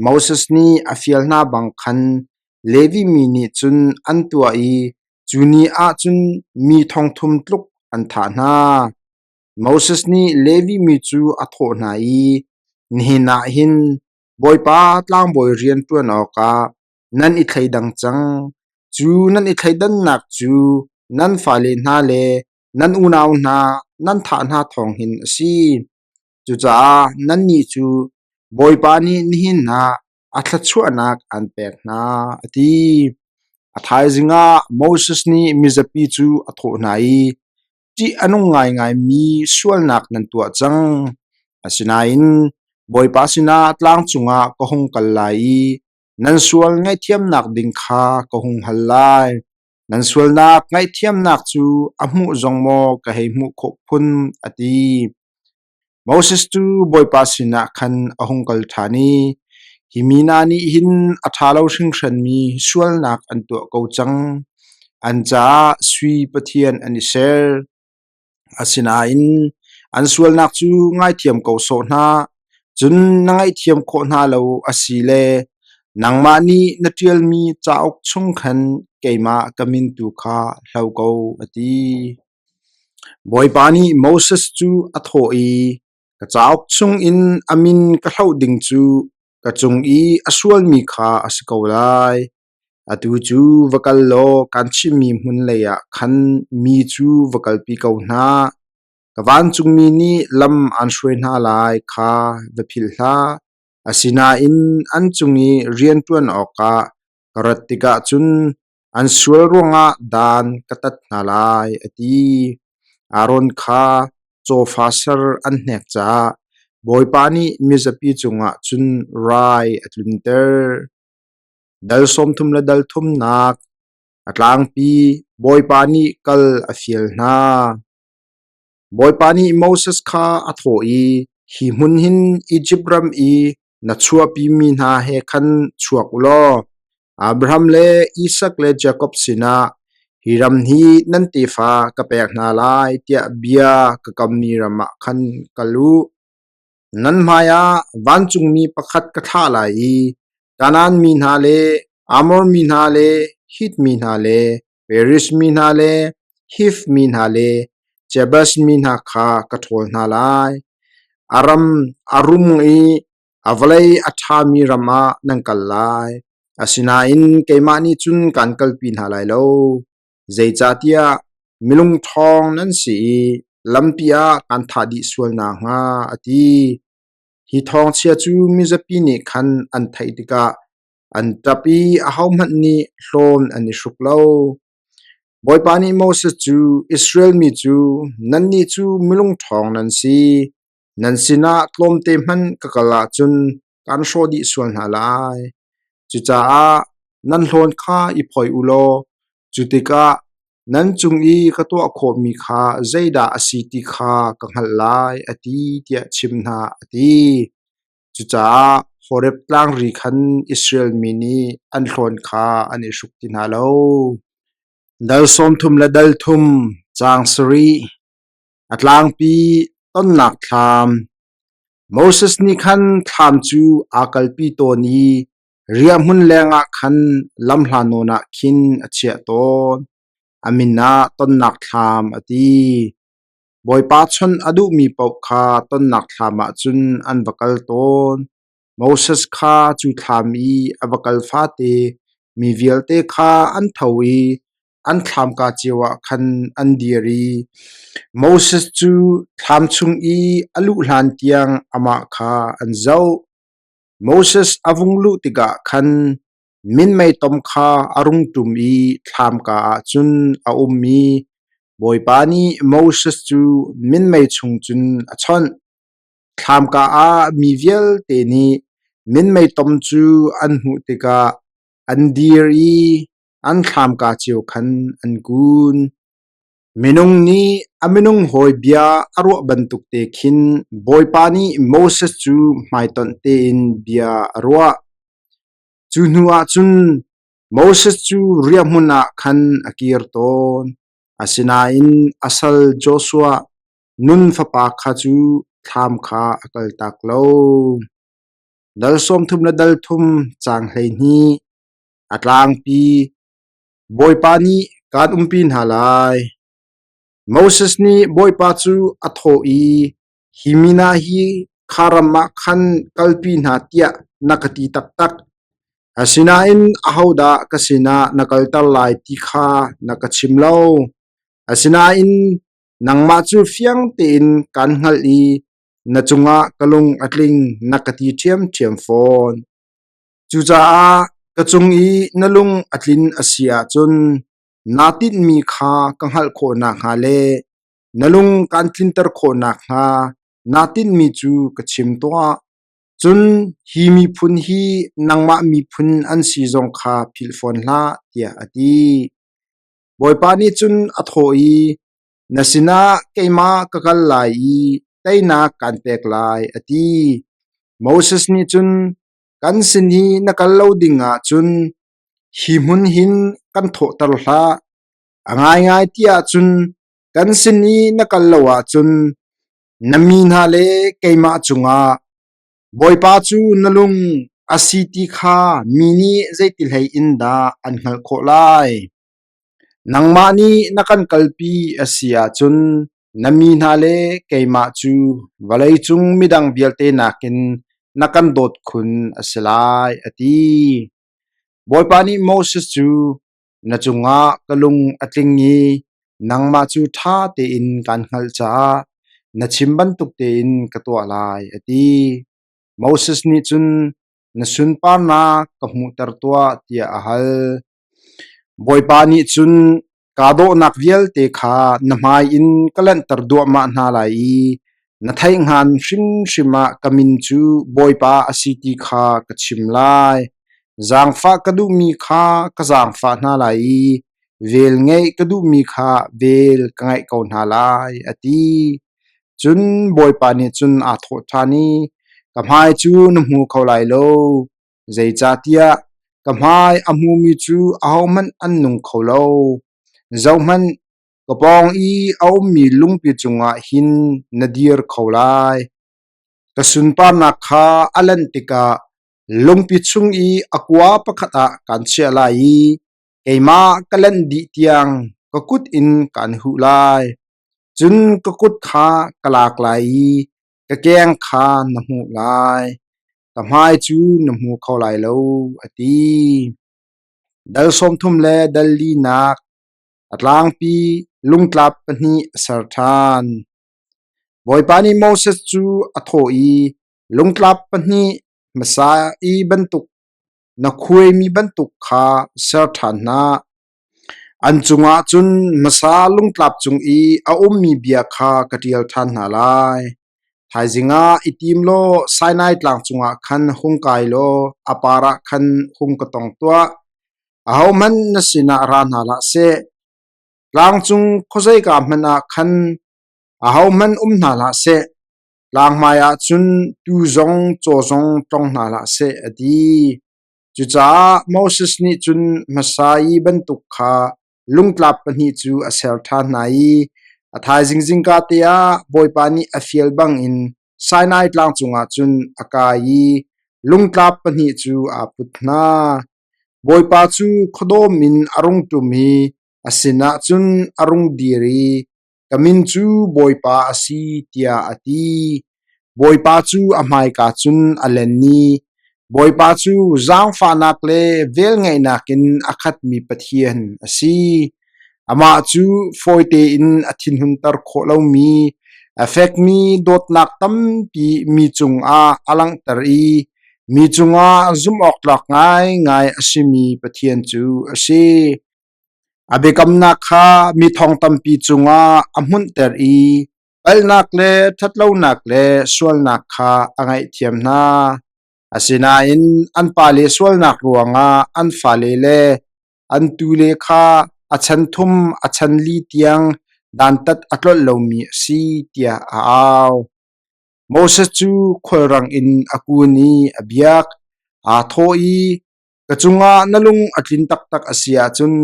Moses nih a fial hna bang khan Levi mi nih cun an tuah i cu ni ah cun mi thong thum tluk an thah hna. Moses nih Levi mi cu a thawh hna i, Nihin ah hin Bawipa tlangbawi rian ṭuan awkah nan i thleidang cang. Cu nan i thleidannak cu nan fale hna le nan unau hna nan thah hna thawng hin a si. Cucaah nannih cu Bawipa nih nihin ah a thluachuahnak aan pek hna, a ti. A thaizing ah Moses nih mizapi cu a thawh hna i, ṭih a nung ngaingaimi sualnak nan tuah cang. Asinain Bawipa sinah tlang cungah ka hung kal lai i nan sual ngaihthiamnak ding kha ka hung hal lai. Nan sualnak ngaihthiamnak cu a hmuh zong maw ka hei hmuh khawh phun, a ti. Moses cu Bawipa sinah khan a hung kal ṭhan i, Hi mi hna nih hin a ṭha lo hringhranmi sualnak an tuah ko cang. An caah sui pathian an i ser. Asinain an sualnak cu ngaithiam ko sawh hna, cun na ngaihthiam khawh hna lo a si le nangmah nih na ṭialmi cauk chung khan keimah ka min tu kha hlo ko, a ti. Bawipa nih Moses cu a thawh i, Ka cauk chungin a min ka hloh ding cu ka cung i a sualmi kha a si ko lai. Atu cu va kal law kaan chimhmi hmun leiah khan mi cu va kalpi ko hna. Ka vancungmi nih lam aan hruai hna lai kha va philh hlah. Asinain an cung i rian ṭuan awkah ka rat tikah cun An sual ruangah dan ka tat hna lai, a ti. Aaron kha cawfa ser an hnek caah. Bawipa nih mizapi cungah cun rai a tlunter. Dal 30 le dal thumnak a tlangpi Bawipa nih kal a fial hna. Bawipa nih Moses kha a thawh i, Hi hmun hin Izipt ram i na chuahpimi hna he khan chuak u law Abraham le Isak le Jakob sinah hi ram hi nan tefa ka pek hna lai tiah bia ka kammi ram ah khan kal u. Nan hmaiah vancungmi pakhat ka thlah lai i Kanaan mi hna le Amor mi hna le Hit mi hna le Periz mi hna le Hiv mi hna le Jebus mi hna kha ka ṭhawl hna lai. A ram a rum i a vawlei a ṭhami ram ah nan kal lai. Asinain keimah nih cun kaan kalpi hna lai lo. Zeicahtiah milung ṭhawng nan si i lampi ah kaan thah dih sual nakhnga, a ti. Hi thawngchia cu mizapi nih khan an theih tikah an ṭap i ahohmanh nih hlawn an i hruk lo. Bawipa nih Moses cu, Israel mi cu, nannih cu milung ṭhawng nan si. Nan sinah tlawmte hmanh ka kal ahcun kaan hrawh dih sual hna lai. Cucaah nan hlawn kha i phoih u law cu tikah nan cung i ka tuah khawhmi kha zeidah a si ti kha ka hngalh lai, a ti tiah chim hna, a ti. Cucaah Horeb tlangri khan Israel mi nih an hlawn kha an i hruk ti hna lo. Dal 30 le dal thum, caang sarih, a tlangpi tonnak thlam. Moses nih khan thlam cu aa kalpi tawn i riahhmun lengah khan lamhla nawn ah khin a chiah tawn. A min ah tonnak thlam a ti. Bawipa chawnh a duhmi paoh kha tonnak thlam ah cun an va kal tawn. Moses kha cu thlam i a va kal fate mi vialte kha an tho i an thlamka cio ah khan an dir i Moses cu thlam chung i a luh hlantiang amah kha an zoh. Moses a vung luh tikah khan Minmei tom kha a rung ṭum i thlamka ah cun a um i Bawipa nih Moses cu minmei chung cun a chawnh. Thlamka ah mi vialte nih minmei tom cu an hmuh tikah an dir i an thlamka cio khan an kun. Minung nih a minung hawi bia a ruah bantuk te khin Bawipa nih Moses cu hmaitonh tein bia a ruah. Cu hnuah cun Moses cu riahhmun ah khan a kir tawn. Asinain a sal Joshua, Nun fapa kha cu thlam kha a kaltak lo. Dal 30 le dal thum caang 12 a tlangpi Bawipa nih kaan umpi hna lai. Moses nih Bawipa cu a thawh i, Hi mi hna hi kha ram ah khan kalpi hna tiah na ka ti taktak. Asinain ahodah ka sinah na kalter lai ti kha na ka chim lo. Asinain nangmah cu fiang tein kaan hngalh i na cungah ka lung a tling na ka ti ṭhiamṭhiam fawn. Cucaah ka cung i na lung a tlin a si ahcun naa tinhmi kha ka hngalh khawh nakhnga le Na lung kaan tlinter khawh nakhnga naa tinhmi cu ka chim tuah. Cun hi miphun hi nangmah miphun an si zong kha philh fawn hlah, tiah a ti. Bawipa nih cun a thawh i, Na sinah keimah ka kal lai i teinak kaan pek lai, a ti. Moses nih cun, Kan sin i na kal lo ding ahcun hi hmun hin kan thawhter hlah. A ngaingai ti ahcun kan sin i na kal lo ahcun na mi hna le keimah cungah Bawipa cu na lung a si ti kha mi nih zeiti hlei in dah an hngalh khawh lai? Nangmah nih na kan kalpi a si ahcun na mi hna le keimah cu vawleicung midang vialte nakin na kan dawt khun a si lai, a ti. Bawipa nih Moses cu, Na cungah ka lung a tling i nangmah cu ṭha tein kaan hngalh caah na chim bantuk tein ka tuah lai, a ti. Moses nih cun, Na sunparnak ka hmuhter tuah, tiah a hal. Bawipa nih cun, Kaa dawhnak vialte kha na hmai in ka lanhter duahmah hna lai i. Na theih hngan hrimhrim ah ka min cu Bawipa a si ti kha ka chim lai. Zaangfah ka duhmi kha ka zaangfah hna lai i vel ngeih ka duhmi kha vel ka ngeih ko hna lai, a ti. Cun Bawipa nih cun aa thawh ṭhan i, Ka hmai cu na hmu kho lai lo, zeicahtiah ka hmai a hmumi cu ahohmanh an nung kho lo. Zohhmanh, Ka pawng i a ummi lungpi cungah hin na dir kho lai. Ka sunparnak kha a lanh tikah lungpi chung i a kua pakhat ah kaan chiah lai i keimah ka lanh dih tiang ka kut in kaan huh lai. Cun ka kut kha ka lak lai i ka keng kha na hmuh lai. Ka hmai cu na hmu kho lai lo, a ti. Dal 30 le dal linak A tlangpi lungtlap pahnih a ser ṭhan. Bawipa nih Moses cu a thawh i, Lungtlap pahnih hmasa i bantuk na khuaimi bantuk kha ser ṭhan hna. An cungah cun hmasa lungtlap cung i a ummi bia kha ka ṭial ṭhan hna lai. Thaizing ah i tim law Sinai tlang cungah khan hung kai law a par ah khan hung ka tong tuah. Ahohmanh na sinah ra hna hlah seh; tlang cung khuazeika hmanh ah khan ahohmanh um hna hlah seh. Tlang hmaiah cun tuu zong caw zong tlong hna hlah seh, a ti. Cucaah Moses nih cun hmasa i bantuk kha lungtlap pahnih cu a ser ṭhan hna i a thaizing zingka te ah Bawipa nih a fial bangin Sinai tlang cungah cun a kai i lungtlap pahnih cu aa put hna. Bawipa cu khuadawm in a rung ṭum i a sinah cun a rung dir i, Ka min cu Bawipa a si, tiah a ti. Bawipa cu a hmaika cun a len i Bawipa cu zaangfahnak le velngeihnak in a khatmi Pathian a si. Amah cu fawi tein a thinhunter khawh lomi, a fekmi dawtnak tampi mi cungah a langhter i mi cungah zumhawktlak ngaingai a simi Pathian cu a si. A biakamnak kha mi thong tampi cungah a hmunhter i palhnak le ṭhatlonak le sualnak kha a ngaihthiam hna. Asinain an pale sualnak ruangah an fale le an tule kha a chan thum a chan li tiang dantat a tlolh lomi a si tiah a au. Moses cu khualrang in a kun i a biak. Aa thawh i, Ka cungah na lung a tlin taktak a si ahcun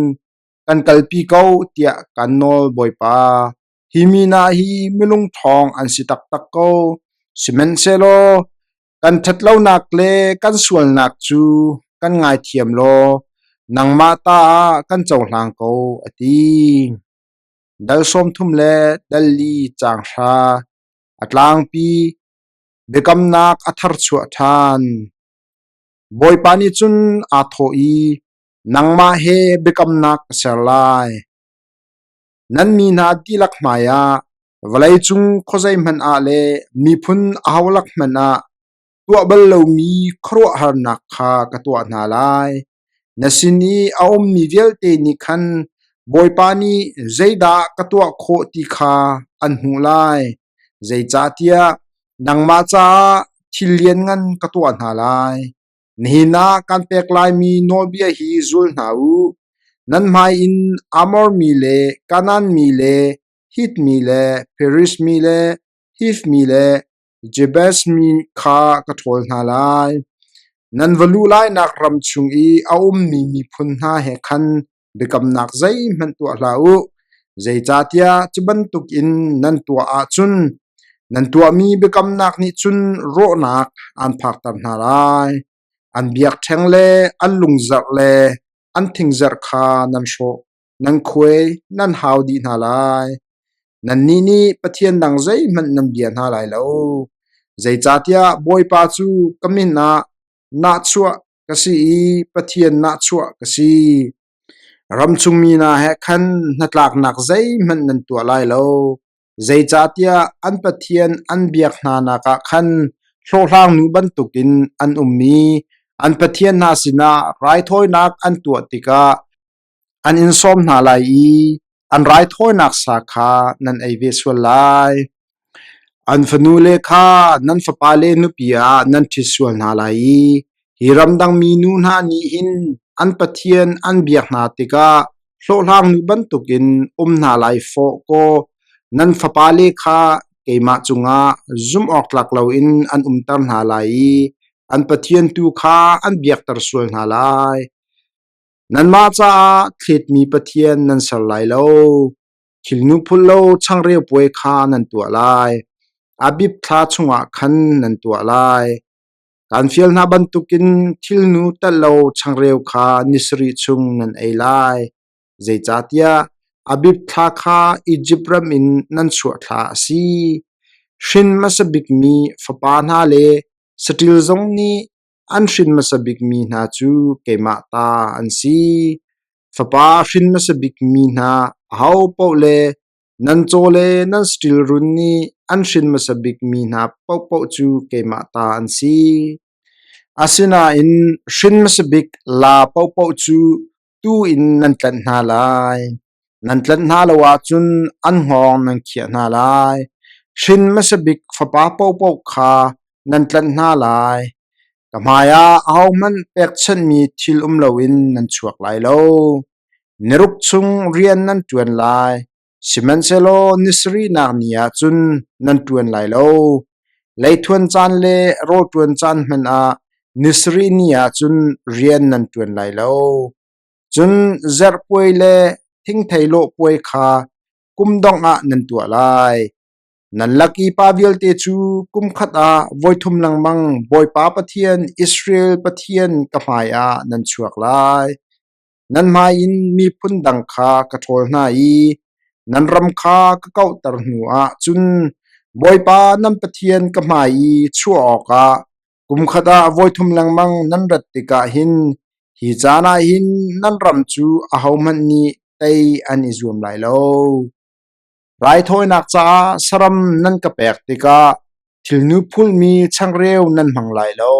kan kalpi ko tiah kan nawl Bawipa. Hi mi hna hi minung ṭhawng an si taktak ko. Sihmanhsehlaw kan ṭhatlonak le kan sualnak cu kan ngaithiam law nangmah ta ah kan cohlang ko, a ti. Dal 30 le dal li caang hra a tlangpi biakamnak a tharchuah ṭhan. Bawipa nih cun aa thawh i, Nangmah he biakamnak ka ser lai. Nan mi hna dihlak hmaiah vawleicung khuazeihmanh ah le miphun aholak hmanh ah tuah bal lomi khuaruahharnak kha ka tuah hna lai. Na sin i a ummi vialte nih khan Bawipa nih zeidah ka tuah khawh ti kha an hmuh lai. Zeicahtiah nangmah caah thil lianngan ka tuah hna lai. Nihin ah kan pek laimi nawlbia hi zul hna u. Nan hmai in Amor mi le Kanaan mi le Hit mi le Periz mi le Hiv mi le Jebus mi kha ka ṭhawl hna lai. Nan va luh lainak ram chung i a ummi miphun hna he khan biakamnak zeihmanh tuah hlah u. Zeicahtiah cu bantukin nan tuah ahcun nan tuahmi biakamnak nih cun rawhnak aan phakter hna lai. An biakṭheng le an lungzarh le an thingzarh kha nan hrawh, nan khuai, nan hau dih hna lai. Nannih nih pathian dang zeihmanh nan bia hna lai lo. Zeicahtiah Bawipa cu ka min ah nahchuah ka si i Pathian nahchuah ka si. Ramchung mi hna he khan hnatlaknak zeihmanh nan tuah lai lo. Zeicahtiah an Pathian an biak hnanak ah khan hlawhhlangnu bantukin an um i an pathian hna sinah raithawinak an tuah tikah an in sawm hna lai i an raithawinak sa kha nan ei ve sual lai. An fanule kha nan fapale nupi ah nan ṭhit sual hna lai i hi ramdangmi nu hna nih hin an pathian an biak hna tikah hlawhhlangnu bantukin um hna lai fawh kaw nan fapale kha keimah cungah zumhawktlak loin an umter hna lai i an pathian tu kha an biakter sual hna lai. Nanmah caah thletmi pathian nan ser lai lo. Thilnu phulh lo changreu puai kha nan tuah lai. Abib thla chungah khan nan tuah lai. Kaan fial hna bantukin thilnu telh lo changreu kha ni sarih chung nan ei lai. Zeicahtiah Abib thla kha Izipt ram in nan chuah thla a si. Hrin hmasa bikmi fapa hna le saṭil zong nih an hrin hmasa bikmi hna cu keimah ta an si. Fapa hrin hmasa bikmi hna ahopaoh le nan caw le nan saṭil run nih an hrin hmasa bikmi hna paohpaoh cu keimah ta an si. Asinain hrin hmasa bik laa paohpaoh cu tuu in nan tlanh hna lai. Nan tlanh hna lo ahcun an hngawng nan khiah hna lai. Hrin hmasa bik fapa paohpaoh kha nan tlanh hna lai. Ka hmaiah ahohmanh pekchanhmi thil um loin nan chuak lai lo. Niruk chung rian nan ṭuan lai, sihmanhsehlaw ni sarihnak ni ah cun nan ṭuan lai lo. Leithuan caan le rawl ṭuan caan hmanh ah ni sarih ni ah cun rian nan ṭuan lai lo. Cun zarh puai le thingthei lawh puai kha kum dongh ah nan tuah lai. Nan lak i pa vialte cu kum khat ah voithum lengmang Bawipa Pathian Israel Pathian ka hmaiah nan chuak lai. Nan hmai in miphun dang kha ka ṭhawl hna i nan ram kha ka kauhter hnuah cun Bawipa nan Pathian ka hmai i chuah awkah kum khat ah voithum lengmang nan rat tikah hin hi caan ah hin nan ram cu ahohmanh nih tei an i zuam lai lo. Raithawinak caah saram nan ka pek tikah thilnu phulmi changreu nan hmang lai lo.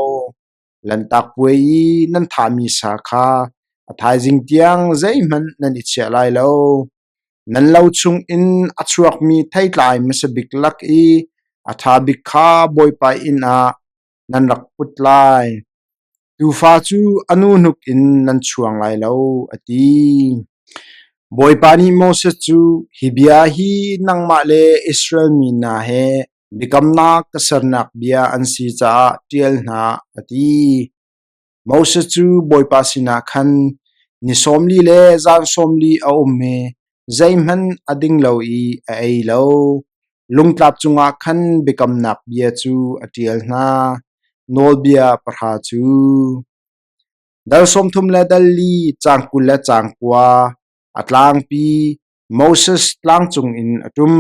Lanhtak puai i nan thahmi sa kha a thaizing tiang zeihmanh nan i chiah lai lo. Nan lo chungin a chuakmi theitlai hmasa bik lak i a ṭha bik kha Bawipa inn ah nan rak put lai. Tuufa cu a nu hnuk in nan chuang lai lo, a ti. Bawipa nih Moses cu, Hi bia hi nangmah le Israel mi hna he biakamnak ka sernak bia an si caah ṭial hna, a ti. Moses cu Bawipa sinah khan ni 40 le zan 40 a um i zeihmanh a ding lo i a ei lo. Lungtlap cungah khan biakamnak bia cu a ṭial hna, nawlbia pahra cu. Dal 30 le dal li, caang 20 le caang kua, a tlangpi Moses tlang cungin a ṭum.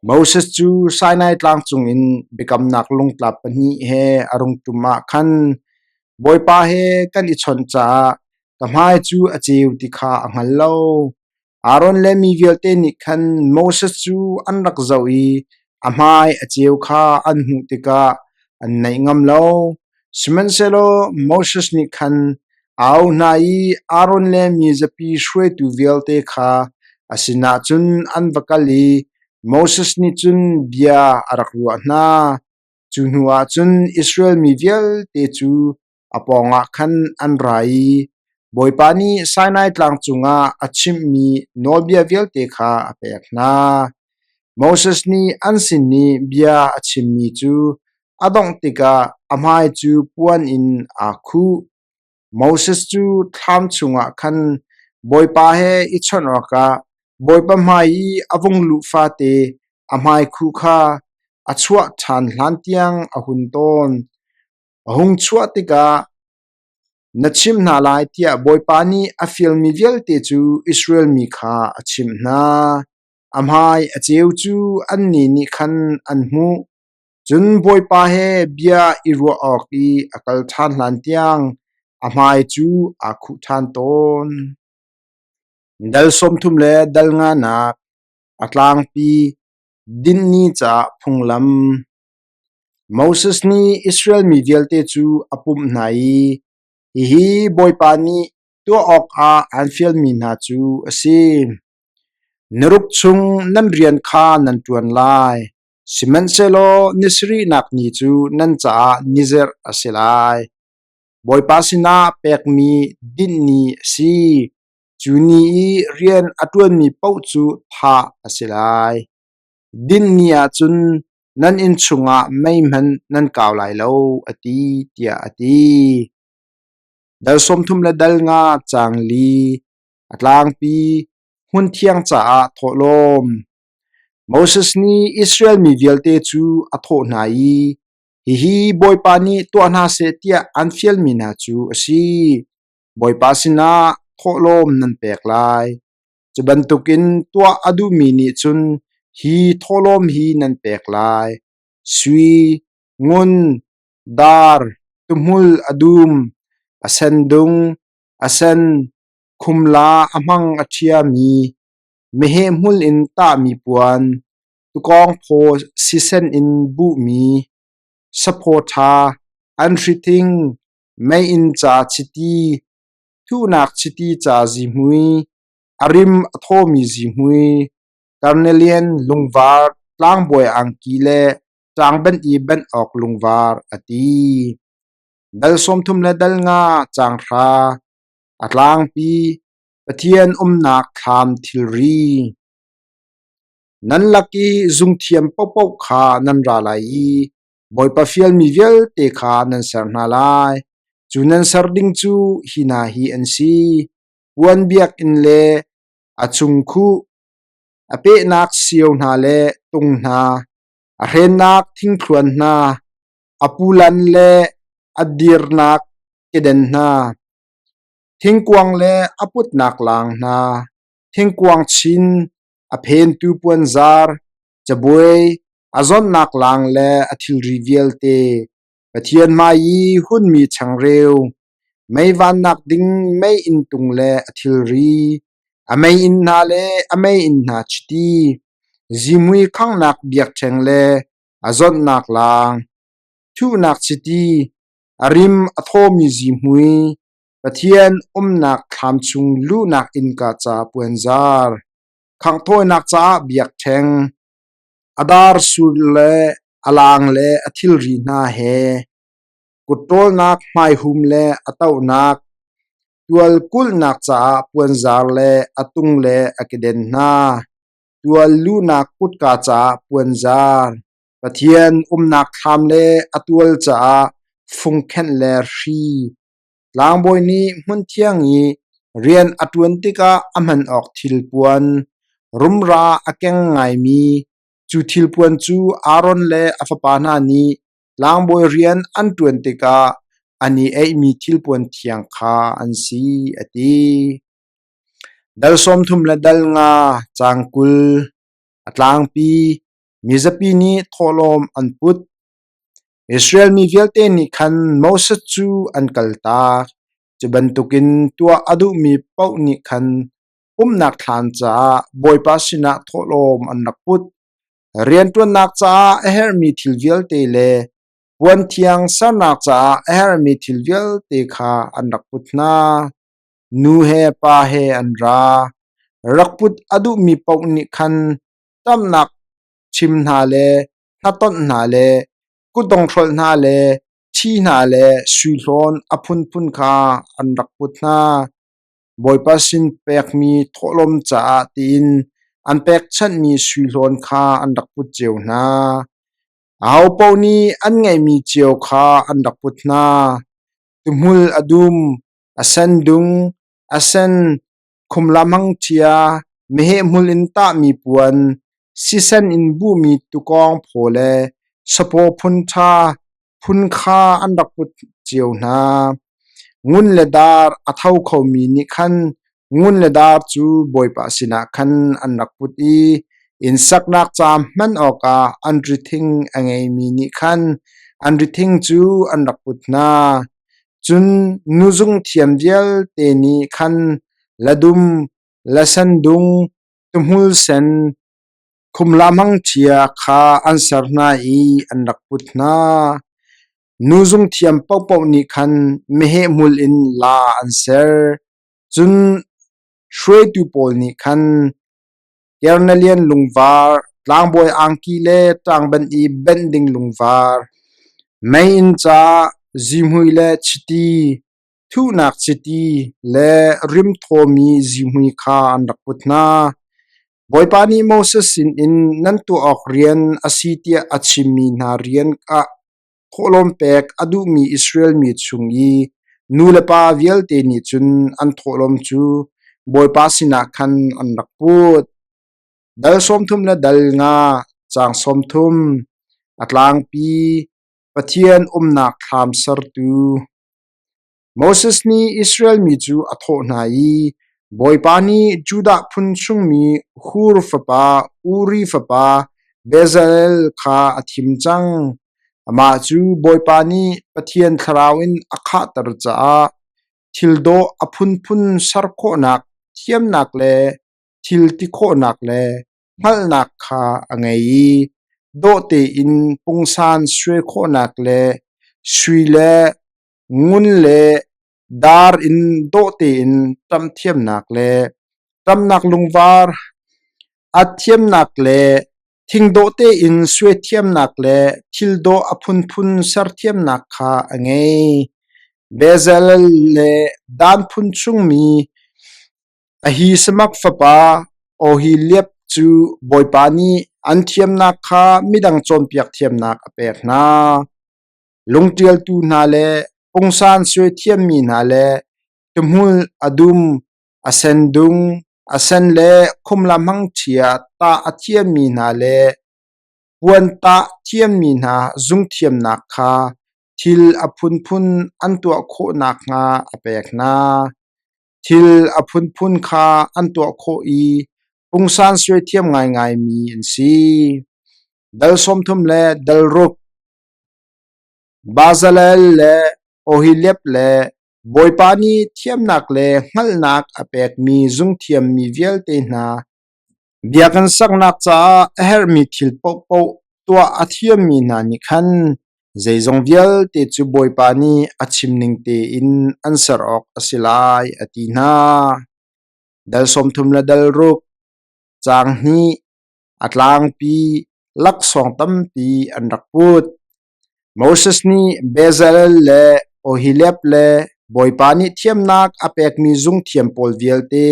Moses cu Sinai tlang cungin biakamnak lungtlap pahnih he a rung ṭum ah khan Bawipa he kan i chawnh caah ka hmai cu a ceu ti kha a hngal lo. Aaron le mi vialte nih khan Moses cu an rak zoh i a hmai a ceu kha an hmuh tikah an naih ngam lo. Sihmanhsehlaw Moses nih khan a auh hna i Aaron le mi zapi hruaitu vialte kha a sinah cun an va kal i Moses nih cun bia a rak ruah hna. Cu hnuah cun Israel mi vialte cu a pawngah khan an ra i Bawipa nih Sinai Tlang cungah a chimhmi nawlbia vialte kha a pek hna. Moses nih an sin i bia a chimmi cu a dongh tikah a hmai cu puan in aa khuh. Moses cu thlam chungah khan Bawipa he i chawnh awkah Bawipa hmai i a vung luh fate a hmaikhuh kha a chuah ṭhan hlantiang a hun tawn. A hung chuah tikah na chimh hna lai tiah Bawipa nih a fialmi vialte cu Israel mi kha a chimh hna. A hmai a ceu cu annih nih khan an hmuh. Cun Bawipa he bia i ruah awk i a kal ṭhan hlantiang a hmai cu aa khuh ṭhan tawn. Dal 30 le dal nganak a tlangpi dinh ni caah phunglam. Moses nih Israel mi vialte cu a pumh hna i hihi Bawipa nih tuah awkah aan fialmi hna cu a si. Ni ruk chung nan rian kha nan ṭuan lai. Sihmanhsehlaw ni sarihnak ni cu nan caah ni zerh a si lai. Bawipa sinah pekmi dinh ni a si. Cu ni i rian a ṭuanmi paoh cu thah a si lai. Dinh ni ah cun nan inn chungah mei hmanh nan kau lai lo, a ti, tiah a ti. Dal 30 le dal nga caang li a tlangpi hmunthiang caah thawhlawm. Moses nih Israel mi vialte cu a thawh hna i, Hihi Bawipa nih tuah hna seh tiah an fialmi hna cu a si. Bawipa sinah thawhlawm nan pek lai. Cu bantukin tuah a duhmi nih cun hi thawhlawm hi nan pek lai: sui, ngun, dar, tuhmul a dum, a sendung, a sen, khumla a hmang a ṭhiami, meheh hmul in tahmi puan, tukawng phaw sisen in buhmi, saphaw ṭha, anhri thing, meiinn ca chiti, thuhnak chiti ca zihmui, a rim a thawmi zihmui, karnelian lungvar tlangbawi angki le ṭangbenh i benh awk lungvar a ti. Dal 30 le dal nga caang hra a tlangpi Pathian umnak thlam thilri. Nan lak i zungthiam paohpaoh kha nan ra lai i Bawipa fialmi vialte kha nan ser hna lai. Cu nan ser ding cu hi hna hi an si: puan biakinn le a chungkhuh, a pehnak sio hna le tung hna, a hrennak thingthluan hna, a pulan le a dirnak keden hna, thingkuang le a putnak laang hna, thingkuang chin, a phentu puanzar, cabuai, a zawnnak laang le a thilri vialte, Pathian hmai i hunmi changreu, mei vannak ding meiinn tung le a thilri, a meiinn hna le a meiinn hna chiti, zihmui khanghnak biakṭheng le a zawnhnak laang, thuhnak chiti, a rim a thawmi zihmui, Pathian umnak thlam chung luhnak innka ca puanzar, khanghthawinak caah biakṭheng, a dar sur le a laang le a thilri hna he, kut ṭawlnak hmaihum le a tohnak, tual kulhnak caah puanzar le a tung le a keden hna, tual luhnak kutka caah puanzar, Pathian umnak thlam le a tual caah fungkhenh le hri. Tlangbawi nih hmunthiang i rian a ṭuan tikah a hman awk thilpuan, rumra a keng ngaimi, cu thilpuan cu Aaron le a fapa hna nih tlangbawi rian an ṭuan tikah an i eihmi thilpuan thiang kha an si, a ti. Dal 30 le dal nga caang 20 a tlangpi mizapi nih thawhlawm an put. Israel mi vialte nih khan Moses cu an kaltak. Cu bantukin tuah a duhmi paoh nih khan pumhnak thlaan caah Bawipa sinah thawhlawm an rak put. Rianṭuannak caah a herhmi thil vialte le puan thiang sernak caah a herhmi thil vialte kha an rak put hna. Nu he pa he an ra. Rak put a duhmi paoh nih khan ṭamhnak chim hna le hnatonh hna le kutdonghrolh hna le ṭhi hna le sui hlawn a phunphun kha an rak put hna. Bawipa sin pekmi thawhlawm caah tiin an pekchanhmi sui hlawn kha an rak put cio hna. Ahopaoh nih an ngeihmi cio kha an rak put hna. Tuhmul a dum, a sendung, a sen, khumla hmangṭhia, meheh hmul in tahmi puan, sisen in buhmi tukawng phaw le sapaw phun ṭha phun kha an rak put cio hna. Ngun le dar a tho khomi nih khan ngun le dar cu Bawipa sinah khan an rak put i inn saknak ca hman awkah an rithing a ngeimi nih khan an rithing cu an rak put hna. Cun nuzung thiam vialte nih khan ladum, lasendung, tuhmul sen, khumla hmangṭhia kha an ser hna i an rak put hna. Nuzung thiam paohpaoh nih khan meheh hmul in la an ser. Cun hruaitu pawl nih khan Kernalian lungvar. Tlangbawi angki le ṭangbenh i benh ding lungvar, meiinn ca zihmui le chiti, thuhnak chiti le rimthawmi zihmui kha an rak put hna. Bawipa nih Moses sinin nan tuah awk rian a si tiah a chimmi hna rian ah thawhlawm pek a duhmi Israel mi chung i nu le pa vialte nih cun an thawhlawm cu Bawipa sinah khan an rak put. Dal 30 le dal nga, caang 30, a tlangpi, Pathian umnak thlam sertu. Moses nih Israel mi cu a thawh hna i, Bawipa nih Judah phun chungmi Hur fapa Uri fapa Bezalel kha a thim cang. Amah cu Bawipa nih Pathian thlarau in a khahter caah thil dawh a phunphun ser khawhnak thiamnak le thil ti khawhnak le hngalhnak kha a ngei i dawh tein pungsan suai khawhnak le sui le ngun le dar in dawh tein ṭamh thiamnak le ṭamhnak lungvar at thiamnak le thing dawh tein suai thiamnak le thil dawh a phunphun ser thiamnak kha a ngei. Bezalel le Dan phun chungmi Ahisamak fapa Oholiab cu Bawipa nih an thiamnak kha midang cawnpiak thiamnak a pek hna. Lungṭialtu hna le pungsan suai thiammi hna le tuhmul a dum, a sendung, a sen le khumla hmangṭhia tah a thiammi hna le puan tah thiammi hna zungthiamnak kha thil a phunphun an tuah khawh nakhnga a pek hna. Thil a phunphun kha an tuah khawh i pungsan suai thiam ngaingaimi an si. Dal 30 le dal ruk, Bazalel le Oholiab le Bawipa nih thiamnak le hngalhnak a pekmi zungthiammi vialte hna biakinn saknak caah a herhmi thil paohpaoh tuah a thiammi hna nih khan zeizong vialte cu Bawipa nih a chim ning tein an ser awk a si lai, a ti hna. Dal 30 le dal ruk, caang hnih, a tlangpi laksawng tampi an rak put. Moses nih Bezalel le Oholiab le Bawipa nih thiamnak a pekmi zungthiam pawl vialte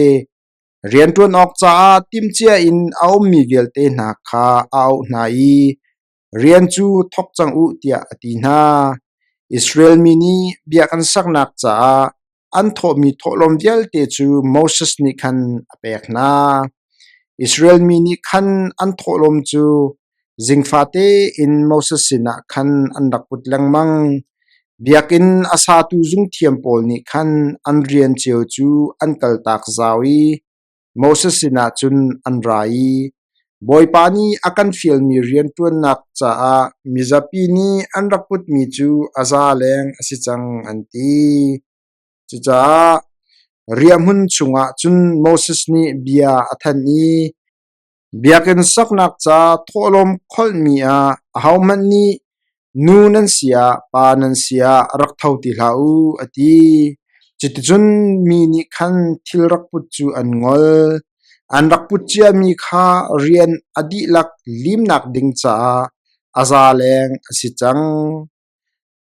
rianṭuan awk caah timhcia in a ummi vialte hna kha a auh hna i rian cu thawk cang u tiah a ti hna. Israel mi nih biakinn saknak caah an thawhmi thawhlawm vialte cu Moses nih khan a pek hna. Israel mi nih khan an thawhlawm cu zingfate in Moses sinah khan an rak put lengmang. Biakinn a satu zungthiam pawl nih khan an rian cio cu an kaltak zau i Moses sinah cun an ra i, Bawipa nih a kan fialmi rianṭuannak caah mizapi nih an rak putmi cu a za leng a si cang, an ti. Cucaah riahhmun chungah cun Moses nih bia a thanh i, Biakinn saknak ca thawhlawm kholhmi ah ahohmanh nih nu nan si ah pa nan si ah rak tho ti hlah u, a ti. Cuticun mi nih khan thil rak put cu an ngol. An rak put ciami kha rian a dihlak limnak ding caah a za leng a si cang.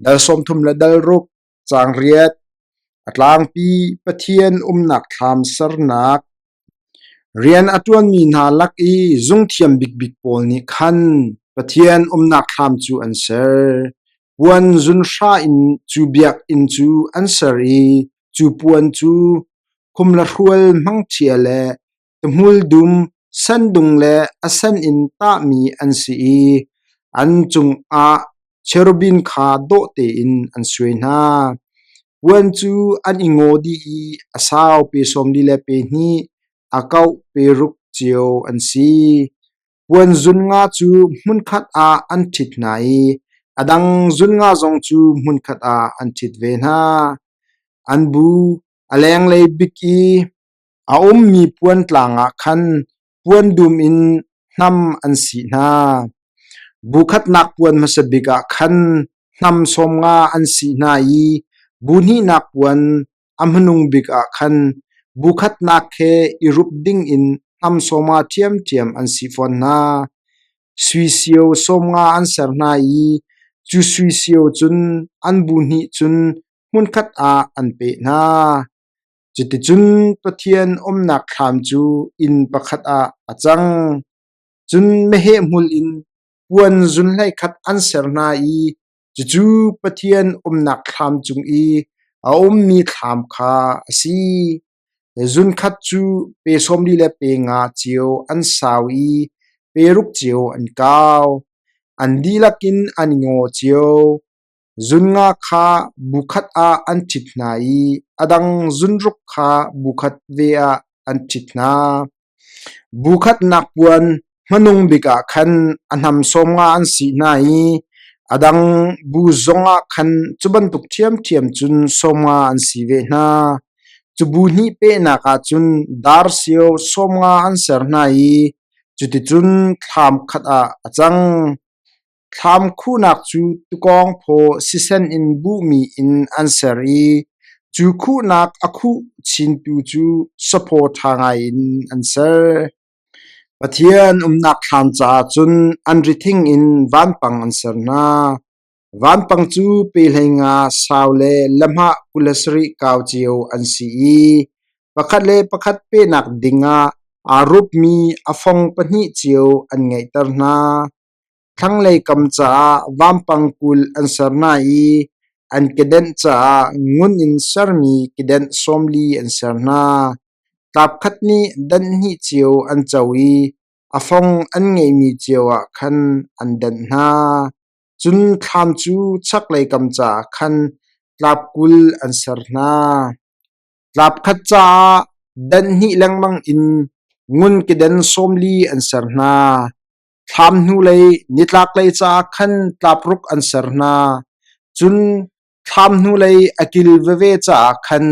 Dal 30 le dal ruk, caang riat, a tlangpi Pathian umnak thlam sernak. Rian a ṭuanmi hna lak i zungthiam bikbik pawl nih khan Pathian umnak thlam cu an ser. Puan zunhra in cu biakinn cu an ser i cu puan cu khumla hrual hmangṭhia le tuhmul dum sendung le a sen in tahmi an si i an cungah cherubim kha dawh tein an suai hna. Puan cu an i ngaw dih i a sau pe 42 le pe hnih, a kauh pe ruk cio an si. Puan zun nga cu hmunkhat ah an ṭhit hna i a dang zun nga zong cu hmunkhat ah an ṭhit ve hna. An bu a lenglei bik i a ummi puan tlang ah khan puan dum in hnam an sih hna. Bu khatnak puan hmasa bik ah khan hnam 50 an sih hna i bu hnihnak puan a hmanung bik ah khan bu khatnak he i rup dingin hnam 50 ṭhiamṭhiam an sih fawn hna. Sui sio 50 an ser hna i cu sui sio cun an bu hnih cun hmunkhat ah an peh hna. Cuticun Pathian umnak thlam cu inn pakhat ah a cang. Cun meheh hmul in puan zun 11 an ser hna i cucu Pathian umnak thlam cung i a ummi thlam kha a si. Zun khat cu pe 45 cio an sau i pe ruk cio an kau. An dihlak in an i ngaw cio. Zun nga kha bu khat ah an ṭhit hna i a dang zun ruk kha bu khat ve ah an ṭhit hna. Bu khatnak puan hmanung bik ah khan a hnam 50 an sih hna i a dang bu zongah khan cu bantuk ṭhiamṭhiam cun 50 an si ve hna. Cu bu hnih pehnak ah cun dar sio 50 an ser hna i cuticun thlam khat ah a cang. Thlam khuhnak cu tuukawng phaw sisen in buhmi in an ser i cu khuhnak a khuh chintu cu saphaw ṭha ngaiin an ser. Pathian umnak thlam caah cun an rithing in vanpang an ser hna. Vanpang cu pe 15 sau le lehhmah 27 kau cio an si i pakhat le pakhat pehnak dingah aa rupmi a fong pahnih cio an ngeihter hna. Thlanglei kam caah vampang 20 an ser hna i an kedenh caah ngun in sermi kedenh 40 an ser hna. Tlap khat nih danh hnih cio an co i a fong an ngeihmi cio ah khan an danh hna. Cun thlam cu chaklei kam caah khan tlap 20 an ser hna. Tlap khat caah danh hnih lengmang in ngun keden 40 an ser hna. Thlam hnulei nitlaklei caah khan tlap ruk an ser hna. Cun thlam hnulei a kil veve caah khan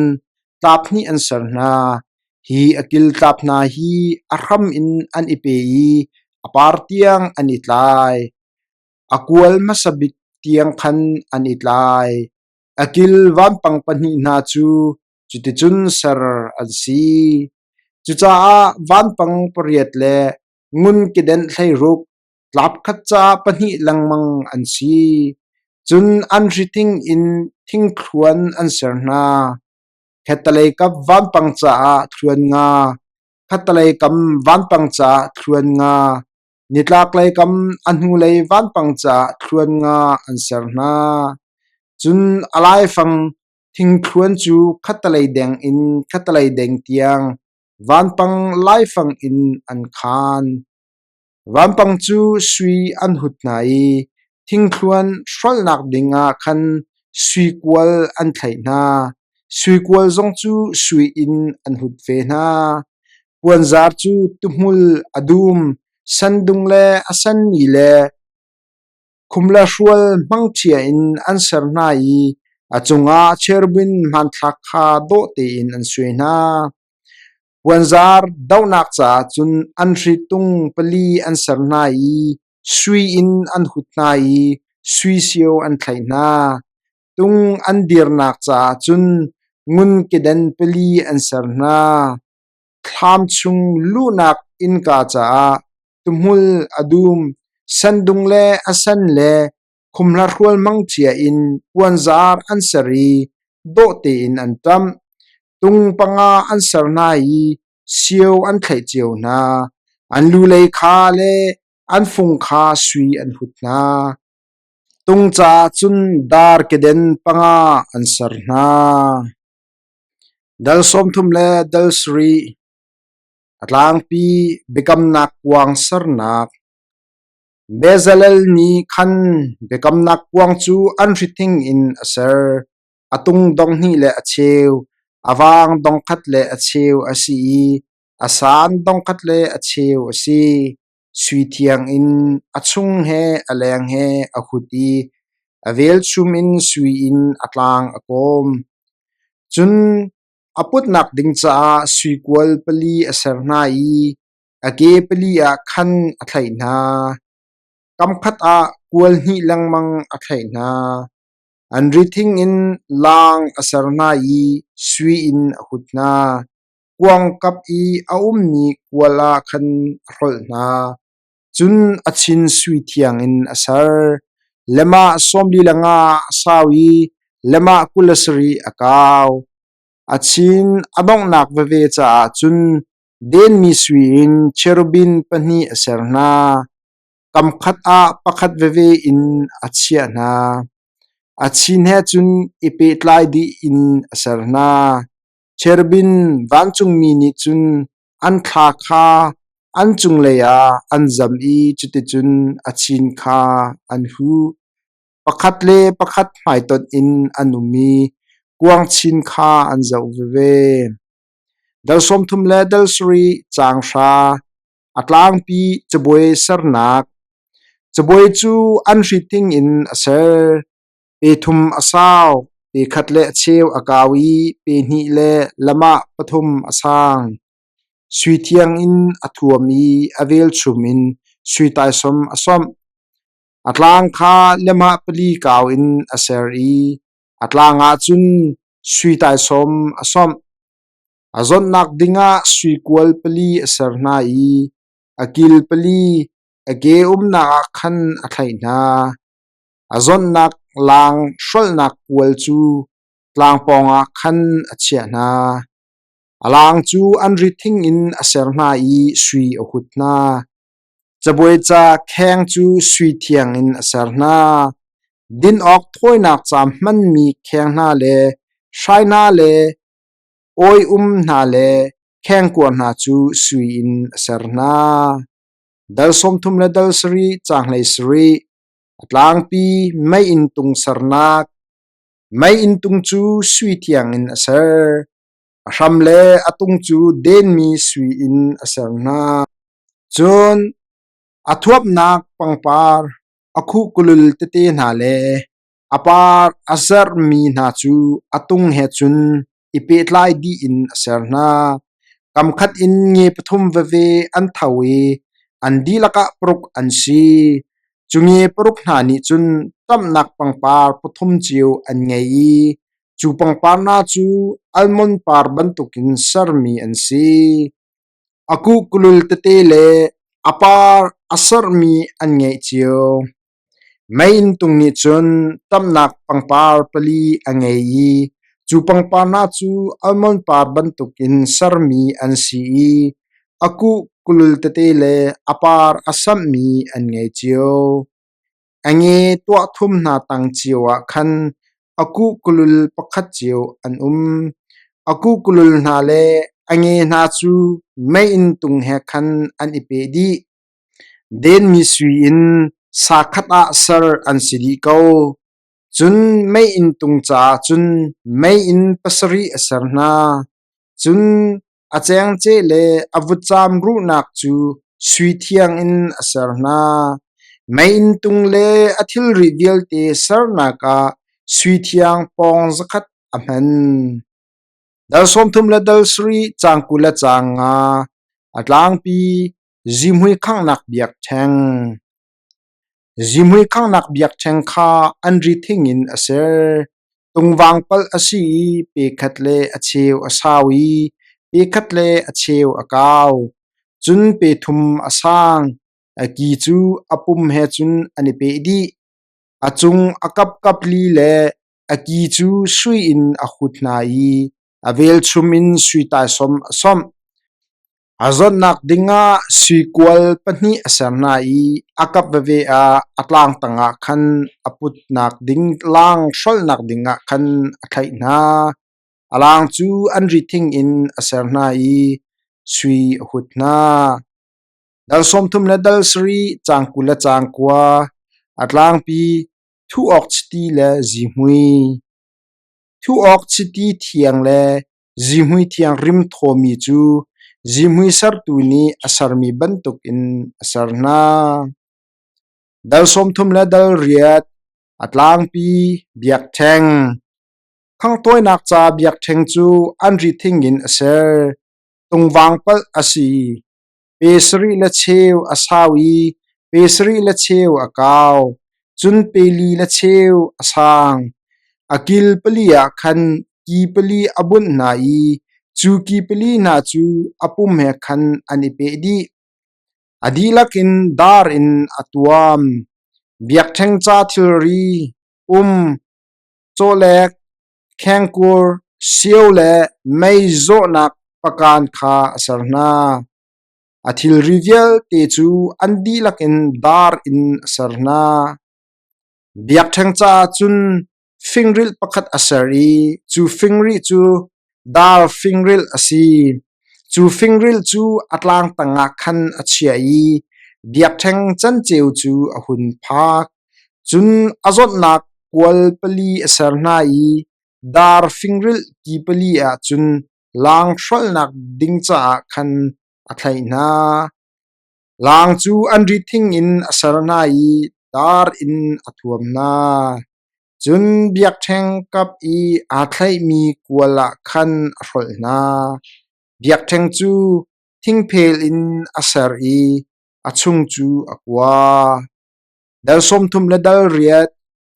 tlap hnih an ser hna. Hi a kil tlap hna hi a hram in an i pe i a par tiang an i tlai. A kual hmasa bik tiang khan an i tlai. A kil vampang pahnih hna cu cuticun ser an si. Cucaah vampang pariat le ngun kedenh 16, tlap khat caah pahnih lengmang an si. Cun an hriting in thingthluan an ser hna. Khattelei kap vampang caah thluan nga, khattelei kam vampang caah thluan nga, nitlaklei kam a hnulei vampang caah thluan nga an ser hna. Cun a laifang thingthluan cu khattelei deng in khattelei deng tiang Vanpang laifang in an khaan. Vanpang cu sui an hut hna i thingthluan hrolhnak dingah khan sui kual an thlaih hna. Sui kual zong cu sui in an hut ve hna. Puanzar cu tuhmul a dum, sandung le a senmi le khum le hrual hmangṭhia in an ser hna i a cungah cherubim hmanthlak kha dawh tein an suai hna. Puanzar dohnak caah cun an hri tung pali an ser hna i sui in an hut hna i sui sio an thlaih hna. Tung an dirnak caah cun ngun keden pali an ser hna. Thlam chung luhnak innka caah tuhmul a dum, sendung le a sen le khumhla-hrual hmangcia in puanzar an ser i dawh tein an ṭamh. Tung panga an ser hna i sio an thlaih cio hna. An lulei kha le an fung kha sui an hut hna. Tung caah cun dar keden panga an ser hna. Dal 30 le dal 7 A tlangpi biakamnak kuang sernak Bezalel nih khan biakamnak kuang cu an hrithing in a ser. A tung dong hnih le a cheu, a vang dong khat le a cheu a si i a san dong khat le a cheu a si. Sui thiang in a chung he a leng he a hut i a velchum in sui in a tlang a kawm. Cun a putnak ding caah sui kual pali a ser hna i a ke pali ah khan a thlaih hna. Kamkhat ah kual hnih lengmang a thlaih hna. An rithing in laang a ser hna i sui in a hut hna. Kuangkap i a ummi kual ah khan a hrolh hna. Cun a chin sui thiang in a ser. Lemah 45 a sau i lemah 27 a kau. A chin a donghnak veve caah cun denmi sui in cherubim pahnih a ser hna. Kamkhat ah pakhat veve in a chiah hna. A chin he cun i pehtlai dih in a ser hna. Cherubim vancungmi nih cun an thla kha an cunglei ah an zam i cuticun a chin kha an huh. Pakhat le pakhat hmaitonh in an um i kuang chin kha an zoh veve. Dal 30 le dal 7 caang hra a tlangpi cabuai sernak. Cabuai cu an hri thing in a ser. Pe thum a sau, pe khat le a cheu a kau i pe hnih le lamah pathum a sang. Sui thiang in a thuam i a velchum in sui taisawm a sawmh. A tlang kha lemah pali kau in a ser i a tlang ah cun sui taisawm a sawmh. A zawnhnak dingah sui kual pali a ser hna i a kil pali a ke umnak ah khan a thlaih hna. A zawnhnak laang hrolhnak kual cu tlang pawngah khan a chiah hna. A laang cu an ri thing in a ser hna i sui a hut hna. Cabuai ca kheng cu sui thiang in a ser hna. Din awk thawinak ca hmanmi kheng hna le hrai hna le awi-um hna le khengkuar hna cu sui in a ser hna. Dal 30 le dal 7 caang 17 a tlangpi meiinn tung sernak. Meiinn tung cu sui thiang in a ser. A hram le a tung cu denmi sui in a ser hna. Cun a thuapnak pangpar a khuhkulul tete hna le a par a zerhmi hna cu a tung he cun i pehtlai dih in a ser hna. Kamkhat in nge pathum veve an tho i an dihlak ah paruk an si. Cu nge paruk hna nih cun ṭamhnak pangpar pathum cio an ngei i cu pangpar hna cu almond par bantukin sermi an si. A kuhkulul tete le a par a serhmi an ngeih cio. Meiinn tung nih cun tamnak pangpar pali a ngei i cu pangpar hna cu almond par bantukin sermi an si i a kuhkulul tete le a par a samhmi an ngei cio. A nge tuah thum hna tang cio ah khan a kuhkulul pakhat cio an um. A kuhkulul hna le a nge hna cu meiinn tung he khan an i peh dih. Denmi sui in sa khat ah ser an si dih ko. Cun meiinn tung caah cun meiinn pasarih a ser hna. Cun a cengceh le a vutcam ruhnak cu sui thiang in a ser hna. Meiinn tung le a thilri vialte sernak ah sui thiang pawng zakhat a hman. Dal 30 le dal 7 caang 20 le caang nga a tlangpi zihmui khanghnak biakṭheng. Zihmui khanghnak biakṭheng kha an ri thing in a ser. Tungvang palh a si i pe khat le a cheu a sau i pe khat le a cheu a kau. Cun pe thum a sang. A ki cu a pum he cun an i peh dih. A cung a kapkap li le a ki cu sui in a hut hna i a velchum in sui taisawm a sawmh. A zawnhnak dingah sui kual pahnih a ser hna i a kap veve ah a tlang tangah khan a putnak ding laang hrolhnak dingah khan a thlaih hna. A laang cu an ri thing in a ser hna i sui a hut hna. Dal 30 le dal 7 caang 20 le caang kua a tlangpi thuh awk chiti le zihmui. Thuh awk chiti thiang le Zihmui thiang rim thawmi cu zihmui sertu nih a sermi bantukin a ser hna. Dal 30 le dal riat a tlangpi biakṭheng. Khangtawinak ca biakṭheng cu an ri thing in a ser. Tungvang palh a si. Pe sarih le cheu a sau i pe sarih le cheu a kau, cun pe li le cheu a sang. A kil pali ah khan ki pali a bunh hna i cu ki pali hna cu a pum he khan an i peh dih. A dihlak in dar in a tuam. Biakṭheng ca thilri, um, cawlek, khengkur, sio le mei zawhnak pakan kha a ser hna. A thilri vialte cu an dihlak in dar in a ser hna. Biakṭheng caah cun fingrilh pakhat a ser i cu fingrilh cu dar fingrilh a si. Cu fingrilh cu a tlang tangah khan a chiah i biakṭheng canceo cu a hun phak. Cun a zawtnak kual pali a ser hna i dar fingrilh ki pali ah cun laang hrolhnak ding caah khan a thlaih hna. Laang cu an ri thing in a ser hna i dar in a thuam hna. Cun biakṭheng kap i aa thlaihmi kual ah khan a hrolh hna. Biakṭheng cu thingphel in a ser i a chung cu a kua. Dal 30 le dal riat,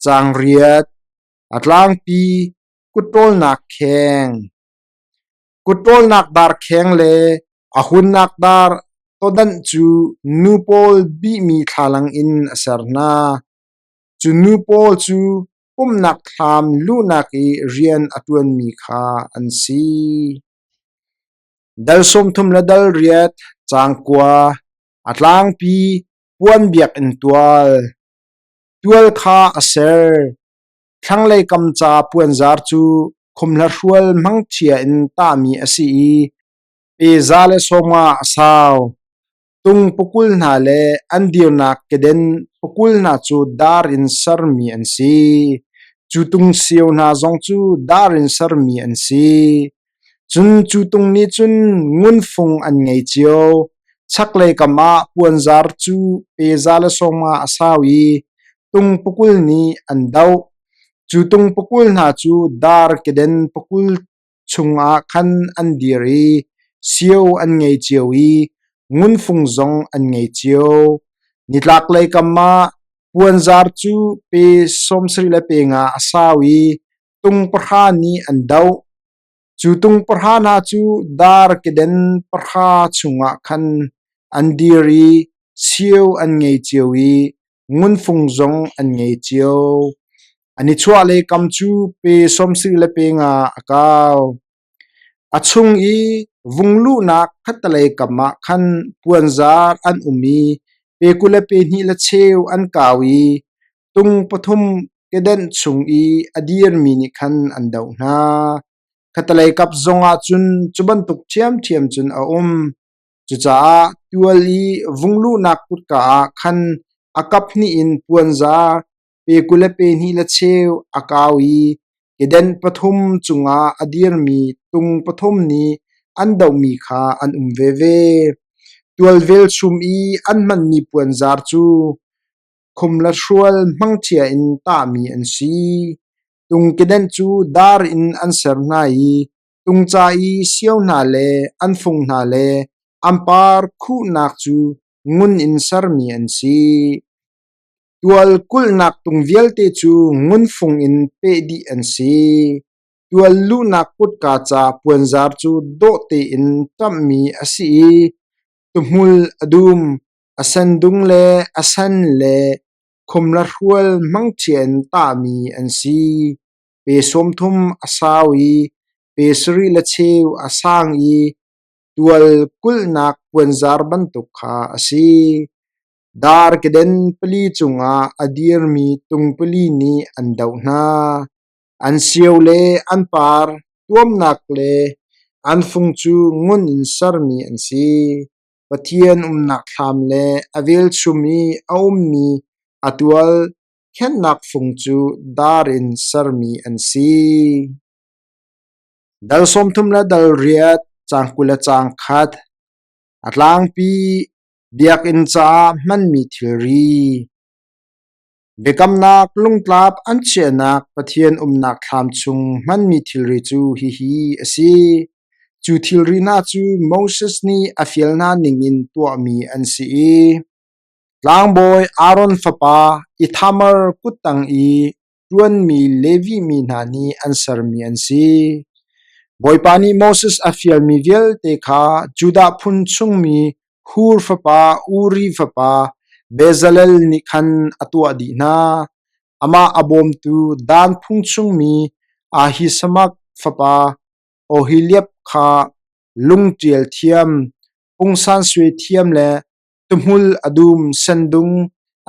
caang riat, a tlangpi kut ṭawlnak kheng. Kut ṭawlnak dar kheng le a hunnak dar tawdanh cu nu pawl bihmi thlalang in a ser hna. Cu nu pawl cu pumhnak thlam luhnak i rian a ṭuanmi kha an si. Dal 30 le dal riat, caang kua, a tlangpi puan biakinn tual. Tual kha a ser. Thlanglei kam ca puanzar cu khumhla hrual hmangṭhia in tahmi a si i pe za le sawmnga a sau. Tung pakul hna le an dirnak keden pakul hna cu dar in sermi an si. Cu tung sio hna zong cu dar in sermi an si. Cun cu tung nih cun ngunfung an ngei cio. Chaklei kam ah puanzar cu pe za le sawmnga a sau i tung pakul nih an doh. Cu tung pakul hna cu dar keden pakul chungah khan an dir i sio an ngei cio i ngunfung zong an ngei cio. Nitlaklei kam ah puanzar cu pe 70 le pe nga a sau i tung pahra nih an doh. Cu tung pahra hna cu dar keden pahra chungah khan an dir i sio an ngei cio i ngunfung zong an ngei cio. An i chuahlei kam cu pe 70 le pe nga a kau. A chung i vung luhnak khattelei kam ah khan puanzar an um i pe 20 le pe hnih le cheu an kau i tung pathum kedenh chung i a dirmi nih khan an doh hna. Khattelei kap zongah cun cu bantuk ṭhiamṭhiam cun a um. Cucaah tual i vung luhnak kutka ah khan a kap hnih in puanzar pe 20 le pe hnih le cheu a kau i kedenh pathum cungah a dirmi tung pathum nih an dohmi kha an um veve. Tual velchum i an hmanmi puanzar cu khum le hrual hmangṭhia in tahmi an si. Tung kedenh cu dar in an ser hna i tungca i sio hna le an fung hna le an par khuhnak cu ngun in sermi an si. Tual kulhnak tung vialte cu ngun fung in peh dih an si. Tual luhnak kutka ca puanzar cu dawh tein ṭamhmi a si i tuhmul a dum, a sendung le a sen le khumla hrual hmangṭhia in tahmi an si. Pe 30 a sau i pe sarih le cheu a sang i tual kulhnak puanzar bantuk kha a si. Dar keden pali cungah a dirmi tung pali nih an doh hna. An sio le an par tuamnak le an fung cu ngun in sermi an si. Pathian umnak thlam le a velchum i a ummi a tual khenhnak fung cu dar in sermi an si. Dal 30 le dal riat, caang 20 le caang khat. A tlangpi biakinn caah hmanmi thilri. Biakamnak lungtlap an chiahnak Pathian umnak thlam chung hmanmi thilri cu hihi a si. Cu thilri hna cu Moses nih a fial hna ningin tuahmi an si i tlangbawi Aaron fapa Ithamar kuttang i ṭuanmi Levi mi hna nih an sermi an si. Bawipa nih Moses a fialmi vialte kha Judah phun chungmi Hur fapa Uri fapa Bezalel nih khan a tuah dih hna. Amah a bawmtu Dan phung chungmi Ahisamak fapa Oholiab kha lung ṭial thiam, pungsan suai thiam le tuhmul a dum sendung,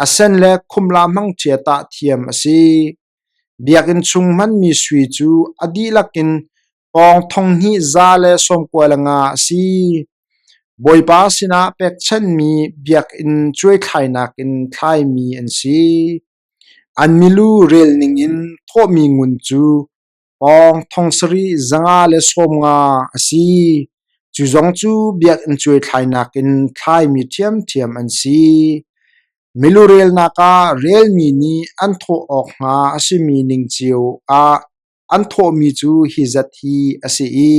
a sen le khumla hmangṭhia tah thiam a si. Biakinn chung hmanmi sui cu a dihlak in pawng thonghnih 195 a si. Bawipa sinah pekchanhmi biakinn cuaithlainak in thlaimi an si. An milu rel ningin thawhmi ngun cu pawng 7590 a si. Cu zong cu biakinn cuaithlainak in thlaimi ṭhiamṭhiam an si. Milu relnak ah relmi nih an thawh awk hnga a simi ning cio ah an thawhmi cu hi zat hi a si i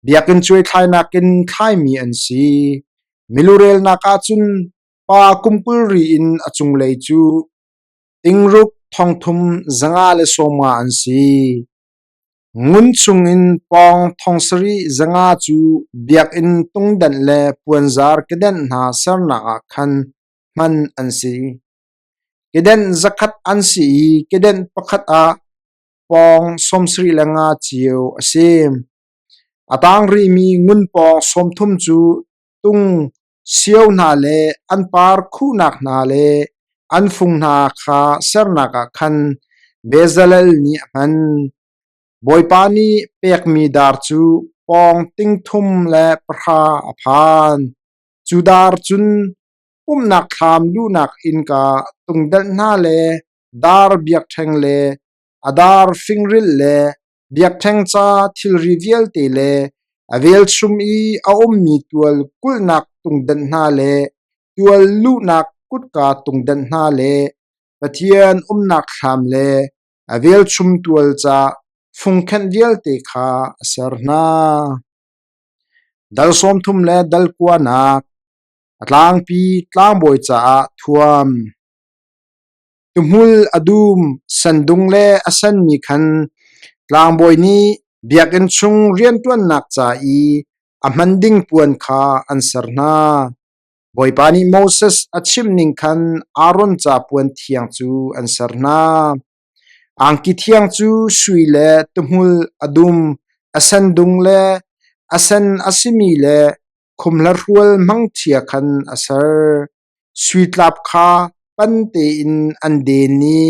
biakinn cuaithlainak in thlaimi an si. Milu relnak ah cun pa kum 20 ri in a cunglei cu tingruk 3350 an si. Ngun chungin pawng 7500 cu biakinn tungdenh le puanzar kedenh hna sernak ah khan hman an si. Kedenh 100 an si i kedenh pakhat ah pawng 75 cio a si. A tang rihmi ngun pawng 30 cu tung sio hna le an par khuhnak hna le an fung hna kha sernak ah khan Bezalel nih a hman. Bawipa nih pekmi dar cu pawng 310 a phan. Cu dar cun pumhnak thlam luhnak innka tungdelh hna le dar biakṭheng le a dar fingrilh le biakṭheng ca thilri vialte le a velchum i a ummi tual kulhnak tungdenh hna le tual luhnak kutka tungdenh hna le Pathian umnak thlam le a velchum tual ca fungkhenh vialte kha a ser hna. Dal 30 le dal kuanak a tlangpi tlangbawi caah thuam. Tuhmul a dum, sendung le a senmi khan tlangbawi nih biakinn chung rianṭuannak ca i a hman ding puan kha an ser hna. Bawipa nih Moses a chimh ning khan Aaron ca puan thiang cu an ser hna. Angki thiang cu sui le tuhmul a dum, a sendung le a sen a simi le khumhla-hrual hmangṭhia khan a ser. Suitlap kha pan tein an den i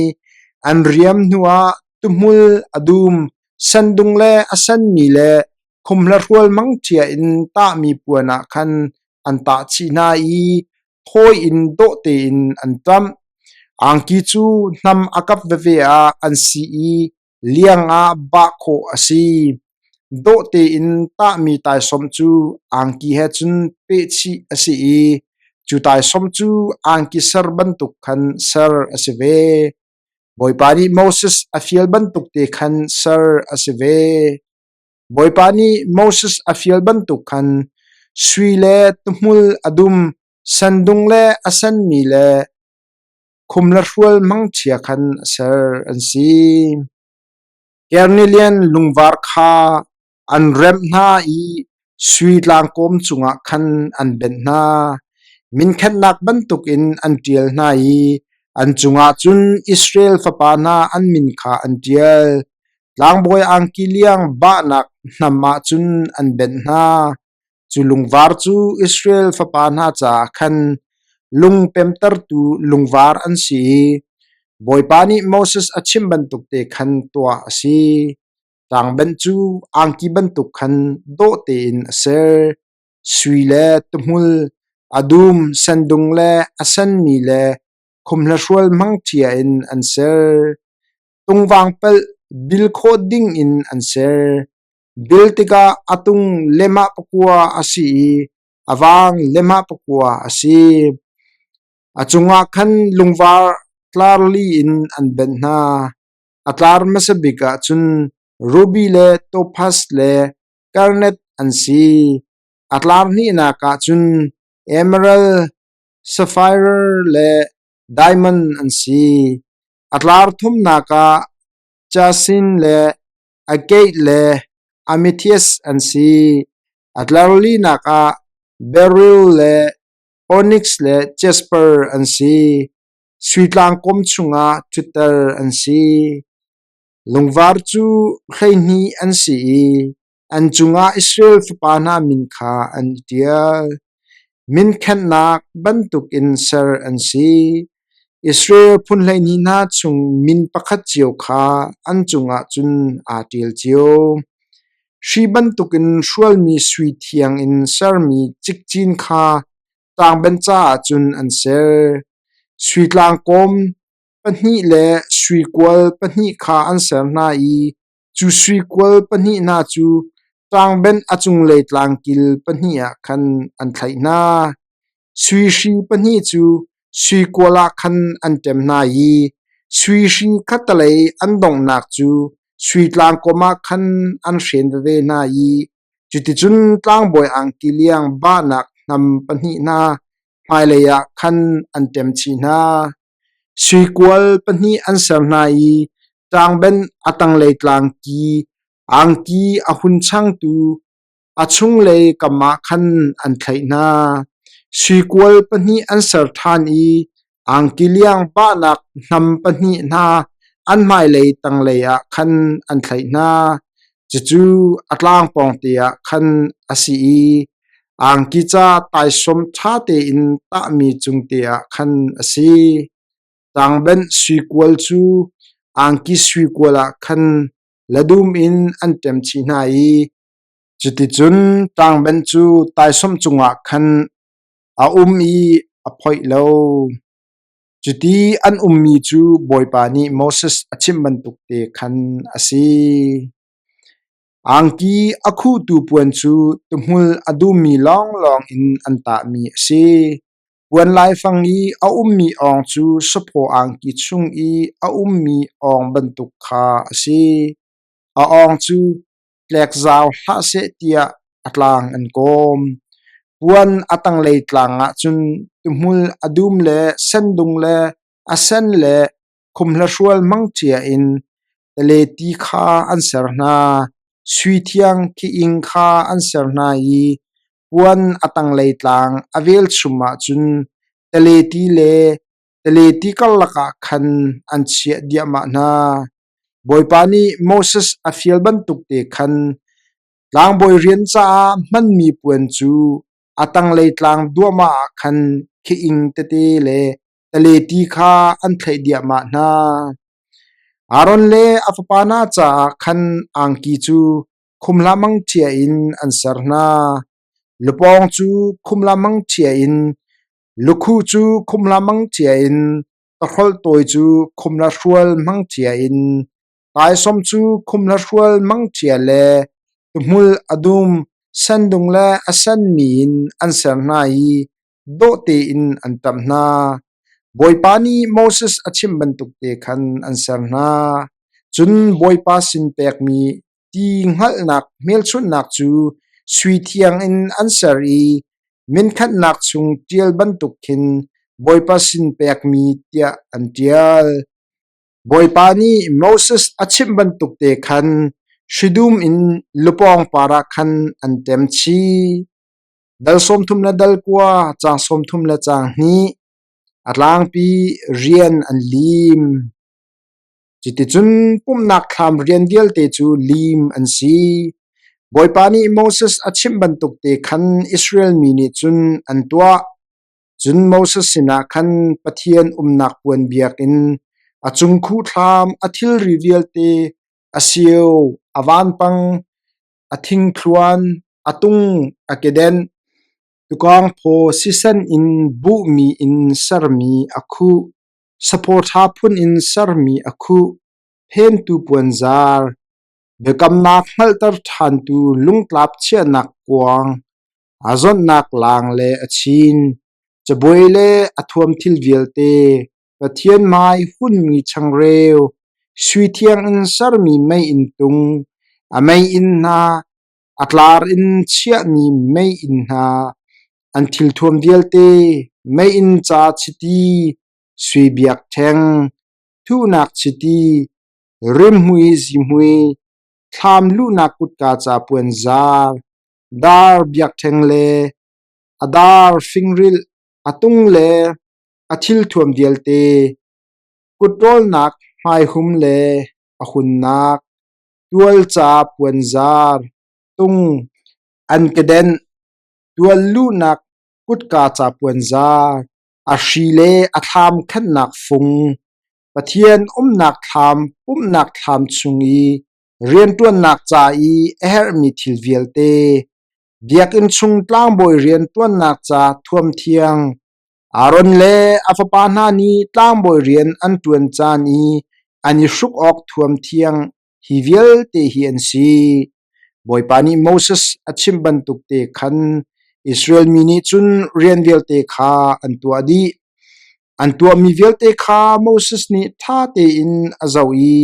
an riam hnuah tuhmul a dum, sendung le a senmi le khumhla-hrual mangṭhia in tahmi puan ah khan an tah chih hna i thawi in dawh tein an ṭamh. Angki cu hnam a kap veve ah an si i liang ah bah khawh a si. Dawh tein tahmi taisawm cu angki he cun pehchih a si i cu taisawm cu angki ser bantuk khan ser a si ve. Bawipa nih Moses a fial bantuk te khan ser a si ve. Bawipa nih Moses a fial bantuk khan sui le tuhmul a dum, sendung le a senmi le khumla-hrual hmangṭhia khan a ser an si. Kernelian lungvar kha an remh hna i sui tlangkawm cungah khan an benh hna. Minkhenhnak bantukin an ṭial hna i an cungah cun Israel fapa hna an min kha an ṭial. Tlangbawi angki liang bahnak hnam ah cun an benh hna. Cu lungvar cu Israel fapa hna caah khan lung pemtertu lungvar an si i Bawipa nih Moses a chimh bantuk te khan tuah a si. Tlangbenh cu angki bantuk khan dawh tein a ser. Sui le tuhmul, a dum, sendung le a senmi le khumhlahrual hmangṭhia in an ser. Tungvang pelh bil khawh ding in an ser. Bil tikah a tung lehmah pakua a si i a vang lehmah pakua a si. A cungah khan lungvar tlar li in an benh hna. A tlar hmasa bik ah cun ruby le topaz le garnet an si. A tlar hnihnak ah cun emerald, sapphire le diamond an si. A tlar thumnak ah jacinth le Agate le amethyst an si. A tlar linak ah beryl le. Oniks le jasper an si. Sui tlangkawm chungah ṭhutter an si. Lungvar cu 12 an si i an cungah Israel fapa hna min kha an i ṭial. Minkhenhnak bantukin ser an si. Israel phun 12 hna chung min pakhat cio kha an cungah cun aa ṭial cio. Hri bantukin hrualmi sui thiang in sermi cikcin kha tlangben caah cun an ser. Sui tlangkawm pahnih le sui kual pahnih kha an ser hna i cu sui kual pahnih hna cu tlangbenh a cunglei tlangkil pahnih ah khan an thlaih hna. Sui hri pahnih cu sui kual ah khan an ṭem hna i sui hri khattelei an donghnak cu sui tlangkawm ah khan an hren veve hna i cuticun tlangbawi angki liang bahnak hnam pahnih hna hmailei ah khan an ṭem chih hna. Sui kual pahnih an ser hna i tlangbenh a tanglei tlangki angki a hun changtu a chunglei kam ah khan an thlaih hna. Sui kual pahnih an ser ṭhan i angki liang bahnak hnam pahnih hna an hmailei tanglei ah khan an thlaih hna. Cucu a tlang pawngte ah khan a si i angki ca taisawm ṭha tein tahmi cungte ah khan a si. Tlangbenh sui kual cu angki sui kual ah khan ladum in an ṭem chih hna i cuticun tlangbenh cu taisawm cungah khan a um i a phoih lo. Cuti an ummi cu Bawipa nih Moses a chimh bantuk te khan a si. Angki a khuhtu puan cu tuhmul a dummi lawnglawng in an tahmi a si. Puan laifang i a ummi awng cu saphaw angki chung i a ummi awng bantuk kha a si. A awng cu tlek zau hlah seh tiah a tlang an kawm. Puan a tanglei tlang ah cun tuhmul a dum le sendung le a sen le khumhlahrual hmangṭia in taleti kha an ser hna. Sui thiang khi-ing kha an ser hna i puan a tanglei tlang a velchum ah cun taleti le taleti karlak ah khan an chiah diahmah hna. Bawipa nih Moses a fial bantuk te khan tlangbawi rian caah hmanmi puan cu a tanglei tlang duahmah ah khan khi-ing tete le taleti kha an thlaih diahmah hna. Aaron le a fapa hna caah khan angki cu khumhla mangṭhia in an ser hna. Lupawng cu khumhla mangṭhia in, lukhuh cu khumhla mangṭhia in, Tahrolh tawi cu khumla hrual hmangṭhia in, taisawm cu khumla hrual hmangṭhia le tuhmul a dum, sendung le a senmi in an ser hna i dawh tein an ṭamh hna. Bawipa nih Moses a chimh bantuk te khan an ser hna. Cun Bawipa sin pekmi ti hngalhnak hmelchunhnak cu sui thiang in an ser i minkhatnak chung ṭial bantuk khin Bawipa sin pekmi tiah an ṭial. Bawipa nih Moses a chimh bantuk te khan hridum in lupawng par ah khan an ṭem chih. Dal 30 le dal kua, caang 30 le caang hnih, a tlangpi rian an lim. Cuticun pumhnak thlam rian vialte cu lim an si. Bawipa nih Moses a chimh bantuk te khan Israel mi nih cun an tuah. Cun Moses sinah khan Pathian umnak puan biakinn, a cungkhuh thlam, a thilri vialte, a sio, a vanpang, a thingthluan, a tung, a kedenh, tukawng phaw sisen in buhmi in sermi a khuh, Saphaw ṭha phun in sermi a khuh, phentu puanzar, biakamnak hngalhter ṭhantu lungtlap chiahnak kuang, aa zawnhnak laang le a chin, cabuai le a thuamthil vialte, Pathian hmai hunmi changreu, sui thiang in sermi meiinn tung, a meiinn hna, a tlar in chiahmi meiinn hna, an thilthuam vialte, meiinn ca chiti, sui biakṭheng, thuhnak chiti, rimhmui zihmui, thlam luhnak kutka ca puanzar, dar biakṭheng le a dar fingrilh. a tung le a thilthuam vialte, kut ṭawlnak hmaihum le a hunnak, tual ca puanzar, tung, an kedenh, tual luhnak kutka ca puanzar, a hri le a thlam khenhnak fung, Pathian umnak thlam pumhnak thlam chung i rianṭuannak ca i a herhmi thil vialte, biakinn chung tlangbawi rianṭuannak ca thuamthiang, Aaron le a fapa hna nih tlangbawi rian an ṭuan caan i an i hruk awk thuamthiang hi vialte hi an si. Bawipa nih Moses a chimh bantuk te khan Israel mi nih cun rian vialte kha an tuah dih. An tuahmi vialte kha Moses nih ṭha tein a zoh i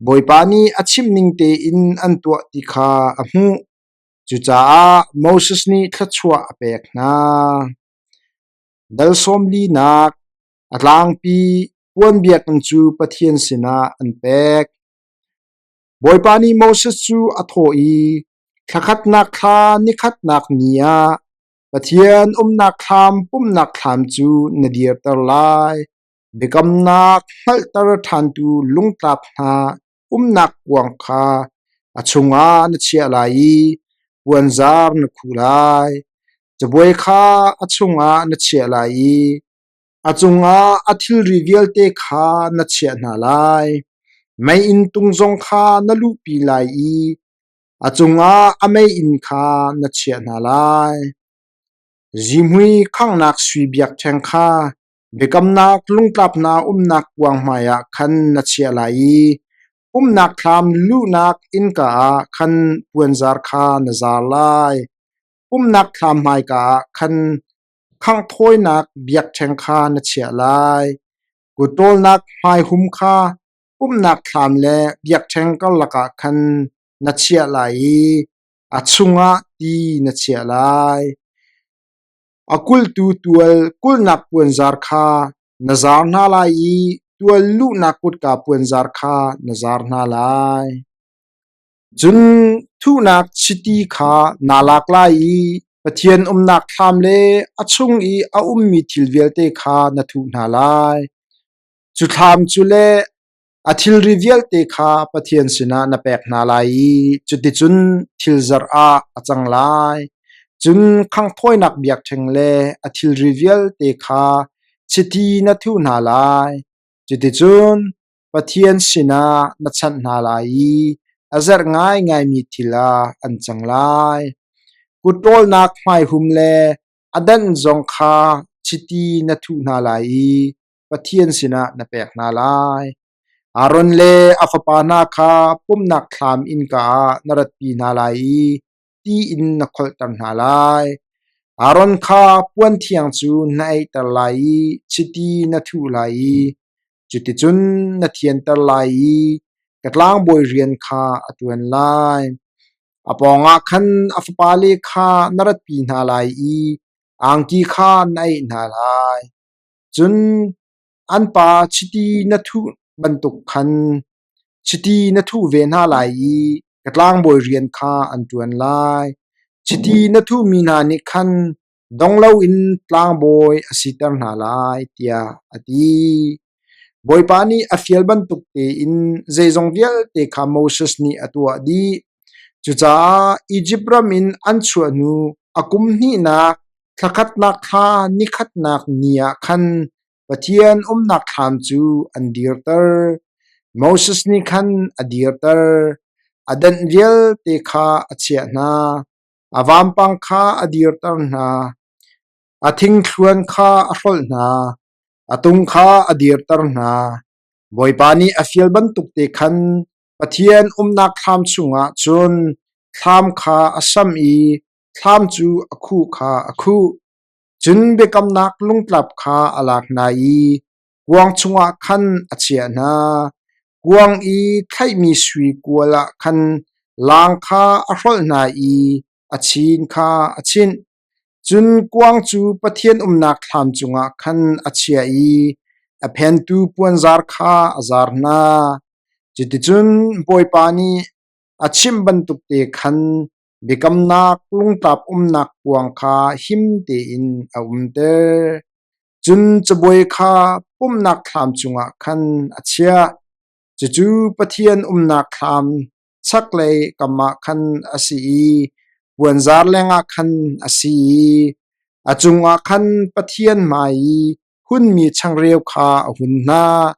Bawipa nih a chimh ning tein an tuah ti kha a hmuh. Cucaah Moses nih thluachuah a pek hna. Dal 40nak a tlangpi puan biakinn cu Pathian sinah an pek. Bawipa nih Moses cu a thawh i, Thla khatnak thla ni khatnak ni ah Pathian umnak thlam pumhnak thlam cu na dirter lai. Biakamnak hngalhter ṭhantu lungtlap hna umnak kuang kha a chungah na chiah lai i puanzar na khuh lai. Cabuai kha a chungah na chiah lai i a cungah a thilri vialte kha na chiah hna lai. Meiinn tung zong kha na luhpi lai i a cungah a meiinn kha na chiah hna lai. Zihmui khanghnak sui biakṭheng kha biakamnak lungtlap hna umnak kuang hmaiah khan na chiah lai i pumhnak thlam luhnak innka ah khan puanzar kha na zar lai. Pumhnak thlam hmaika ah khan khangh thawinak biakṭheng kha na chiah lai. Kut ṭawlnak hmaihum kha pumhnak thlam le biakṭheng karlak ah khan na chiah lai i a chungah ti na chiah lai. A kulhtu tual kulhnak puanzar kha na zar hna lai i tual luhnak kutka puanzar kha na zar hna lai. Cun thuhnak chiti kha naa lak lai i Pathian umnak thlam le a chung i a ummi thil vialte kha na thuh hna lai. Cu thlam cu le a thilri vialte kha Pathian sinah na pek hna lai i cuticun thil zarh ah a cang lai. Cun khanghthawinak biakṭheng le a thilri vialte kha chiti na thuh hna lai. Cuticun Pathian sinah na chanh hna lai i a zerh ngaingaimi thil ah an cang lai. Kut ṭawlnak hmaihum le a danh zong kha chiti na thuh hna lai i Pathian sinah na pek hna lai. Aaron le a fapa hna kha pumhnak thlam innka ah na ratpi hna lai i ti in na kholhter hna lai. Aaron kha puan thiang cu na eihter lai i chiti na thuh lai i cuticun na thianter lai i ka tlangbawi rian kha a ṭuan lai. A pawngah khan a fapale kha na ratpi hna lai i angki kha na eih hna lai. Cun an pa chiti na thuh bantuk khan chiti na thuh ve hna lai i ka tlangbawi rian kha an ṭuan lai. Chiti na thuhmi hna nih khan dong loin tlangbawi a siter hna lai, tiah a ti. Bawipa nih a fial bantuk tein zeizong vialte kha Moses nih a tuah dih. Cucaah Izipt ram in an chuah hnu a kum hnihnak thla khatnak thla ni khatnak ni ah khan Pathian umnak thlam cu an dirter. Moses nih khan a dirter. A danh vialte kha a chiah hna. A vampang kha a dirter hna. A thingthluan kha a hrolh hna. A tung kha a dirter hna. Bawipa nih a fial bantuk te khan Pathian umnak thlam chungah cun thlam kha a samh i thlam cu a khuh kha a khuh. Cun biakamnak lungtlap kha a lak hna i kuang chungah khan a chiah hna. Kuang i thlaihmi sui kual ah khan laang kha a hrolh hna i a chin kha a chinh. Cun kuang cu Pathian umnak thlam cungah khan a chiah i a phentu puanzar kha a zar hna. Cuticun Bawipa nih a chimh bantuk te khan biakamnak lungtlap umnak kuang kha him tein a umter. Cun cabuai kha pumhnak thlam cungah khan a chiah. Cucu Pathian umnak thlam chaklei kam ah khan a si i puanzar lengah khan a si i a cungah khan Pathian hmai i hunmi changreu kha a hun hna.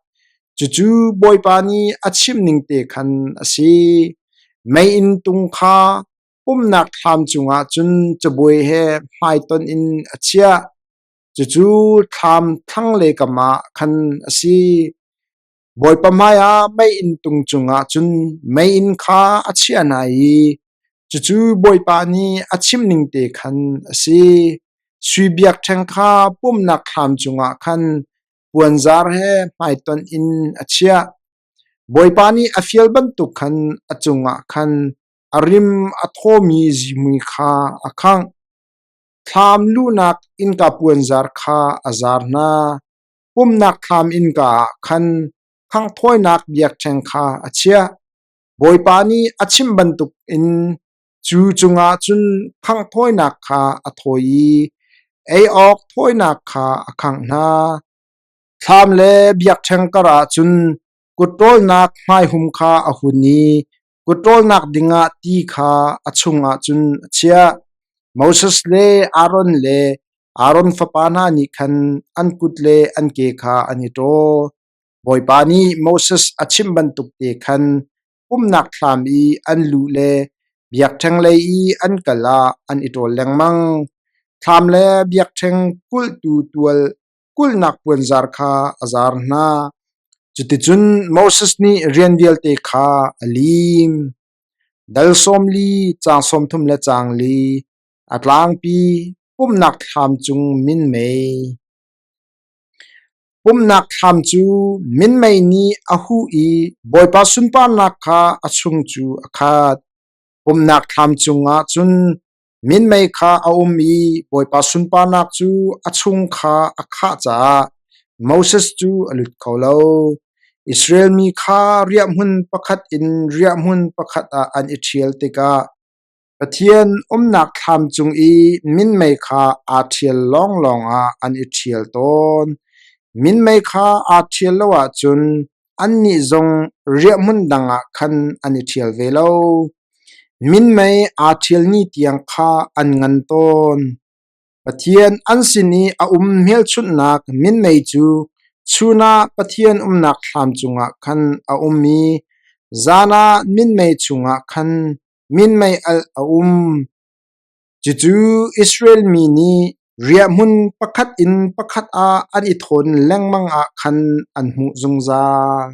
Cucu Bawipa nih a chimh ning te khan a si. Meiinn tung kha pumhnak thlam cungah cun cabuai he hmaitonh in a chiah. Cucu thlam thlanglei kam ah khan a si. Bawipa hmaiah meiinn tung cungah cun meiinn kha a chiah hna i cucu Bawipa nih a chimh ning te khan a si. Sui biakṭheng kha pumhnak thlam cungah khan puanzar he hmaitonh in a chiah. Bawipa nih a fial bantuk khan a cungah khan a rim a thawmi zihmui kha a khangh. Thlam luhnak innka puanzar kha a zar hna. Pumhnak thlam innka ah khan khanghthawinak biakṭheng kha a chiah. Bawipa nih a chimh bantukin cu cungah cun khanghthawinak kha a thawi i ei awk thawinak kha a khangh hna. Thlam le biakṭheng karah cun kut ṭawlnak hmaihum kha a hun i kut ṭawlnak dingah ti kha a chungah cun a chiah. Moses le Aaron le Aaron fapa hna nih khan an kut le an ke kha an i ṭawl. Bawipa nih Moses a chimh bantuk te khan pumhnak thlam i an luh le biakṭheng lei i an kal ah an i ṭawl lengmang. Thlam le biakṭheng kulhtu tual kulhnak puanzar kha a zar hna. Cuticun Moses nih rian vialte kha a lim. Dal 40, caang 34, a tlangpi pumhnak thlam cung minmei. Pumhnak thlam cu minmei nih a huh i Bawipa sunparnak kha a chung cu a khat. Pumhnak thlam cungah cun Minmei kha a um i Bawipa sunparnak cu a chung kha a khah caah Moses cu a lut kho lo. Israel mi kha riahhmun pakhat in riahhmun pakhat ah an i ṭhial tikah Pathian umnak thlam cung i minmei kha aa ṭhial lawnglawng ah an i ṭhial tawn. Minmei kha aa ṭhial lo ahcun Annih zong riahhmun dang ah khan an i ṭhial ve lo. Minmei aa ṭhial ni tiang kha an ngan tawn. Pathian an sin i a um hmelchunhnak minmei cu chun ah Pathian umnak thlam cungah khan a um i zan ah minmei chungah khan minmei alh a um. Cucu Israel mi nih riahhmun pakhat in pakhat ah an i thawn lengmang ah khan an hmuh zungzal.